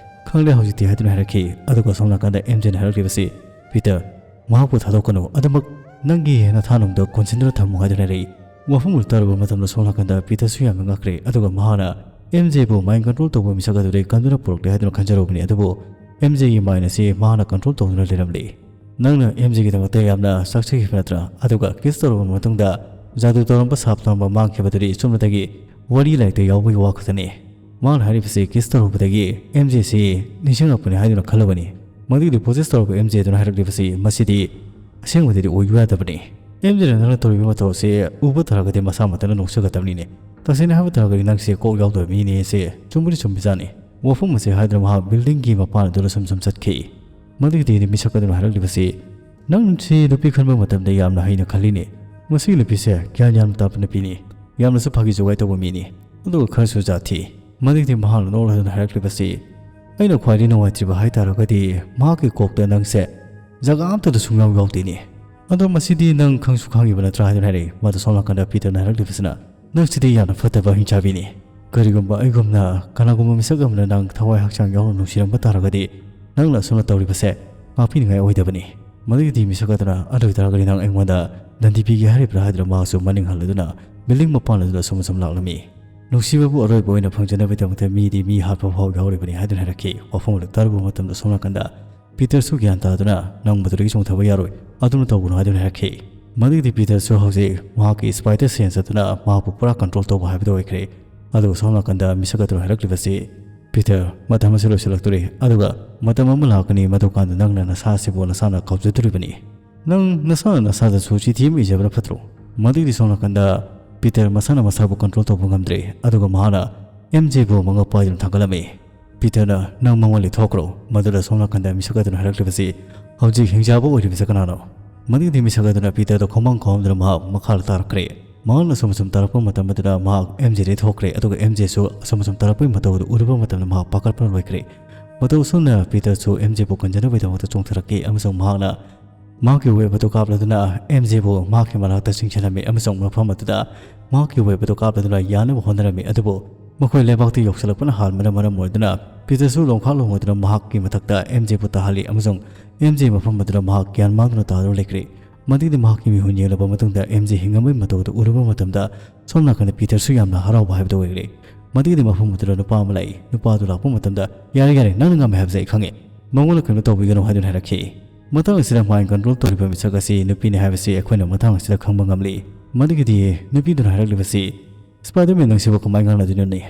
"ꯈꯪꯂꯦ ꯍꯧꯖꯤꯛꯇꯤ" ꯍꯥꯏꯗꯨꯅ ꯍꯥꯏꯔꯛꯈꯤ꯫ ꯑꯗꯨꯒ ꯁꯣꯝ ꯅꯥꯀꯟꯗ ꯑꯦꯝ ꯖꯦꯅ ꯍꯥꯏꯔꯛꯂꯤꯕꯁꯤ, "ꯄꯤꯇꯔ, ꯃꯍꯥꯛꯄꯨ ꯊꯥꯗꯣꯛꯀꯅꯨ, ꯑꯗꯨꯃꯛ ꯅꯪꯒꯤ ꯅꯊꯥꯅꯨꯡꯗ ꯀꯣꯟꯁꯤꯟꯗꯨꯅ ꯊꯝꯃꯨ" ꯍꯥꯏꯗꯨꯅ ꯍꯥꯏꯔꯛꯏ꯫ ꯋꯥꯐꯝ ꯑꯗꯨ ꯇꯥꯔꯨꯕ ꯃꯇꯝꯗ ꯁꯣꯝ ꯅꯥꯀꯟꯗ ꯄꯤꯇꯔꯁꯨ ꯌꯥꯝꯅ ꯉꯛꯈ꯭ꯔꯦ, ꯑꯗꯨꯒ ꯃꯍꯥꯛꯅ ꯑꯦꯝ ꯖꯦꯕꯨ ꯃꯥꯏꯟ ꯀꯟꯇ꯭ꯔꯣꯜ ꯇꯧꯕ ꯃꯤꯁꯛ ꯑꯗꯨꯗꯒꯤ ꯀꯟꯗꯨꯅ ꯄꯨꯔꯛꯂꯦ ꯍꯥꯏꯗꯨꯅ ꯈꯟꯖꯔꯨꯕꯅꯤ, ꯑꯗꯨꯕꯨ ꯑꯦꯝ ꯖꯦꯒꯤ ꯃꯥꯏꯟ ꯑꯁꯤ ꯃꯍꯥꯛꯅ ꯀꯟꯇ꯭ꯔꯣꯜ ꯇꯧꯗꯨꯅ ꯂꯩꯔꯝꯂꯤ꯫ "ꯅꯪꯅ ꯑꯦꯝ ꯖꯦꯒꯤꯗꯃꯛꯇ ꯌꯥꯝꯅ ꯆꯥꯛꯆꯈꯤꯕ ꯅꯠꯇ꯭ꯔꯥ? ꯑꯗꯨꯒ ꯀꯤꯁ ꯇꯧꯔꯕ ꯃꯇꯨꯡꯗ ꯖꯥꯗꯨ ꯇꯧꯔꯝꯕ, ꯁꯥꯞ ꯇꯧꯔꯝꯕ ꯃꯥꯡꯈꯤꯕꯗꯨꯗꯤ ꯆꯨꯝꯅꯗꯒꯤ ꯋꯥꯔꯤ ꯂꯥꯏꯔꯤꯛꯇ ꯌꯥꯎꯕꯒꯤ ꯋꯥ ꯈꯛꯇꯅꯤ"꯫ ꯃꯥꯅ ꯍꯥꯏꯔꯤꯕꯁꯤ ꯀꯤꯁ ꯇꯧꯔꯨꯕꯗꯒꯤ ꯑꯦꯝ ꯖꯦꯁꯤ ꯅꯤꯡꯁꯤꯡꯂꯛꯄꯅꯤ ꯍꯥꯏꯗꯨꯅ ꯈꯜꯂꯕꯅꯤ꯫ ꯃꯗꯨꯒꯤꯗꯤ ꯄꯣꯁꯦꯁ ꯇꯧꯔꯕ ꯑꯦꯝ ꯖꯦ ꯑꯗꯨꯅ ꯍꯥꯏꯔꯛꯂꯤꯕꯁꯤ ꯃꯁꯤꯗꯤ ꯑꯁꯦꯡꯕꯗꯗꯤ ꯑꯣꯏꯕ ꯌꯥꯗꯕꯅꯤ꯫ ꯑꯦꯝ ꯖꯦꯅ ꯅꯪꯅ ꯇꯧꯔꯤꯕ ꯃꯇꯧ ꯑꯁꯤ ꯎꯕ ꯇꯥꯔꯒꯗꯤ ꯃꯁꯥ ꯃꯊꯟꯇ ꯅꯣꯛꯆꯒꯗꯕꯅꯤꯅꯦ꯫ ꯇꯁꯦꯡꯅ ꯍꯥꯏꯕ ꯇꯥꯔꯒꯗꯤ ꯅꯪꯁꯦ ꯀꯣꯛ ꯌꯥꯎꯗꯕ ꯃꯤꯅꯦ ꯁꯦ ꯆꯨꯝꯕꯗꯤ ꯆꯨꯝꯕꯖꯥꯠꯅꯤ꯫ ꯋꯥꯐꯝ ꯑꯁꯤ ꯍꯥꯏꯗꯨꯅ ꯃꯍꯥꯛ ꯕꯤꯜꯗꯤꯡꯒꯤ ꯃꯄꯥꯟ ꯑꯗꯨꯗ ꯁꯨꯝ ꯁꯨꯝ ꯆꯠꯈꯤ꯫ ꯃꯗꯨꯒꯤꯗꯤ ꯃꯤꯁꯛ ꯑꯗꯨꯅ ꯍꯥꯏꯔꯛꯂꯤꯕꯁꯤ, "ꯅꯪꯁꯤ ꯅꯨꯄꯤ ꯈꯟꯕ ꯃꯇꯝꯗ ꯌꯥꯝꯅ ꯍꯩꯅ ꯈꯜꯂꯤꯅꯦ꯫ ꯃꯁꯤꯒꯤ ꯅꯨꯄꯤꯁꯦ ꯒ꯭ꯌꯥꯟ ꯌꯥꯝꯅ ꯇꯥꯕ ꯅꯨꯄꯤꯅꯤ꯫ ꯌꯥꯝꯅꯁꯨ ꯐꯥꯒꯤ ꯖꯨꯒꯥꯏ ꯇꯧꯕ ꯃꯤꯅꯤ꯫ ꯑꯗꯨꯒ ꯈꯔꯁꯨ ꯖꯥꯠ ꯊꯤ"꯫ ꯃꯗꯨꯒꯤꯗꯤ ꯃꯍꯥꯛꯅ ꯅꯣꯛꯂꯗꯨꯅ ꯍꯥꯏꯔꯛꯂꯤꯕꯁꯤ, "ꯑꯩꯅ ꯈ꯭ꯋꯥꯏꯗꯒꯤ ꯅꯨꯡꯉꯥꯏꯇ꯭ꯔꯤꯕ ꯍꯥꯏ ꯇꯥꯔꯒꯗꯤ ꯃꯍꯥꯛꯀꯤ ꯀꯣꯛꯇ ꯅꯪꯁꯦ ꯖꯒꯥ ꯑꯝꯇꯗ ꯁꯨꯡꯌꯥꯎ ꯌꯥꯎꯗꯦꯅꯦ꯫ ꯑꯗꯣ ꯃꯁꯤꯗꯤ ꯅꯪ ꯈꯪꯁꯨ ꯈꯪꯉꯤꯕ ꯅꯠꯇ꯭ꯔꯥ?" ꯍꯥꯏꯗꯨꯅ ꯍꯥꯏꯔꯛꯏ꯫ ꯃꯗꯨ ꯁꯣꯝ ꯅꯥꯀꯟꯗ ꯄꯤꯇꯔꯅ ꯍꯥꯏꯔꯛꯂꯤꯕꯁꯤꯅ, "ꯅꯪꯁꯤꯗꯤ ꯌꯥꯝꯅ ꯐꯠꯇꯕ ꯍꯤꯡꯆꯥꯕꯤꯅꯤ꯫ ꯀꯔꯤꯒꯨꯝꯕ ꯑꯩꯒꯨꯝꯅ ꯀꯅꯥꯒꯨꯝꯕ ꯃꯤꯁꯛ ꯑꯃꯅ ꯅꯪ ꯊꯋꯥꯏ ꯍꯛꯆꯥꯡ ꯌꯥꯎꯅ ꯅꯨꯡꯁꯤꯔꯝꯕ ꯇꯥꯔꯒꯗꯤ ꯅꯪꯅ ꯑꯁꯨꯝꯅ ꯇꯧꯔꯤꯕꯁꯦ ꯉꯥꯛꯄꯤꯅꯤꯡꯉꯥꯏ ꯑꯣꯏꯗꯕꯅꯤ"꯫ ꯃꯗꯨꯒꯤꯗꯤ ꯃꯤꯁꯛ ꯑꯗꯨꯅ, "ꯑꯗꯨ ꯑꯣꯏꯇꯥꯔꯒꯗꯤ ꯅꯪ ꯑꯩꯉꯣꯟꯗ ꯗꯟꯗꯤ ꯄꯤꯒꯦ ꯍꯥꯏꯔꯤꯕ꯭ꯔꯥ?" ꯍꯥꯏꯗꯨꯅ ꯃꯍꯥꯛꯁꯨ ꯃꯅꯤꯡ ꯍꯜꯂꯗꯨꯅ ꯕꯤꯜꯗꯤꯡ ꯃꯄꯥꯟ ꯑꯗꯨꯗ ꯑꯁꯨꯝ ꯑꯁꯨꯝ ꯂꯥꯛꯂꯝꯃꯤ꯫ "ꯅꯨꯡꯁꯤꯕꯕꯨ ꯑꯔꯣꯏꯕ ꯑꯣꯏꯅ ꯐꯪꯖꯅꯕꯒꯤꯗꯃꯛꯇ ꯃꯤꯗꯤ ꯃꯤ ꯍꯥꯠꯄ ꯐꯥꯎ ꯌꯥꯎꯔꯤꯕꯅꯤ" ꯍꯥꯏꯗꯨꯅ ꯍꯥꯏꯔꯛꯈꯤ꯫ ꯋꯥꯐꯝ ꯑꯗꯨ ꯇꯥꯔꯨꯕ ꯃꯇꯝꯗ ꯁꯣꯝ ꯅꯥꯀꯟꯗ ꯄꯤꯇꯔꯁꯨ ꯒ꯭ꯌꯥꯟ ꯇꯥꯗꯨꯅ, "ꯅꯪ ꯃꯗꯨꯗꯒꯤ ꯆꯣꯡꯊꯕ ꯌꯥꯔꯣꯏ, ꯑꯗꯨꯝꯅ ꯇꯧꯒꯅꯨ" ꯍꯥꯏꯗꯨꯅ ꯍꯥꯏꯔꯛꯈꯤ꯫ ꯃꯗꯨꯒꯤꯗꯤ ꯄꯤꯇꯔꯁꯨ ꯍꯧꯖꯤꯛ ꯃꯍꯥꯛꯀꯤ ꯁ꯭ꯄꯥꯏꯗꯔ ꯁꯦꯟꯁ ꯑꯗꯨꯅ ꯃꯍꯥꯛꯄꯨ ꯄꯨꯔꯥ ꯀꯟꯇ꯭ꯔꯣꯜ ꯇꯧꯕ ꯍꯥꯏꯕꯗꯨ ꯑꯣꯏꯈ꯭ꯔꯦ꯫ ꯑꯗꯨꯒ ꯁꯣꯝ ꯅꯥꯀꯟꯗ ꯃꯤꯁꯛ ꯑꯗꯨꯅ ꯍꯥꯏꯔꯛꯂꯤꯕꯁꯤ, "ꯄꯤꯇꯔ, ꯃꯇꯝ ꯑꯁꯤ ꯂꯣꯏꯁꯤꯜꯂꯛꯇꯣꯔꯦ, ꯑꯗꯨꯒ ꯃꯇꯝ ꯑꯃ ꯂꯥꯛꯀꯅꯤ, ꯃꯗꯨꯀꯥꯟꯗ ꯅꯪꯅ ꯅꯁꯥ ꯑꯁꯤꯕꯨ ꯅꯁꯥꯅ ꯀꯥꯎꯖꯗꯣꯔꯤꯕꯅꯤ꯫ ꯅꯪ ꯅꯁꯥꯅ ꯅꯁꯥꯗꯁꯨ ꯆꯤꯊꯤ ꯑꯃ ꯏꯖꯕꯅ ꯐꯠꯇ꯭ꯔꯣ?" ꯃꯗꯨꯒꯤꯗꯤ ꯁꯣꯝ ꯅꯥꯀꯟꯗ ꯄꯤꯇꯔ ꯃꯁꯥꯅ ꯃꯁꯥꯕꯨ ꯀꯟꯇ꯭ꯔꯣꯜ ꯇꯧꯕ ꯉꯝꯗ꯭ꯔꯦ, ꯑꯗꯨꯒ ꯃꯍꯥꯛꯅ ꯑꯦꯝ ꯖꯦꯕꯨ ꯃꯉꯛ ꯄꯥꯏꯗꯨꯅ ꯊꯥꯡꯒꯠꯂꯝꯃꯤ꯫ ꯄꯤꯇꯔꯅ, "ꯅꯪ ꯃꯉꯣꯟꯗꯒꯤ ꯊꯣꯛꯈ꯭ꯔꯣ"꯫ ꯃꯗꯨꯗ ꯁꯣꯝ ꯅꯥꯀꯟꯗ ꯃꯤꯁꯛ ꯑꯗꯨꯅ ꯍꯥꯏꯔꯛꯂꯤꯕꯁꯤ, "ꯍꯧꯖꯤꯛ ꯍꯤꯡꯆꯥꯕ ꯑꯣꯏꯔꯤꯕꯁꯦ ꯀꯅꯥꯅꯣ?" ꯃꯗꯨꯒꯤꯗꯤ ꯃꯤꯁꯛ ꯑꯗꯨꯅ ꯄꯤꯇꯔꯗ ꯈꯣꯡꯃꯥꯡ ꯈꯣꯝꯗꯨꯅ ꯃꯍꯥꯛ ꯃꯈꯥꯗ ꯇꯥꯔꯛꯈ꯭ꯔꯦ꯫ ꯃꯍꯥꯛꯅ ꯑꯁꯨꯝ ꯑꯁꯨꯝ ꯇꯥꯔꯛꯄ ꯃꯇꯝ ꯑꯗꯨꯗ ꯃꯍꯥꯛ ꯑꯦꯝ ꯖꯦꯗꯒꯤ ꯊꯣꯛꯈ꯭ꯔꯦ, ꯑꯗꯨꯒ ꯑꯦꯝ ꯖꯦꯁꯨ ꯑꯁꯨꯝ ꯑꯁꯨꯝ ꯇꯥꯔꯛꯄꯒꯤ ꯃꯇꯧ ꯑꯗꯨ ꯎꯔꯨꯕ ꯃꯇꯝꯗ ꯃꯍꯥꯛ ꯄꯥꯈꯠꯄꯅ ꯂꯣꯏꯈ꯭ꯔꯦ꯫ ꯃꯇꯧ ꯑꯁꯨꯝꯅ ꯄꯤꯇꯔꯁꯨ ꯑꯦꯝ ꯖꯦꯕꯨ ꯀꯟꯖꯅꯕꯒꯤꯗꯃꯛꯇ ꯆꯣꯡꯊꯔꯛꯈꯤ, ꯑꯃꯁꯨꯡ ꯃꯍꯥꯛꯅ ꯃꯍꯥꯛꯀꯤ ꯋꯦꯕ ꯑꯗꯨ ꯀꯥꯞꯂꯗꯨꯅ ꯑꯦꯝ ꯖꯦꯕꯨ ꯃꯍꯥꯛꯀꯤ ꯃꯅꯥꯛꯇ ꯆꯤꯡꯁꯤꯜꯂꯝꯃꯤ, ꯑꯃꯁꯨꯡ ꯃꯐꯝ ꯑꯗꯨꯗ ꯃꯍꯥꯛꯀꯤ ꯋꯦꯕ ꯑꯗꯨ ꯀꯥꯞꯂꯗꯨꯅ ꯌꯥꯅꯕ ꯍꯣꯠꯅꯔꯝꯃꯤ꯫ ꯑꯗꯨꯕꯨ ꯃꯈꯣꯏ ꯂꯩꯕꯥꯛꯇ ꯌꯧꯁꯤꯜꯂꯛꯄꯅ ꯍꯥꯟꯕꯅ ꯃꯔꯝ ꯑꯣꯏꯗꯨꯅ ꯄꯤꯇꯔꯁꯨ ꯂꯣꯡꯈꯥꯛ ꯂꯣꯡꯉꯗꯨꯅ ꯃꯍꯥꯛꯀꯤ ꯃꯊꯛꯇ ꯑꯦꯝ ꯖꯦꯕꯨ ꯇꯥꯍꯜꯂꯤ, ꯑꯃꯁꯨꯡ ꯑꯦꯝ ꯖꯦ ꯃꯐꯝ ꯑꯗꯨꯗ ꯃꯍꯥꯛ ꯒ꯭ꯌꯥꯟ ꯃꯥꯡꯗꯨꯅ ꯇꯥꯗꯨꯅ ꯂꯩꯈ꯭ꯔꯦ꯫ ꯃꯗꯨꯒꯤꯗꯤ ꯃꯍꯥꯛꯀꯤ ꯃꯤꯍꯨꯟ ꯌꯦꯡꯂꯕ ꯃꯇꯨꯡꯗ ꯑꯦꯝ ꯖꯦ ꯍꯤꯡꯉꯝꯕꯒꯤ ꯃꯇꯧ ꯑꯗꯨ ꯎꯔꯨꯕ ꯃꯇꯝꯗ ꯁꯣꯝ ꯅꯥꯀꯟꯗ ꯄꯤꯇꯔꯁꯨ ꯌꯥꯝꯅ ꯍꯔꯥꯎꯕ ꯍꯥꯏꯕꯗꯨ ꯑꯣꯏꯈ꯭ꯔꯦ꯫ ꯃꯗꯨꯒꯤꯗꯤ ꯃꯐꯝ ꯑꯗꯨꯗ ꯅꯨꯄꯥ ꯑꯃ ꯂꯥꯛꯏ꯫ ꯅꯨꯄꯥ ꯑꯗꯨ ꯂꯥꯛꯄ ꯃꯇꯝꯗ, "ꯌꯥꯔꯦ, ꯌꯥꯔꯦ, ꯅꯪꯅ ꯉꯝꯃꯦ ꯍꯥꯏꯕꯁꯦ ꯑꯩ ꯈꯪꯉꯦ꯫ ꯃꯉꯣꯟꯗ ꯀꯩꯅꯣ ꯇꯧꯕꯤꯒꯅꯨ" ꯍꯥꯏꯗꯨꯅ ꯍꯥꯏꯔꯛꯈꯤ꯫ ꯃꯇꯥꯡ ꯑꯁꯤꯗ ꯃꯥꯏꯟ ꯀꯟꯇ꯭ꯔꯣꯜ ꯇꯧꯔꯤꯕ ꯃꯤꯁꯛ ꯑꯁꯤ ꯅꯨꯄꯤꯅꯤ ꯍꯥꯏꯕꯁꯤ ꯑꯩꯈꯣꯏꯅ ꯃꯇꯥꯡ ꯑꯁꯤꯗ ꯈꯪꯕ ꯉꯝꯂꯤ꯫ ꯃꯗꯨꯒꯤꯗꯤ ꯅꯨꯄꯤꯗꯨꯅ ꯍꯥꯏꯔꯛꯂꯤꯕꯁꯤ, "ꯁ꯭ꯄꯥꯏꯗꯔꯃꯦꯟ, ꯅꯪꯁꯤꯕꯨ ꯀꯃꯥꯏꯅ ꯉꯥꯡꯅꯗꯣꯏꯅꯣꯅꯦ?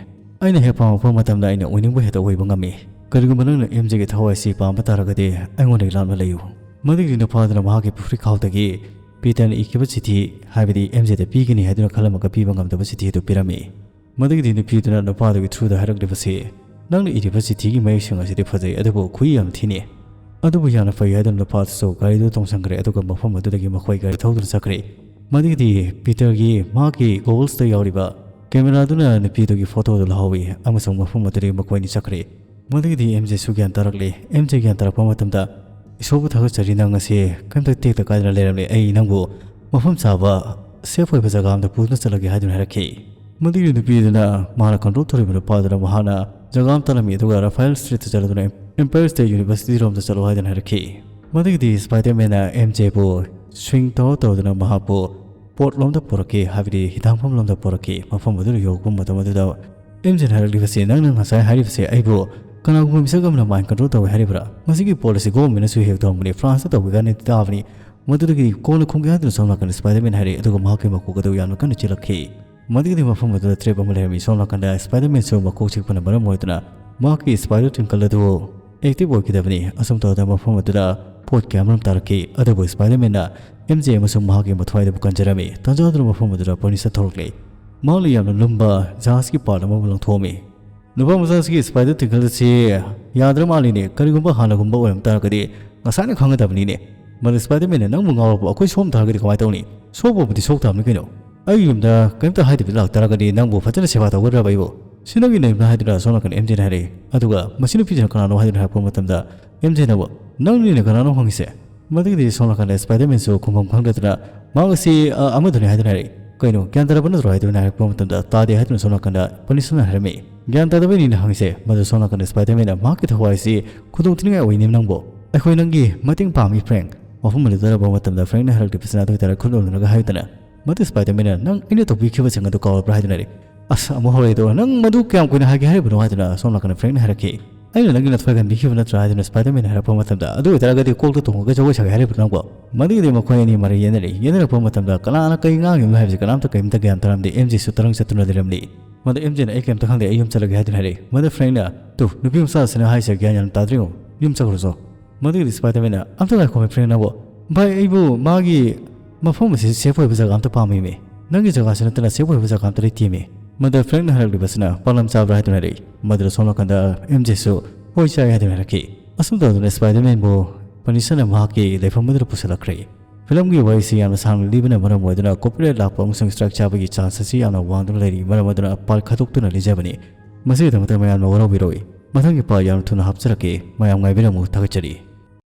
ꯑꯩꯅ ꯍꯦꯛ ꯄꯥꯝꯃꯛꯄ ꯃꯇꯝꯗ ꯑꯩꯅ ꯑꯣꯏꯅꯤꯡꯕ ꯍꯦꯛꯇ ꯑꯣꯏꯕ ꯉꯝꯃꯤ꯫ ꯀꯔꯤꯒꯨꯝꯕ ꯅꯪꯅ ꯑꯦꯝ ꯖꯦꯒꯤ ꯊꯋꯥꯏ ꯑꯁꯤ ꯄꯥꯝꯕ ꯇꯥꯔꯒꯗꯤ ꯑꯩꯉꯣꯟꯗꯒꯤ ꯂꯥꯞꯅ ꯂꯩꯌꯨ"꯫ ꯃꯗꯨꯒꯤ ꯅꯨꯄꯥꯗꯨꯅ ꯃꯍꯥꯛꯀꯤ ꯄꯨꯈ꯭ꯔꯤꯈꯥꯎꯗꯒꯤ ꯄꯤꯇꯔꯅ ꯏꯈꯤꯕ ꯆꯤꯊꯤ, ꯍꯥꯏꯕꯗꯤ ꯑꯦꯝ ꯖꯦꯗ ꯄꯤꯒꯅꯤ ꯍꯥꯏꯗꯨꯅ ꯈꯜꯂꯝꯃꯒ ꯄꯤꯕ ꯉꯝꯗꯕ ꯆꯤꯊꯤ ꯑꯗꯨ ꯄꯤꯔꯝꯃꯤ꯫ ꯃꯗꯨꯒꯤꯗꯤ ꯅꯨꯄꯤꯗꯨꯅ ꯅꯨꯄꯥꯗꯨꯒꯤ ꯊ꯭ꯔꯨꯗ ꯍꯥꯏꯔꯛꯂꯤꯕꯁꯤ, "ꯅꯪꯅ ꯏꯔꯤꯕ ꯆꯤꯊꯤꯒꯤ ꯃꯌꯦꯛꯁꯤꯡ ꯑꯁꯤꯗꯤ ꯐꯖꯩ, ꯑꯗꯨꯕꯨ ꯈꯨꯏ ꯌꯥꯝ ꯊꯤꯅꯤ"꯫ ꯑꯗꯨꯕꯨ ꯌꯥꯝꯅ ꯐꯩ ꯍꯥꯏꯗꯨꯅ ꯅꯨꯄꯥꯗꯨꯁꯨ ꯒꯥꯔꯤꯗꯨ ꯇꯣꯡꯁꯤꯟꯈ꯭ꯔꯦ, ꯑꯗꯨꯒ ꯃꯐꯝ ꯑꯗꯨꯗꯒꯤ ꯃꯈꯣꯏ ꯒꯥꯔꯤ ꯊꯧꯗꯨꯅ ꯆꯠꯈ꯭ꯔꯦ꯫ ꯃꯗꯨꯒꯤꯗꯤ ꯄꯤꯇꯔꯒꯤ ꯃꯍꯥꯛꯀꯤ ꯒꯣꯒꯜꯁꯇ ꯌꯥꯎꯔꯤꯕ ꯀꯦꯃꯦꯔꯥꯗꯨꯅ ꯅꯨꯄꯤꯗꯨꯒꯤ ꯐꯣꯇꯣꯗꯨ ꯂꯧꯍꯧꯏ, ꯑꯃꯁꯨꯡ ꯃꯐꯝ ꯑꯗꯨꯗꯒꯤ ꯃꯈꯣꯏ ꯑꯅꯤ ꯆꯠꯈ꯭ꯔꯦ꯫ ꯃꯗꯨꯒꯤꯗꯤ ꯑꯦꯝ ꯖꯦꯁꯨ ꯒ꯭ꯌꯥꯟ ꯇꯥꯔꯛꯂꯦ꯫ ꯑꯦꯝ ꯖꯦ ꯒ꯭ꯌꯥꯟ ꯇꯥꯔꯛꯄ ꯃꯇꯝꯗ, "ꯏꯁꯣꯔꯕꯨ ꯊꯥꯒꯠꯆꯔꯤ, ꯅꯪ ꯉꯁꯤ ꯀꯔꯤꯝꯇ ꯇꯦꯛꯇ ꯀꯥꯏꯗꯅ ꯂꯩꯔꯝꯂꯦ꯫ ꯑꯩ ꯅꯪꯕꯨ ꯃꯐꯝ ꯆꯥꯕ, ꯁꯦꯐ ꯑꯣꯏꯕ ꯖꯒꯥ ꯑꯃꯗ ꯄꯨꯗꯨꯅ ꯆꯠꯂꯒꯦ" ꯍꯥꯏꯗꯨꯅ ꯍꯥꯏꯔꯛꯈꯤ꯫ ꯃꯗꯨꯒꯤ ꯅꯨꯄꯤꯗꯨꯅ ꯃꯍꯥꯛꯅ ꯀꯟꯇ꯭ꯔꯣꯜ ꯇꯧꯔꯤꯕ ꯅꯨꯄꯥꯗꯨꯅ ꯃꯍꯥꯛꯅ ꯖꯒꯥ ꯑꯃ ꯇꯥꯛꯂꯝꯃꯤ, ꯑꯗꯨꯒ ꯔꯥꯐꯥꯏꯜ ꯁ꯭ꯇ꯭ꯔꯤꯠꯇ ꯆꯠꯂꯗꯨꯅ ꯑꯦꯝꯄꯥꯌꯔ ꯁ꯭ꯇꯦꯠ ꯌꯨꯅꯤꯚꯔꯁꯤꯇꯤꯔꯣꯝꯗ ꯆꯠꯂꯣ ꯍꯥꯏꯗꯨꯅ ꯍꯥꯏꯔꯛꯈꯤ꯫ ꯃꯗꯨꯒꯤꯗꯤ ꯁ꯭ꯄꯥꯏꯗꯔꯃꯦꯟꯅ ꯑꯦꯝ ꯖꯦꯕꯨ ꯁ꯭ꯋꯤꯡ ꯇꯧꯔ ꯇꯧꯗꯨꯅ ꯃꯍꯥꯛꯄꯨ ꯄꯣꯠꯂꯣꯝꯗ ꯄꯨꯔꯛꯈꯤ, ꯍꯥꯏꯕꯗꯤ ꯍꯤꯊꯥꯡꯐꯝꯂꯣꯝꯗ ꯄꯨꯔꯛꯈꯤ꯫ ꯃꯐꯝ ꯑꯗꯨꯗ ꯌꯧꯔꯛꯄ ꯃꯇꯝ ꯑꯗꯨꯗ ꯑꯦꯝ ꯖꯦꯅ ꯍꯥꯏꯔꯛꯂꯤꯕꯁꯤ, "ꯅꯪꯅ ꯉꯁꯥꯏ ꯍꯥꯏꯔꯤꯕꯁꯤ ꯑꯩꯕꯨ ꯀꯅꯥꯒꯨꯝꯕ ꯃꯤꯁꯛ ꯑꯃꯅ ꯃꯥꯏꯟ ꯀꯟꯇ꯭ꯔꯣꯜ ꯇꯧꯏ ꯍꯥꯏꯔꯤꯕ꯭ꯔꯥ? ꯃꯁꯤꯒꯤ ꯄꯣꯠ ꯑꯁꯤ ꯒꯣꯚꯔꯟꯃꯦꯟꯅꯁꯨ ꯍꯦꯛ ꯇꯧꯔꯝꯕꯅꯤ, ꯐ꯭ꯔꯥꯟꯁꯇ ꯇꯧꯏ ꯀꯥꯏꯅꯗꯤ ꯇꯥꯕꯅꯤ"꯫ ꯃꯗꯨꯗꯒꯤ ꯀꯣꯟꯅ ꯈꯨꯝꯒꯦ ꯍꯥꯏꯗꯨꯅ ꯁꯣꯝ ꯅꯥꯀꯟꯗ ꯁ꯭ꯄꯥꯏꯗꯔꯃꯦꯟ ꯍꯥꯏꯔꯛꯏ, ꯑꯗꯨꯒ ꯃꯍꯥꯛꯀꯤ ꯃꯀꯣꯛ ꯑꯗꯨ ꯌꯥꯝꯅ ꯀꯟꯅ ꯆꯤꯛꯂꯛꯈꯤ꯫ ꯃꯗꯨꯒꯤꯗꯤ ꯃꯐꯝ ꯑꯗꯨꯗ ꯇ꯭ꯔꯦꯞ ꯑꯃ ꯂꯩꯔꯝꯃꯤ꯫ ꯁꯣꯝ ꯅꯥꯀꯟꯗ ꯁ꯭ꯄꯥꯏꯗꯔꯃꯦꯟꯁꯨ ꯃꯀꯣꯛ ꯆꯤꯛꯄꯅ ꯃꯔꯝ ꯑꯣꯏꯗꯨꯅ ꯃꯍꯥꯛꯀꯤ ꯁ꯭ꯄꯥꯏꯗꯔ ꯇ꯭ꯋꯤꯡꯀꯜ ꯑꯗꯨ ꯑꯦꯛꯇꯤꯚ ꯑꯣꯏꯈꯤꯗꯕꯅꯤ꯫ ꯑꯁꯨꯝ ꯇꯧꯗꯅ ꯃꯐꯝ ꯑꯗꯨꯗ ꯄꯣꯠ ꯀꯌꯥ ꯑꯃꯔꯣꯝ ꯇꯥꯔꯛꯈꯤ, ꯑꯗꯨꯕꯨ ꯁ꯭ꯄꯥꯏꯗꯔꯃꯦꯟꯅ ꯑꯦꯝ ꯖꯦ ꯑꯃꯁꯨꯡ ꯃꯍꯥꯛꯀꯤ ꯃꯊ꯭ꯋꯥꯏꯗꯕꯨ ꯀꯟꯖꯔꯝꯃꯤ꯫ ꯇꯥꯟꯖꯥꯗꯨꯅ ꯃꯐꯝ ꯑꯗꯨꯗ ꯄꯅꯤꯁꯔ ꯊꯣꯛꯂꯛꯂꯦ꯫ ꯃꯍꯥꯛꯅ ꯌꯥꯝꯅ ꯂꯨꯝꯕ ꯖꯍꯥꯖꯀꯤ ꯄꯥꯔꯠ ꯑꯃꯕꯨ ꯂꯪꯊꯣꯛꯑꯝꯃꯤ꯫ "ꯅꯨꯄꯥ ꯃꯆꯥꯁꯤꯒꯤ ꯁ꯭ꯄꯥꯏꯗꯔ ꯇ꯭ꯋꯤꯡꯀꯜ ꯑꯁꯤ ꯌꯥꯗ꯭ꯔ ꯃꯥꯜꯂꯤꯅꯦ꯫ ꯀꯔꯤꯒꯨꯝꯕ ꯍꯥꯟꯅꯒꯨꯝꯕ ꯑꯣꯏꯔꯝ ꯇꯥꯔꯒꯗꯤ ꯉꯁꯥꯏꯅ ꯈꯪꯒꯗꯕꯅꯤꯅꯦ꯫ ꯃꯗꯨ ꯁ꯭ꯄꯥꯏꯗꯔꯃꯦꯟꯅ, "ꯅꯪꯕꯨ ꯉꯥꯎꯔꯕꯣ? ꯑꯩꯈꯣꯏ ꯁꯣꯝꯗ ꯊꯥꯔꯒꯗꯤ ꯀꯃꯥꯏꯅ ꯇꯧꯅꯤ? ꯁꯣꯛꯄꯕꯨꯗꯤ ꯁꯣꯛꯇꯕꯅꯤ ꯀꯩꯅꯣ꯫ ꯑꯩꯒꯤ ꯌꯨꯝꯗ ꯀꯔꯤꯝꯇ ꯍꯥꯏꯗꯕꯤꯗ ꯂꯥꯛꯇꯥꯔꯒꯗꯤ ꯅꯪꯕꯨ ꯐꯖꯅ ꯁꯦꯕꯥ ꯇꯧꯒꯗ꯭ꯔꯕ ꯑꯩꯕꯨ? ꯁꯤ ꯅꯪꯒꯤ ꯅꯌꯨꯝꯅ" ꯍꯥꯏꯗꯨꯅ ꯁꯣꯝ ꯅꯥꯀꯟ ꯑꯦꯝ ꯖꯦꯅ ꯍꯥꯏꯔꯛꯏ꯫ ꯑꯗꯨꯒ "ꯃꯁꯤ ꯅꯨꯄꯤꯁꯤꯅ ꯀꯅꯥꯅꯣ?" ꯍꯥꯏꯗꯨꯅ ꯍꯥꯏꯔꯛꯄ ꯃꯇꯝꯗ ꯑꯦꯝ ꯖꯦꯅ ꯑꯃꯨꯛ, "ꯅꯪꯅꯤꯅ ꯀꯅꯥꯅꯣ ꯍꯪꯉꯤꯁꯦ?" ꯃꯗꯨꯒꯤꯗꯤ ꯁꯣꯝ ꯅꯥꯀꯟꯗ ꯁ꯭ꯄꯥꯏꯗꯔꯃꯦꯟꯁꯨ ꯈꯨꯝꯐꯝ ꯈꯪꯗꯗꯅ, "ꯃꯍꯥꯛ ꯑꯁꯤ, ꯑ, ꯑꯃꯗꯨꯅꯤ" ꯍꯥꯏꯗꯨꯅ ꯍꯥꯏꯔꯛꯏ꯫ "ꯀꯩꯅꯣ, ꯒ꯭ꯌꯥꯟ ꯇꯥꯔꯕ ꯅꯠꯇ꯭ꯔꯣ?" ꯍꯥꯏꯗꯨꯅ ꯍꯥꯏꯔꯛꯄ ꯃꯇꯝꯗ, "ꯇꯥꯗꯦ" ꯍꯥꯏꯗꯨꯅ ꯁꯣꯝ ꯅꯥꯀꯟꯗ ꯄꯅꯤꯁꯅ ꯍꯥꯏꯔꯝꯃꯤ꯫ "ꯒ꯭ꯌꯥꯟ ꯇꯥꯗꯕꯩꯅꯤꯅ ꯍꯪꯉꯤꯁꯦ?" ꯃꯗꯨ ꯁꯣꯝ ꯅꯥꯀꯟꯗ ꯁ꯭ꯄꯥꯏꯗꯔꯃꯦꯟꯅ, "ꯃꯍꯥꯛꯀꯤ ꯊꯋꯥꯏ ꯑꯁꯤ ꯈꯨꯗꯣꯡ ꯊꯤꯅꯤꯡꯉꯥꯏ ꯑꯣꯏꯅꯤ ꯅꯪꯕꯨ꯫ ꯑꯩꯈꯣꯏ ꯅꯪꯒꯤ ꯃꯇꯦꯡ ꯄꯥꯝꯃꯤ, ꯐ꯭ꯔꯦꯡꯛ"꯫ ꯋꯥꯐꯝ ꯑꯗꯨ ꯇꯥꯔꯕ ꯃꯇꯝꯗ ꯐ꯭ꯔꯦꯡꯛꯅ ꯍꯥꯏꯔꯛꯂꯤꯕꯁꯤꯅ ꯑꯗꯨ ꯑꯣꯏꯇꯥꯔꯦ ꯈꯨꯠ ꯅꯣꯟꯗꯨꯅꯒ ꯍꯥꯏꯗꯅ, "ꯃꯗꯨ ꯁ꯭ꯄꯥꯏꯗꯔꯃꯦꯟꯅ, ꯅꯪ ꯑꯩꯅ ꯇꯧꯕꯤꯈꯤꯕꯁꯤꯡ ꯑꯗꯨ ꯀꯥꯎꯔꯕ꯭ꯔꯥ?" ꯍꯥꯏꯗꯨꯅ ꯍꯥꯏꯔꯛꯏ꯫ "ꯑꯁ, ꯑꯃꯨꯛ ꯍꯧꯔꯛꯑꯦꯗꯣ, ꯅꯪ ꯃꯗꯨ ꯀꯌꯥꯝ ꯀꯨꯏꯅ ꯍꯥꯏꯒꯦ ꯍꯥꯏꯔꯤꯕꯅꯣ?" ꯍꯥꯏꯗꯨꯅ ꯁꯣꯝ ꯅꯥꯀꯟꯗ ꯐ꯭ꯔꯦꯡꯛꯅ ꯍꯥꯏꯔꯛꯈꯤ꯫ "ꯑꯩꯅ ꯅꯪꯒꯤ ꯅꯊ꯭ꯋꯥꯏ ꯀꯟꯕꯤꯈꯤꯕ ꯅꯠꯇ꯭ꯔꯥ?" ꯍꯥꯏꯗꯨꯅ ꯁ꯭ꯄꯥꯏꯗꯔꯃꯦꯟꯅ ꯍꯥꯏꯔꯛꯄ ꯃꯇꯝꯗ, "ꯑꯗꯨ ꯑꯣꯏꯇꯥꯔꯒꯗꯤ ꯀꯣꯛꯇ ꯇꯣꯡꯉꯒ ꯖꯒꯣꯏ ꯁꯥꯒꯦ ꯍꯥꯏꯔꯤꯕ꯭ꯔꯣ ꯅꯪꯕꯣ?" ꯃꯗꯨꯒꯤꯗꯤ ꯃꯈꯣꯏ ꯑꯅꯤ ꯃꯔꯩ ꯌꯦꯠꯅꯔꯛꯏ꯫ ꯌꯦꯠꯅꯔꯛꯄ ꯃꯇꯝꯗ ꯀꯅꯥꯅ ꯀꯩ ꯉꯥꯡꯉꯤꯕꯅꯣ ꯍꯥꯏꯕꯁꯤ ꯀꯅꯥꯝꯇ ꯀꯔꯤꯝꯇ ꯒ꯭ꯌꯥꯟ ꯇꯥꯔꯝꯗꯦ꯫ ꯑꯦꯝ ꯖꯦꯁꯨ ꯇꯔꯪ ꯆꯠꯇꯨꯅ ꯂꯩꯔꯝꯂꯤ꯫ ꯃꯗꯨ ꯑꯦꯝ ꯖꯦꯅ, "ꯑꯩ ꯀꯔꯤꯝꯇ ꯈꯪꯗꯦ, ꯑꯩ ꯌꯨꯝ ꯆꯠꯂꯒꯦ" ꯍꯥꯏꯗꯨꯅ ꯍꯥꯏꯔꯛꯏ꯫ ꯃꯗꯨ ꯐ꯭ꯔꯦꯡꯛꯅ, "ꯇꯨ, ꯅꯨꯄꯤ ꯃꯆꯥꯁꯤꯅ ꯍꯥꯏꯁꯦ ꯒ꯭ꯌꯥꯟ ꯌꯥꯝ ꯇꯥꯗ꯭ꯔꯤꯉꯣ, ꯌꯨꯝ ꯆꯠꯈ꯭ꯔꯁꯣ"꯫ ꯃꯗꯨꯒꯤꯗꯤ ꯁ꯭ꯄꯥꯏꯗꯔꯃꯦꯟꯅ, "ꯑꯝꯇ ꯉꯥꯏꯈꯣꯃꯤ ꯐ꯭ꯔꯦꯡꯛ ꯅꯪꯕꯨ꯫ ꯚꯥꯏ, ꯑꯩꯕꯨ ꯃꯥꯒꯤ ꯃꯐꯝ ꯑꯁꯤ ꯁꯦꯐ ꯑꯣꯏꯕ ꯖꯒꯥ ꯑꯝꯇ ꯄꯥꯝꯃꯤꯃꯤ꯫ ꯅꯪꯒꯤ ꯖꯒꯥꯁꯤ ꯅꯠꯇꯅ ꯁꯦꯐ ꯑꯣꯏꯕ ꯖꯒꯥ ꯑꯝꯇ ꯂꯩꯇꯦꯃꯤ"꯫ ꯃꯗꯨ ꯐ꯭ꯔꯦꯡꯛꯅ ꯍꯥꯏꯔꯛꯂꯤꯕꯁꯤꯅ ꯄꯥꯂꯝ ꯆꯥꯕ꯭ꯔꯥ ꯍꯥꯏꯗꯨꯅ ꯍꯥꯏꯔꯛꯏ꯫ ꯃꯗꯨꯗ ꯁꯣꯝ ꯅꯥꯀꯟꯗ ꯑꯦꯝ ꯖꯦꯁꯨ "ꯍꯣꯏ, ꯆꯥꯏ" ꯍꯥꯏꯗꯨꯅ ꯍꯥꯏꯔꯛꯈꯤ꯫ ꯑꯁꯨꯝ ꯇꯧꯗꯨꯅ ꯁ꯭ꯄꯥꯏꯗꯔꯃꯦꯟꯕꯨ ꯄꯅꯤꯁꯅ ꯃꯍꯥꯛꯀꯤ ꯂꯩꯐꯝ ꯑꯗꯨꯗ ꯄꯨꯁꯤꯜꯂꯛꯈ꯭ꯔꯦ꯫ ꯐꯤꯂꯝꯒꯤ ꯋꯥꯔꯤꯁꯤ ꯌꯥꯝꯅ ꯁꯥꯡꯅ ꯂꯤꯕꯅ ꯃꯔꯝ ꯑꯣꯏꯗꯨꯅ ꯀꯣꯄꯤꯔꯥꯏꯠ ꯂꯥꯛꯄ ꯑꯃꯁꯨꯡ ꯁ꯭ꯇ꯭ꯔꯥꯏꯛ ꯆꯥꯕꯒꯤ ꯆꯥꯟꯁ ꯑꯁꯤ ꯌꯥꯝꯅ ꯋꯥꯡꯗꯨꯅ ꯂꯩꯔꯤ꯫ ꯃꯔꯝ ꯑꯗꯨꯅ ꯄꯥꯔꯠ ꯈꯥꯏꯗꯣꯛꯇꯨꯅ ꯂꯤꯖꯕꯅꯤ꯫ ꯃꯁꯤꯒꯤꯗꯃꯛꯇ ꯃꯌꯥꯝꯅ ꯋꯥꯔꯧꯕꯤꯔꯣꯏ꯫ ꯃꯊꯪꯒꯤ ꯄꯥꯔꯠ ꯌꯥꯝꯅ ꯊꯨꯅ ꯍꯥꯞꯆꯔꯛꯀꯦ꯫ ꯃꯌꯥꯝ ꯉꯥꯏꯕꯤꯔꯝꯃꯨ꯫ ꯊꯥꯒꯠꯆꯔꯤ꯫